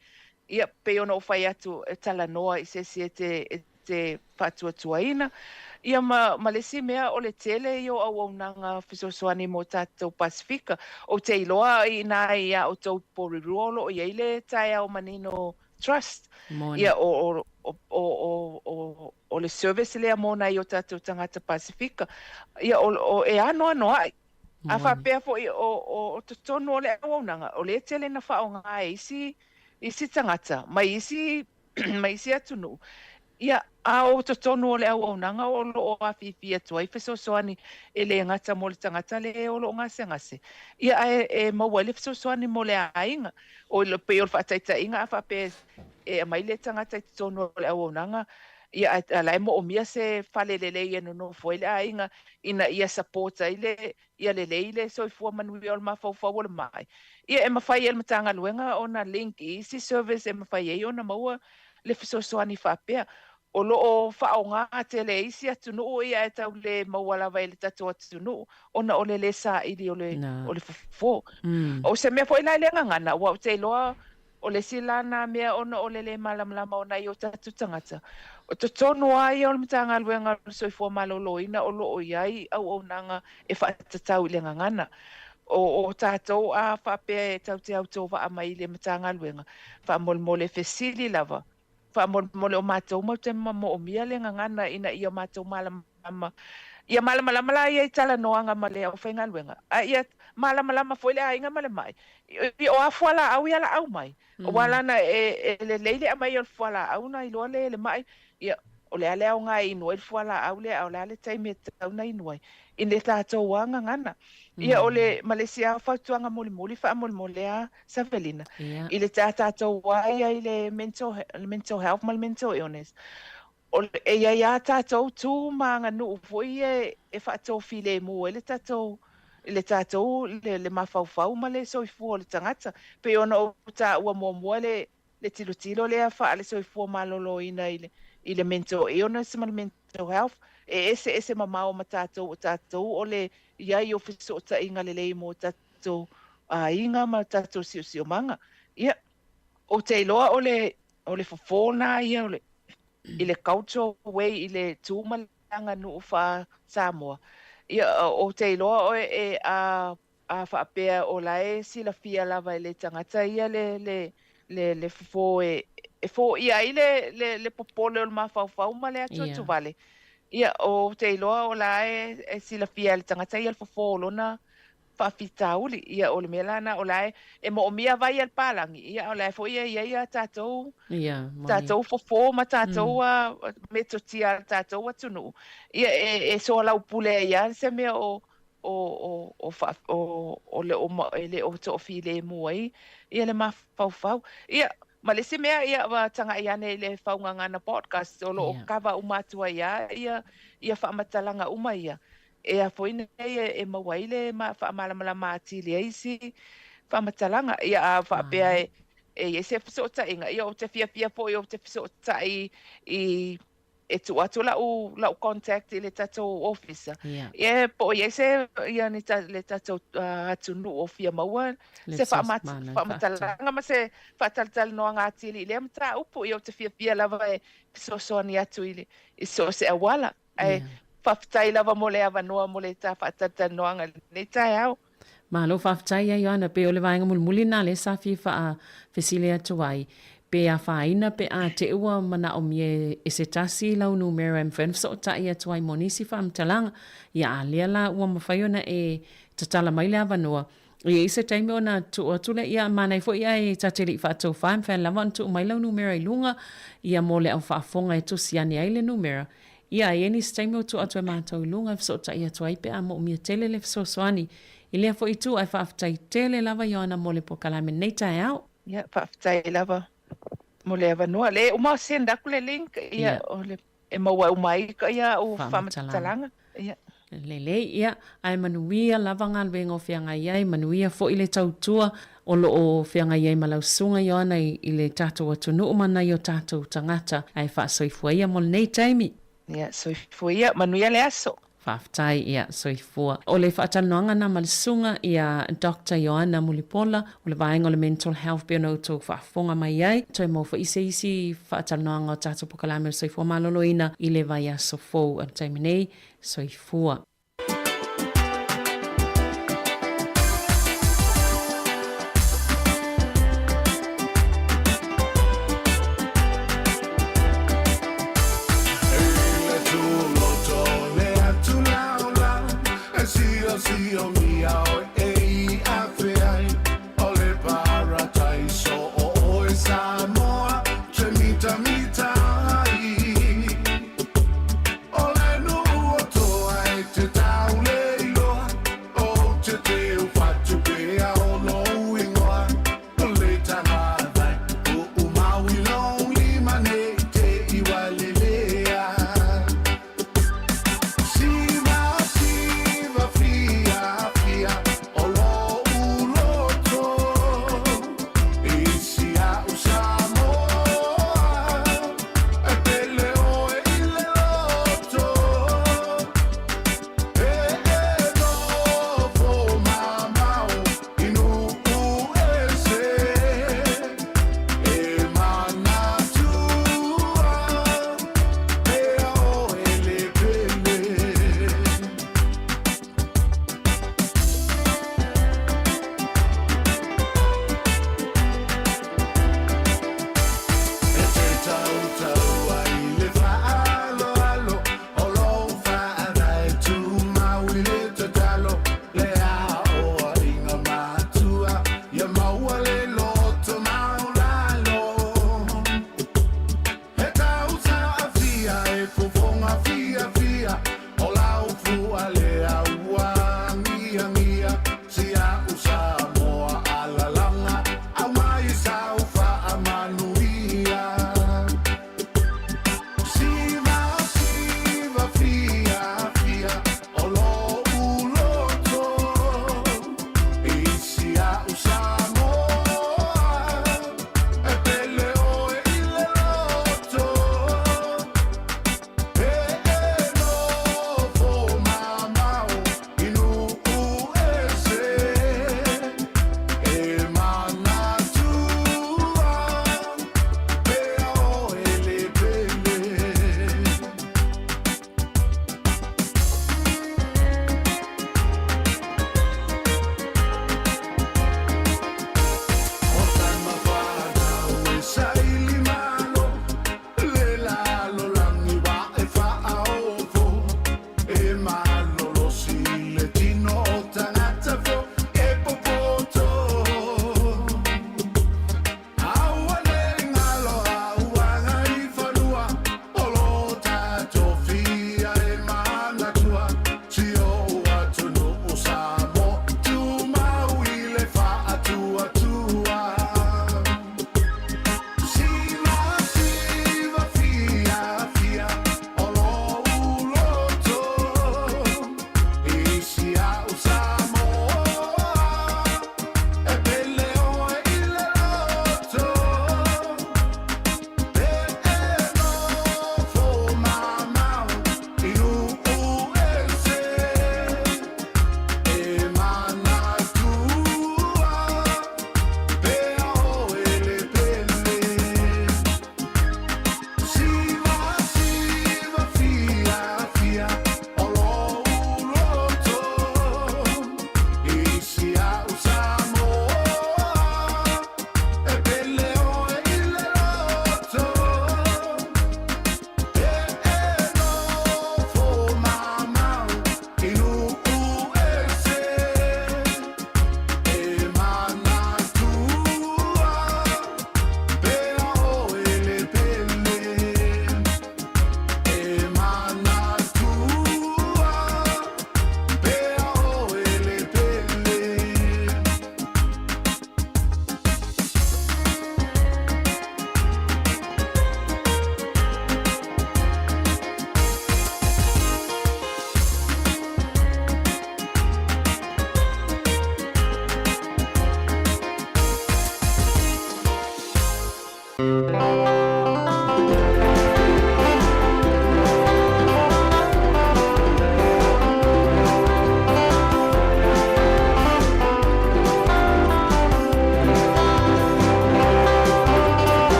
Ia, pei ona ou fai atu, e talanoa i se isi e te, e te faatuatuaina. Ia ma, ma le isi mea, o le tele ia o auaunaga fesoasoani mo tatou Pasefika. Ou te iloa inā iā outou i Porirua o lo o i ai le Taeao Manino Trust. Moni. Ia, o, o, o, o, o, o, o le service lea mo nai o tatou tagata Pasefika. Ia, o, o, e anoanoai. A faapea foi o, o, o totonu o le auaunaga, o lea e tele na faaaoga e isi, isi tagata mai isi, mai isi atunuu. Ia, a o totonu o le auaunaga o lo o afifi atu ai fesoasoani e le gata mo le tagata lea o lo o gasegase, ia ae e maua ai le fesoasoani mo le aiga. O le, pei o le faataitaiga a faapea e aumai le tagata i totonu o le auaunaga, ia ae o la e moomia se fale lelei e nonofo ai le aiga ina ia support ai le ia lelei le soifua manuia o le mafaufau o le mai. Ia e mafai e le Matagaluega ona link i isi service e mafai ai ona maua le fesoasoani faapea. O lo o faaaoga tele e isi atunuu ia ae tau le maua lava e le tatou atunuu ona o le le saili o le o le fofo. O se mea foi la i le gagana aua ou te iloa O le isi la na mea ona o le lē malamalama o nai o tatou tagata, o totonu lava ia o le Matagaluega o le Soifua Maloloina o lo o i ai auaunaga e faatatau i le gagana. O, o tatou a faapea e tau te autovaa mai i le Matagaluega, faamolemole fesili lava, faamolemole o matou matou te moomia le gagana ina ia matou malamalama. Ia malamalama la ia i talanoaga ma le aufaigaluega, a ia malamalama foi le aiga ma le mai. O a fualaau ia la aumai? Aua lana e, e lelei le aumai o le fualaau na iloa lea e le mai, ia. o le a le aoga e inu ai le fualaau lea, a o le a le taimi e tatau ona inu ai, i le tatou lava gagana. Ia, o le, ma le isi lava fautuaga mulimuli faamolemole a Savelina, i le a tatou lava ia i le mental, mental health ma le mental illness, o le, e i ai lava tatou tu ma aganuu foi ia e faatofilemu ai le tatou, le tatou, le, le mafaufau ma le soifua o le tagata. Pei ona ou taua muamua le, le tilotilo lea faale-soifua maloloina i le, i le mental illness ma le mental health, e eseese mamao ma tatou o tatou o le i ai o fesootaiga lelei mo tatou aiga ma tatou siosiomaga. Ia, ou te iloa o le, o le fofo na ia o le, i le cultural way i le tu ma le aganuu faa-Samoa. Ia, ou te iloa oe e a A faapea o la e silafia lava e le tagata ia le, le, le, le fofo e, e foia ai le, le, le popole o le mafaufau ma le atuatuvale. Ia, ou te iloa o la e, e silafia e le tagata ia le fofo o lona faafitauli. Ia, o le mea la lena, o la e, e moomia vai a le palagi, ia, a o la e foi e i ai a tatou, Ia, moni. tatou fofo ma tatou a metotia a le tatou atunuu. Ia, e, e soalaupule ai lava se mea o, o, o, o, faa, o, o le o, e le o toafilemu ai ia le mafaufau. Ia, ma le isi mea, ia, ua tagai ane i le Faugagana Podcast, o lo o kava uma atu ai lava ia, ia faamatalaga uma ia, e a foi nei e, e maua ai le faamalamalama atili ai isi faamatalaga. Ia, a faapea e, e i ai se fesootaiga, ia, ou te fiafia foi ou te fesootai i e tuu atu lau, lau contact i le tatou ofisa. Ia. Ia, po o i ai se, ia, ni ta, le tatou uh, atunuu o fia maua Le se fesoasoani, faama, malo, faamatalanga ma se faatalatalanoaga atili i lea mataupu. Ia, ou te fiafia lava e fesoasoani atu i, le, i so o se auala. Ae Ia. faafetai lava mo le avanoa mo le ta faatalatalanoaga i lenei taeao. Malo faafetai ia Ioana, pei o le vaega mulimuli lena lea sa fia faafesili atu ai, pe afaina pe a te ua manaomia e se tasi lau numera e mafai ona fesootai atu ai mo nisi faamatalaga. Ia a lea la ua mafai ona e tatala mai le avanoa, e i ai se taimi ona tuu atu lea, ia manaia foi ae ta te le i faatofā e mafai lava ona tuu mai lau numera i luga ia mo le au faafofoga e tusi ane ai le numera. Ia, e i ai nisi taimi o tuu atu e matou i luga e fesootai atu ai pe a moomia tele le fesoasoani. I lea foi itu, ae faafetai tele lava Ioana mo le polokalame lenei taeao. Ia, faafetai lava mo le avanoa. Le uma o send aku le link, ia, o le, e maua uma ai ia au faamatalaga. Ia. Lelei, ia, ae manuia lava galuega o feagai ai, manuia foi le tautua o lo o feagai ai ma lau susuga Ioana i, i le tatou atunuu ma nai o tatou tagata, ae faasoifua ia mo lenei taimi. Ia, soifua ia, manuia le aso. Faafetai, ia, soifua. O le faatalanoaga na ma le susuga ia Doctor Ioana Mulipola, o le vaega o le Mental Health pei ona outou faafofoga mai ai. Toe maua foi se isi faatalanoaga o tatou polokalame o le soifua maloloina i le vaiaso fou. A le taimi nei, soifua.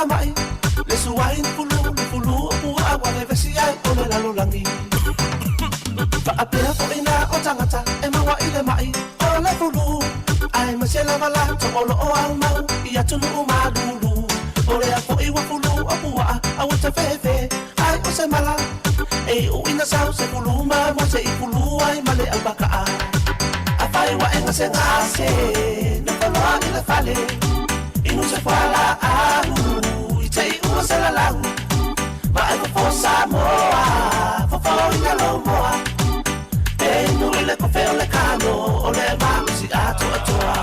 faamai Le suain fulu le fulu o puaa ua vevesi ai o le lalolagi Faapea foʻi o tagata e maua i le maʻi o le fulu Ae maise lava latou o loo aumau i atunuu malulu O lea foʻi ua fulu o puaa aua te fefe ai o se mala E iʻuina sau se fulu ma mo se i fulu ai ma le aupakaʻa Afai ua e gasegase nofoloa i le fale Inu se fualaau i te iʻu o se lalau Vaai fofo Samoa fofo ina lou moa E inu i le kofe o le kano o le malosi atoatoa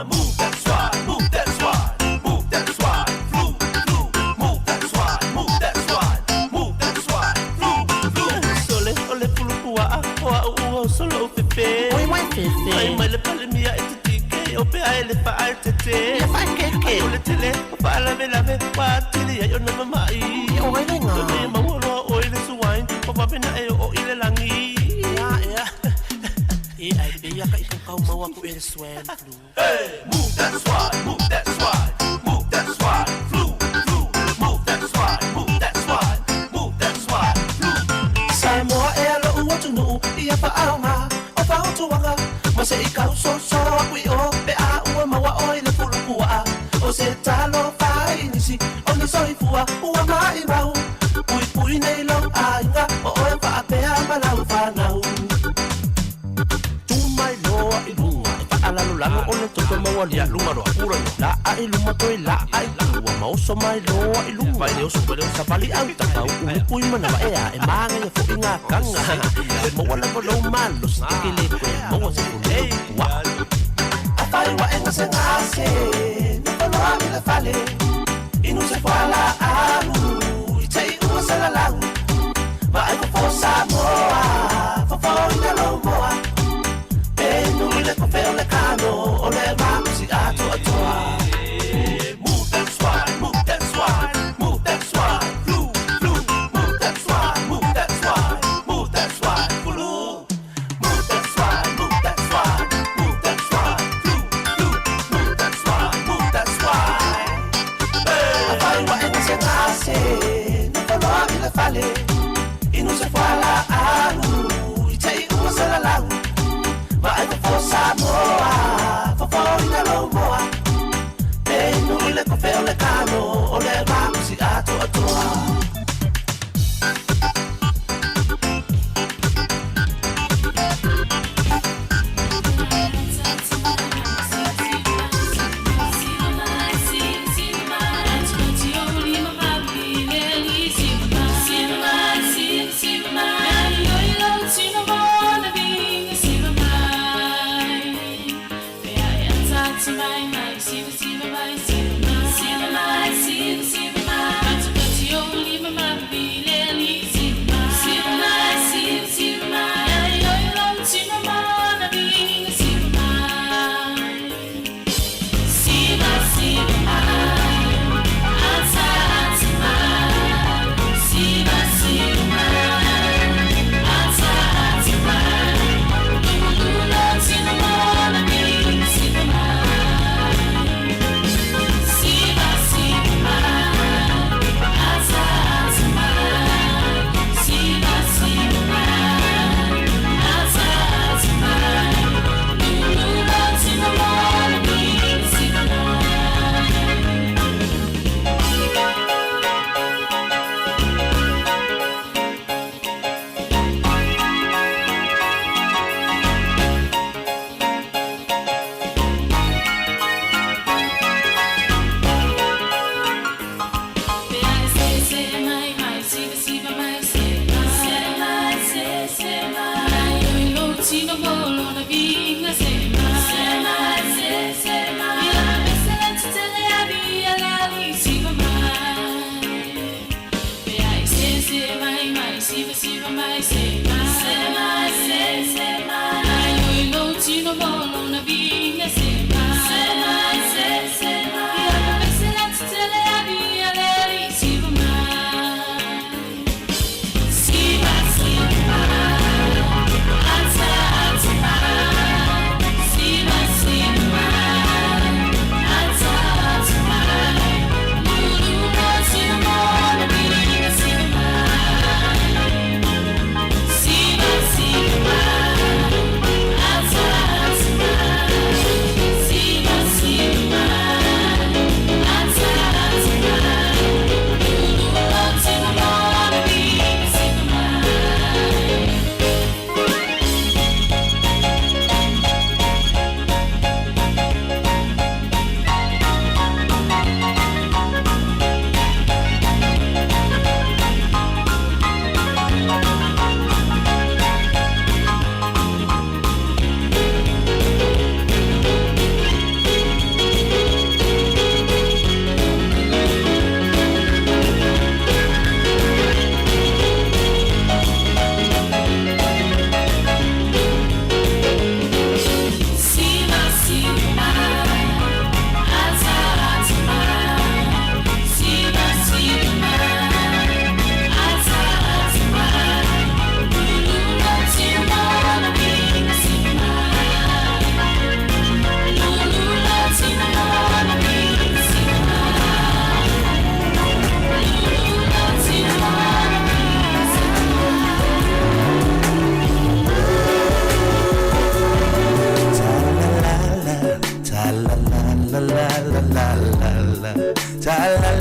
Move that swine, move that swine, move that swine, flu, flu, move that swine, move that swine, move that swine, flu, flu. Sole o le fulu puaa o a'u ua oso lo'u fefe. Oi mai fefe. Mai mai le palemia e tetike o pea e le faaetete. Ia faaekeke. Ai o le tele o faalavelave ua atili ai ona mama'i. Ia o ai lena. Toe maua loa oe i le swine ua vave naʻe oo i le lagi. Ia ea. E ai pei ia ka i kaukau mau aku e le swine flu. Hey, move that swine, move that swine, move that swine, flu, flu, move that swine, move that swine, move that swine, flu. Samoa ea lo'u atunuu ia faaaoga o fautuaga ma se i kausoso aku i o pe a ua maua oe i le fulu puaa o se talofa i nisi o ni soifua ua maʻimau Puipui nei lou aiga o oe faapea ma lau fanau Tu mai loa i luga e faalalolalo o le toto maualuga luga loa pura loa laa i luma toe laa i tua ma oso mai loa i luga vai le oso vai le oso savali au tapau uluku i manawa ea e magaia foʻi gakaga e maua lava lou malosi e ke lē toe maua se fulu puaa Afai ua e gasegase nofo loa i le fale Inu se fualaau i te iʻu o se lalau Vaai fofo Samoa fofo ina lou moa E inu i le kofe o le kano o le malosi atoatoa Move that swine, move that swine, move that swine, flu, flu, move that swine, move that swine, move that swine, flu. Move that swine, move that swine, move that swine, flu, flu, move that swine, move that swine. Afai ua e gasegase nofo loa i le fale Inu se fualaau i te iʻu o se lalau Vaai fofo Samoa fofo ina lou moa E inu i le kofe o le kano o le malosi atoatoa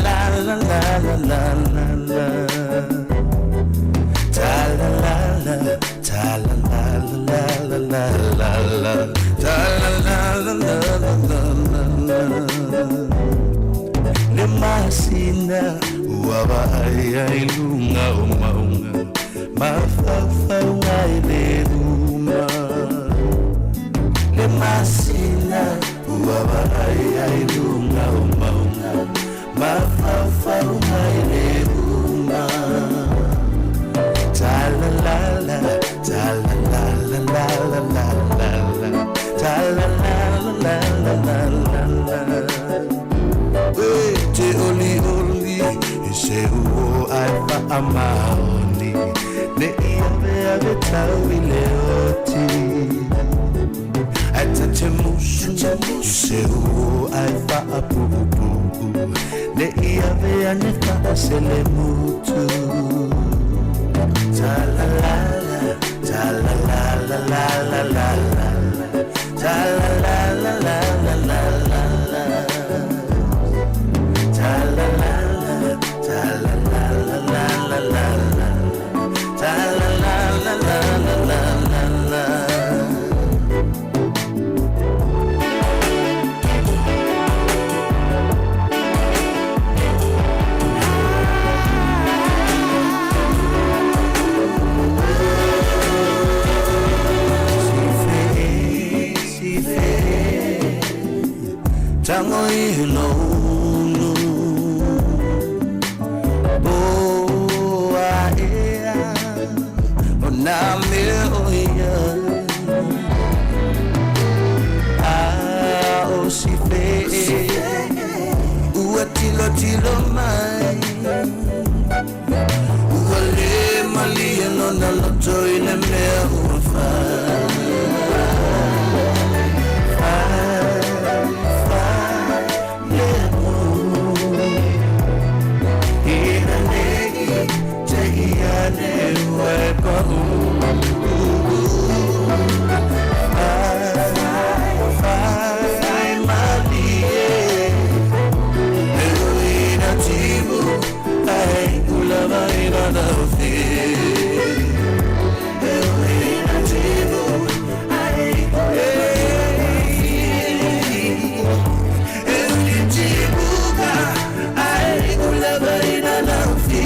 la la la la la la la. Ta la la la, ta la la la la la la la. Ta la la la la la la la. Le masina ua vaai ai luga o mauga mafaufauga i le uma. Le masina ua vaai ai luga o mauga mafaufauga i le uma. Ta la la la, ta la la la la la la la la. Ta la la la la la la la la. E te oli oli e se uo ai faamaoni ne i ave ave tau i le oti. Ai tate musu se uo ai faapuupuu ne i ave ane faasele mutu. Ta la la la, ta la la la la la la la. Ta la la la la la la la la. Ta la la la, ta la la la la la la la. Ta la la la la la la la la. Si fe, tango i lounu. Boa ea, o nā mea o ia. A o si fe, ua tilo tilo mai. Ua le malie lona loto i le mea ua fai. Fai, fai, le mu. Ina nei, te ia ne ua e pau. Fai, fai, malie. E ui na timu, ai ula mai na naufi. E ui na timu, ai ula E ui timu ka, ai ula mai na naufi.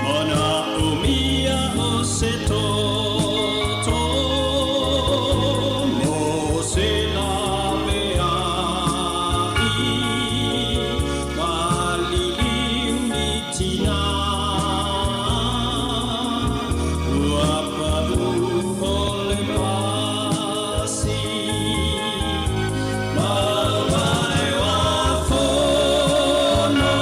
Manaʻomia o se toto mo se laveai Maliliu ni tinā Ua paʻu o le pasi Mavae ua fono.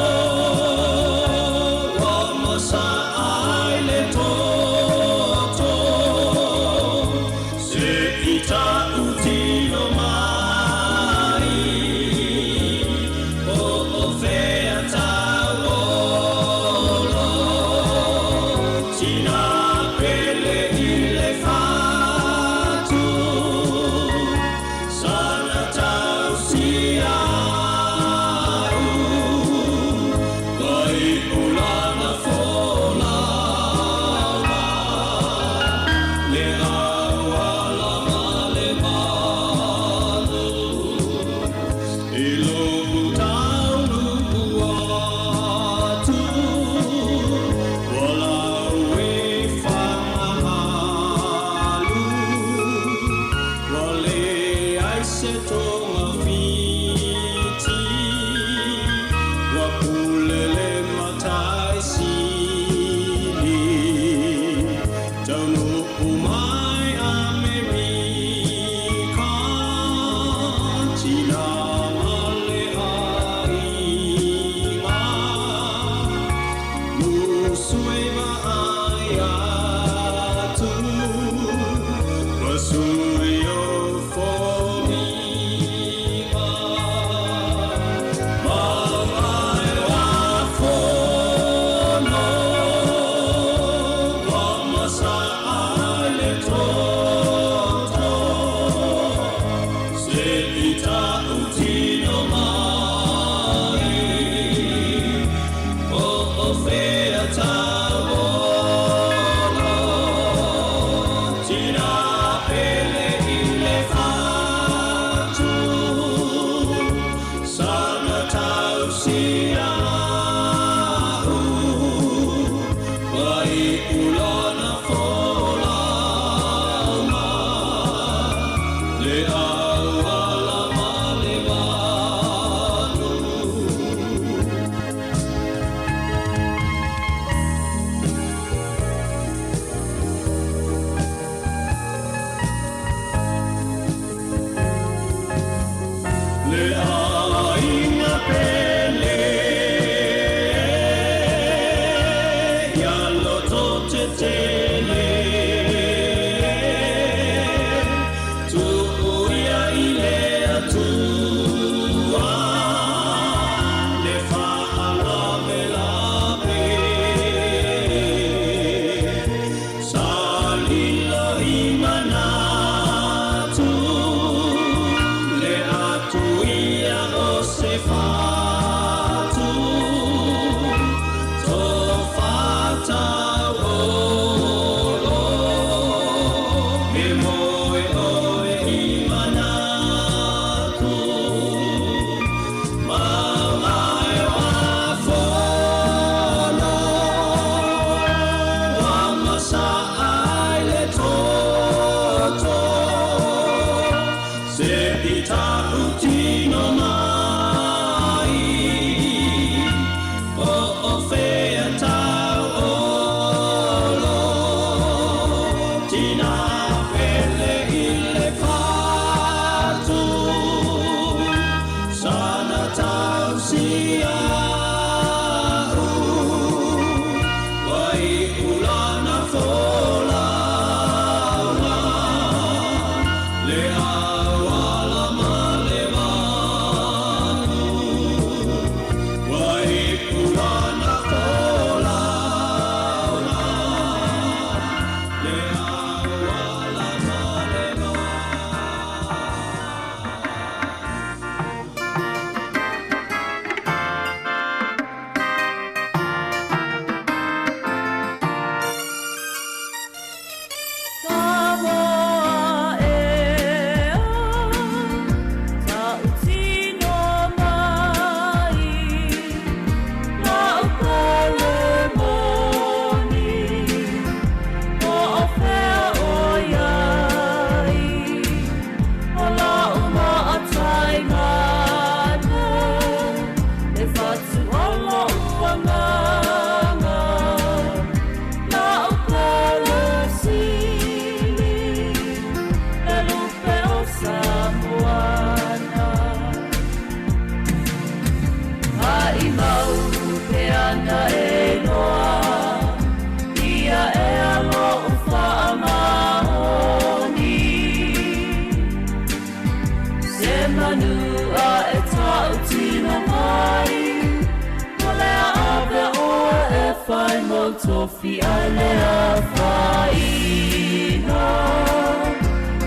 fai mo tofi a le afaina.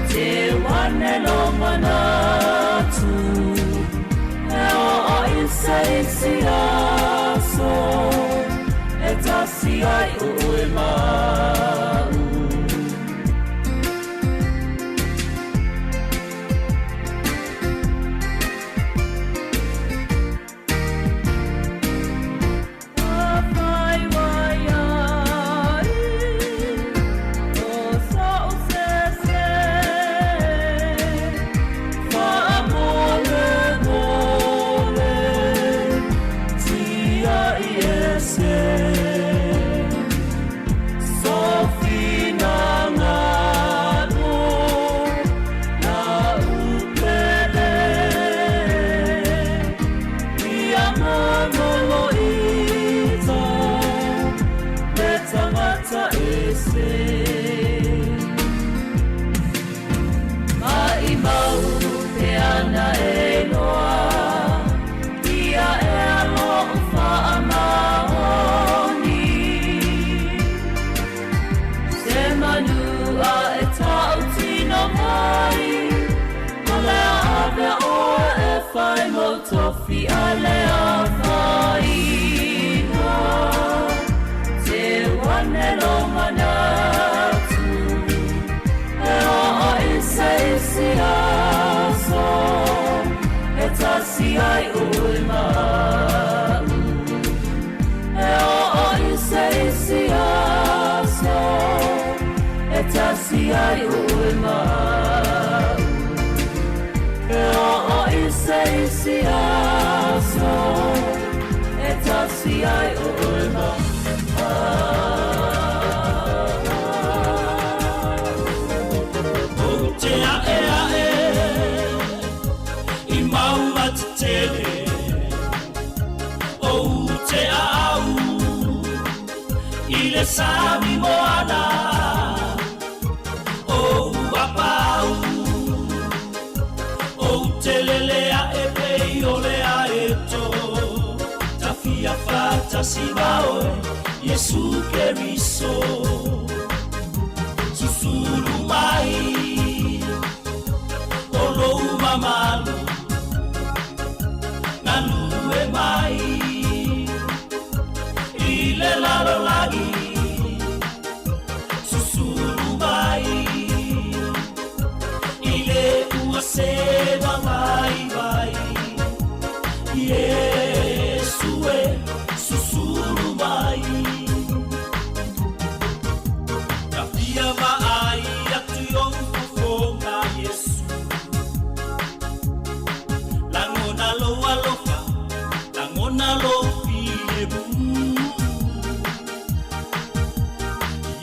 Te wane lo manatu e o i se isi aso e tasi ai o e mau. Ou te ae ae i maunga tetele, ou te aau i le sami moana, ou apau, ou te lele ae pei o le aeto, tafia fatasi ma oe, Iesu Keriso. Susulu mai o lou mamalu, galue mai i le lalolagi. Susulu mai i le ua seva mai vai, Iesu e susulu mai. Tafia vaai atu i ou fofoga Iesu, lagona lou alofa, lagona lou filemu.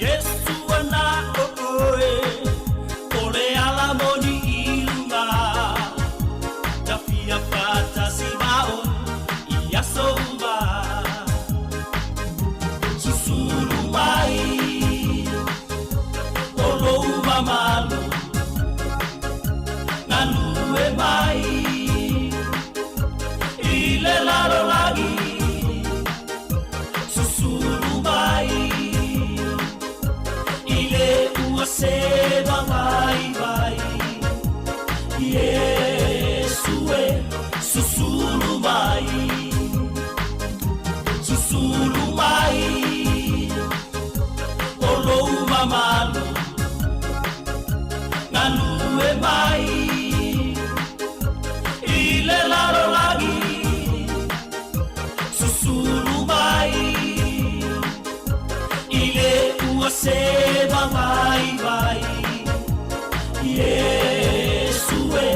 Iesu ana o oe, o le ala moni i luga, tafia fatasi ma oe i aso uma. Susulu mai o lou mamalu, galue mai i le lalolagi. Susulu mai i le ua seva mai vai, Iesu e susulu mai. Susulu mai o lou mamalu, galue mai i le lalolagi. Susulu mai i le ua seva mai vai, Iesu e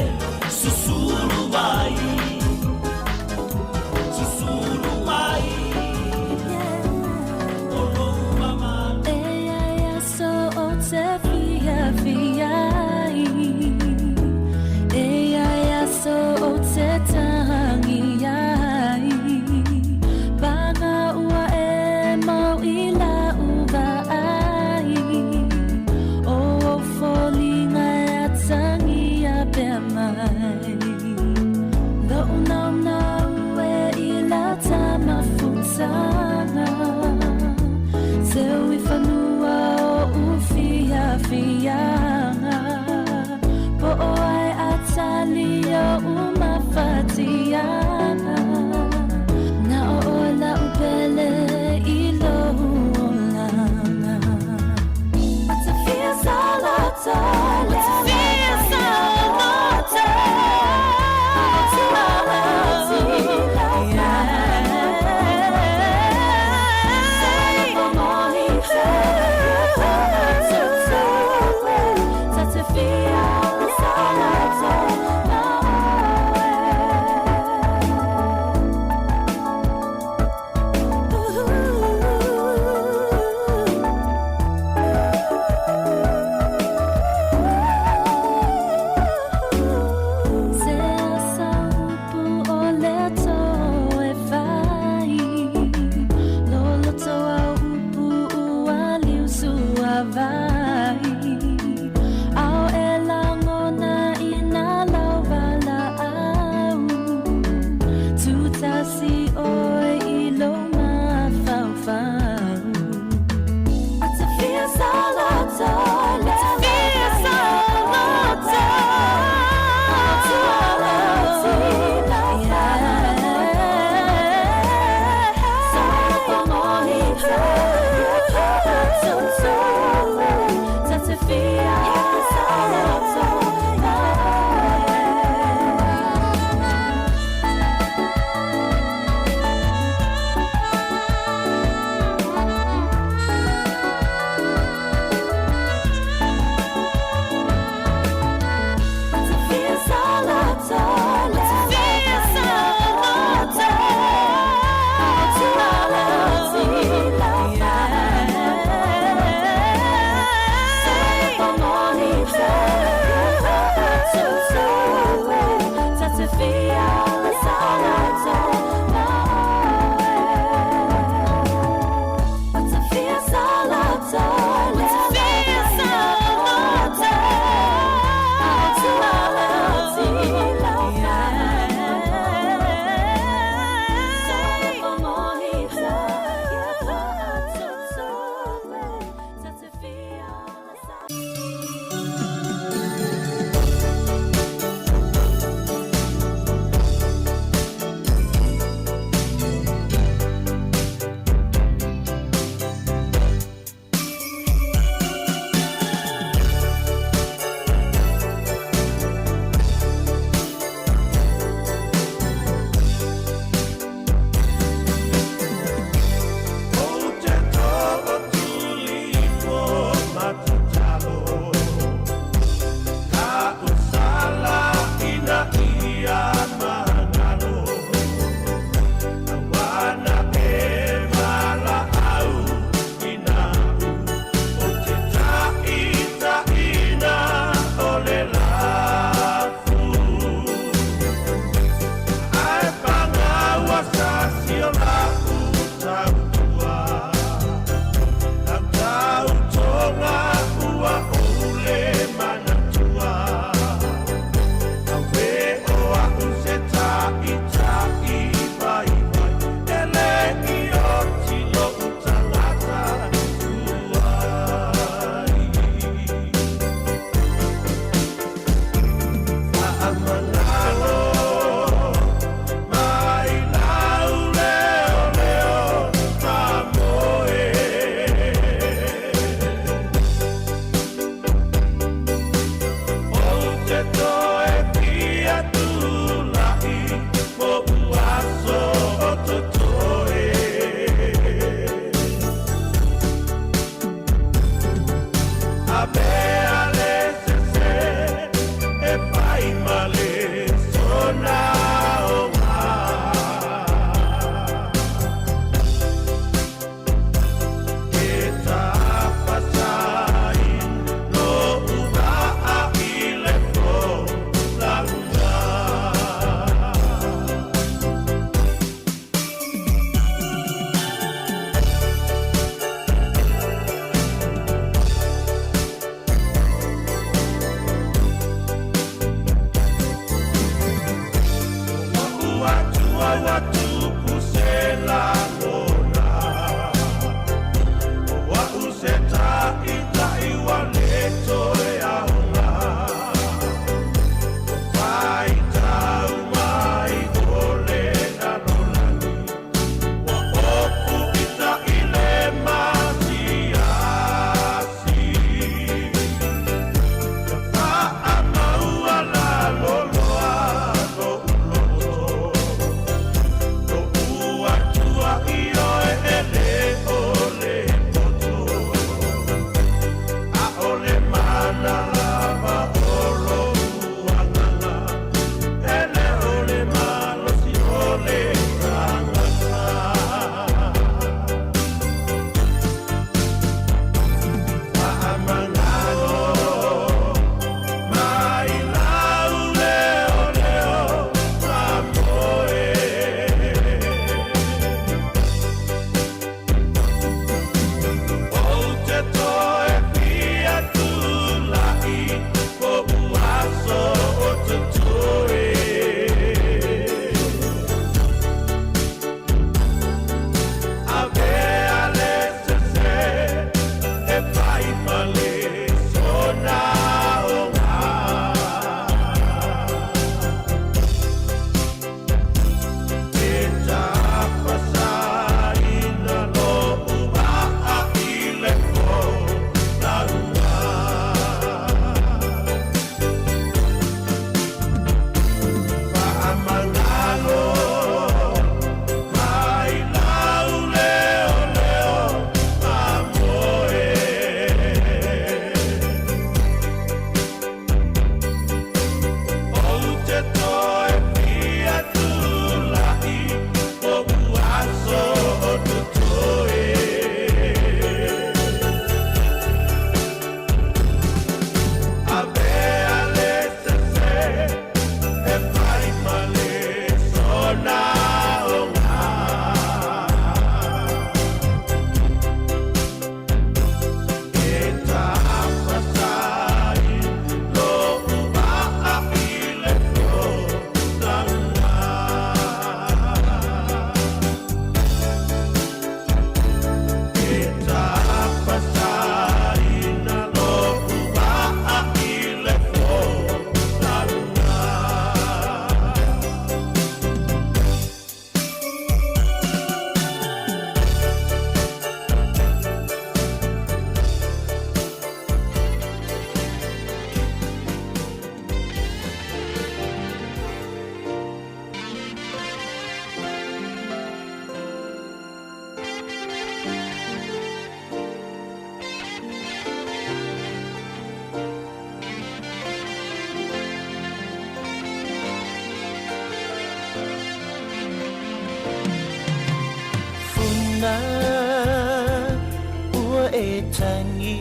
e tagi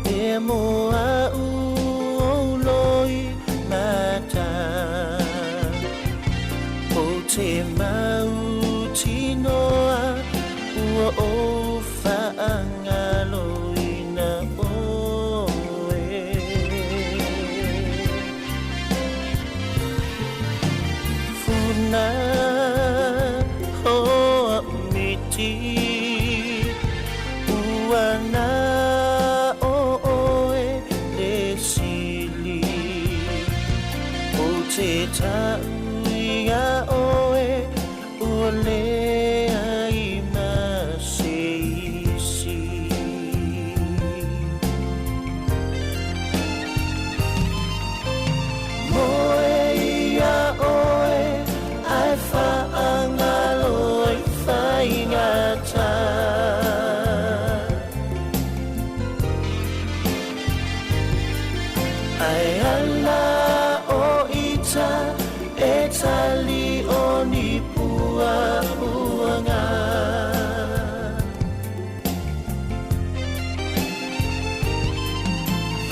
pea mo a'u ou loi mata Ou te mautinoa ua ou faagaloina oe. Funa o a'u miti ua na o oe le sili Ou te ta'u ia oe ua leai ma se isi. Moe ia oe ae faagalo i faigata. Ae ala o ita e tali o ni puapuaga.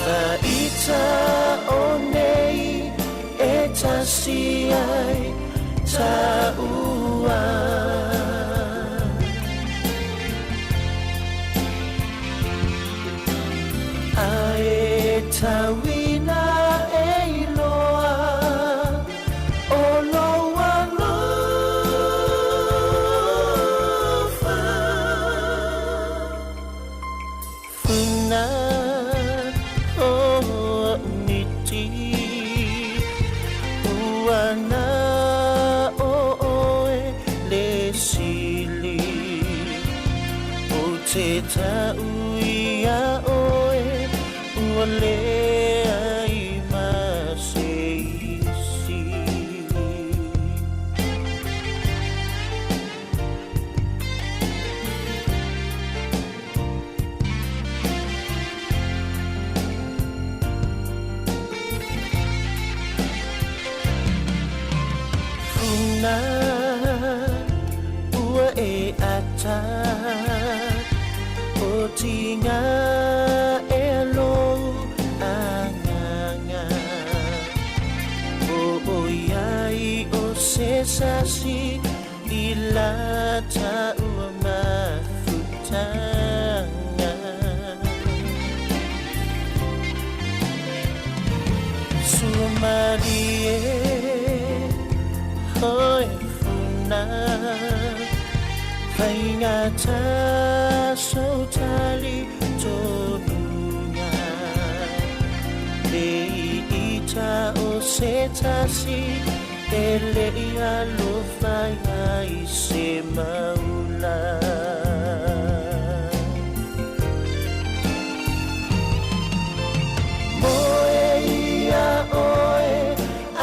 Faita o nei e tasi ai taua. Ae tauina e iloa o lou alofa. Funa o a'u miti ua na o oe le sili Ou te ta'u ia oe ua leai ma se isi. Funa ua e ata o tiga ea lou agaga O ʻoiai o se sasi i la taua mafutaga Sua malie oe funa Faigata sou talitonuga Le ita o se tasi e le'i alofa ai se maula. Moe ia oe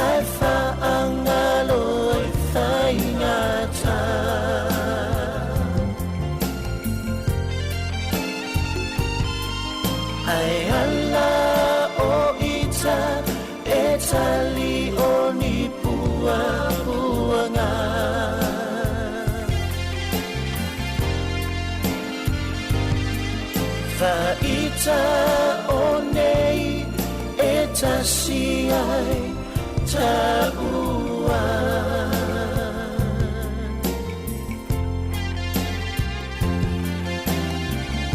ae faagalo i faigata. Ae ala o ita e tali o ni puapuaga. Faita o nei e tasi ai taua.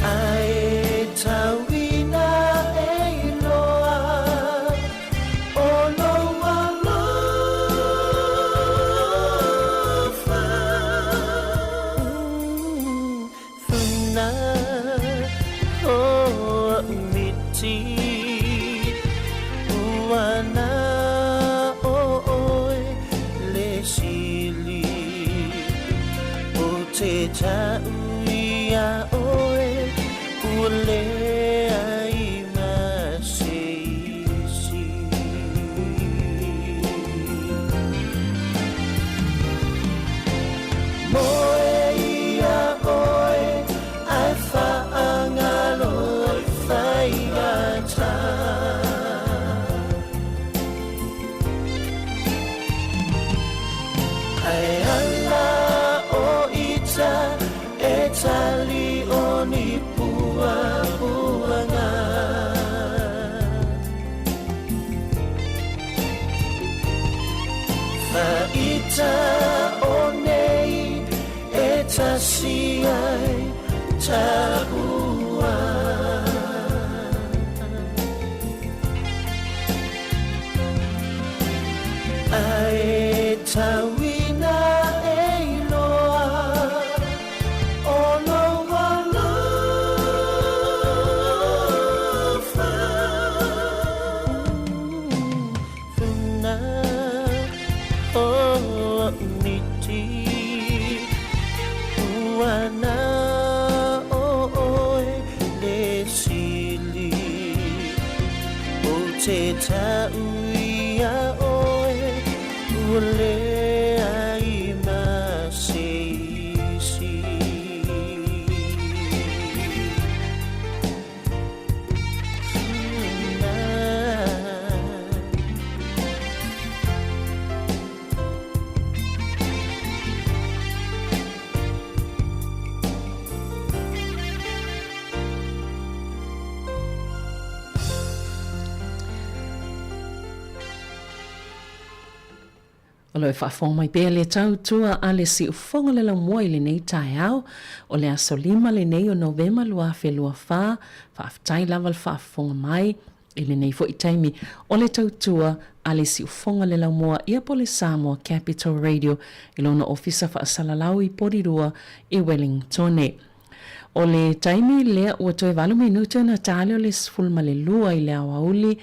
Ae tauina e iloa o lou alofa. Funa o a'u miti ua na o oe le sili Ou te ta'u ia oe ua leai ma se isi. Moe ia oe ae faagalo i faigata. Ae ala o ita e tali o vevesi ai taua. Ae tauina e iloa o lou alofa. Funa o miti ua na o oe le sili o te tau ia oe ua leai ma se isi. O lo o faafofoga mai pea le tautua a le siufofoga o le laumua i lenei taeao, o le aso 5 lenei o Novema 2024. Faafetai lava le faafofoga mai i lenei foi taimi o le tautua a le siufofoga o le laumua ia po o le Samoa Capital Radio i lona ofisa faasalalau i Porirua i Wellingtone. O le taimi lea ua toe 8 minute ona ta lea o le 12 i le aoauli,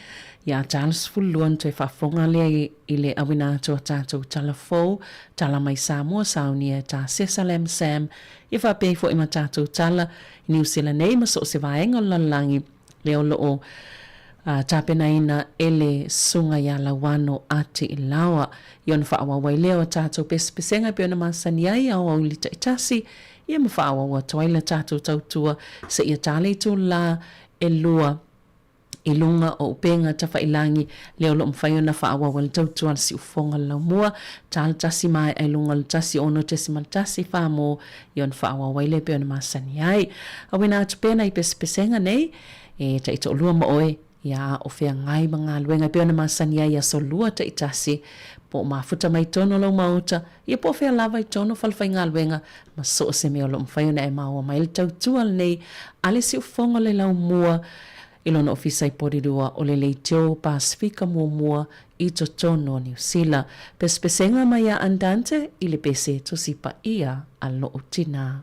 ia ta le 12 ona toe faafofoga lea i le auina atu o tatou tala fou, tala mai Samoa, saunia e ta Sesa Lam Sam, ia faapea ai foi ma tatou tala i Niu Sila nei ma so o se vaega o le lalolagi lea o lo o tapenaina e le Susuga ia Lauano Atiilaoa. Ia ona faaauau ai lea o tatou pesepesega e pei ona masani ai aoauli taitasi, ia ma faaauau atu ai le tatou tautua seia ta le itula e 2 i luga o upega tafailangi lea o lo o mafai ona faaauau ai le tautua a le siufofoga o le laumua, ta le 1 maea i luga o le 1 6.1 fa mo ia ona faaauau ai lea e pei ona masani ai. Auina atu pea nai pesepesega nei e taitoalua ma oe ia a o feagai ma galuega e pei ona masani ai i aso lua taitasi po o mafuta mai tonu o lau maota ia po o fea lava i tonu o falefaigaluega ma so o se mea o lo o mafai ona e maua mai le tautua lenei a le siufofoga o le laumua i lona ofisa i Porirua o le Leitio Pasefika muamua i totonu o Niu Sila. Pesepesega mai ia Andante i le pese Tusi Paia a Lou Tinā.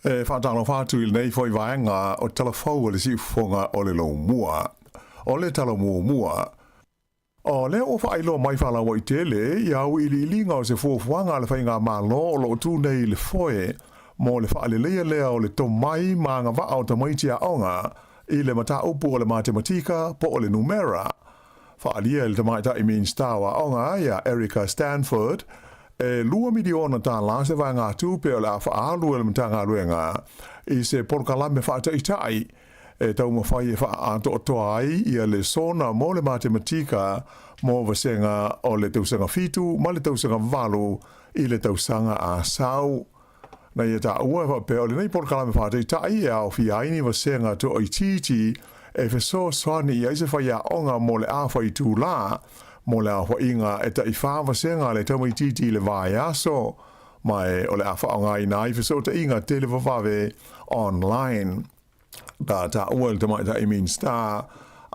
E faatalofa atu i lenei foi vaega o Tala Fou a le Siufofoga o le Lomua. O le tala muamua, O lea ua faailoa mai faalauaitele ia auiliiliga o se fuafuaga a le Faigamalo o lo o tu nei i le foe mo le faaleleia lea o le tomai ma agavaa o tamaiti aoga i le mataupu o le matematika po o le numera. Faaalia e le Tamaitai Minisita o Aoga ia Erica Stanford e $2 miliona se vaegatupe o le a faaalu e le Matagaluega i se polokalame faataitai e taumafai e faaatoatoa ai ia lesona mo le matematika mo vasega o le tausaga fitu ma le tausaga valu i le tausaga a sau. Na ia taua e faapea o lenei polokalame faataitai e aofia ai ni vasega toaitiiti e fesoasoani i ai se faiaoga mo le afa itulā mo le aofaiga e tai-fa vasega a le tamaitiiti i le vaiaso, ma e o le a faaaogaina ai fesootaiga televavave, online. Na taua e le Tamaitai Minisita,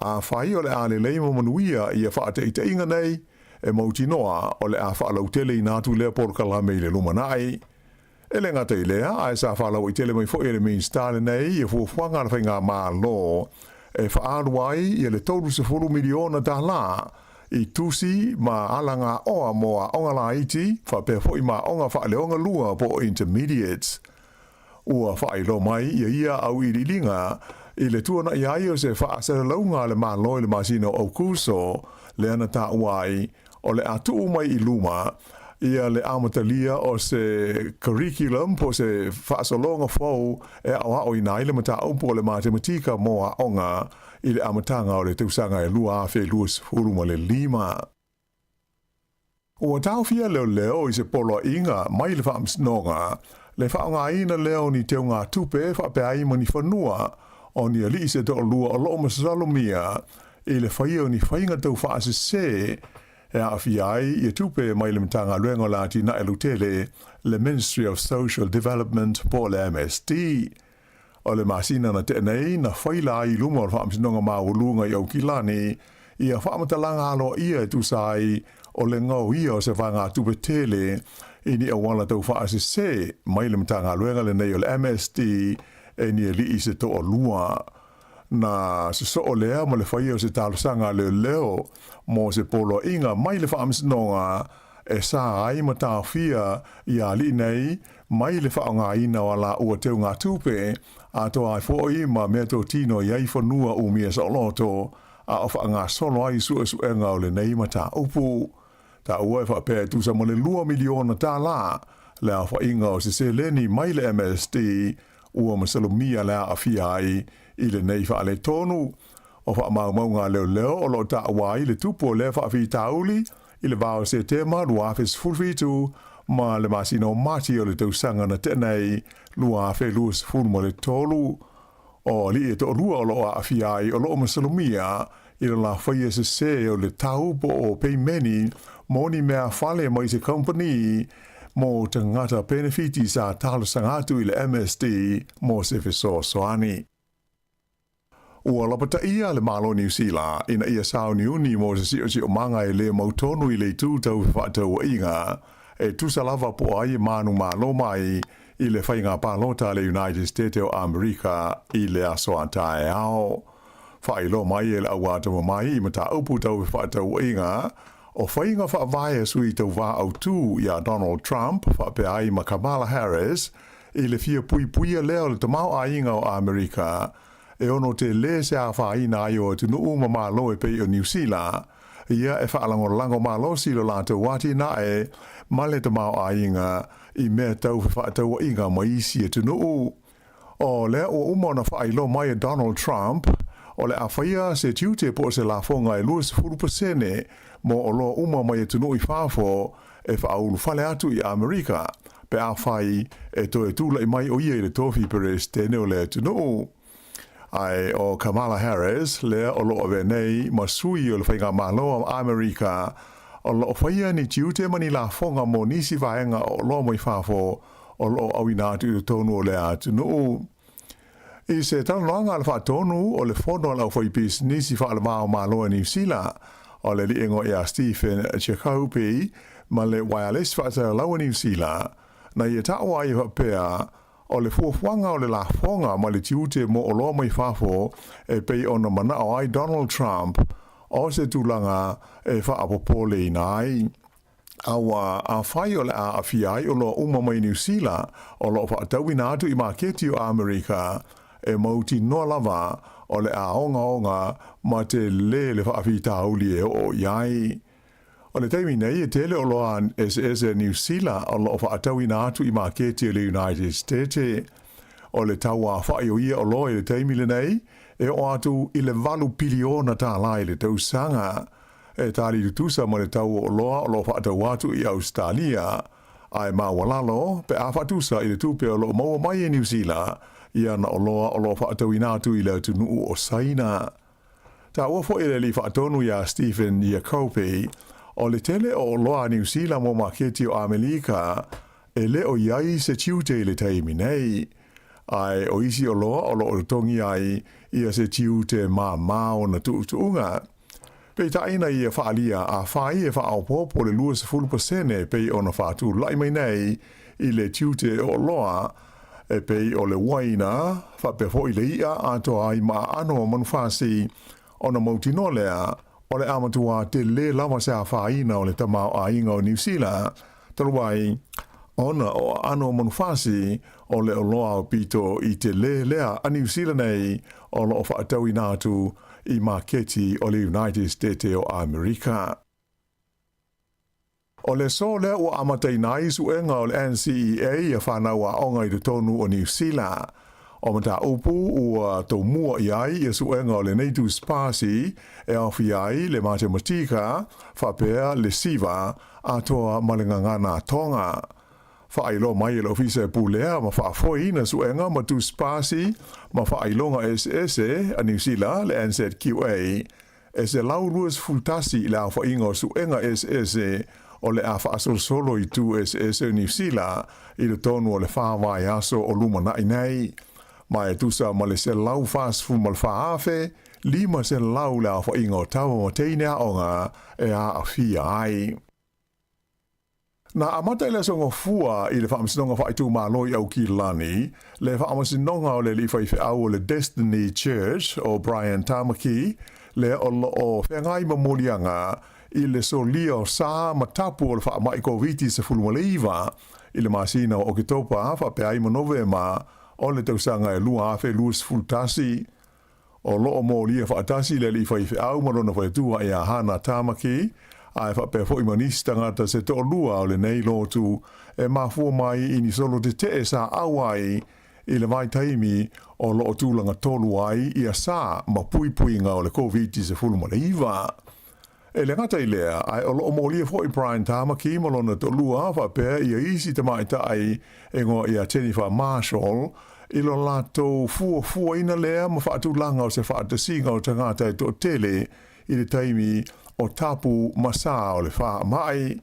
afai o le a lelei ma manuia ia faataitaiga nei, e mautinoa o le a faalauteleina atu lea polokalame i le lumanai. E le gata i lea, ae sa faalauaitele mai foi e le Minisita lenei ia fuafuaga a le Faigamalo e faaalu ai ia le $30 miliona i tusi ma alagaoa mo aoga laiti faapea foi ma aoga faaleogalua po o intermediates. Ua faailoa mai ia ia auiliiliga i le tuanai ai o se faasalalauga a le Malo i le masina o Aukuso, lea na taua ai o le a tuu mai i luma ia le amatalia o se curriculum po o se faasologa fou e aoaoina ai le mataupu o le matematika mo aoga i le amataga o le tausaga e 2025. Ua taofia leoleo i se poloaiga mai le Faamasinoga le faaaogaina lea o ni teugatupe faapea ai ma ni fanua o ni alii se toalua o lo o masalomia i le faia o ni faiga taufaasese e aafia ai ia tupe mai le Matagaluega o le Atinae Lautele, le Ministry of Social Development po o le MSD. O le masina na tea nei, na faila ai i luma o le Faamasinoga Maualuga i Aukilani ia faamatalaga aloaia e tusa ai o le gaoia o se vaegatupe tele i ni auala taufaasese mai le Matagaluega lenei o le MSD e ni alii se toalua. Na sosoo lea ma le faia o se talosaga a leoleo mo se poloaiga mai le Faamasinoga e sa ai ma taofia ia alii nei mai le faaaogaina o a laua teugatupe, atoa ai foi ma meatotino i ai fanua umia saoloto a o faagasolo ai suesuega o lenei mataupu. Taua e faapea e tusa ma le $2 miliona le aofaiga o se seleni mai le MSD ua masalomia le aafia ai i lenei faaletonu. O faamaumauga a leoleo o lo o taua ai le tupu o lea faafitauli i le va o Setema 2017 ma le masina o Mati o le tausaga na tea nei 2023. O alii e toalua o lo o aafia ai o lo o masalomia i le lafaia sese o le tau po o peimeni mo ni mea fale mai se kamupani mo tagata penefiti sa talosaga atu i le MSD mo se fesoasoani. Ua lapataia le Malo o Niu Sila ina ia sauniuni mo se siosiomaga e le mautonu i le itu tau fefaatauaiga e tusa lava po o ai e manumalo mai i le faiga palota a le United States o Amerika i le aso a taeao. Faailoa mai e le auatamamai i mataupu tau fefaatauaiga o faiga faavae a sui tauvā autū iā Donald Trump faapea ai ma Kamala Harris i le fia puipuia lea o le tamaoaiga o Amerika e ono tele se afaina ai o atunuu ma Malo e pei o Niu Sila ia e faalagolago malosi lo latou atinae ma le tamaoaiga i mea tau fefaatauaiga ma isi atunuu. O lea ua uma ona faailoa mai e Donald Trump, o le a faia se tiute po o se lafoga e 20% mo oloa uma mai atunuu i fafo e faaulufale atu i Amerika pe afai e toe tula'i mai o ia i le tofi Peresetene o le atunuu. Ae o Kamala Harris lea o lo o avea nei ma sui o le Faigamalo a Amerika o lo o faia ni tiute ma ni lafoga mo nisi vaega o oloa mai fafo o lo o auina atu i totonu o lea atunuu. I se talanoaga a le faatonu o le Fono a le Aufaipisinisi Faaleva o Malo a Niu Sila, o le alii egoa ia Stephen Jacoby ma le Uaealesi Faasalalau a Niu Sila, na ia taua ai e faapea, o le fuafuaga o le lafoga ma le tiute mo oloa mai fafo e pei ona manao ai Donald Trump o se tulaga e faapopoleina ai. Aua afai o le a aafia ai oloa uma mai Niu Sila o lo o faatauina atu i maketi o Amerika, e mautinoa lava o le a ogaoga ma telē le faafitauli e oo i ai. O le taimi nei e tele oloa eseese a Niu Sila o lo o faatauina atu i maketi o le United States. O le tau afa'i o ia oloa i le taimi lenei e oo atu i le $8 piliona i le tausaga. E tali tutusa ma le tau o oloa o lo o faatau atu i Ausetalia, ae maualalo pe a faatusa i le tupe o lo o maua mai e Niu Sila i ana oloa o lo o faatauina atu i le atunuu o Saina. Taua foi e le alii faatonu iā Stephen Iacopi, o le tele o oloa a Niu Sila mo maketi o Amelika e le o i ai se tiute i le taimi nei, ae o isi oloa o lo o totogi ai ia se tiute māmā ona tuutuuga. Peitai na ia faaalia afai e faaopoopo le 20% pei ona faatula'i mai nei i le tiute o oloa e pei o le uaina faapea foi le i'a atoa ai ma aano o manufasi ona mautinoa lea o le a matuā telē lava se afaina o le tamaoaiga o Niu Sila talu ai ona o aano o manufasi o le oloa aupito i telē lea a Niu Sila nei o lo o faatauina atu i maketi o le United State o Amerika. O le aso lea ua amataina ai suega o le NCEA ia fanau aoga i totonu o Niu Sila. O mataupu ua toumua i ai ia suega o lenei tusipasi e aofia ai le matematika faapea le siva atoa ma le gagana Tonga. Faailoa mai e le Ofisa e pulea ma faafoeina suega ma tusipasi ma faailoga eseese a Niu Sila, le NZQA, e 121 le aofaiga o suega eseese o le a faasolosolo i itu eseese o Niu Sila i totonu o le fa vaiaso o lumana'i nei, ma e tusa ma le 144,500 le aofaiga o tama ma teine aoga e aafia ai. Na amata i le Aso Gafua i le Faamasinoga Faaitumalo i Aukilani le faamasinoga o le alii faifeau o le Destiny Church o Brian Tamaki lea o lo o feagai ma moliaga i le solia o sa ma tapu o le faamai Koviti-19 i le masina o Oketopa faapea ai ma Novema o le tausaga e 2021. O lo o molia faatasi le alii faifeau ma lona faletua ia Hana Tamaki, ae faapea foi ma nisi tagata se toalua o lenei lotu e mafua mai i ni solo tetee sa auai i le vaitaimi o lo o tulaga tolu ai ia sa ma puipuiga o le Koviti-19. E le gata i lea, ae o lo o molia foi Brian Tamaki ma lona toalua faapea ia isi tamaitai e igoa ia Jennifer Marshall i lo latou fuafuaina lea ma faatulaga o se faatasiga o tagata e toatele i le taimi o tapu ma sa o le faamai.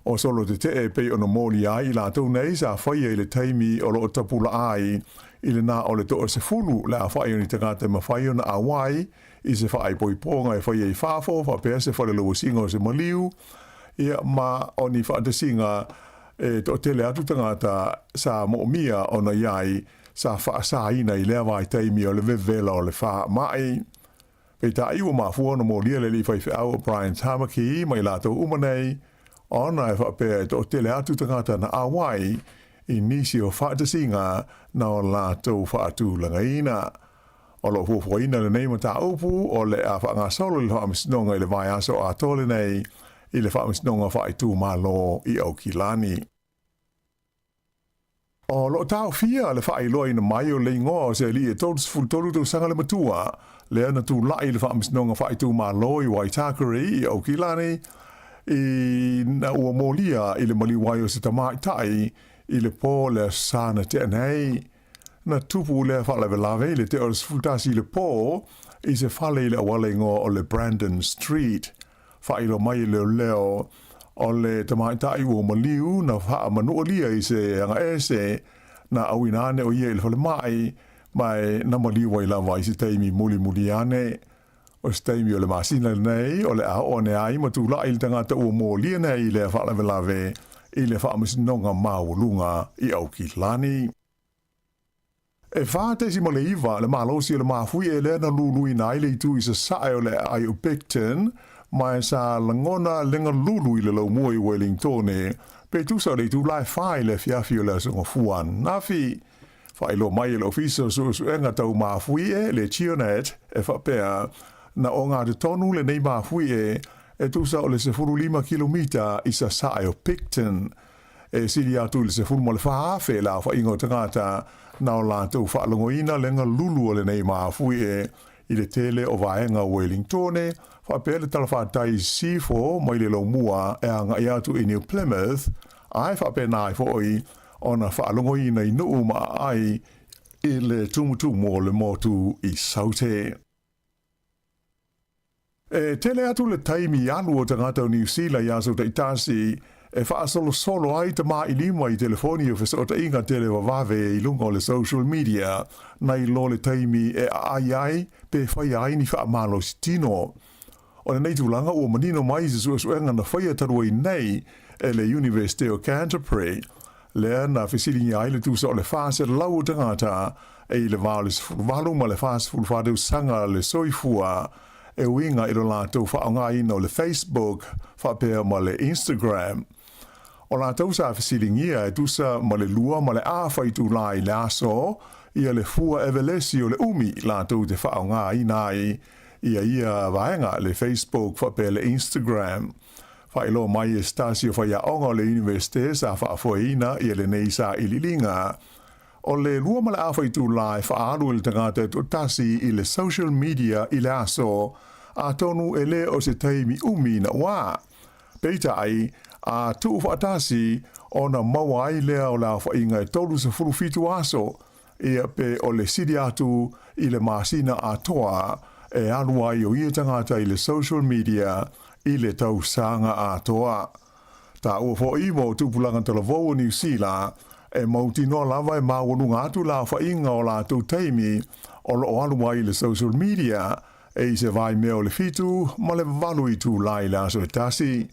O solo tetee e pei ona molia ai i latou nei sa faia i le taimi o lo o tapulaa ai i le na o le toasefulu le afa'i o ni tagata e mafai ona auai i se faaipoipoga e faia i fafo faapea se falelauasiga o se maliu ia ma o ni faatasiga e toatele atu tagata sa moomia ona i ai sa faasaina i lea vaitaimi o le vevela o le faamai. Peitai ua mafua ona molia le alii faifeau o Brian Tamaki ma i latou uma nei, ona e faapea e toatele atu tagata na auai i nisi o faatasiga na o latou faatulagaina. O lo o fuafuaina lenei mataupu o le a faagasolo i le Faamasinoga i le vaiaso atoa lenei i le Faamasinoga Faaitumalo i Aukilani. O lo o taofia le faailoaina mai o le igoa o se alii e 33 tausaga le matua, lea na tulai i le Faamasinoga Faaitumalo i Waitakere i Aukilani, ina ua molia i le maliu ai o se tamaitai i le po o le Aso Sa na tea nei. Na tupu lea faalavelave i le tea o le 11 i le po i se fale i le auala igoa o le Brandon Street. Faailoa mai e leoleo, o le tamaitai ua maliu na faamanualia i se agaese, na auina ane o ia i le falemai, ma e na maliu ai lava i se taimi mulimuli ane. O se taimi o le masina lenei, o le a oo ane ai ma tulai le tagata ua molia nei i lea faalavelave i le Faamasinoga Maualuga i Aukilani. E 4.9 le malosi o le mafuie lea na luluina ai le itu i sasae o le aai o Picton, ma e sa lagona le galulu i le laumua i Wellingtone, pe tusa o le itula e 4 i le afiafi o le Aso Gafua ananafi. Faailoa mai e le Ofisa o Suesuega Tau Mafuie, le GeoNet, e faapea, na ogatotonu lenei mafuie e tusa o le 15 kilomita i sasae o Picton. E sili atu i le 14,000 le aofaiga o tagata na o latou faalogoina le galulu o lenei mafuie i le tele o vaega o Wellingtone, faapea le talafatai i Sisifo mai le Laumua e agai atu i New Plymouth, ae faapena ai foi ona faalogoina i nuu ma aai i le tumutumu o le motu i Saute. E tele atu le taimi alu o tagata o Niu Sila i aso taitasi e faasolosolo ai tamailima i telefoni o fesootaiga televavave i luga o le social media nai lo le taimi e aai ai pe faia ai ni faamalosi tino. O lenei tulaga ua manino mai i se suesuega na faia talu ai nei e le Iunivesite o Canterbury, lea na fesiligia ai le tusa o le 400 o tagata e i le va o le 18 ma le 44 tausaga le soifua e uiga i lo latou faaaogaina o le Facebook faapea ma le Instagram. O latou sa fesiligia e tusa ma le lua ma le afa itulā i le aso ia le fua evelesi o le umi latou te faaaogaina ai ia ia vaega le Facebook faapea le Instagram. Faailoa mai e se tasi o faiaoga o le Iunivesite sa faafoeina ia lenei sailiiliga. O le lua ma le afa itulā e faaalu e le tagata e toatasi i le social media i le aso, atonu e le o se taimi umi naʻuā. Peitai, a tuu faatasi, ona maua ai lea o le aofaiga e 37 aso, ia pe o le sili atu i le masina atoa e alu ai o ia tagata i le social media i le tausaga atoa. Taua foi mo tupulaga talavou o Niu Sila, e mautinoa lava e maualuga atu le aofaiga o latou taimi o lo o alu ai i le social media e i se vaimea o le 7 ma le 8 itula i le aso e tasi.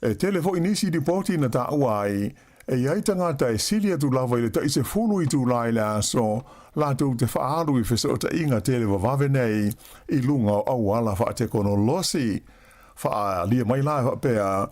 E tele foi nisi lipoti na taua ai, e i ai tagata e sili atu lava i le tai sefulu itula i le aso latou te faaalu i fesootaiga televavave nei i luga o auala faatekonolosi. Faaalia mai la e faapea,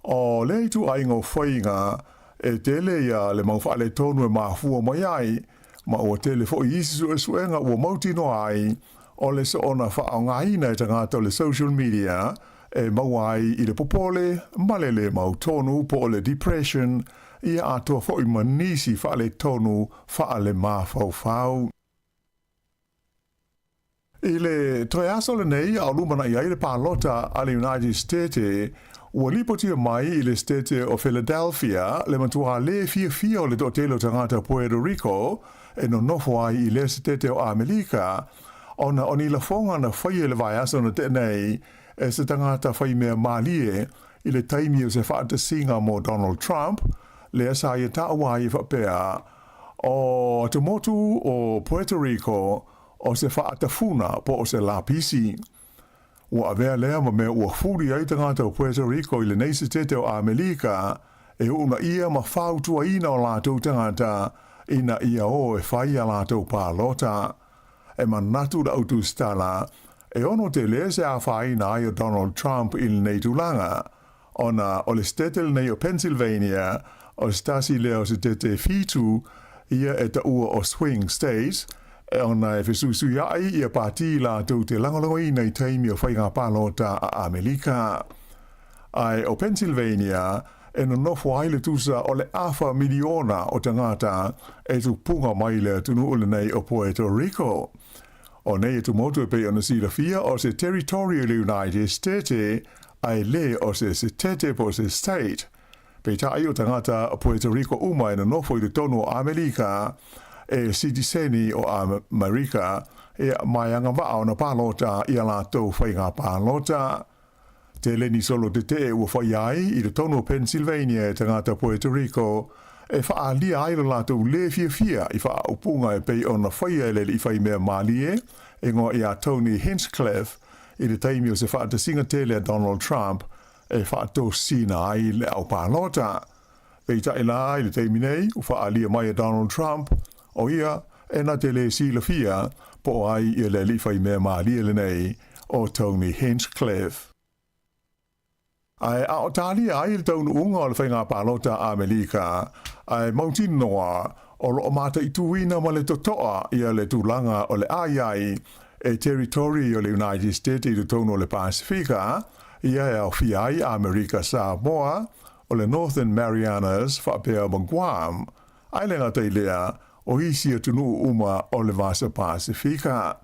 o lea ituaiga o faiga e tele ia le mau faaletonu e mafua mai ai, ma ua tele foi isi suesuega ua mautinoa ai o le soona faaaogaina e tagata o le social media e maua ai i le popole ma le lē mautonu po o le depression, ia atoa foi ma nisi faaletonu faalemafaufau. I le toe aso lenei a o lumanai ai le palota a le United State, ua lipotia mai i le Setete o Philadelphia le matuā lē fiafia o le toatele o tagata Puerto Rico e nonofo ai i lea Setete o Amelika ona o ni lafoga na faia i le vaiaso na tea nei e se tagata faimea malie i le taimi o se faatasiga mo Donald Trump, lea sa ia taua ai e faapea o te motu o Puerto Rico o se faatafuna po o se lapisi. Ua avea lea ma mea ua fuli ai tagata o Puerto Rico i lenei setete o Amelika e uunaia ma fautuaina o latou tagata ina ia o e fai a latou palota. E manatu le autusitala e ono tele se afaina ai o Donald Trump i lenei tulaga, ona o le setete lenei o Pennsylvania o se tasi lea o setete 7 ia e taua o swing states, ona e fesuisuiaʻi ia pātī latou te lagolagoina i taimi o faiga palota a Amelika. Ae o Pennsylvania e nonofo ai le tusa o le afa miliona o tagata e tupuga mai le atunuu lenei o Puerto Rico. O nei atumotu e pei ona silafia o se territory o le United States ae le o se setete po o se state. Peitai o tagata o Puerto Rico uma e nonofo i totonu o Amelika e sitiseni o Amerika e ma e agavaa ona palota i a latou faiga palota. Tele ni solo tetee ua faia ai i totonu o Pennsylvania e tagata Puerto Rico e faaalia ai lo latou lē fiafia i faaupuga e pei ona faia e le alii faimea malie e igoa ia Tony Hinchcliffe i le taimi o se faatasiga tele a Donald Trump e faatosina ai le au palota. Peitai la i le taimi nei ua faaalia mai e Donald Trump o ia e na te lē silafia po o ai ia le alii faimea malie lenei o Tony Hinchcliffe. Ae a o talia ai le taunuuga o le faiga palota a Amelika, ae mautinoa o lo o mataituina ma le totoa ia le tulaga o le a i ai e territory o le United States i totonu o le Pasefika, ia e aofia ai Amerika Samoa, o le Northern Marianas faapea ma Guam, ae le gata i lea, o isi atunuu uma o le Vasa Pasefika.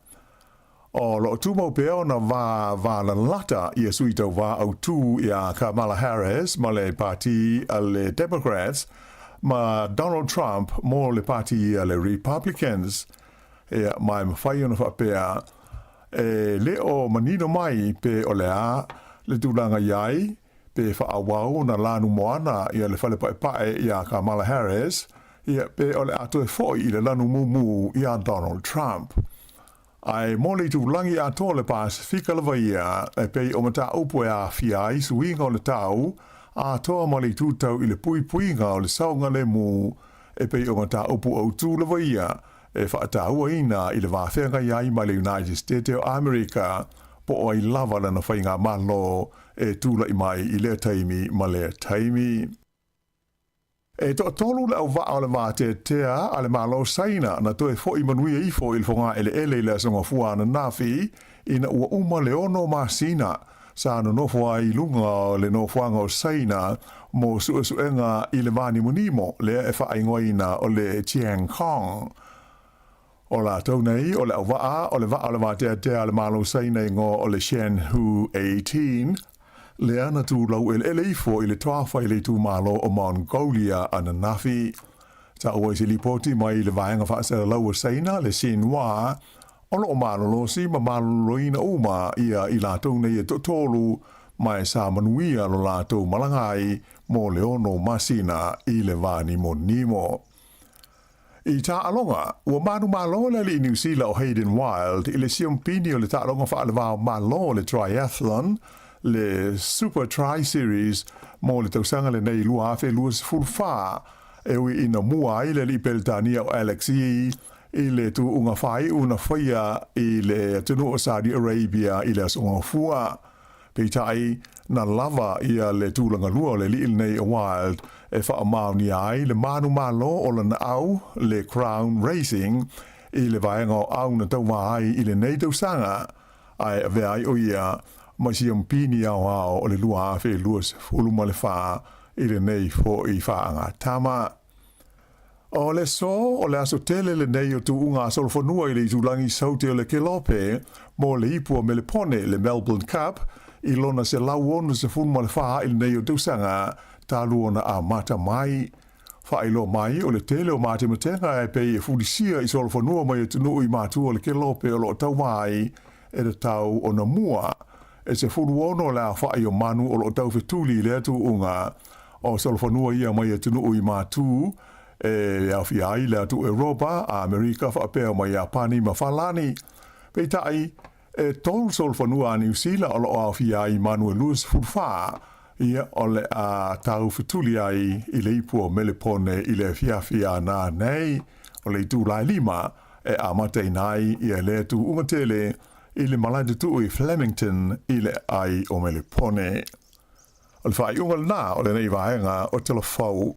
O lo o tumau pea ona va valalata ia sui tauvā autū iā Kamala Harris ma le pāti a le Democrats ma Donald Trump mo le pāti a le Republicans. Ia, ma e mafai ona faapea, e le o manino mai pe o le a le tulaga i ai, pe faaauau ona lanu moana ia le fale paepae iā Kamala Harris, ia, pe o le a toe foi i le lanu mumu iā Donald Trump. Ae mo le itulagi atoa o le Pasefika lava ia, e pei o mataupu e aafia ai suiga o le tau atoa ma le itu tau i le puipuiga o le saogalemu, e pei o mataupu autū lava ia e faatauaina i le va feagai ai ma le United States o Amerika, po o ai lava lana faigamalo e tulai mai i lea taimi ma lea taimi. E toatolu le auvaa o le vateatea a le Malo Saina na toe fo'i manuia ifo i le fogaeleele i le Aso Gafua ananafi ina ua uma le ono masina sa nonofo ai i luga o le nofoaga o Saina mo suesuega i le vanimonimo lea e faaigoaina o le Tiangong. O latou nei o le auvaa o le vaa o le vateatea a le Malo Saina igoa o le Shen Hu 18, lea na tulau eleele ifo i le toafa i le itumalo o Mongolia ananafi. Taua i se lipoti mai le vaega faasalalau o Saina, le Xinhua, o lo o malolosi ma maloloina uma ia i latou nei e toatolu, ma e sa manuia lo latou malaga ai mo le ono masina i le vanimonimo. I taaloga, ua manumalo le alii Niu Sila o Hayden Wilde i le siompini o le taaloga faalevao malo le triathlon, le Super Tri Series mo le tausaga lenei 2024, e ui ina mua ai le alii Peretania o Alex Yee i le tuuga faaiu na faia i le atunuu o Saudi Arabia i le Aso Gafua. Peitai, na lava ia le tulaga lua o le alii lenei o Wilde e faamaonia ai le manumalo o lana au, le Crown Racing, i le vaega o au na tauva ai i lenei tausaga, ae avea ai o ia ma siampini aoao o le 2024 i lenei foi faagatama. O le aso, o le aso tele lenei o tuuga a solofanua i le itulagi saute o le Kelope mo le ipu o Melepone, le Melbourne Cup, i lona 164 i lenei o tausaga talu ona amata mai. Faailoa mai o le tele o matematega e pei e fulisia i solofanua mai atunuu i matua o le Kelope o lo o tauva ai e tatau ona mua e 16 le aofai o manu o lo o taufetuli i lea tuuga. O solofanua ia mai atunuu i Matū, e aofia ai le atu Eropa, Amerika faapea ma Iapani ma Falani. Peitai, e tolu solofanua a Niu Sila o lo o aofia ai i manu e 24, ia o le a taufetuli ai i le ipu o Melepone i le afiafi a nanei, o le itula e lima e amataina ai ia lea tuuga tele i le malae tutuu i Flemington i le ai o Melepone. O le faaiuga lena o lenei vaega o Talafou.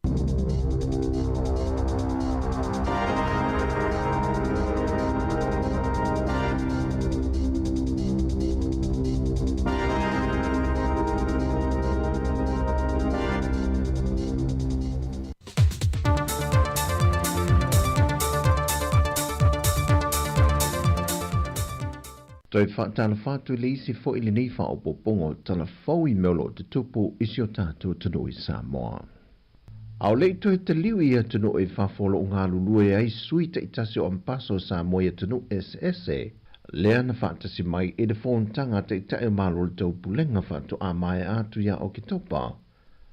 Toe faatalofa atu i le isi foi i lenei faaopoopoga o tala fou i mea o lo o tutupu i si o tatou atunuu i Samoa. A o le i toe taliu i atunuu i fafo o lo o galulue ai sui taitasi o Ampaso o Samoa i atunuu eseese, lea na faatasi mai i le fonotaga a Taitai o Malo o le Taupulega faatoa maea atu ia Oketopa,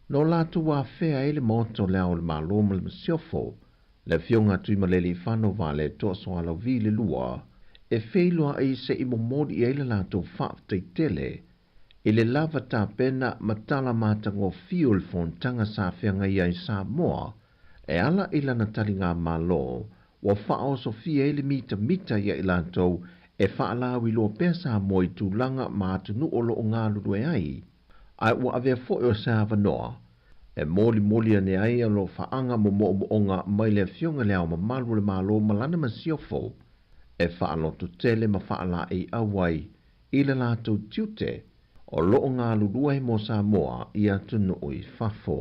na o latou afea ai le Maota o Le Ao o le Malo ma le Masiofo, le Afioga a Tuimalealiifano Vaaletoa Sualauvi le Lua, e feiloai se i momoli i ai le latou faafetai tele i le lava tapena ma tala matagofie o le fonotaga sa feagai ai Samoa e ala i lana taligamalo ua faaosofia ai le mitamita ia i latou e faalauiloa pea Samoa i tulaga ma atunuu o lo o galulue ai, ae ua avea foi o se avanoa e molimoli ane ai alofaaga ma moomooga mai le Afioga i Le Ao Mamalu o le Malo ma lana Masiofo e faalototele ma faalaeiau ai i le latou tiute o lo o galulue mo Samoa i atunuu i fafo.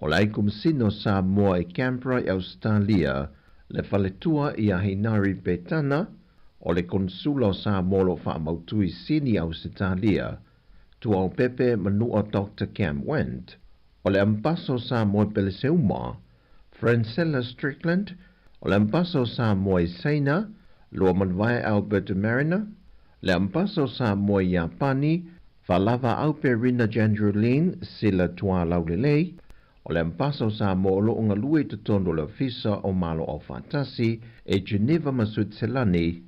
O le Aikomasina o Samoa i Canberra i Ausetalia, le faletua ia Heinari Petana, o le Konesula o Samoa o lo o faamautu i Sini i Ausetalia, Tuaopepe Manua Doctor Cam Wendt, o le Ambasa o Samoa i Peleseuma, Francella Strickland, o le Ambasa o Samoa i Saina, Luamanuvao Albert Mariner, le Ambasa o Samoa i Iapani, Falava Aupe Rina Jandrulin Sila Tualaulelei, o le Ambasa o Samoa o lo o galue i totonu o le Ofisa o Malo Aufaatasi e Geneva ma Suitselani,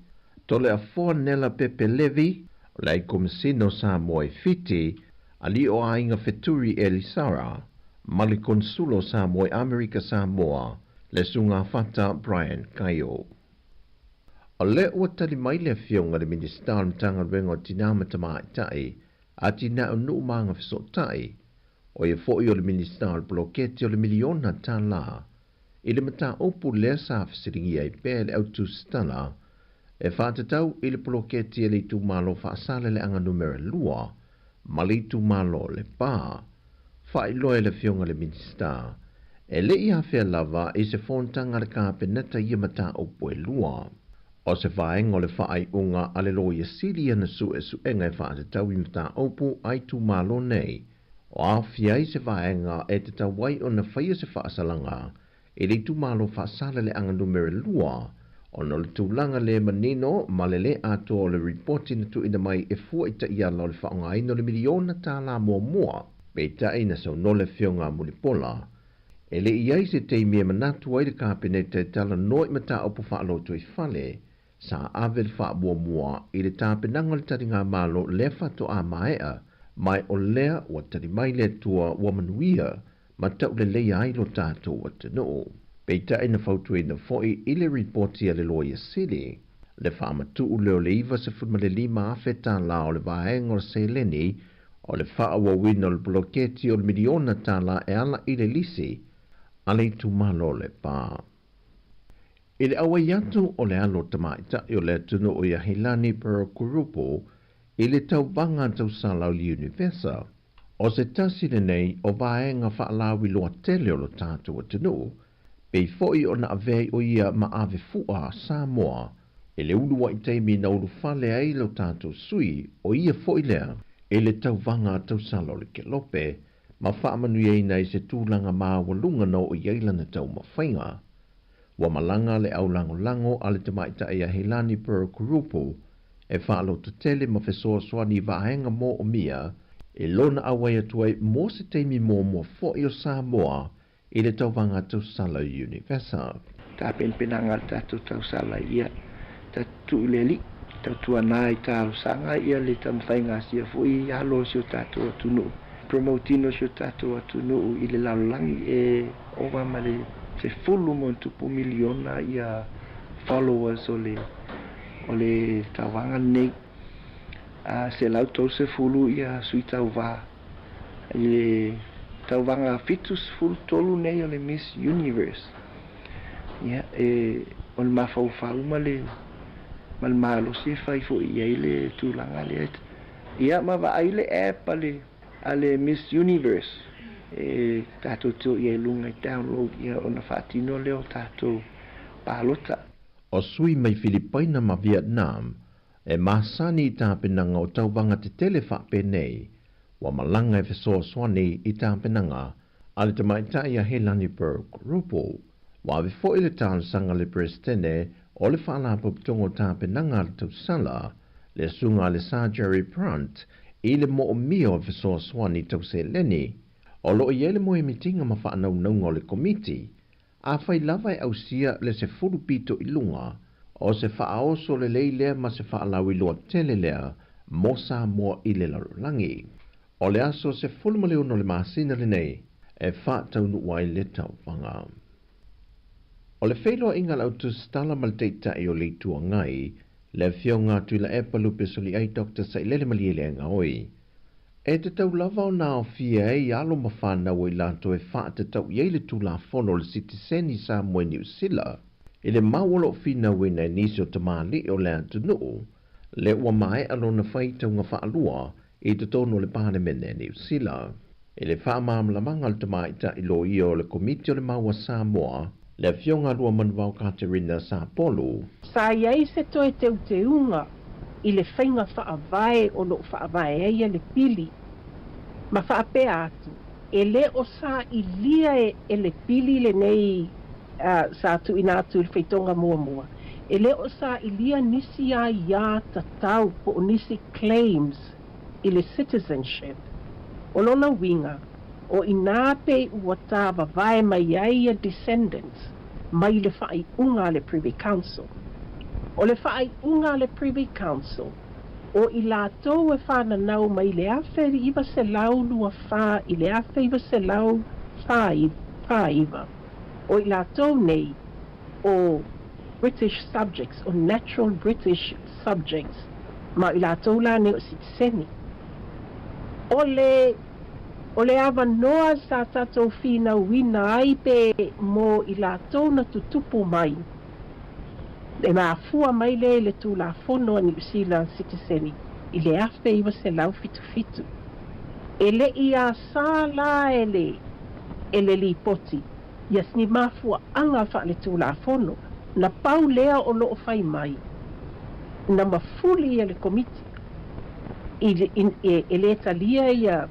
Toleafoa Nela Pepe Levi, o le Aikomasina o Samoa i Fiti, Alii o Aiga Feturi Elisara, ma le Konesula o Samoa i Amerika Samoa, le Susuga Brian Kaio. O lea ua tali mai le Afioga i le Minisita o le Matagaluega o Tinā ma Tamaitai, Atinae o Nuu ma Agafesootai, o ia foi o le Minisita o le Poloketi o le Miliona Tālā, i le mataupu lea sa fesiligia ai pea e le au tusitala e faatatau i le poloketi a le itumalo Faasaleleaga Numera 2 ma le itumalo o Lepa. Faailoa e le Afioga i le Minisita, e le i afea lava i se fonotaga a le Kapeneta ia mataupu e lua. O se vaega o le faaiuga a le Loia Sili i ana suesuega e faatatau i mataupu a itumalo nei, o aofia ai se vaega e tatau ai ona faia se faasalaga i le itumalo Faasaleleaga Numera 2 ona o le tulaga le manino ma le lē atoa o le ripoti na tuuina mai e fua i taiala o le faaaogaina o le miliona tālā muamua. Peitai na saunoa le Afioga a Mulipola, e le i ai se taimi e manatu ai le Kapeneta e talanoa i mataupu faalotoifale Sa ave le faamuamua i le tapenaga o le taligamalo lea faatoa maea, ma o lea ua tali mai le Atua ua manuia ma tauleleia ai lo tatou atunuu. Peitai na fautuaina foi i le ripoti a le Loia Sili le faamatuu lea o le $95,000 tālā o le vaega o le seleni o le faaauauina o le poloketi o le miliona tālā e ala i le lisi a le itumalo o Lepa. I le auai atu o le alo tamaitai o le atunuu ia Heilani Pearl Kurupu i le tauvaga tausala o le Univesa, o se tasi lenei o vaega faalauiloa tele o lo tatou atunuu, pei foi ona avea ai o ia ma ave fua a Samoa i le uluai taimi na ulufale ai lo tatou sui o ia foi lea i le tauvaga tausala o le Kelope ma faamanuiaina i se tulaga maualuga na oo i ai lana taumafaiga. Ua malaga le au lagolago a le tamaitai a Heilani Pearl Kurupu e faalototele ma fesoasoani i vaega moomia i lona auai atu ai mo se taimi muamua foi o Samoa i le tauvaga tausala Univesa. Tapenapenaga a le tatou tausala ia tatou tuu i le Alii, tautuana i talosaga ia le taumafaiga a sia foi alo o si o tatou atunuu, promote ina o si o tatou atunuu i le lalolagi e ova ma le 10+ miliona ia followers o le o le tauvaga lenei, a 130 ia sui tauva i le tauvaga 73 nei o le Miss Universe. Ia, e, o le mafaufau ma le, ma le malosi e fai foi i ai le tulaga lea. Ia, ma vaai le app a le, a le Miss Universe, e tatou te o i ai i luga e download ia ona faatino lea o tatou palota. O sui mai Filipaina ma Vietnam. E masani i tapenaga o tauvaga tetele faapenei, ua malaga e fesoasoani i tapenaga a le tamaitai ia Helani Burke Ruppel. Ua ave foi le talosaga a le Peresetene o le Faalapotopotoga o Tapenaga a le Tausala, le Susuga a le Sir Jerry Brunt, i le moomia o fesoasoani tau seleni. O lo o i ai le moemitiga ma faanaunauga o le Komiti, afai lava e ausia le 10 pito i luga, o se faaoso lelei lea ma se faalauiloa tele lea mo Samoa i le lalolagi. O le aso 16 o le masina lenei e faataunuu ai le tauvaga. O le feiloaiga a le Au Tusitala ma le Taitai o le Itu Agai, le Afioga a Tuilaepa Lupesoliai Doctor Sailele Malielegaoi, e tatau lava ona aofia ai alo ma fanau o i latou e faatatau i ai le Tulafono o le Sitiseni Samoa i Niu Sila, i le mau o lo o finauina e nisi o tamalii o le atunuu, lea ua maea lona faitauga faalua i totonu o le Palemene a Niu Sila. I le faamalamalamaga a le tamaitai loia o le Komiti o le Mau a Samoa, le Afioga a Luamanuvao Katerina Sapolu. Sa i ai se toe teuteuga i le faiga faavae o lo o faavae ai le pili, ma faapea atu, e le o sailia e le pili lenei sa tuuina atu i le faitauga muamua, e le o sailia nisi aiā tatau po o nisi claims i le citizenship. O lona uiga, o i inā pe ua tāvavae mai ai ia descendants mai le faaiuga a le Privy Council. O le faaiuga a le Privy Council, o i latou e fananau mai le 1924 i le 1949, o i latou nei o British subjects, o natural British subjects, ma i latou la nei o sitiseni. O le avanoa sa tatou finauina ai pe mo i latou na tutupu mai, e mafua mai lea i le Tulafono a Niu Sila Sitiseni i le 1977. E le i asā la e le lipoti ia ni mafuaaga faaletulafono, na pau lea o loo fai mai na mafuli ia le Komiti e lē talia ia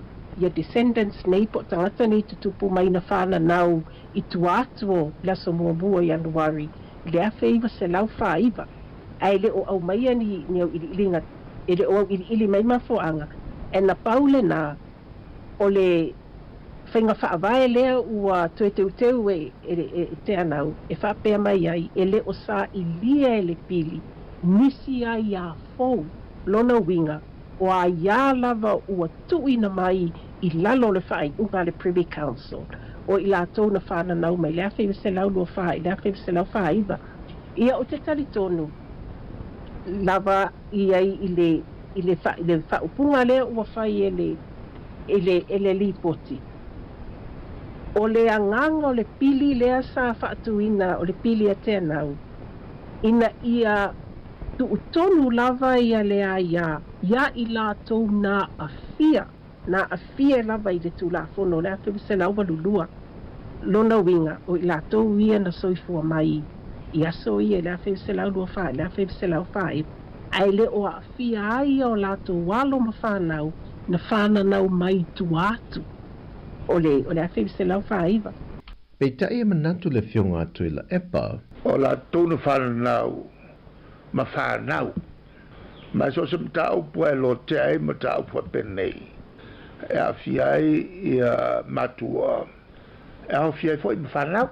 descendants nei po o tagata nei tutupu mai na fananau i tua atu o le aso 1 Ianuari i le 1949, ae le o aumaia ni auiliiliga, e le o auiliili mai mafuaaga, e na pau lenā o le faiga faavae lea ua toe teuteu e Teanau e faapea mai ai e le o sailia e le pili nisi aiā fou. Lona uiga, o aiā lava ua tuuina mai i lalo o le faaiuga a le Privy Council, o i latou na fananau mai le 1924 i le 1949. Ia, o te talitonu lava i ai i le faaupuga lea ua fai e le lipoti. O le agaga o le pili lea sa faatuina, o le pili a Teanau, ina ia tuutonu lava ia le aiā ia i latou na aafia lava i le Tulafono le 1982. Lona uiga, o i latou ia na soifua mai i aso ia i le 1924 i le 1949, ae le o aafia ai o latou alo ma fanau na fananau mai tua atu o le 1949. Peitai e manatu le Afioga a Tuilaepa. O latou na fananau ma fanau ma so o se mataupu e lotea ai mataupu faapenei e aafia ai ia matua, e aofia ai foi ma fanau.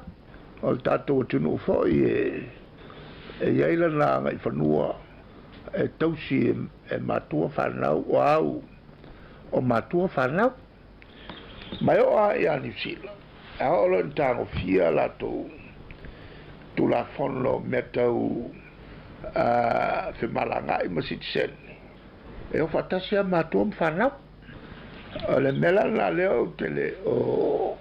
O le tatou atunuu foi e i ai lana agaifanua e tausi e matua fanau, o au o matua fanau. Ma e oo lava ia Niu Sila, e oo loa ina tagofia latou Tulafono mea tau femalagaai ma sitiseni, e o faatasi a matua ma fanau. O le mea la lena lea ou te le o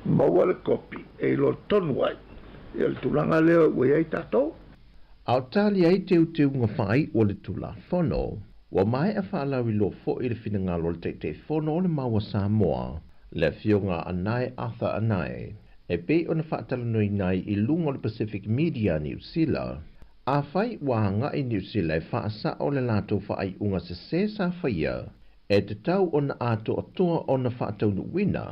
maua le kopi e iloa tonu ai ia le tulaga lea ua i ai tatou. A o tali ai teuteuga faaiu o le Tulafono, ua maea faalauiloa foi le finagalo o le Taitaifono o le Mau a Samoa, le Afioga Anae Arthur Anae, e pei ona faatalanoaina ai i luga o le Pacific Media Niu Sila. Afai ua agai Niu Sila e faasao le latou faaiuga sesē sa faia, e tatau ona atoatoa ona faataunuuina,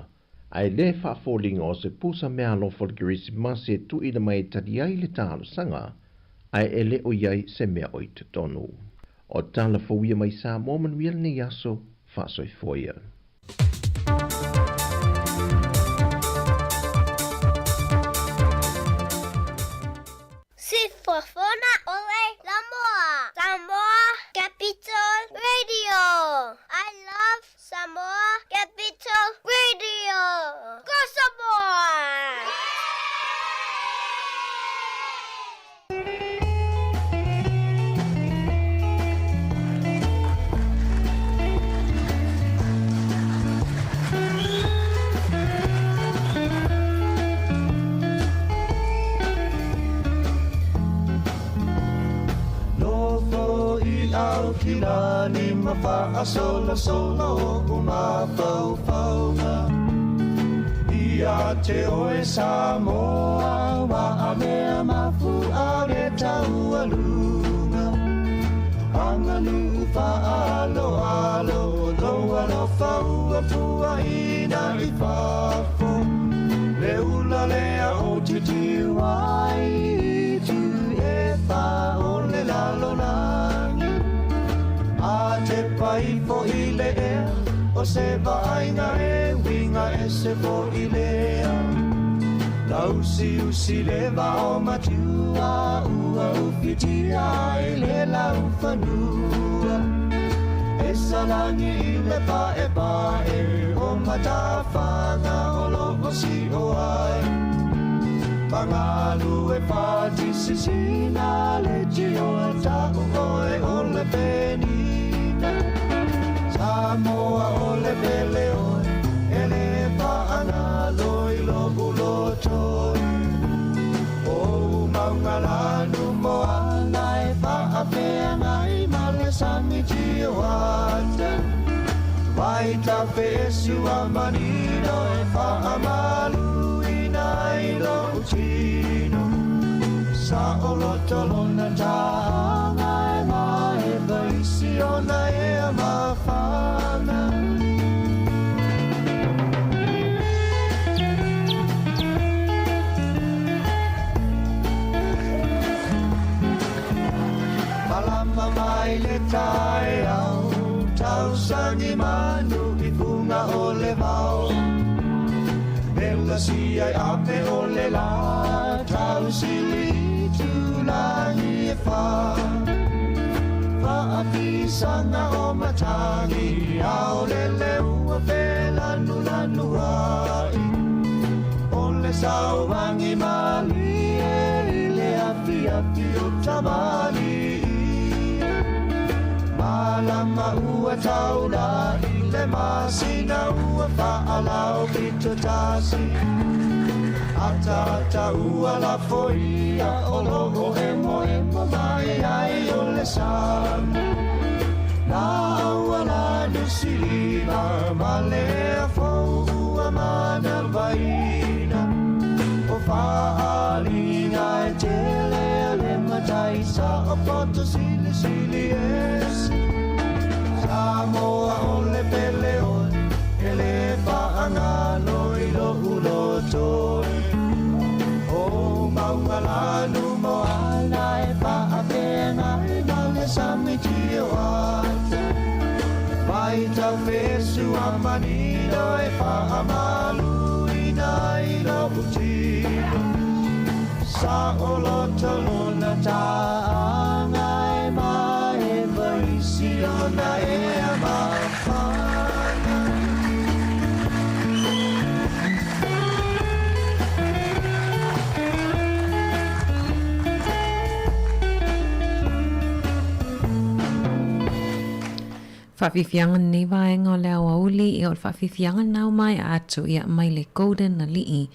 ae le faafoliga o se pusa meaalofa o le Kerisimasi e tuuina mai e tali ai le talosaga, ae e le o i ai se mea o i totonu. O tala fou ia mai Samoa manuia lenei aso, faasoifua ia. Sifofoga ole Samoa Samoa Capital Radio I love Samoa Capital Radio Go Samoa! Nofo i Aukilani ma faasolosolo o mafaufauga Ia te oe Samoa wa a mea mafu'a le taualuga Aganuu faaaloalo lou alofa ua puaina i fafo Le ula lea o titiu ai i itu e whā o le lalolagi A tepa ifo i le ea o se vaaiga e uiga ese foʻi lea Lausiusi le vao matua ua ufitia ai le laufanua E salagi i le paepae o matafaga o loo sio ai Magalu e fatisisina le tio e ta'u oe o le penina Samoa o le pele oe e le faagalo i lo'u loto O ou mauga lanu moana e faafeagai ma le sami tio ata Vaitafeesu a manino e faamaluina ai lo'u tino Saoloto lona taaga e maeva i si ona ea mafana. Malama mai le taeao, tausagi manu i fuga o le vao. Pela sia i ape o le la, tausili i tulagi e whā. Faafisaga o matagi, ao lele ua felanulanu ai. O le sauagi malie i le afiafi o tamalii. Malama ua taula'i le masina ua faalao pito tasi. Ataata ua lafoia o loo emoemo mai ai o le sami. Laua lanu silima ma le ea fou ua manavaina. O faaaliga e tele a le matai sa o poto silisili ese. Samoa o le pele oe e le faagalo i lo'u loto O mauga lanu moana e faafeagai ma le sami tio ata Vaitafesu a manino e faamaluina i lo'u tino Saoloto lona taaga e maeva i si ona ea mafana. Faafiafiaga lenei vaega o le aoauli, ia o le faafiafiaga lena ua maea atu ia mai le Golden Alii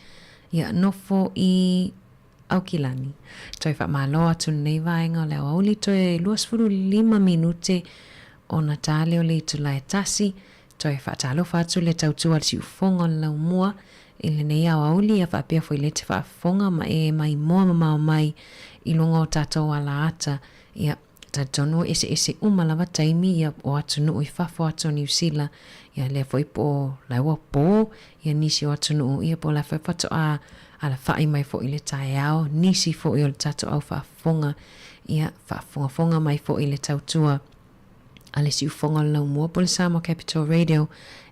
ia nofo i Aukilani. Toe faamalo atu lenei vaega o le aoauli toe 25 minute ona ta lea o le itula e tasi. Toe faatalofa atu le tautua a le siufofoga o le laumua. i lenei aoauli ia faapea foi lea e te faafofoga ma e maimoa mamao mai i luga o tatou alaata ia talitonu e eseese uma lava taimi ia o atunuu i fafo atu o Niu Sila ia lea foi po o la ua po ia nisi o atunuu ia po o la foi faatoa alafai mai foi i le taeao nisi foi o le tatou au faafofoga ia faafogafoga mai foi i le tautua a le Siufofoga o le Laumua po o le Samoa Capital Radio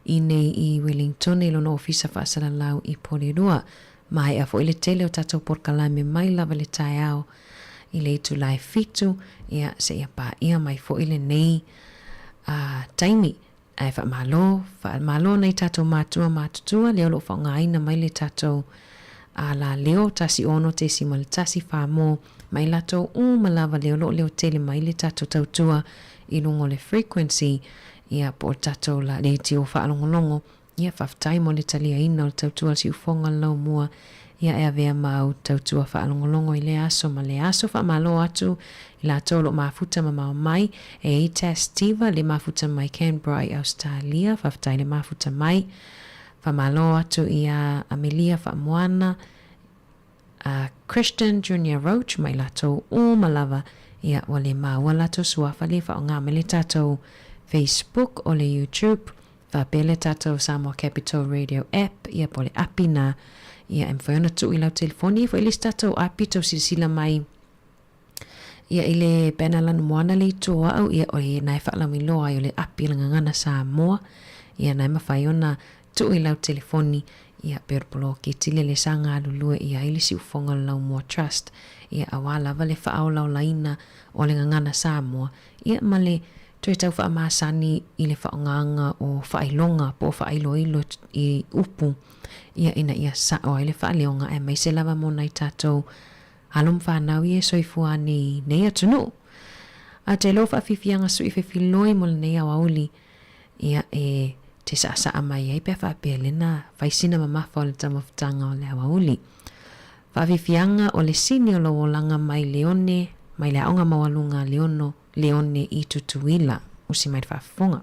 i nei i Wellington i lona ofisa faasalalau i Porirua. Maea foi le tele o tatou polokalame mai lava i le taeao i le itula e 7, ia, seia paia mai foi lenei uh, taimi. Ae faamalo, faamalo nai tatou matua matutua lea o lo o faaaogaina mai le tatou alaleo 16.1 mo ma i latou uma lava lea o lo o leo tele mai le tatou tautua i luga o le frequency ia po o le tatou leitio faalogologo. Ia, faafetai mo le taliaina o le tautua a le Siufofoga o le Laumua, ia e avea ma au tautua faalogologo i lea aso ma lea aso. Faamalo atu i latou o lo o mafuta mamao mai, e i ai Tess Tiva le mafuta mai Canberra i Ausetalia, faafetai le mafuta mai. Faamalo atu iā Amelia Faamoana, a Christian Junior Roach ma i latou uma lava, ia ua le maua latou suafa le faaaoga mai le tatou Facebook o le YouTube, Faapea le tatou Samoa Capital Radio App, ia po o le api na, ia e mafai ona tuu i lau telefoni, e foi le isi tatou api tou silasila mai ia i le banner lanumoana le itu o au, ia o na e faalauiloa ai o le api le gagana Samoa, ia na e mafai ona tuu i lau telefoni, ia pe o le poloketi lea le sa galulue i ai le siufofoga o le Laumua Trust, ia aua lava le faaolaolaina o le gagana Samoa, ia ma le Toe tau faamasani i le faaaogaga o faailoga po o faailoilo i upu ia ina ia sao ai le faaleoga aemaise lava mo nai tatou alo ma fanau ia e soifua ane i nei atunuu. A te lo faafiafiaga sui fefiloi mo lenei aoauli ia e te saasaa mai ai pe a faapea lena fai sina mamafa o le taumafataga o le aoauli. Faafiafiaga o le sini o lou olaga mai Leone mai le aoga maualuga a Leono Leone i Tutuila. Usi mai le faafofoga.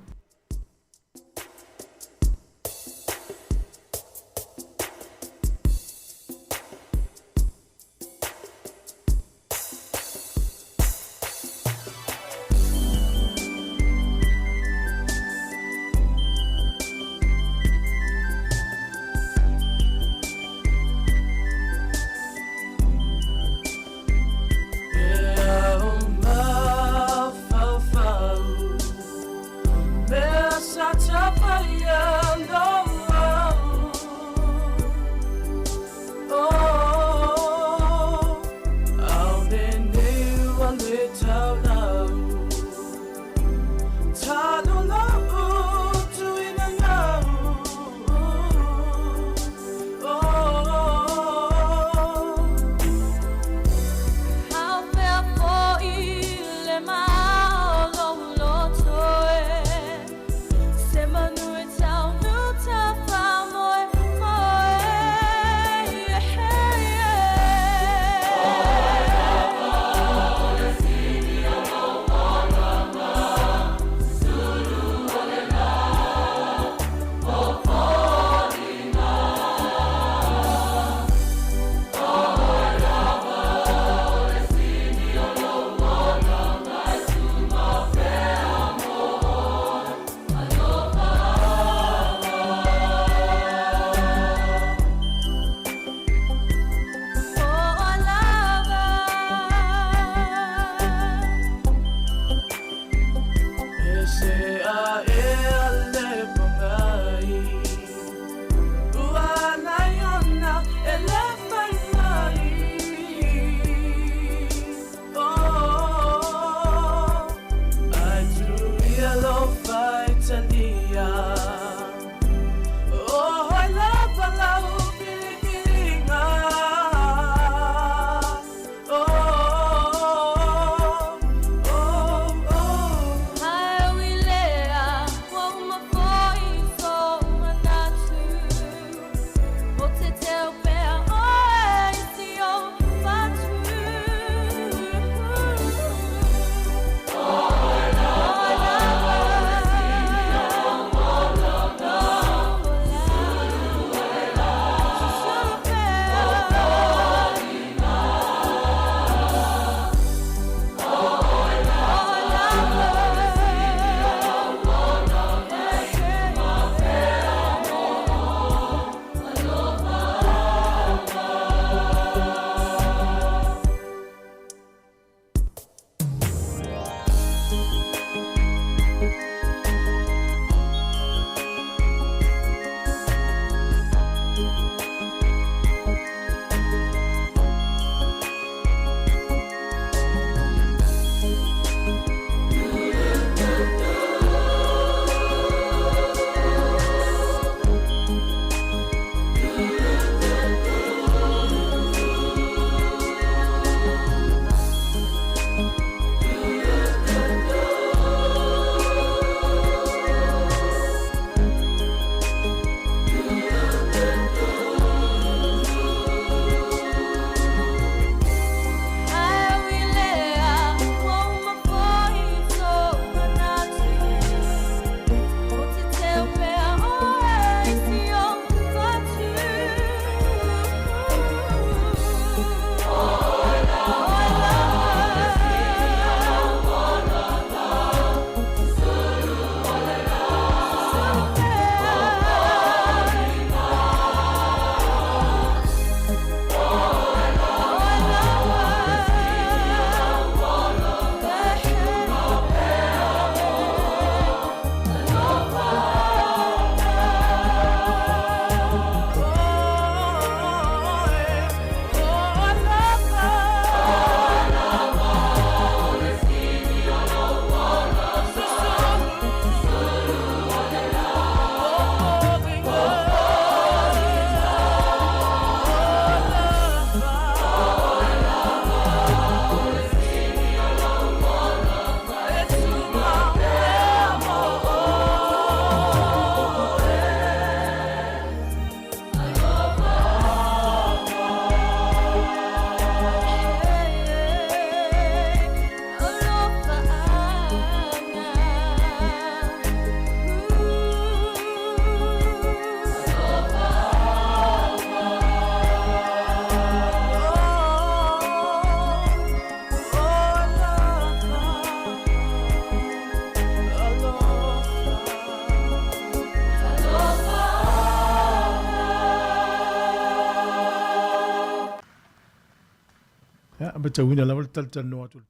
matauina lava le talatalanoa atu.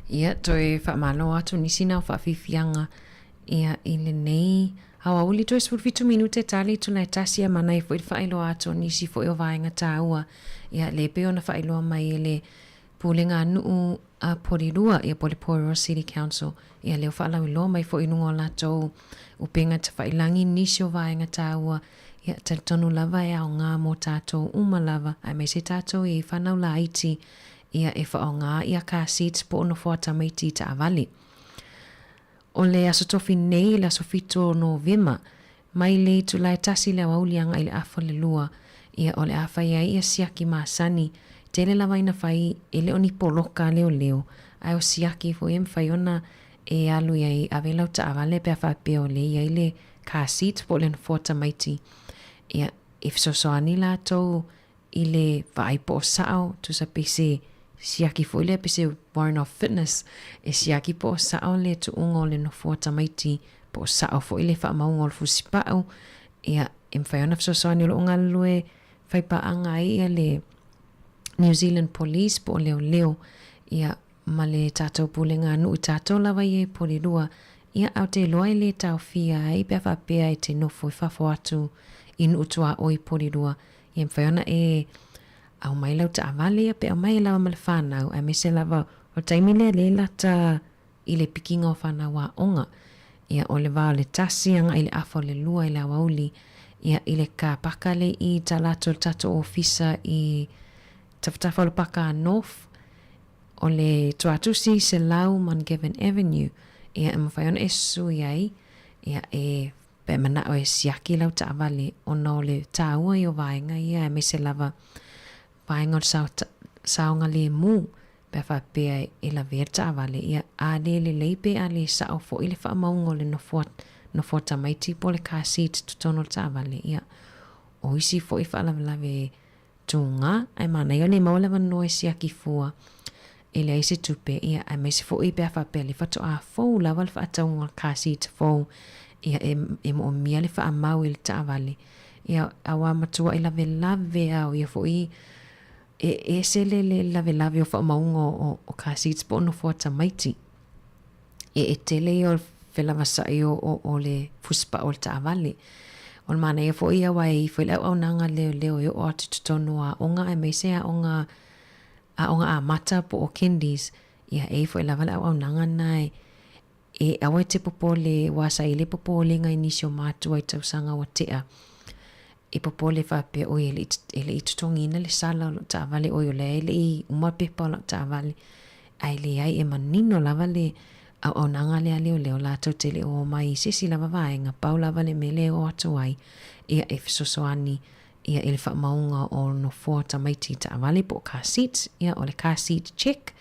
Ia, toe faamalo atu nisi na o faafiafiaga ia i lenei aoauli. Toe 17 minute tali itula e tasi a manaia foi le faailoa atu o nisi foi o vaega taua ia le pei ona faailoa mai e le Pulega a Nuu a Porirua ia po o le Porirua City Council ia lea ua faalauiloa mai foi i luga o latou upega tafailangi nisi o vaega taua ia talitonu lava e aoga mo tatou uma lava aemaise tatou i fanau laiti ia e faaaoga ia car seats po o nofoa tamaiti i taavale. O le Aso Tofi nei, le aso 7 o Novema, mai le itula e tasi i le aoauli agai i le afa o le lua, ia o le a fai ai ia siaki masani. Tele lava ina fai e le o ni poloka a leoleo, ae o siaki foi e mafai ona e alu i ai ave lau taavale pe a faapea o lea e i ai le car seat po o le nofoa tamaiti. Ia, e fesoasoani latou i le vaai po o sao, tusa pe se siaki foi lea pe se warrant of fitness, e siaki po o sao le tuuga o le nofoa tamaiti, po o sao foi le faamauga o le fusipau, ia, e mafai ona fesoasoani o lo o galulue faipaaga ai ia le New Zealand Police po o leoleo, ia, ma le tatou pulega a nuu i tatou lava ia i Porirua, ia, ae ou te iloa e le taofia ai pe a faapea e te nofo i fafo atu i nuu tuaoi i Porirua, Ia mafai ona e aumai lau taavale ia pe aumai lava ma le whanau, aemaise lava o le taimi lea lea e lata i le pikiga o whanau aoga. Ia o le va o le tasi agai i le afa o le lua i le aoauli, ia i le car paka lea i tala atu o le tatou ofisa i tafatafa o le paka North, o le tuatusi 100 Mungavin Avenue, ia e mafai ona e sui ai, ia e Pe manao e siaki lau taavale ona o le taua ia o vaega ia aemaise lava vaega o le saogalemu pe a faapea e lavea le taavale ia a le lelei pe a le sao foi le faamauga o le nofoa nofoa tamaiti po o le car seat i totonu o le taavale ia o isi foi faalavelave Tuga, ae manaia le maua le avanoa e siaki fua e leai se tupe, ia, aemaise foi pe a faapea le faatoa fou lava le faatauga o le car seat fou, ia, e, e moomia le faamau i le taavale, ia, aua matuai lavelave a o ia foi e ese le, le lavelave o faamauga o, o car seats po o nofoa tamaiti. E, e tele ia o le felavasai o, o, o le fusipau o le taavale. O le manaia foi aua e ifo i le auaunaga leoleo e oo atu i totonu o aoga aemaise aoga, aoga amata po o kindies, ia e ifo lava le auaunaga na e, e aua e te popole aua sa i ai le popolega i nisi o matua i tausaga ua tea. E popole faapea oi e le i, e le i totogiina le sala o lau taavale oi o lea e le i uma pepa o lau taavale. Ae leai e manino lava le auaunaga lea leoleo latou te le o omai i se isi lava vaega, pau lava le mea lea e o atu ai, ia e fesoasoani ia i le faamauga o nofoa tamaiti i taavale po o car seats, ia o le car seat check,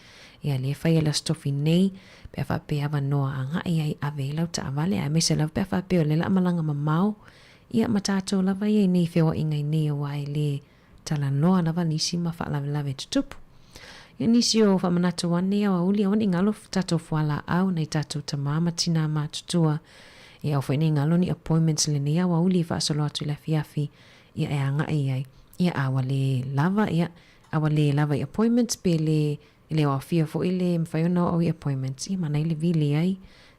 ia lea e fai e le Aso Tofi nei, pe a faapea e avanoa agai ai ave ai lau taavale, aemaise lava pe a faapea o lea o le a malaga mamao, ia ma tatou lava ia i nei feoaiga i nei aua e le Talanoa lava nisi ma faalavelave tutupu. Ia nisi o faamanatu ane aoauli aua ne i galo tatou fualaau nai tatou tama ma tinā matutua. Ia aua foi ne i galo ni appointments lenei aoauli e faasolo atu i le afiafi ia e agai ai. Ia a ua le lava ia a ua le lava i appointments pe le e le o aofia foi le mafai ona oo i appointments ia manaia le vili ai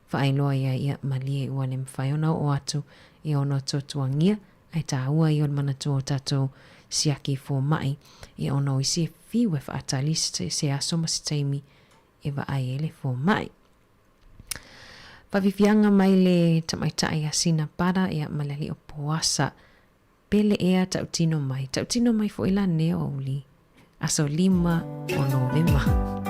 faailoa i ai ia malie ua le mafai ona oo atu ia ona tuatuagia Ae tāua ia o le manatua o tatou siaki fomai ia ona o isi e fiu e faatali se aso ma se taimi e vaai ai le fomai. Faafiafiaga mai le tamaitai a Sina Para ia ma le alii o Poasa. Pele ea tautino mai. Tautino mai foi la nei aoauli. Aso 5 o Novema.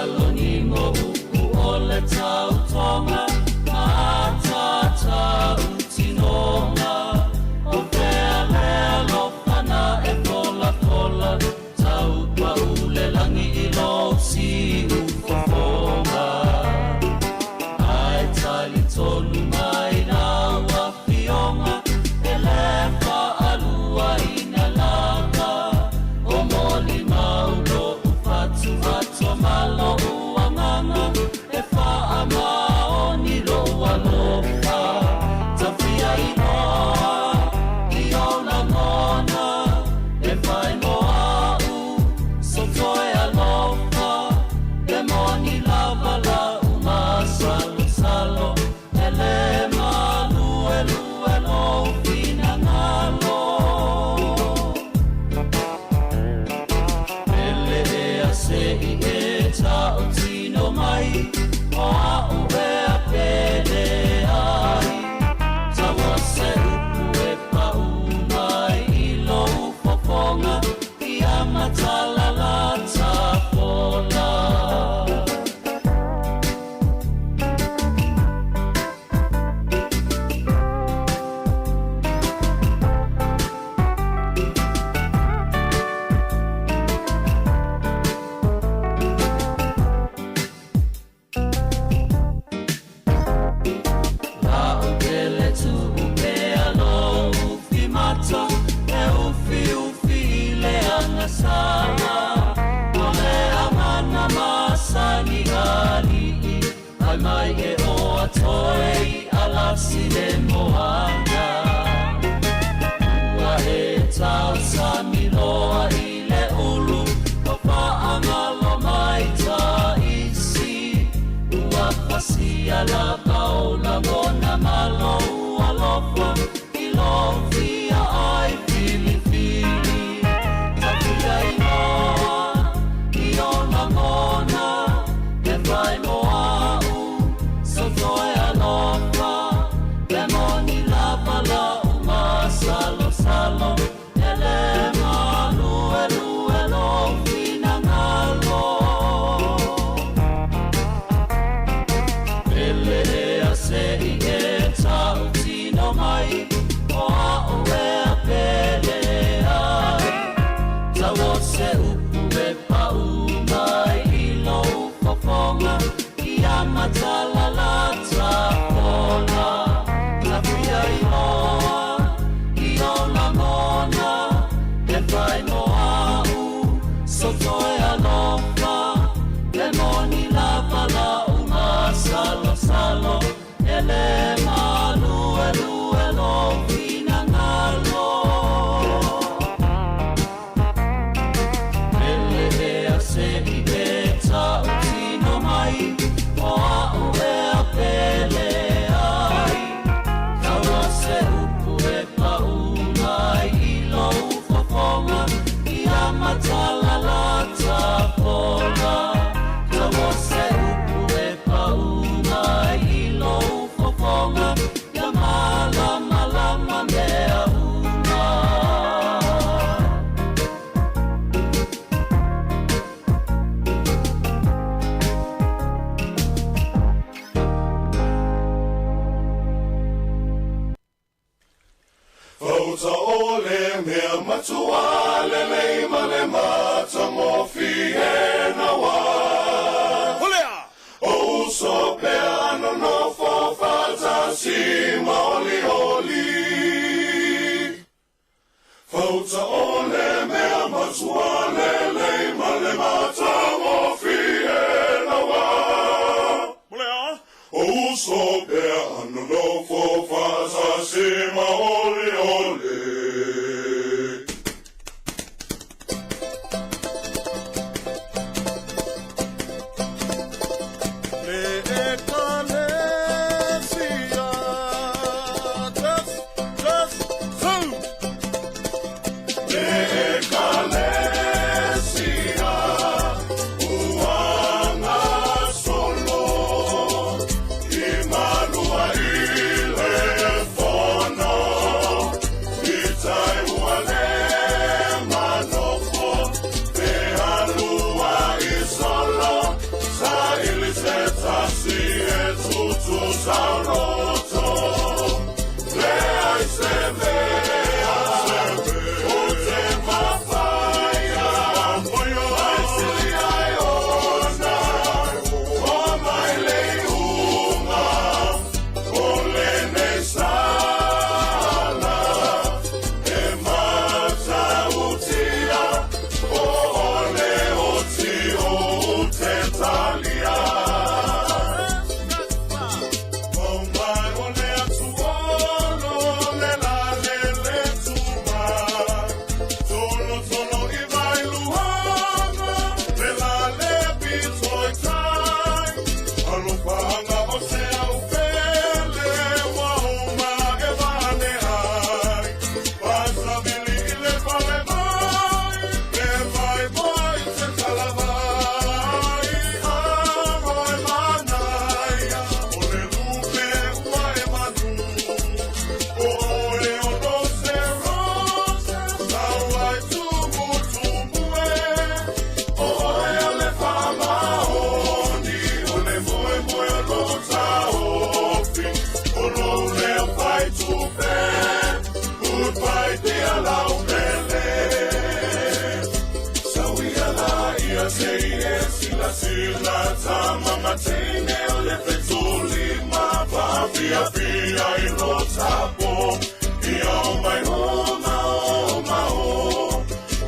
Lonigo upu o le tautoga ma atatautinoga. O fea le alofa na e folafola tau pau le lagi i lou siufofoga. Ae talitonu mai lau Afioga e le faaluaina lava o molimau lo'u fatu atoa ma lo'u agaga e faamaoni lou alofa. Tafia igoa i ou lagona e fai mo a'u sou toe alofa e moni lava la'u masalosalo e le maluelue lou finagalo. Pele ea se i e tautino mai o a'u ea pele ai. Taua se upu e pau mai i lou fofoga ia matalalata fola. La'u pele tuu pea lou fimata e ufiufi i le agasala. O le agana masani alii fai mai e oa toe i alasi le moana. Ua e tausamiloa i le ulu o faagalo mai taisi. Ua pasia lava o lagona ma lou alofa i lou fia ai filifili. Tafia igoa i o lagona e fai mo a'u sou toe alofa e moni lava la'u masalosalo e le maluelue lou finagalo. Pele ea se i e tautino mai o a'u ea pele ai. Taua se upu e pau mai i lou fofoga ia matalalata fola. Tafia igoa i o lagona e fai mo a'u sou toe alofa e moni lava la'u masalosalo e le maluelue lou finagalo. Pele ea se i e tautino mai o a'u ea pele ai. Taua se upu e pau mai i lou fofoga ia matalalata fola. Taua se upu e pau mai i lou fofoga ia malamalama mea uma. Fauta o le mea matua lelei ma le matagofie naua. O uso pea nonofo faatasi ma olioli. Fauta o le mea matua lelei ma le matagofie naua. O uso pea nonofo faatasi ma olioli. Le Ekalesia. faafiafia i lo tapo ia o mai o ma o ma o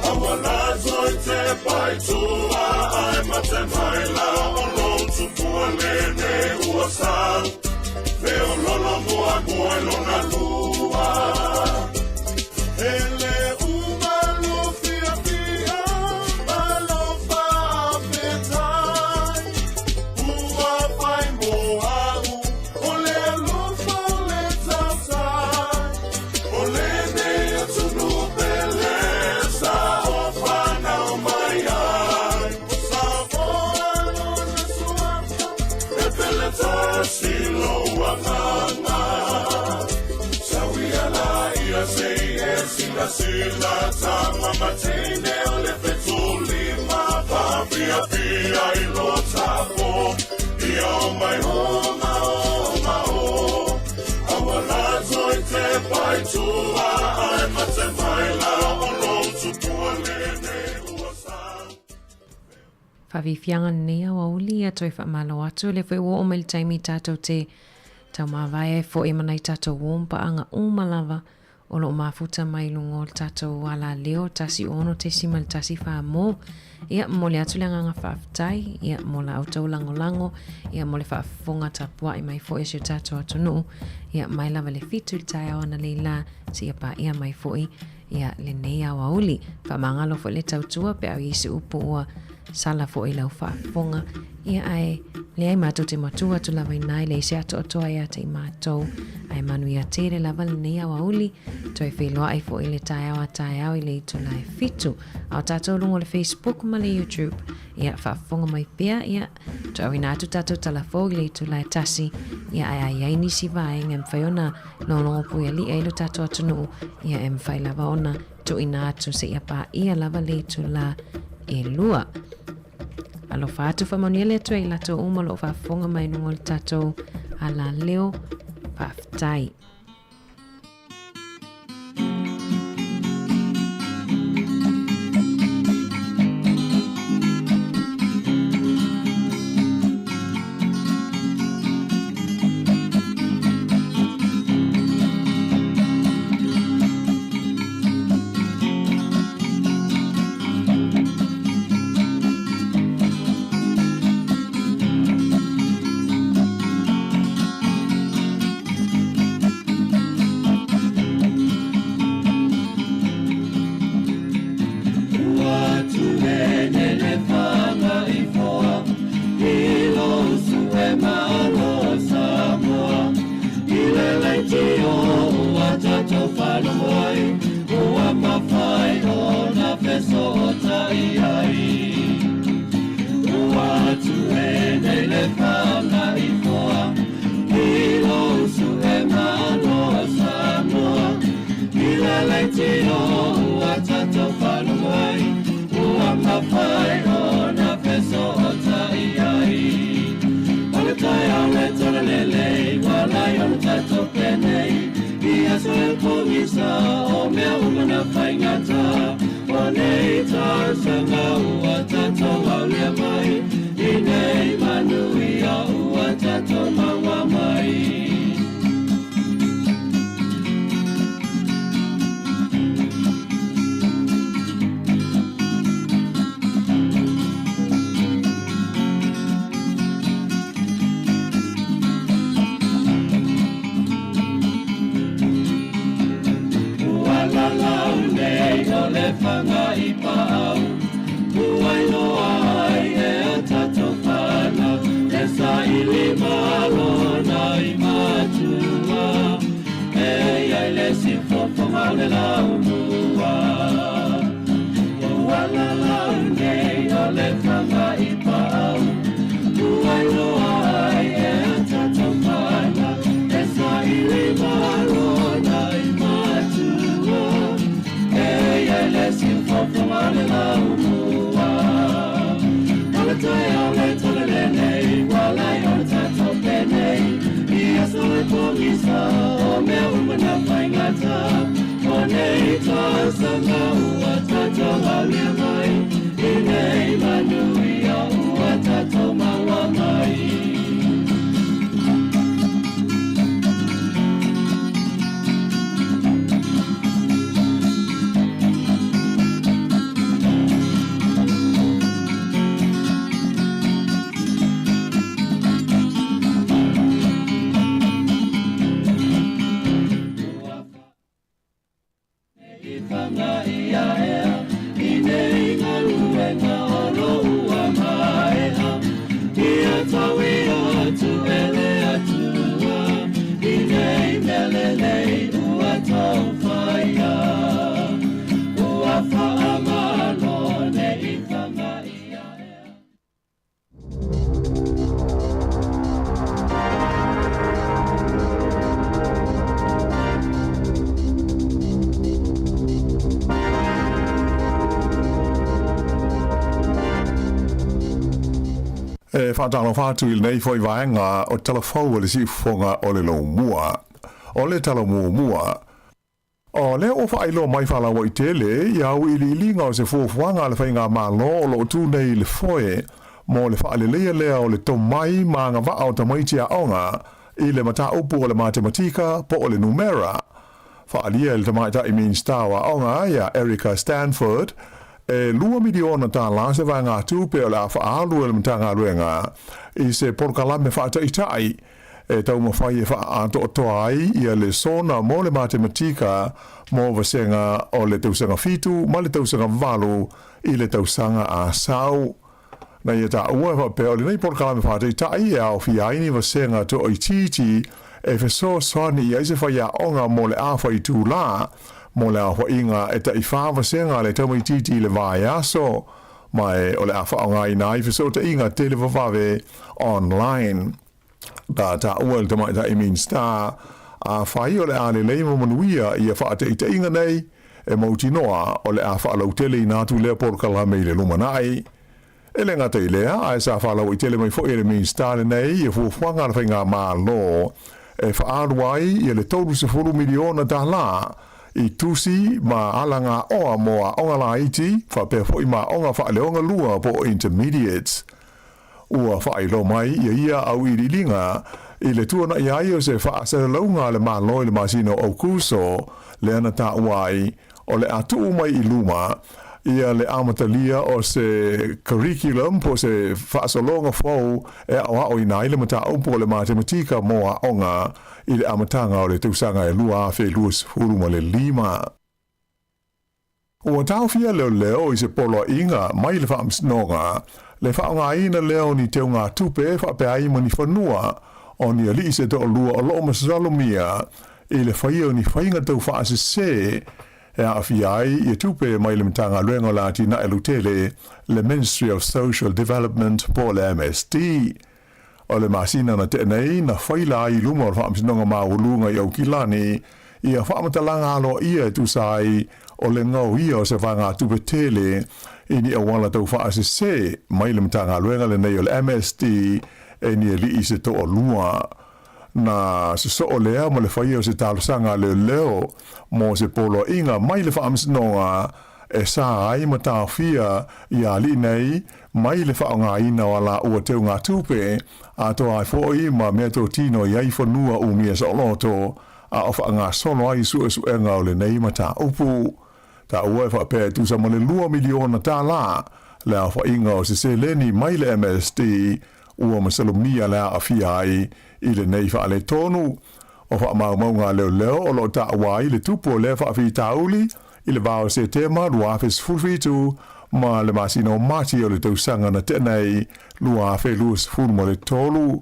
aua lato i te pai tua ai mate mai la o lo tupua lene ua sa feo lolo mua mua i lona lua Ele uma lo fia fia ma lo faafetai ua fai mo au o le alofa o le tautai o lenei atunuu pele sa o fanau mai ai o Samoa lona suafa e pele tasi lou agaga Sauia la ia se i e silasila tama mateine o le fetulima faafiafia i lo tapo ia o mai o ma o ma o aua lato i te pai tua ai mate mai la o lo tupua lenei ua sa Faafiafiaga lenei aoauli ia toe faamalo atu le foi ua oo mai le taimi tatou te taumavae ai foi ma nai tatou uo ma paaga uma lava o lo o mafuta mai i luga o le tatou alaleo 16.14 mo. Ia, momoli atu le agaga faafetai, ia, mo la outou lagolago, ia, mo le faafofoga tapuai mai foi a si o tatou atunuu, ia, mai lava le 7 i le taeao analeila seia paia mai foi ia lenei aoauli. Faamagalo foi le tautua pe a i ai se upu ua sala foi i lau faafofoga, ia ae leai matou te matua atu lava inā e leai se atoatoa ia te i matou. Ae manuia tele lava lenei aoauli, toe feiloai foi i le taeao a taeao i le itula e 7. A o tatou luga o le Facebook ma le YouTube, ia faafofoga mai pea, ia toe auina atu tatou tala fou i le itula e 1, ia ae a i ai nisi vaega e mafai ona logologo puiali'i ai lo tatou atunuu, ia e mafai lava ona tuuina atu seia paia lava le itula e 2. Alofa atu faamanuia le Atua i latou uma o lo o faafofoga mai i luga o le tatou alaleo. Faafetai. Ua tuene le fanga i foa i lou sue malo Samoa i le leitio ua tatou faalogo ai ua mafai ona fesootai ai. Ua tuene le fanga i foa i lou sue malo Samoa i le leitio ua tatou faalogo ai ua mafai ona fesootai ai. O le taeao le talalelei ua lai ona tatou penei i aso e pogisa o mea uma na faigata o nei tausaga ua tatou aulia mai i nei manuia ua tatou maua mai. Ua lalau nei o le fanga i paau ua iloa ai e a tatou fanau e saili malo nai matua e iai le sifofoga o le laumua. Ua lalau nei o le fanga i paau ua iloa ai e a tatou fanau e saili malo nai matua e iai le sifofoga o le laumua. O le taeao le talalelei ua lai ona tatou penei i aso e pogisa o mea uma na faigata o nei tausaga ua tatou aulia mai i nei manuia taui atu e le Atua i nei mea lelei ua tou faia. Ua faamalo ne i fagaʻi aʻe. E faatalofa atu i lenei foi vaega o Tala Fou a le Siufofoga o le Lomua. O le tala muamua, o lea ua faailoa mai faalauaitele ia auiliiliga o se fuafuaga a le Faigamalo o lo o tu nei i le foe mo le faaleleia lea o le tomai ma agavaa o tamaiti aoga i le mataupu o le matematika po o le numera. Faaalia e le Tamaitai Minisita o Aoga ia Erica Stanford e $2 miliona se vaegatupe o le a faaalu e le Matagaluega i se polokalame faataitai e taumafai e faaatoatoa ai ia lesona mo le matematika mo vasega o le tausaga 7 ma le tausaga 8 i le tausaga a sau. Na ia taua e faapea o lenei polokalame faataitai e aofia ai ni vasega toaitiiti e fesoasoani i ai se faiaoga mo le afa itulā mo le aofaiga e tai 4 vasega le tamaitiiti i le vaiaso, ma e o le a faaaogaina ai fesootaiga televavave online. Na taua e le Tamaitai Minisita, afai o le a lelei ma manuia ia faataitaiga nei, e mautinoa o le a faalauteleina atu lea polokalame i le lumanai. E le gata i lea, ae sa faalauaitele mai foi e le Minisita lenei ia fuafuaga a le Faigamalo e faaalu ai ia le $30 miliona i tusi ma alagaoa mo aoga laiti faapea foi ma aoga faaleogalua po o intermediates. Ua faailoa mai ia ia auiliiliga i le tuanaʻi ai o se faasalalauga a le Malo i le masina o Aokuso, lea na taua ai o le a tuu mai i luma ia le amatalia o se curriculum po o se faasologa fou e aoaoina ai le mataupu o le matematika mo aoga i le amataga o le tausaga e 2025. Ua taofia leoleo i se poloaiga mai le Faamasinoga le faaaogaina lea o ni teugatupe faapea ai ma ni fanua o ni alii se toalua o lo o masalomia i le faia o ni faiga taufaasese e aafia ai ia tupe mai le Matagaluega o le Atinae Lautele, le Ministry of Social Development po o le MSD. O le masina na tea nei na faila ai i luma o le Faamasinoga Maualuga i Aukilani ia faamatalaga aloaia e tusa ai o le gaoia o se vaegatupe tele i ni auala taufaasese mai le Matagaluega lenei o le MSD e ni alii se toalua. Na sosoo lea ma le faia o se talosaga a leoleo mo se poloaiga mai le Faamasinoga e sa ai ma taofia ia alii nei mai le faaaogaina o alaua teugatupe, atoa ai foi ma meatotino i ai fanua umia saoloto a o faagasolo ai suesuega o lenei mataupu. Taua e faapea e tusa ma le $2 miliona le aofaiga o se seleni mai le MSD ua masalomia le aafia ai i lenei faaletonu. O faamaumauga a leoleo o lo o taua ai le tupu o lea faafitauli i le va o Setema 2017 ma le masina o Mati o le tausaga na tea nei 2023.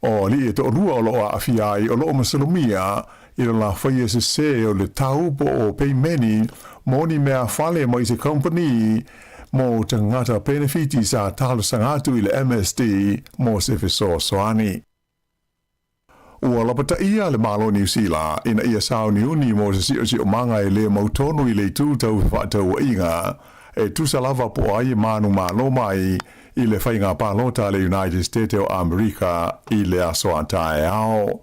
O alii e toalua o lo o aafia ai o lo o masalomia i le lafaia sese o le tau po o peimeni mo ni mea fale mai se kamupani mo tagata penefiti sa talosaga atu i le MSD mo se fesoasoani. Ua lapataia le Malo o Niu Sila ina ia sauniuni mo se siosiomaga e le mautonu i le itu tau fefaatauaiga e tusa lava po o ai e manumalo mai i le faiga palota a le United States o Amerika i le aso a taeao.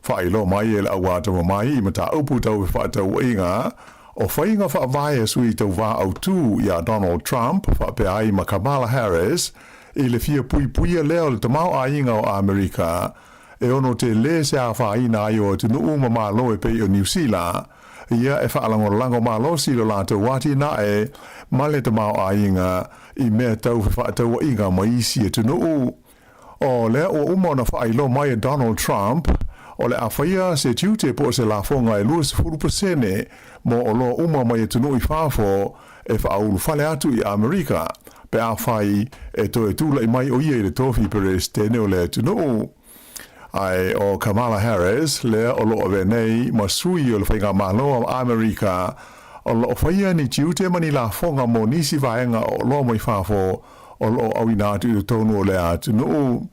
Faailoa mai e le auatamamai i mataupu tau fefaatauaiga o faiga faavae a sui tauvā autū iā Donald Trump faapea ai ma Kamala Harris i le fia puipuia lea o le tamaoaiga o Amerika e ono tele se afaina ai o atunuu ma malo e pei o Niu Sila ia e faalagolago malosi lo latou atinae ma le tamaoaiga i mea tau fefaatauaiga ma isi atunuu. O lea ua uma ona faailoa mai e Donald Trump o le a faia se tiute po o se lafoga e 20% mo oloa uma mai atunuu i fafo e faaulufale atu i Amerika. pe afai e toe tula'i mai o ia i le tofi Peresetene o le atunuu. Ae o Kamala Harris, lea o lo o avea nei ma sui o le Faigamalo a Amerika, o lo o faia ni tiute ma ni lafoga mo nisi vaega o oloa mai fafo o lo o auina atu i totonu o le atunuu.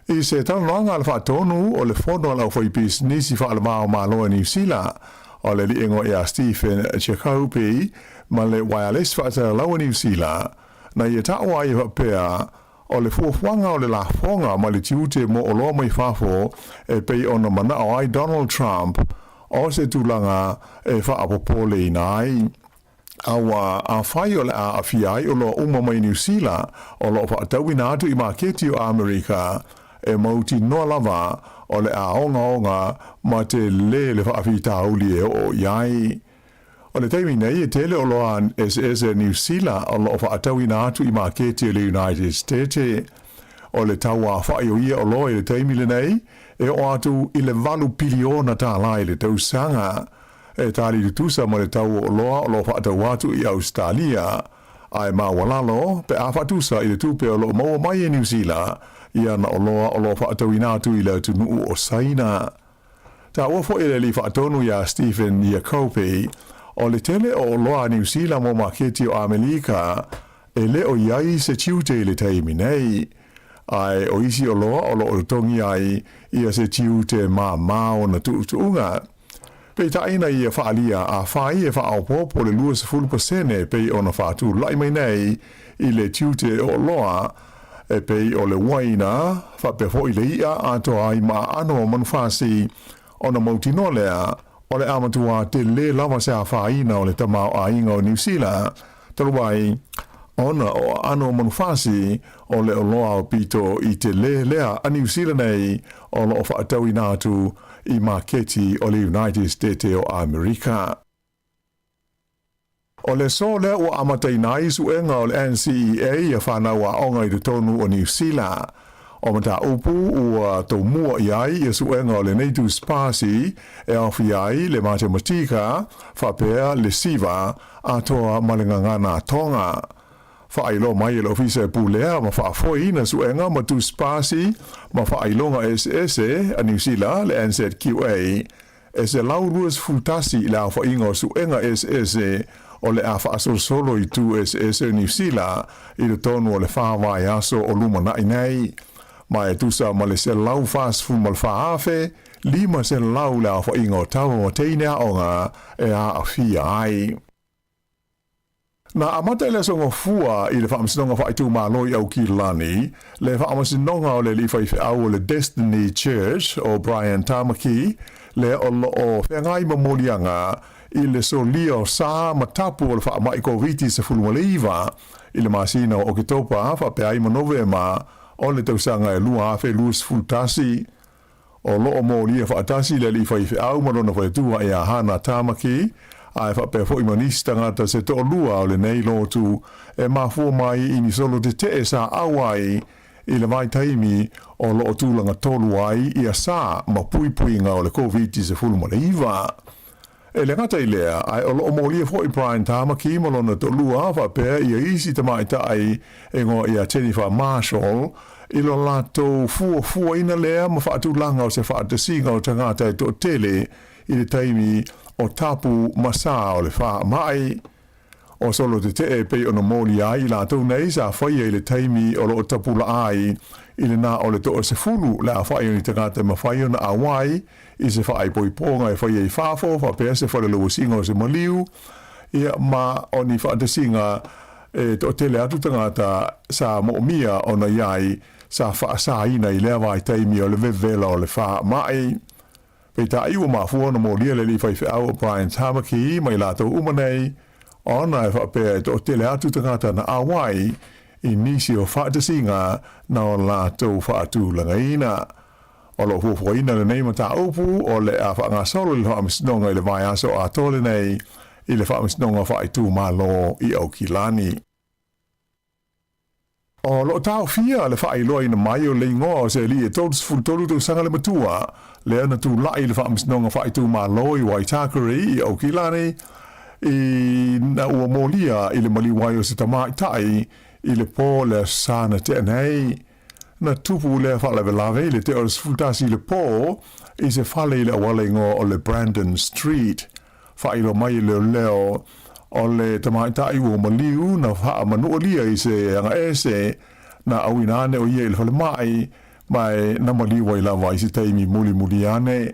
I se talanoaga a le faatonu o le Fono a le Aufaipisinisi Faaleva o Malo a Niu Sila, o le alii egoa ia Stephen Jacoby ma le Waialesi Faasalalau a Niu Sila, na ia taua ai e faapea, O le fuafuaga o le lafoga ma le tiute mo oloa mai fafo e pei ona manao ai Donald Trump, o se tulaga e faapopoleina ai. Aua afai o le a aafia ai oloa uma mai Niu Sila o lo o faatauina atu i maketi o Amerika, e mautinoa lava o le a ogaoga ma telē le faafitauli e oo i ai. O le taimi nei e tele oloa eseese a Niu Sila o lo o faatauina atu i maketi o le United Stete. O le tau afa'i o ia oloa i le taimi lenei e oo atu i le $8 piliona i le tausaga. E tali tutusa ma le tau o oloa o lo o faatau atu i Ausetalia, ae maualalo pe a faatusa i le tupe o lo o maua mai e Niu Sila i ana oloa o lo o faatauina atu i le atunuu o Saina. Taua foi e le alii faatonu iā Stephen Iacopi, o le tele o oloa a Niu Sila mo maketi o Amelika e le o i ai se tiute i le taimi nei. Ae o isi oloa o lo o totogi ai ia se tiute māmā ona tuutuuga. Peitai na ia faaalia afai e faaopoopo le 20% pei ona faatula'i mai nei i le tiute o oloa e pei o le uaina, faapea foi le i'a atoa ai ma aano o manufasi, ona mautinoa lea o le a matuā telē lava se afaina o le tamaoaiga o Niu Sila, talu ai ona o aano o manufasi o le oloa aupito i telē lea a Niu Sila nei o lo o faatauina atu i maketi o le United Stete o Amerika. O le aso lea ua amataina ai suega o le NCEA ia fanau aoga i totonu o Niu Sila. O mataupu ua tomua i ai ia suega o lenei tusipasi e aofia ai le matematika faapea le siva atoa ma le gagana Tonga. Faailoa mai e le Ofisa e pulea ma faafoeina suega ma tusipasi ma faailoga eseese a Niu Sila, le NZQA, e 121 le aofaiga o suega eseese o le a faasolosolo i itu eseese o Niu Sila i totonu o le 4 vaiaso o lumana'i nei, ma e tusa ma le 144,500 le aofaiga o tama ma teine aoga e aafia ai. Na amata i le Aso Gafua i le Faamasinoga Faaitumalo i Aukilani le faamasinoga o le alii faifeau o le Destiny Church o Brian Tamaki, lea o lo o feagai ma moliaga i le solia o sa ma tapu o le faamai Koviti-19 i le masina o Oketopa faapea ai ma Novema o le tausaga e 2021. O lo o molia faatasi le alii faifeau ma lona faletua ia Hana Tamaki, ae faapea foi ma nisi tagata se toalua o lenei lotu e mafua mai i ni solo tetee sa auai i le vaitaimi o lo o tulaga tolu ai ia sa ma puipuiga o le Koviti-19. E le gata i lea, ae o lo o molia foi Brian Tamaki ma lona toalua faapea ia isi tamaitai e igoa ia Jennifer Marshall i lo latou fuafuaina lea ma faatulaga o se faatasiga o tagata e toatele i le taimi o tapu ma sa o le faamai. O solo tetee e pei ona molia ai i latou nei sa faia i le taimi o lo o tapulaa ai i le na o le toasefulu le aofai o ni tagata e mafai ona auai i se faaipoipoga e faia i fafo faapea se falelauasiga o se maliu, ia, ma o ni faatasiga e toatele atu tagata sa moomia ona i ai sa faasaina i lea vaitaimi o le vevela o le faamai. Peitai ua mafua ona molia le alii faifeau o Brian Tamaki ma i latou uma nei, ona e faapea e toatele atu tagata na auai i nisi o faatasiga na o latou faatulagaina. O lo o fuafuaina lenei mataupu o le a faagasolo i le Faamasinoga i le vaiaso atoa lenei i le Faamasinoga Faaitumalo i Aukilani. O lo o taofia le faailoaina mai o le igoa o se alii e 33 tausaga le matua, lea na tula'i i le Faamasinoga Faaitumalo i Waitakere i Aukilani, ina ua molia i le maliu ai o se tamaitai. i le pō o le Aso Sa na tea nei. Na tupu lea faalavelave i le tea o le 11 i le pō i se fale i le auala igoa o le Brandon Street. Faailoa mai e leoleo o le tamaitai ua maliu na faamanualia i se agaese na auina ane o ia i le falemai ma e na maliu ai lava i se taimi mulimuli ane.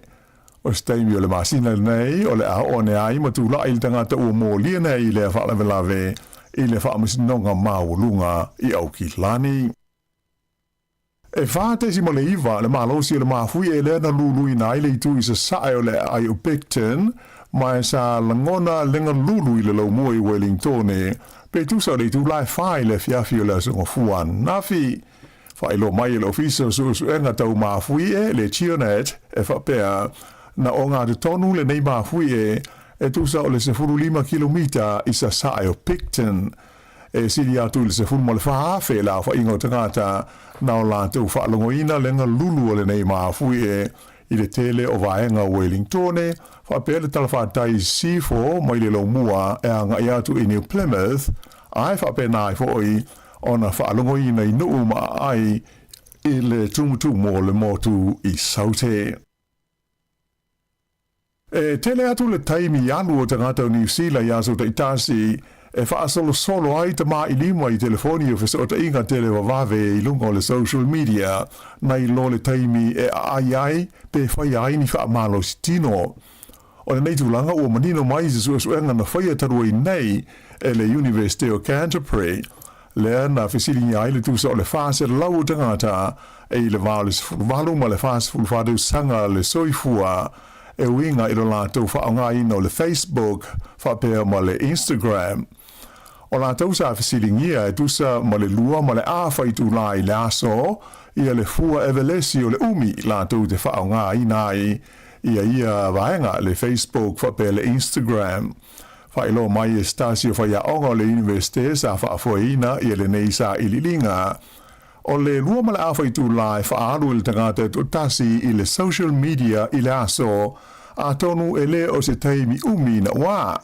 O se taimi o le masina lenei o le a oo ane ai ma tulai le tagata ua molia nei i lea faalavelave i le Faamasinoga Maualuga i Aukilani. E 4.9 le malosi o le mafuie lea na luluina ai le itu i sasae o le aai o Picton, ma e sa lagona le galulu i le laumua i Wellingtone, pe tusa o le itula e fa i le afiafi o le Aso Gafua ananafi. Faailoa mai e le Ofisa o Suesuega Tau Mafuie, le GeoNet, e faapea, na ogatotonu lenei mafuie e tusa o le 15 kilomita i sasae o Picton. E sili atu i le 14,000 le aofaiga o tagata na o latou faalogoina le galulu o lenei mafuie i le tele o vaega o Wellingtone, faapea le talafatai i Sisifo mai le Laumua e agai atu i New Plymouth, ae faapena ai foi ona faalogoina i nuu ma aai i le tumutumu o le motu i Saute. E tele atu le taimi alu o tagata o Niu Sila i aso taitasi e faasolosolo ai tamailima i telefoni o fesootaiga televavave i luga o le social media nai lo le taimi e aai ai pe faia ai ni faamalosi tino. O lenei tulaga ua manino mai i se suesuega na faia talu ai nei e le Iunivesite o Canterbury, lea na fesiligia ai le tusa o le 400 o tagata e i le va o le 18 ma le 44 tausaga le soifua e uiga i lo latou faaaogaina o le Facebook faapea ma le Instagram. O latou sa fesiligia e tusa ma le lua ma le afa itulā i le aso ia le fua evelesi o le umi latou te faaaogaina ai ia ia vaega le Facebook faapea le Instagram. Faailoa mai e se tasi o faiaoga o le Iunivesite sa faafoeina ia lenei sailiiliga. O le lua ma le afa itulā e faaalu e le tagata e toatasi i le social media i le aso, atonu e le o se taimi umi naʻuā.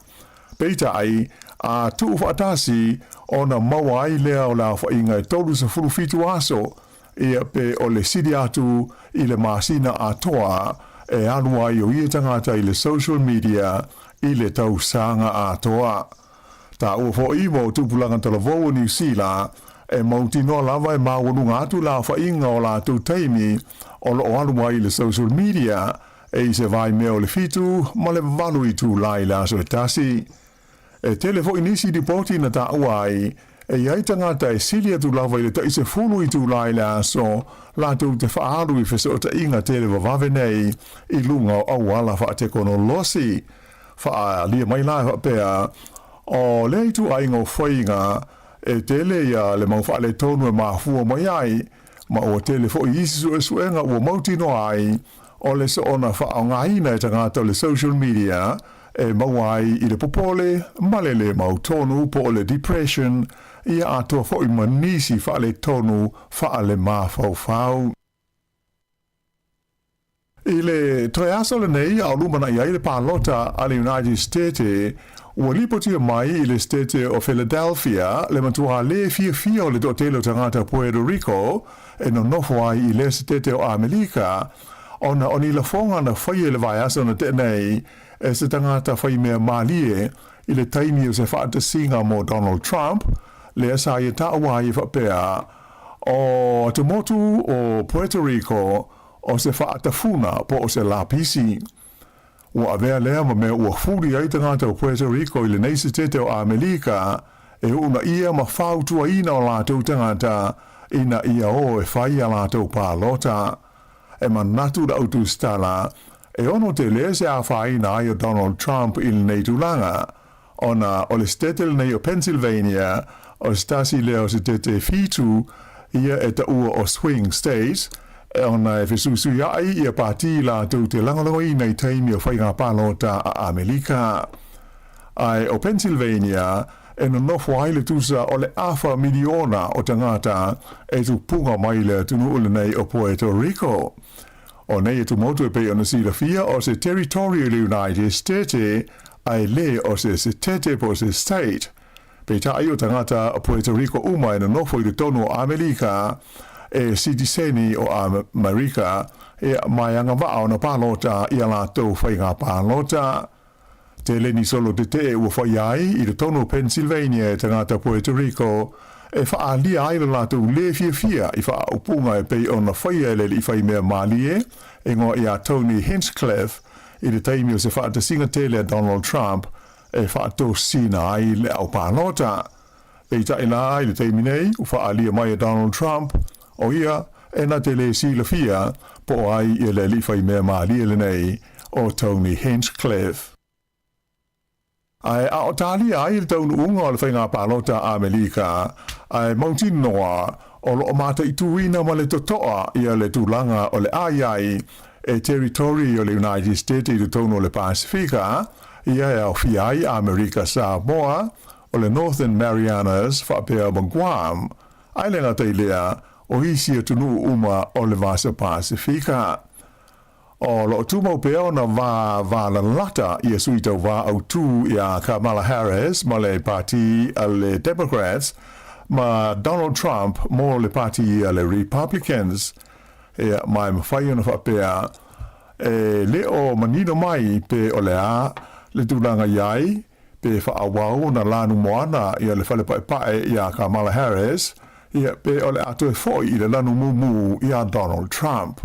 Peitai, a tuu faatasi, ona maua ai lea o le aofaiga e 37 aso, ia pe o le sili atu i le masina atoa e alu ai o ia tagata i le social media i le tausaga atoa. Taua foi mo tupulaga talavou o Niu Sila, e mautinoa lava e maualuga atu le aofaiga o latou taimi o lo o alu ai i le social media e i se vaimea o le 7 ma le 8 itula i le aso e tasi. E tele foi nisi lipoti na taua ai, e i ai tagata e sili atu lava i le tai sefulu itula i le aso latou te faaalu i fesootaiga televavave nei i luga o auala faatekonolosi. Faaalia mai la e faapea, o lea ituaiga o faiga e tele ia le mau faaletonu e mafua mai ai, ma ua tele foi isi suesuega ua mautinoa ai o le soona faaaogaina e tagata o le social media e maua ai i le popole ma le lē mautonu po o le depression, ia atoa foi ma nisi faaletonu faalemafaufau. I le toe aso lenei a o lumanai ai le palota a le United State, ua lipotia mai i le Setete o Philadelphia le matuā lē fiafia o le toatele o tagata Puerto Rico e nonofo ai i lea Setete o Amelika ona o ni lafoga na faia i le vaiaso na tea nei e se tagata faimea malie i le taimi o se faatasiga mo Donald Trump, lea sa ia taua ai e faapea o te motu o Puerto Rico o se faatafuna po o se lapisi. Ua avea lea ma mea ua fuli ai tagata o Puerto Rico i lenei setete o Amelika e uunaia ma fautuaina o latou tagata ina ia o e fai a latou palota. E manatu le autusitala e ono tele se afaina ai o Donald Trump i lenei tulaga, ona o le setete lenei o Pennsylvania o se tasi lea o setete 7 ia e taua o swing state, ona e fesuisuiaʻi ia pātī latou te lagolagoina i taimi o faiga palota a Amelika. Ae o Pennsylvania e nonofo ai le tusa o le afa miliona o tagata e tupuga mai le atunuu lenei o Puerto Rico. O nei atumotu e pei ona silafia o se territory o le United States ae le o se setete po o se state. Peitai o tagata o Puerto Rico uma e nonofo i totonu o Amelika e sitiseni o Amerika e ma e agavaa ona palota i a latou faiga palota. Tele ni solo tetee ua faia ai i totonu o Pennsylvania e tagata Puerto Rico e faaalia ai lo latou lē fiafia i faaupuga e pei ona faia e le alii faimea malie e igoa ia Tony Hinchcliffe i le taimi o se faatasiga tele a Donald Trump e faatosina ai le au palota. Peitai la i le taimi nei ua faaalia mai e Donald Trump o ia e na te lē silafia po o ai ia le alii faimea malie lenei o Tony Hinchcliffe. Ae a o talia ai le taunuuga o le faiga palota a Amelika, ae mautinoa o lo o mataituina ma le totoa ia le tulaga o le a i ai e territory o le United States i totonu o le Pasifika, ia e aofia ai Amerika Samoa, o le Northern Marianas faapea ma Guam, ae le gata i lea, o isi atunuu uma o le Vasa Pasifika. O lo o tumau pea ona va valalata ia sui tauvā autū iā Kamala Harris ma le pati a le Democrats ma Donald Trump mo le pati a le Republicans. Ia, ma e mafai ona faapea, e le o manino mai pe o le a le tulaga i ai, pe faaauau ona lanu moana ia le fale paepae iā Kamala Harris, ia, pe o le a toe foi i le lanu mumu iā Donald Trump.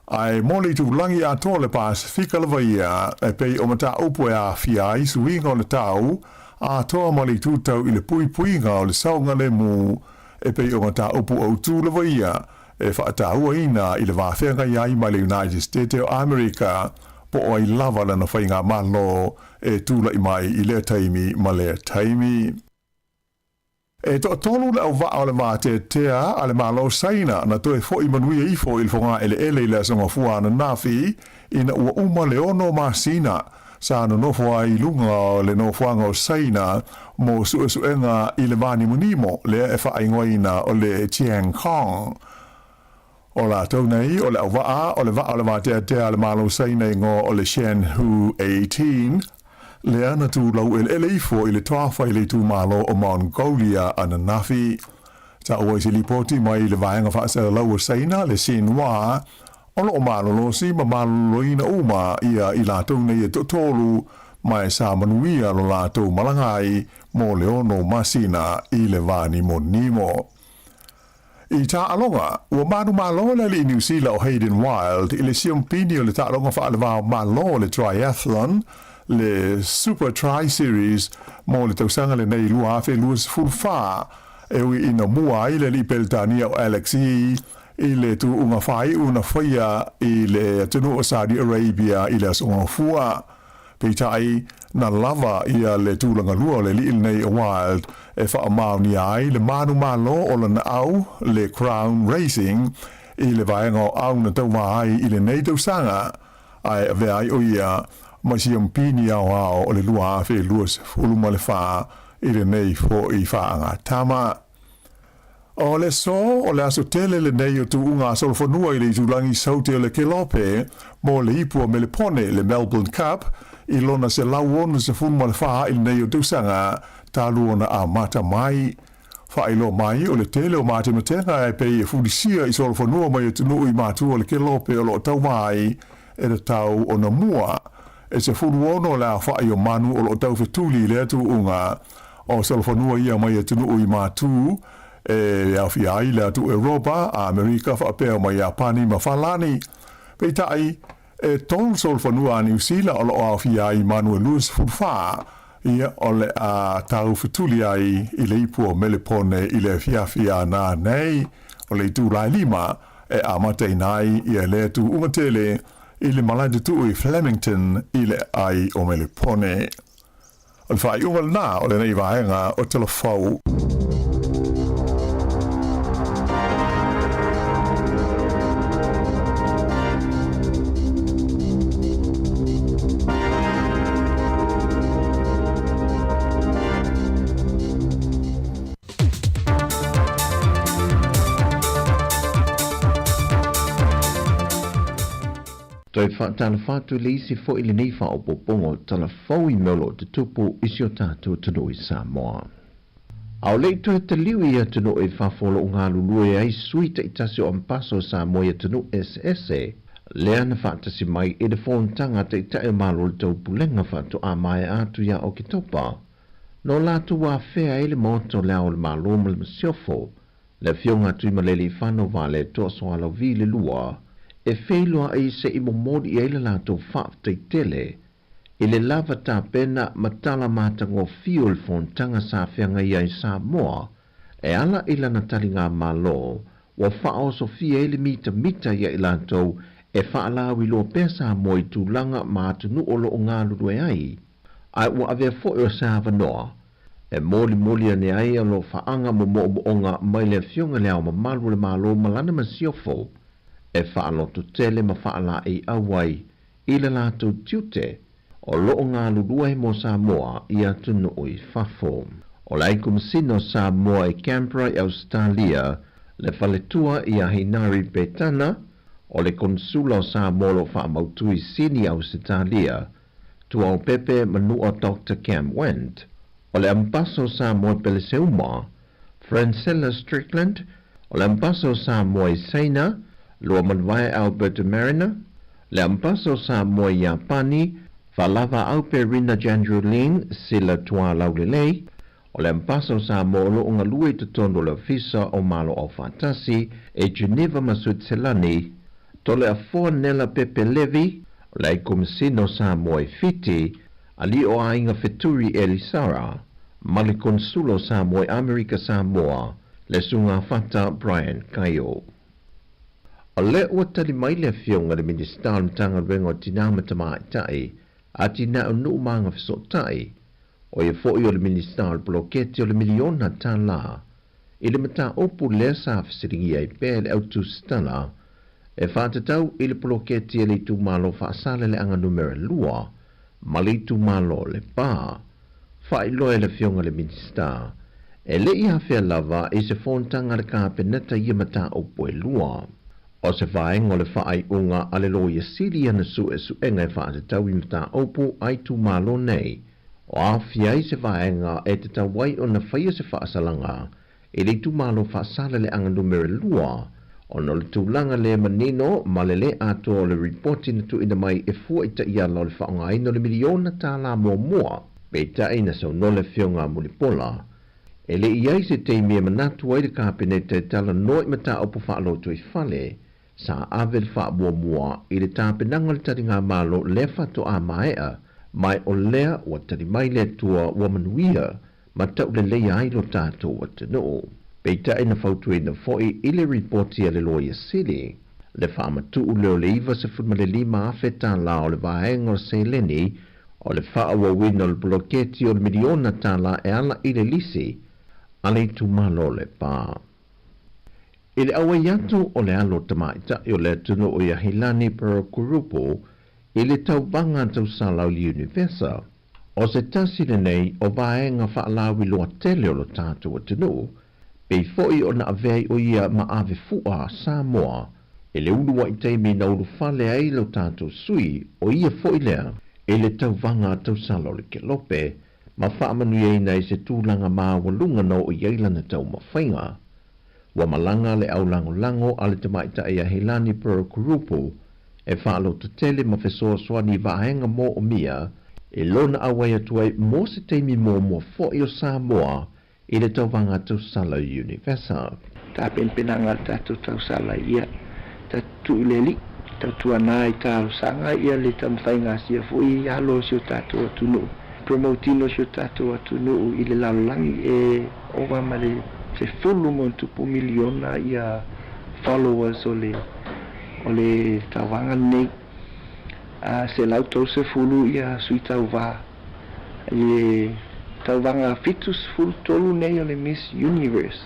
Ae mo le itulagi atoa o le Pasefika lava ia, e pei o mataupu e aafia ai suiga o le tau atoa ma le itu tau i le puipuiga o le saogalemu, e pei o mataupu autū lava ia e faatauaina i le va feagai ai ma le United States o Amerika, po o ai lava lana faigamalo e tulai mai i lea taimi ma lea taimi. E toatolu le auvaa o le vateatea a le Malo o Saina na toe fo'i manuia ifo i le fogaeleele i le Aso Gafua ananafi ina ua uma le ono masina sa nonofo ai i luga o le nofoaga o Saina mo suesuega i le vanimonimo lea e faaigoaina o le Tiangong. O latou nei o le auvaa o le vaa o le vateatea a le Malo o Saina igoa o le Shen Hu 18, lea na tu laueleele ifo i le toafa i le itumalo o Mongolia ananafi. Taua i se lipoti mai le vaega faasalalau o Saina, le Xinhua, o lo o malolosi ma maloloina uma ia i latou nei e toatolu ma e sa manuia lo latou malaga ai mo le ono masina i le vanimonimo. I taaloga, ua manumalo le alii Niu Sila o Hayden Wilde i le siompini o le taaloga faalevao malo le triathlon, le Super Tri Series mo le tausaga lenei 2024, e ui ina mua ai le alii Peretania o Alex Yee i le tuuga faaiu na faia i le atunuu o Saudi Arabia i le Aso Gafua. Peitai, na lava ia le tulaga lua o le alii lenei o Wilde e faamaonia ai le manumalo o lana au, le Crown Racing, i le vaega o au na tauva ai i lenei tausaga, ae avea ai o ia ma siampini aoao o le 2024 i lenei foi faagatama. O le aso o le aso tele lenei o tuuga a solofanua i le itulagi saute o le Kelope mo le ipu o Melepone, le Melbourne Cup, i lona 164 i lenei o tausaga talu ona amata mai. Faailoa mai o le tele o matematega e pei e fulisia i solofanua mai atunuu i matua o le Kelope o lo o tauva ai e tatau ona mua e 16 le aofai o manu o lo o taufetuli i lea tuuga O solofanua ia mai atunuu i Matū e aofia ai le atu Eropa, Amerika faapea ma Iapani ma Falani. Peitai, e tolu solofanua a Niu Sila o lo o aofia ai manu e 24, ia o le a taufetuli ai i le ipu o Melepone i le afiafi a nanei o le itula e lima e amataina ai ia lea tuuga tele i le malae tutuu i Flemington i le ai o Melepone. O le faaiuga lena o lenei vaega o Talafou. Toe faatalofa atu i le isi foi lenei faaopoopoga o tala fou i mea o lo o tutupu i si o tatou atunuu i Samoa. A o le i toe taliu i atunuu i fafo o lo o galulue ai sui taitasi o Ampaso o Samoa i atunuu eseese, lea na faatasi mai i le fonotaga a Taitai o Malo o le Taupulega faatoa maea atu ia Oketopa, na o latou afea ai le Maota o le Ao o le Malo ma le Masiofo, le Afioga a Tuimalealiifano Vaaletoa Sualauvi le Lua, e feiloai se i momoli i ai le latou faafetai tele i le lava tapena ma tala matagofie o le fonotaga sa feagai ai Samoa e ala i lana taligamalo ua faaosofia ai le mitamita ia i latou e faalauiloa pea Samoa i tulaga ma atunuu o lo o galulue ai, ae ua avea foi o se avanoa e molimoli ane ai alofaaga ma moomooga mai le Afioga i Le Ao Mamalu o le Malo ma lana masiofo e faalototele ma faalaeiau ai i le latou tiute o lo o galulue mo Samoa i atunuu i fafo. O le Aikomasina o Samoa i Canberra i Ausetalia, le faletua ia Hinari Petana, o le Konesula o Samoa o lo o faamautu i Sini, Ausetalia, Tuaopepe Manua Doctor Cam Wendt, o le Ambasa o Samoa i Peleseuma, Francella Strickland, o le Ambasa o Samoa i Saina, Luamanuvae Alberta Mariner, le Ambasa o Samoa i Iapani, Faalavaaupe Rina Jandrew-Ling Sila Tualaulelei, o le Ambasa o Samoa o lo o galue i totonu o le Ofisa o Malo Aufaatasi i Geneva ma Suitselani, Toleafoa Nela Pepe Levy, o le Aikomasina o Samoa i Fiti, Alii o Aiga Feturi Elisara, ma le Konesula o Samoa i Amerika Samoa, le Susuga Brian Kaio. O lea ua tali mai le Afioga i le Minisita o le Matagaluega o Tinā ma Tamaitai, Atinae o Nuu ma Agafesootai, o ia foi o le Minisita o le Poloketi o le Miliona Tālā, i le mataupu lea sa fesiligia ai pea e le au tusitala e faatatau i le poloketi a le itumalo Faasaleleaga Numera 2 ma le itumalo o Lepa. Faailoa e le Afioga i le Minisita, e le i afea lava i se fonotaga a le Kapeneta ia mataupu e lua. O se vaega o le faaiuga a le Loia Sili i ana suesuega e faatatau i mataupu a itumalo nei, O aofia ai se vaega e tatau ai ona faia se faasalaga i le itumalo Faasaleleaga Numera 2 ona o le tulaga le manino ma le lē atoa o le ripoti na tuuina mai e fua i taiala o le faaaogaina o le miliona tālā muamua. Peitai na saunoa le Afioga a Mulipola, e le i ai se taimi e manatu ai le Kapeneta e talanoa i mataupu faalotoifale Sa ave le faamuamua i le tapenaga o le taligamalo lea faatoa maea, ma o lea ua tali mai le Atua ua manuia ma tauleleia ai lo tatou atunuu. Peitai na fautuaina foi i le ripoti a le Loia Sili, le faamatuu lea o le $95,000 tālā o le vaega o seleni o le faaauauina o le poloketi o le miliona tālā e ala i le lisi a le itumalo o Lepa. I le auai atu o le alo tamaitai o le atunuu ia Hilani Pearl-Kurupu i le tauvaga tausala o le Univesa, o se tasi lenei o vaega faalauiloa tele o lo tatou atunuu, pei foi ona avea ai o ia ma ave fua a Samoa i le uluai taimi na ulufale ai lo tatou sui o ia foi lea i le tauvaga tausala o le Kelope ma faamanuiaina i se tulaga maualuga na oo i ai lana taumafaiga. Ua malaga le au lagolago a le tamaitai a Helani Pearl Kurupu e faalototele ma fesoasoani i vaega moomia i lona auai atu ai mo se taimi muamua foi o Samoa i le tauvaga tausala Univesa. Tapenapenaga a le tatou tausala ia tatou tuu i le Alii, tautuana i talosaga ia le taumafaiga asia foi i alo o si o tatou atunuu, promote ina o si o tatou atunuu i le lalolagi e ova ma le 10+ miliona ia followers o le o le tauvaga lenei, a 130 ia sui tauva i le tauvaga 73 nei o le Miss Universe.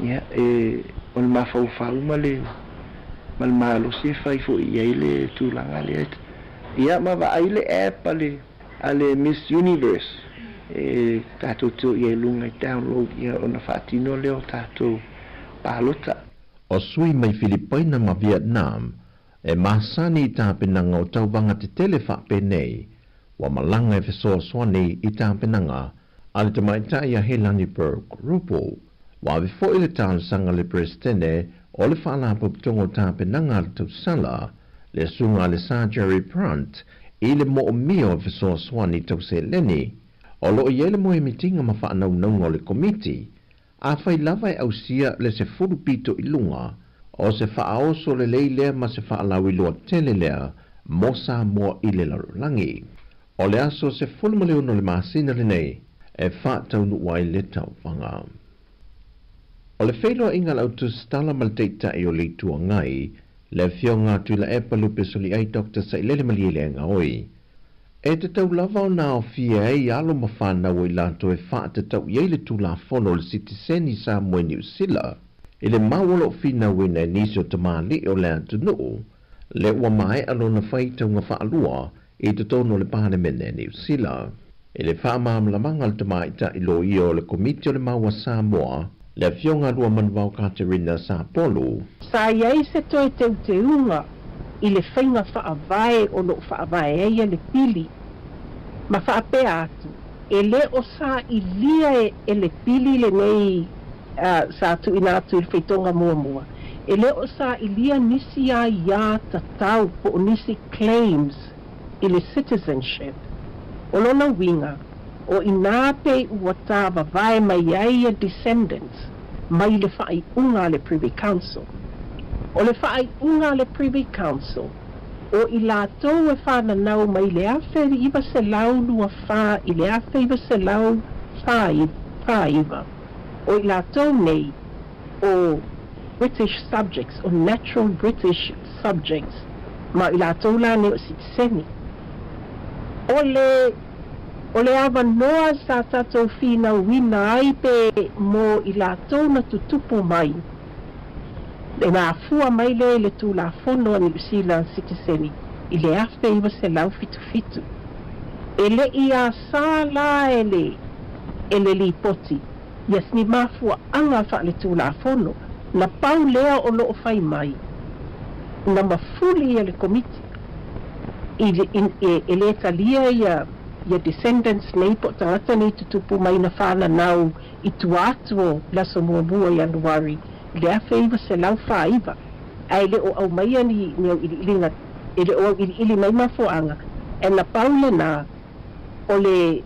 Ia, e, o le mafaufau ma le, ma le malosi e fai foi i ai le tulaga lea. Ia, ma vaai le app a le, a le Miss Universe, e tatou te o i ai i luga e download ia ona faatino lea o tatou palota. O sui mai Filipaina ma Vietnam e masani i tapenaga o tauvaga tetele faapenei, ua malaga e fesoasoani i tapenaga. a le tamaitai ia Helani Burke Ruppel. Ua ave foi le talosaga a le Peresetene o le Faalapotopotoga o Tapenaga a le Tausala, le Susuga a le Sir Jerry Brunt, i le moomia o fesoasoani tau seleni. O lo o i ai le moemitiga ma faanaunauga o le Komiti, afai lava e ausia le 10 pito i luga, o se faaoso lelei lea ma se faalauiloa tele lea mo Samoa i le lalolagi. O le aso 16 o le masina lenei e faataunuu ai le tauvaga. O le feiloaiga a le Au Tusitala ma le Taitai o le Itu Agai, le Afioga a Tuilaepa Lupe Soliai Doctor Sailele Malielegaoi, e tatau lava ona aofia ai alo ma fanau o i latou e faatatau i ai le Tulafono o le Sitiseni Samoa i Niu Sila i le mau o lo o finauina e nisi o tamalii o le atunuu lea ua maea lona faitauga faalua i totonu o le Palemene a Niu Sila. I le faamalamalamaga a le tamaitai loia o le Komiti o le Mau a Samoa, le Afioga a Luamanuvao Katerina Sapolu. Sa i ai se toe teuteuga i le faiga faavae o lo o faavae ai le pili, ma faapea atu, e le o sailia e le pili lenei sa tuuina atu i le faitoga muamua, e le o sailia nisi aiā tatau po o nisi claims i le citizenship. O lona uiga, o i inā pe ua tāvavae mai ai ia descendants mai le faaiuga a le Privy Council. O le faaiuga a le Privy Council, o i latou e fananau mai le 1924 i le 1949, o i latou nei o British subjects, o natural British subjects, ma o i latou la nei o sitiseni. O le o le avanoa sa tatou finauina ai pe mo i latou na tutupu mai, e mafua mai lea i le Tulafono a Niu Sila Sitiseni i le 1977. E le i asā la e le e le Lipoti ia ni mafuaaga faaletulafono, na pau lea o lo o fai mai, na mafuli ia le Komiti i le e lē talia ia ia descendants nei po o tagata nei tutupu mai na fananau i tua atu o le aso 1 o Ianuari i le 1949, ae le o aumaia ni ni auiliiliga, e le o auiliili mai mafuaaga, ae na pau lenā o le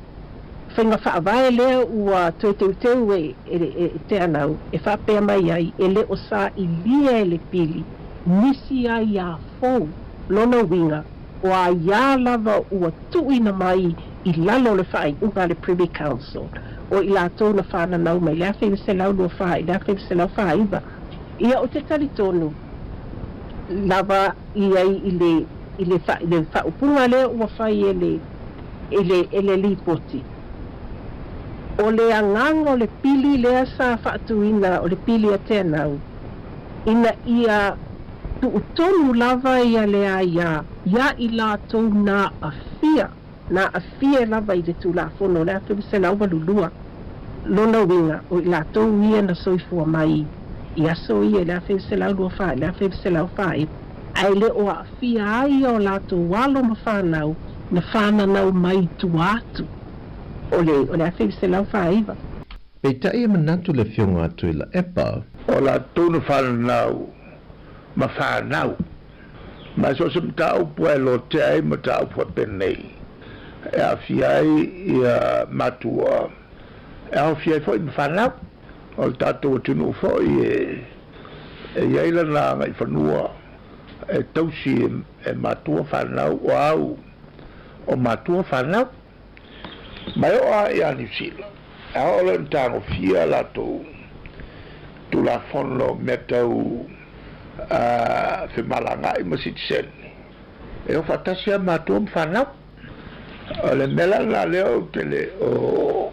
faiga faavae lea ua toe teuteu e e Teanau e faapea mai ai e le o sailia e le pili nisi aiā fou, lona uiga o aiā lava ua tuuina mai i lalo o le faaiuga a le Privy Council o i latou na fananau mai le 1924 i le 1949. Ia ou te talitonu lava i ai i le i le i le faaupuga lea ua fai e le i le e le Lipoti. O le agaga o le pili lea sa faatuina o le pili a Teanau ina ia tuutonu lava ia le aiā iā i latou na aafia na aafia lava i le Tulafono o le 1982. Lona uiga, o i latou ia na soifua mai i aso ia i le 1924 i le 1949, ae le o aafia ai o latou alo ma fanau na fananau mai i tua atu o le o le 1949. Peitai e manatu le Afioga a Tuilaepa. O latou na fananau ma fanau. Ma so o se mataupu e lotea ai mataupu faapenei, e aafia ai ia matua, e aofia ai foi ma fanau. O le tatou atunuu foi e e i ai lana agaifanua e tausi e matua fanau, o au o matua fanau. Ma e oo lava ia Niu Sila, e ao loa ona tagofia latou Tulafono mea tau femalagaai ma sitiseni, e o faatasi lava matua ma fanau. O le mea la lena lea ou te le o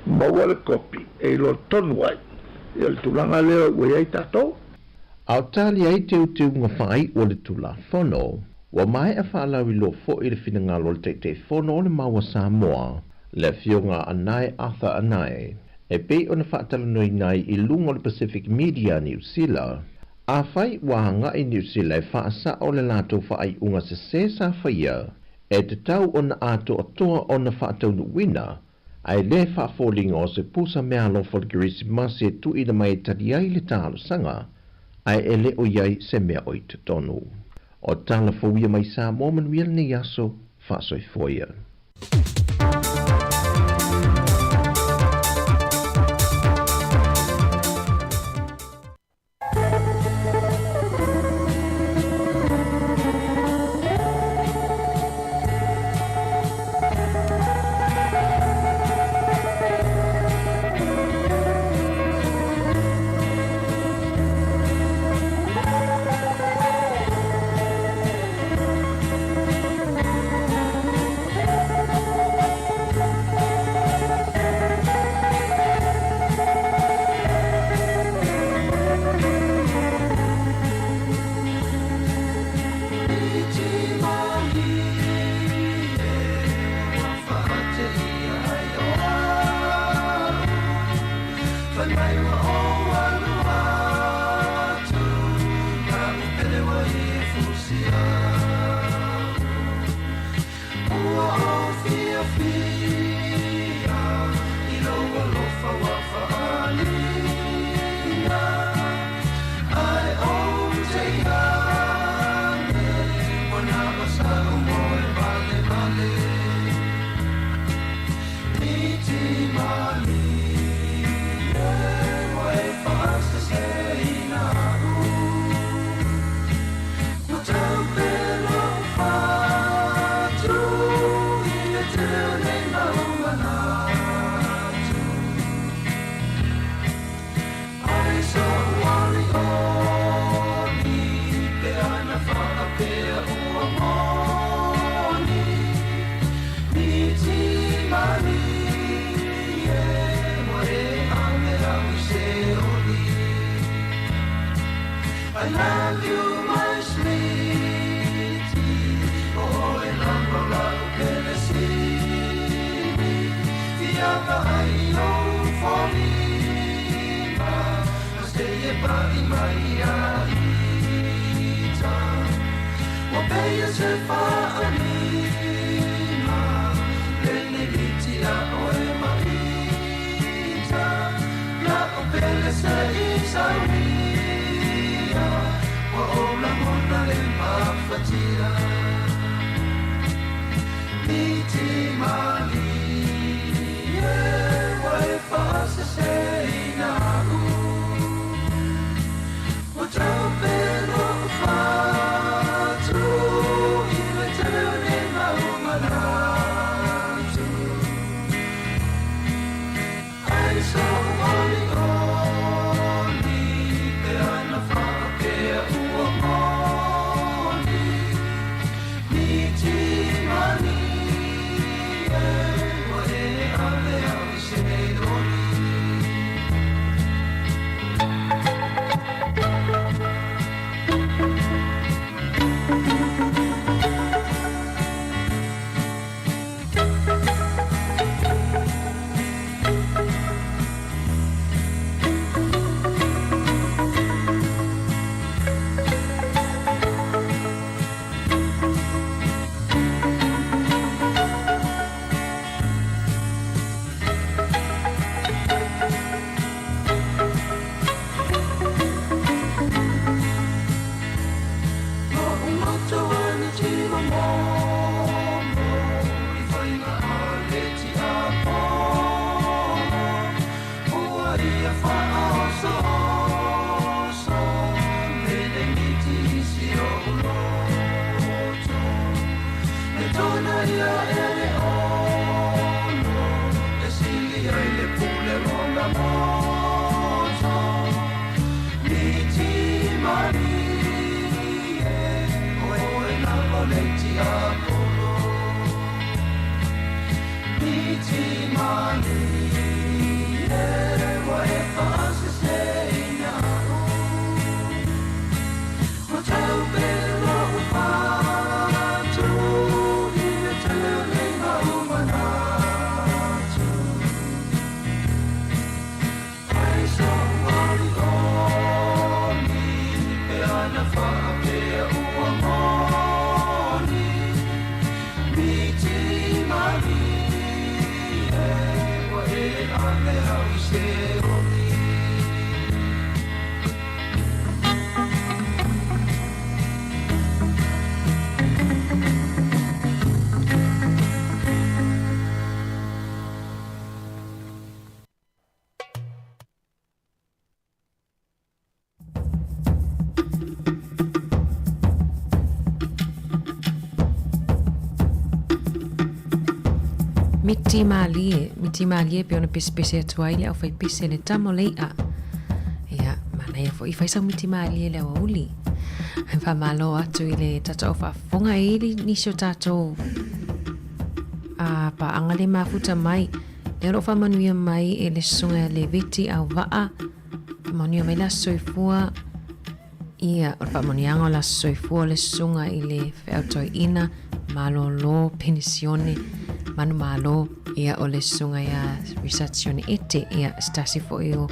maua le kopi e iloa tonu ai ia le tulaga lea ua i ai tatou. A o tali ai teuteuga faaiu o le Tulafono, ua maea faalauiloa foi le finagalo o le Taitaifono o le Mau a Samoa, le Afioga a Anae Arthur Anae, e pei ona faatalanoaina ai i luga o le Pacific Media Niu Sila. Afai ua agai Niu Sila e faasao le latou faaiuga sesē sa faia, e tatau ona atoatoa ona faataunuuina. Ae le faafoliga o se pusa meaalofa o le Kerisimasi e tuuina mai e tali ai le talosaga, ae e le o i ai se mea o i totonu. O tala fou ia mai Samoa manuia lenei aso, faasoifua ia. te ogi. Miti mālie, miti mālie pe ona pesepese atu ai le auwhaipese le tama o le i'a. Ia, manaia fo'i fai sau miti mālie le aoauli. Ai whamalo atu i le tatou au whaafonga e ili nisi o tatou a paanga le mafuta mai. Lea o lo o faamanuia mai e le Susuga ia Leviti Auvaa, faamanuia mai le Aso Soifua, ia, o le faamanuiaga o le Aso Soifua o le Susuga i le Feautoeina Malolo Penisione Manumalo, ia, o le Susuga ia Richard Sione Ete, ia, se tasi foi o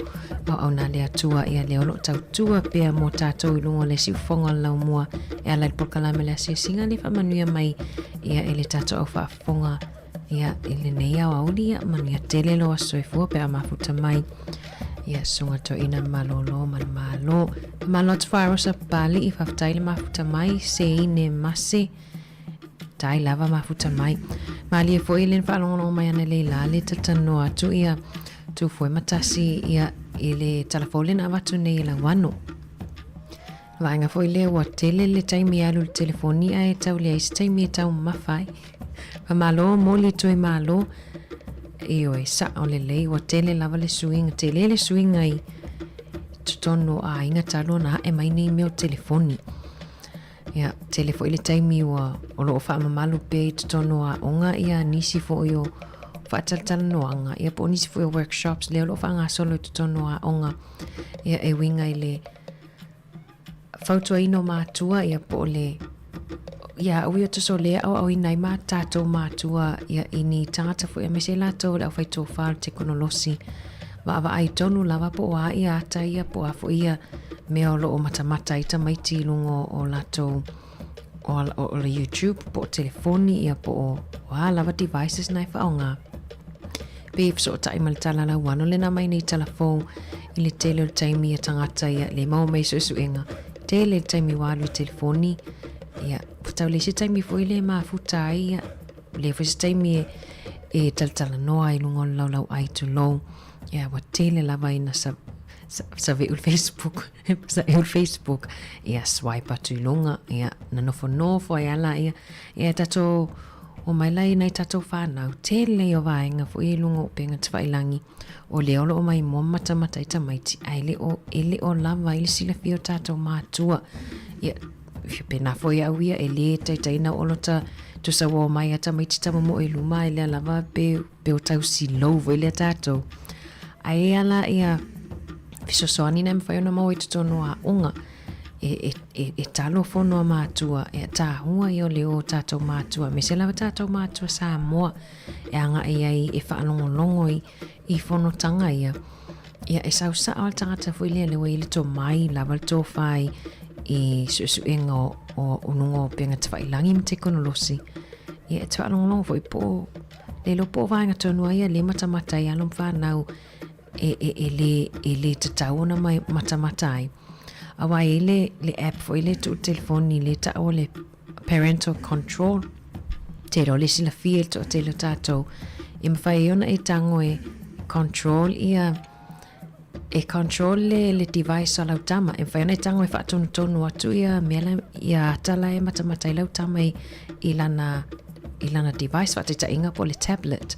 auauna a le Atua, ia, lea o lo o tautua pea mo tatou i luga o le siufofoga o le laumua e ala i le polokalame o le asiasiga le faamanuia mai, ia, e le tatou au faafofoga. Ia, i lenei aoauli, ia, manuia tele lo aso soifua pe a mafuta mai. Ia, susuga toeaina malolo ma le Malo. Malo atu Whaerosa Papali'i, faafetai le mafuta mai, Seine Mase, tai lava mafuta mai. Malie foi le faalogologo mai ana le la le talatalanoa atu ia Tufuematasi ia i le tala fou lena avatu nei i Lauano. Vaega foi lea ua tele le taimi e alu i le telefoni ae tau leai se taimi e taumamafa ai. Faamalo moli toe malo. Ioe, sao lelei, ua tele lava le suiga, tele le suiga i totonu o aiga talu ona ae mai nei mea o telefoni. Ia, tele foi le taimi ua o lo o faamamalu pea i totonu o aoga ia nisi foi o faatalatalanoaga, ia po o nisi foi o workshops lea o lo o faagasolo i totonu o aoga, ia e uiga i le fautuaina o matua ia po o le ia au ia tuso le aoaoina ai ma tatou matua ia i ni tagata foi aemaise latou le aufai tofā o le tekonolosi vaavaai tonu lava po o a ia ata ia po o a foi ia mea o lo o matamata ai tamaiti i luga o latou o, o, o le YouTube po o telefoni ia po o, o a lava devices na e faaaoga. Pe fesootai ma le tala lauano lena mai nei tala fou i le tele o le taimi a tagata ia le maua mai suesuega. Tele le taimi ua alu i telefoni ia ua tau leai se taimi foi le mafuta ai ia leai foi se taimi e, e talatalanoa ai i luga o le laulauai tulou. Ia ua tele lava ina sa, sa, save'u le Facebook saʻeu le Facebook ia swipe atu i luga ia na nofonofo ai lava laia ia tatou omai la i nai tatou fanau tele ia o vaega foi i luga o upega tafailagi o lea o lo o maimoa ma matamata ai tamaiti ae le o e le o lava ai le silafia o tatou matua ia pena foi au ia e le taitaina o lota tusa ua omai a tamaiti tamomo'o i luma ae lea lava pe pe o tau silou foi lea tatou ae e ala ia fesoasoani na e mafai ona maua i totonu o aoga e, e, e, e talo fono a mātua, e tāhua i o le o tātou mātua, me se lava tātou mātua Samoa e agai ai e whaalongolongo i, i fonotanga ia. Ia e sau sao le tagata foi lea le ua i le tomai lava le tofā i, i suesuega o, o, o luga o upega tafailangi ma tekonolosi. Ia e te whaalongolongo foi po o le iloa po o vaega tonu ai ia le matamata ai alo ma whanau e, e, e, le, e le tatau ona mai matamata ai. Aua e le, le app foi le tuu telefoni le ta'u o le parental control. Te iloa le silafia i le toatele o tatou e mafai ai ona e tago e control ia e control le, le device a lau tama. E mafai ona e tago e faatonutonu atu ia mea la, ia ata la e matamata ai lau tama i, i lana i lana device faataitaiga po o le tablet.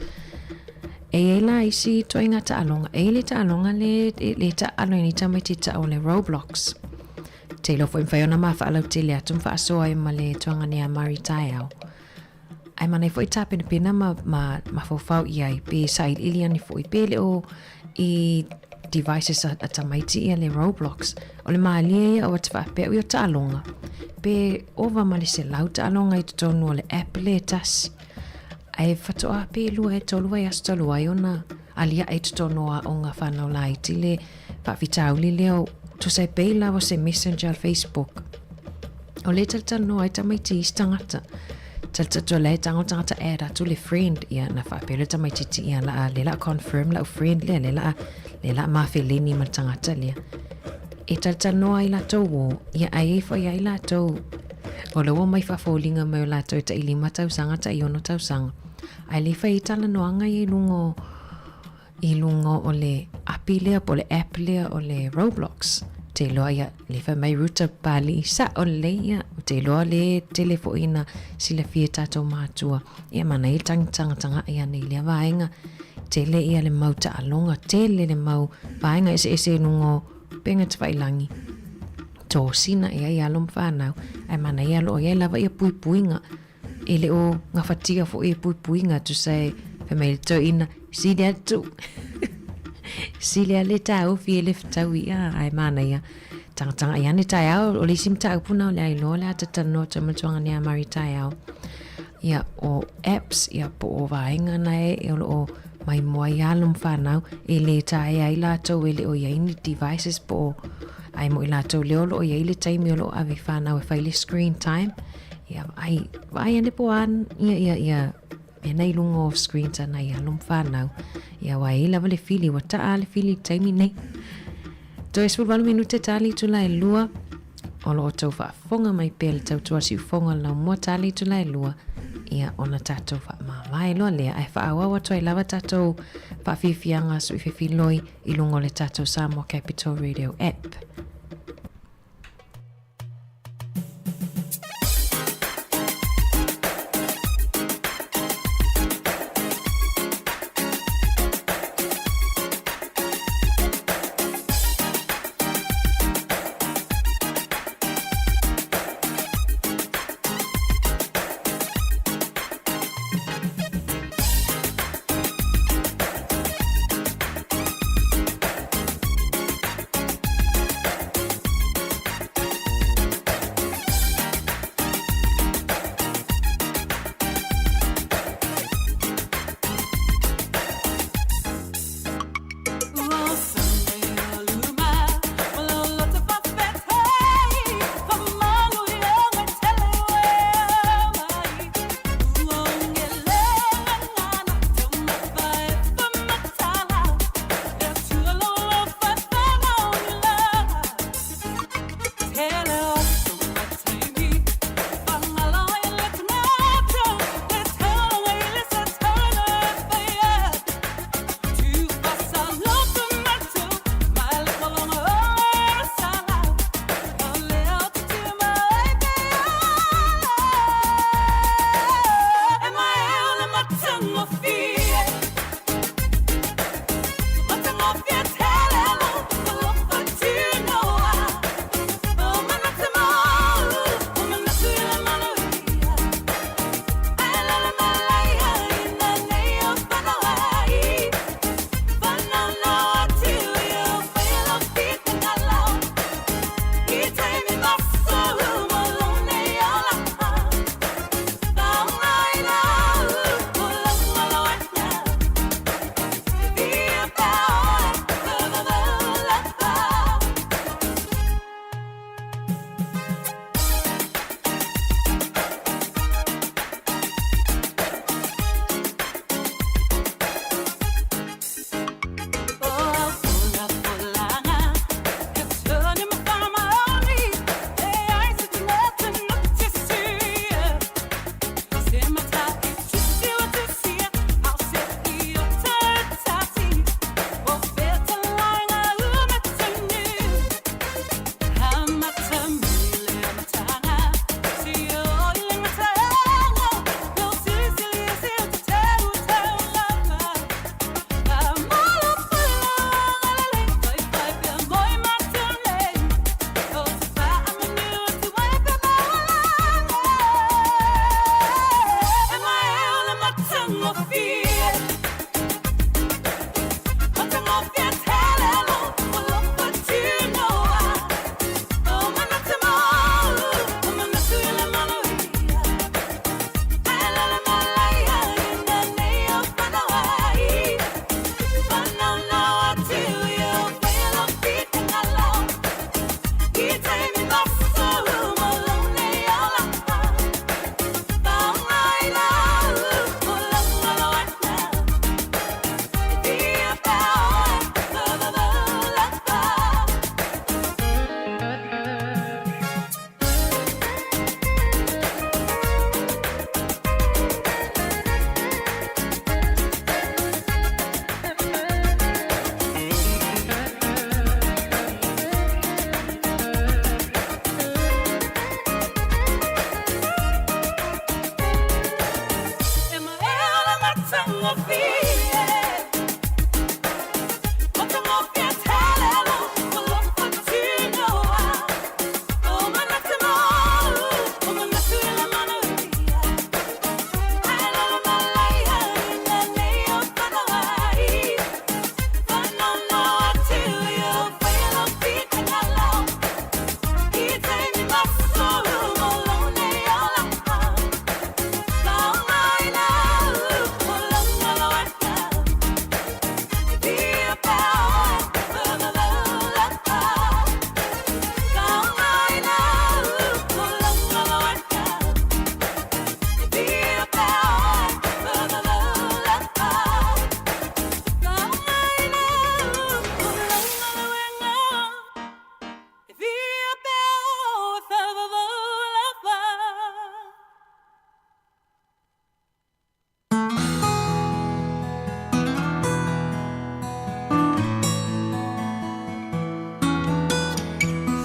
E i ai la isi ituaiga taaloga, e i ai le taaloga le, le taaalo i nei tamaiti ta'u o le Roblox. Te iloa foi mafai ona ma faalautele atu ma faasoa ai ma le tuagane a Mari taeao. Ae manaia foi tapenapena ma, ma mafaufau i ai, pe sailiili ane foi, pe le o i devices a, a tamaiti ia le Roblox. O le malie ia o te faapea ui o taaloga. Pe ova ma le 100 taaloga i totonu o le app le tasi. Ae faatoa pe 2 e 3 vaiaso talu ai ona aliae i totonu o aoga whanau laiti le faafitauli lea o tusa e pei lava se messenger a le Facebook. O le talatalanoa ai tamaiti i isi tagata. Talatalatua la e tago le tagata add atu le friend ia na faapea le tamaititi ia la le la confirm lau friend lea le la Lea la ma feleni ma le tagata lea. E talatalanoa ai latou o, ia ae e fai ai latou. O la ua mai faafoliga mai o latou e tai 5 tausaga tai 6 tausaga. Ae le fai ai talanoaga ia i luga o i luga o le api lea po o le app lea o le Roblox. Ou te iloa ia le fai mai Ruta Papalii sa'o lelei ia ou te iloa le tele foi ina silafia e tatou matua ia manaia le tagatagai ane i lea vaega tele ia le mau taaloga tele le mau vaega eseese i luga o upega tafailagi tosina i ai alo ma fanau ae manaia o lo o i ai lava ia puipuiga E le o gafatia foi e puipuiga tusa e fai mai le toeaina, sili atu. Sili a le taofi e le fetaui ia, ae manaia. Tagatagai ane taeao, o le isi mataupu na o le a iloa le a talanoa atu ai ma le tuaga ia Mari taeao. Ia, o apps, ia po o vaega na e o lo o maimoa ai alo ma fanau, e le taea ai latou e le o i ai ni devices po o ae mo i latou lea o lo o i ai le taimi o lo o ave i fanau e fai le screen time. Ia, vaai, vaai ane po o a ia, ia, ia, mea na i luga o screens a nai alo ma fanau. Ia, aua e i ai lava le fili, ua taa le fili i le taimi nei. Toe 18 minute tali itula e lua, o lo o tou faafofoga mai pea i le tautua siufofoga o le laumua tali itula e lua, ia ona tatou faamavae loa lea, ae faaauau atu ai lava tatou faafiafiaga suifefiloi i luga o le tatou Samoa Capital Radio app.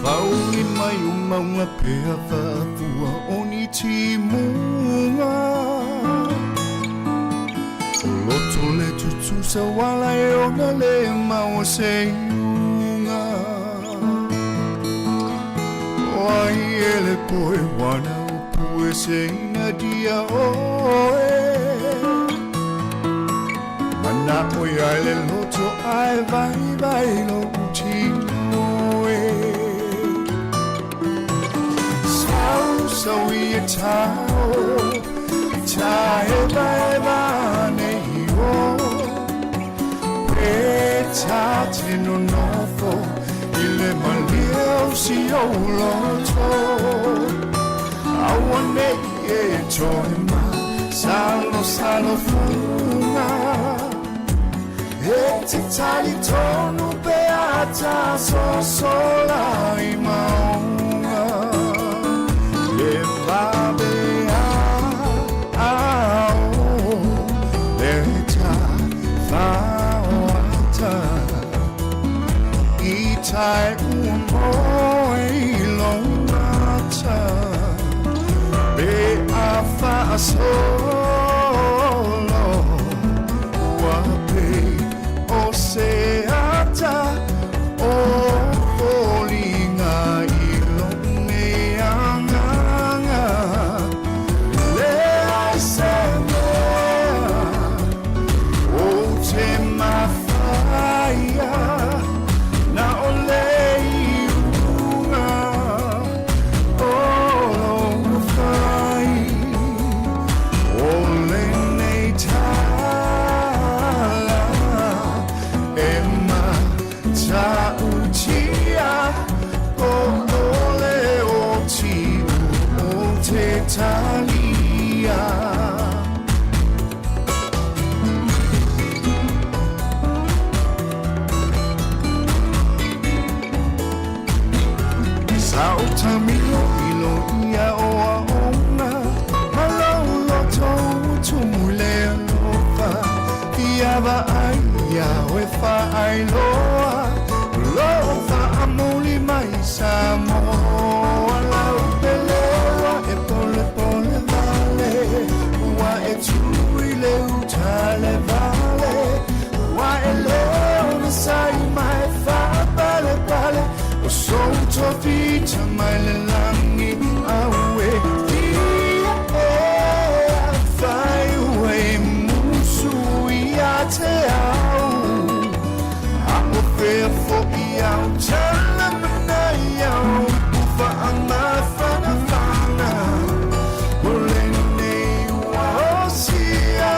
Whaoni mai o maunga pea whafua o ni timunga O loto le tutusa wala e ona le maua se iunga O ai e le poe wana o pue se ina dia oe Mana o ia le loto ai vai vai lo utino e Sau sau i e tau Ta e vai vane i o Pe ta te no nofo I le malia o si o loto Aua nei e toe ma Salo salo funga E te tali tonu pe ata so sola i maunga Le vabe a ao Le ta whaoata I tai ua moe i lo mata Pe a whaasolo Ua pe o se ata O foliga i lo nei anganga Le ai se mea O te mawhaia Na o le iunga O lo whai O le nei tala E ma ta utia O o le o ti o te talia Sa o tamilo ilo ia o a ona Malo loto tumu le alofa Fiava ai ia o e wha ai loa Lofa amuli mai sa moa Lau pelewa e pole pole vale Ua e tui le utale vale Ua e leo na sai mai wha pale pale O so tofita mai le langi aue Ia e a whai ue musu ia te au A o fea fo i au tala mana i au Ufa a mawhana whana O le nei ua osia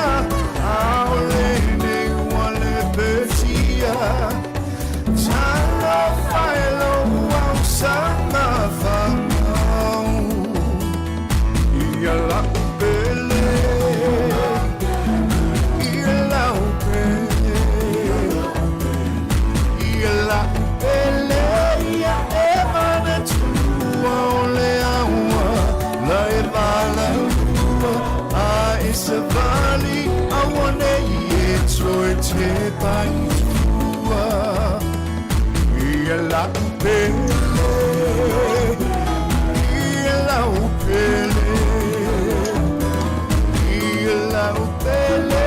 A o le nei ua le petia Tala whaelo au sa mawhangau Ia lau pele Ia lau pele Ia lau pele Ia e mana tua o le aua La e vala ua A e se vali Aua nei e toe te pai tua Ia lau pele Ia lau pele Ia lau pele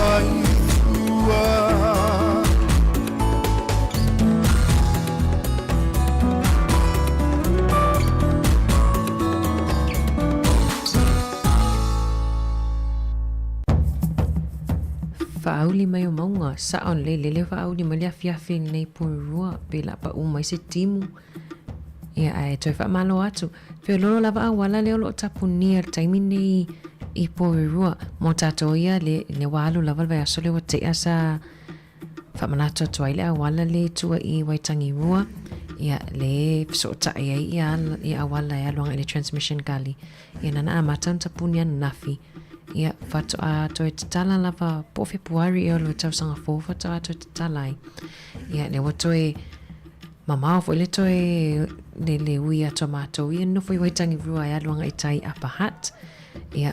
Ua. Faauli mai o mauga, sao lelei lele faauli mai le afiafi lenei Porirua pe la pau mai se timu. Ia ae toe faamalo atu. Feololo lava auala lea o lo o tapunia i le taimi nei i Porirua. Mo tatou ia le, le ua alu lava le vaiaso lea ua tea sa faamanatu atu ai le auala le i tua i Waitangirua. Ia le fesootai ai ia, ia auala e alu agai i le Transmission Gully. Ia nana amata ona tapuni ananafi. Ia faatoa toe tatala lava po o Fepuari ea o le tausaga fou faatoa toe tatala ai. Ia lea ua toe Mamao foi le toe le, le ui atu a mātou ia nofo i Waitangi Rua e alu agai tai Upper Hutt. Ia,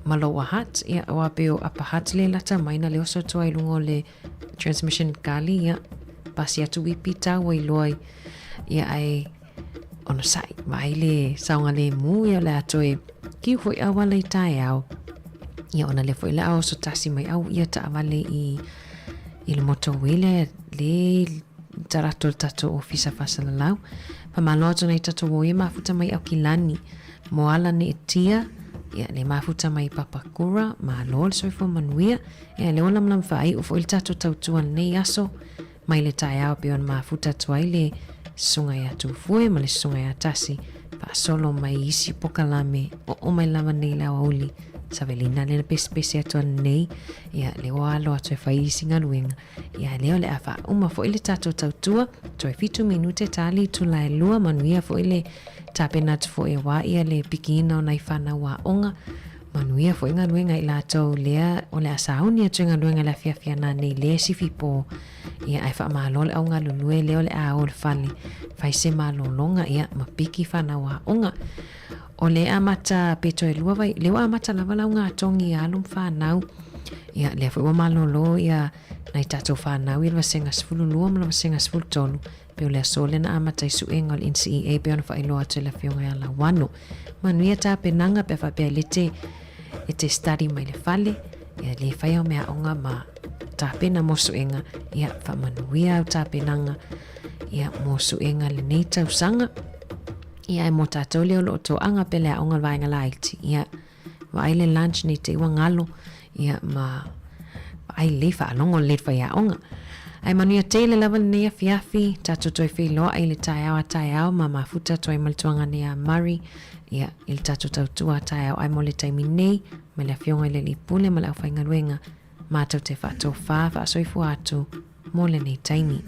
ma Lower Hutt, ia, o a pe o Upper Hutt le lata mai na le oso atu ai lunga o le transmission kali, ia, pasi atu wipi tau ai loa i, ia, ai, ono sai, vaai le saoga le mu, ia, o le a toe kiu foi auala i taeao. Ia, ona le foi le a oso tasi mai au ia taavale i, i le motorway le, le tarato le tatou ofisa faasalalau. Faamalo atu nai tatou o ia mafuta mai Aukilani mo ala ne tia ia le mafuta mai Papakura, malo le soifua manuia. Ia le ola malamalama faaiu foi le tatou tautua lenei aso mai le taeao pei ona mafuta atu ai le susuga ia Tufue ma le susuga ia Tasi faasolo mai isi pokalame oo mai lava nei le aoauli Savelina le na pesepese atu anei ia le oa alo atu e fai isi galuega Ia lea o le a faauma foi le tatou tautua, toe 7 minute tali itula e 2, manuia foi le tapena atu foi aua ia le pikiina o nai fanau aoga, manuia foi galuega i latou lea o le a sauni atu i galuega i le afiafi ana nei le sifi po. Ia ae faamalo le au galulue lea o le a o le fale fai se malologa ia ma piki fanau aoga. O le amata pe toe lua vai, lea ua amata lava lau gatogi ia alu ma fanau. Ia, lea foi ua malolo ia nai tatou fanau i le vasega 12 ma le vasega 13, pe o le aso lea na amata ai suega o le NCEA pei ona faailoa atu e le Afioga ia Lauano. Manuia tapenaga pe a faapea e le te, e te study mai le fale, ia le fai au meaaoga ma tapena mo suega, ia faamanuia au tapenaga ia mo suega lenei tausaga. Ia e mo tatou lea o lo o toaga pe le aoga o le vaega laiti, ia vaai le lunch nei te i ua galo, ia ma vaai lelei faalogo lelei le faiaoga. Ae manuia tele lava lenei afiafi, tatou toe feiloai i le taeao a taeao ma mafuta atu ai ma le tuagane ia Murray, ia i le tatou tautua a taeao ai mo le taimi nei, mai le Afioga i le Alii Pule ma le aufaigaluega, matou te faatofā faasoifua atu mo lenei taimi.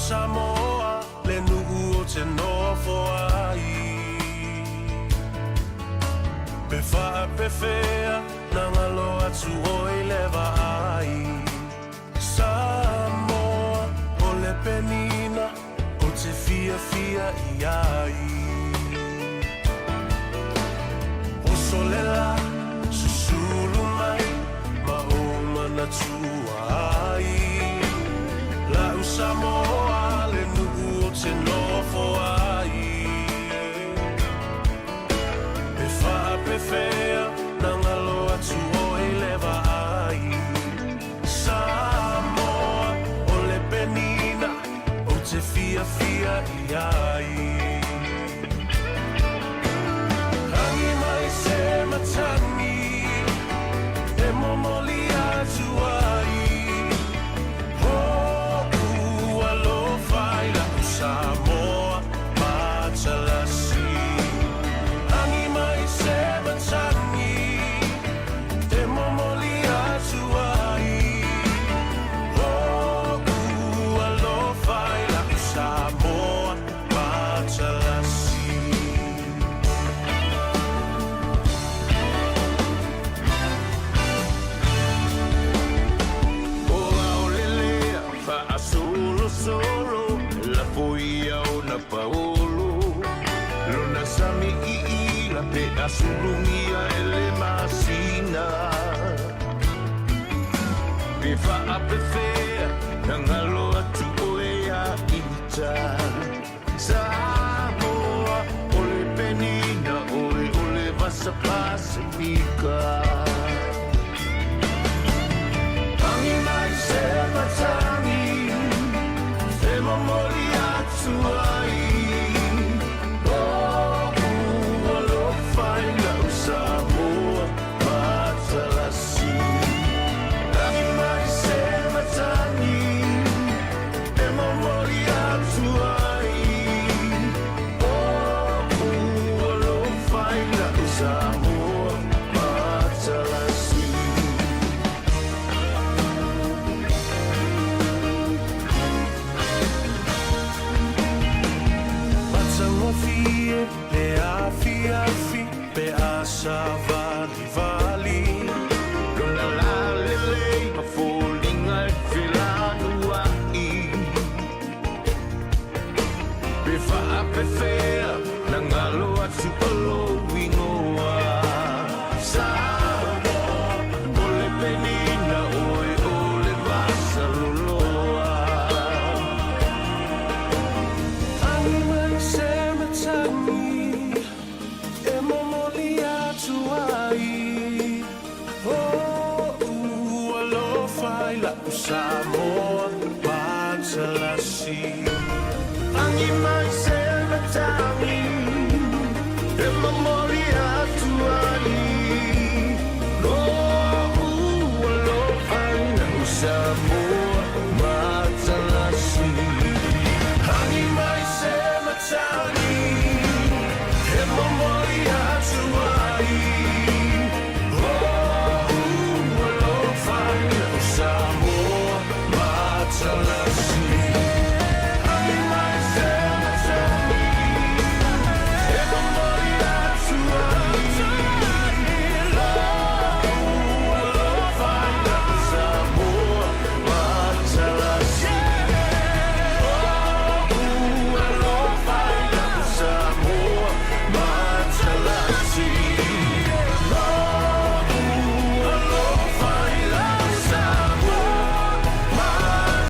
Samoa le nuu ou te nofo ai. Pe faapefea na galo atu oe i le vaai. Samoa o le penina ou te fiafia i ai. Oso le la, susulu mai ma ou manatua ai. La'u Samoa le nuu ou te nofo ai. Pe faapefea na galo atu oe i le vaai. Samoa o le penina ou te fiafia i ai. Agi mai se matagi e momoli atu ai. O'u alofa i la'u Samoa matalasi. Agi mai se matagi e momoli atu ai. O'u alofa i la'u Samoa matalasi. O aolelea faasolosolo lafoia ona paolo lona sami iila pe asulugia e le masina pe faapefea na galo atu oe ia ita Samoa o le penina oe o le vasa Pasifika. Agi mai se matagi e momoli atu ai. O'u alofa i la'u Samoa matalasi. Agi mai se matagi e momoli atu ai. O'u alofa i la'u Samoa matalasi. Matagofie le afiafi pe a savalivali. Lona lalelei ma foliga e felanua'i pe faapefea na galo atu o lou igoa. Samoa o le penina oe o le vasaloloa. Agi mai se matagi e momoli atu ai. O'u alofa i la'u Samoa.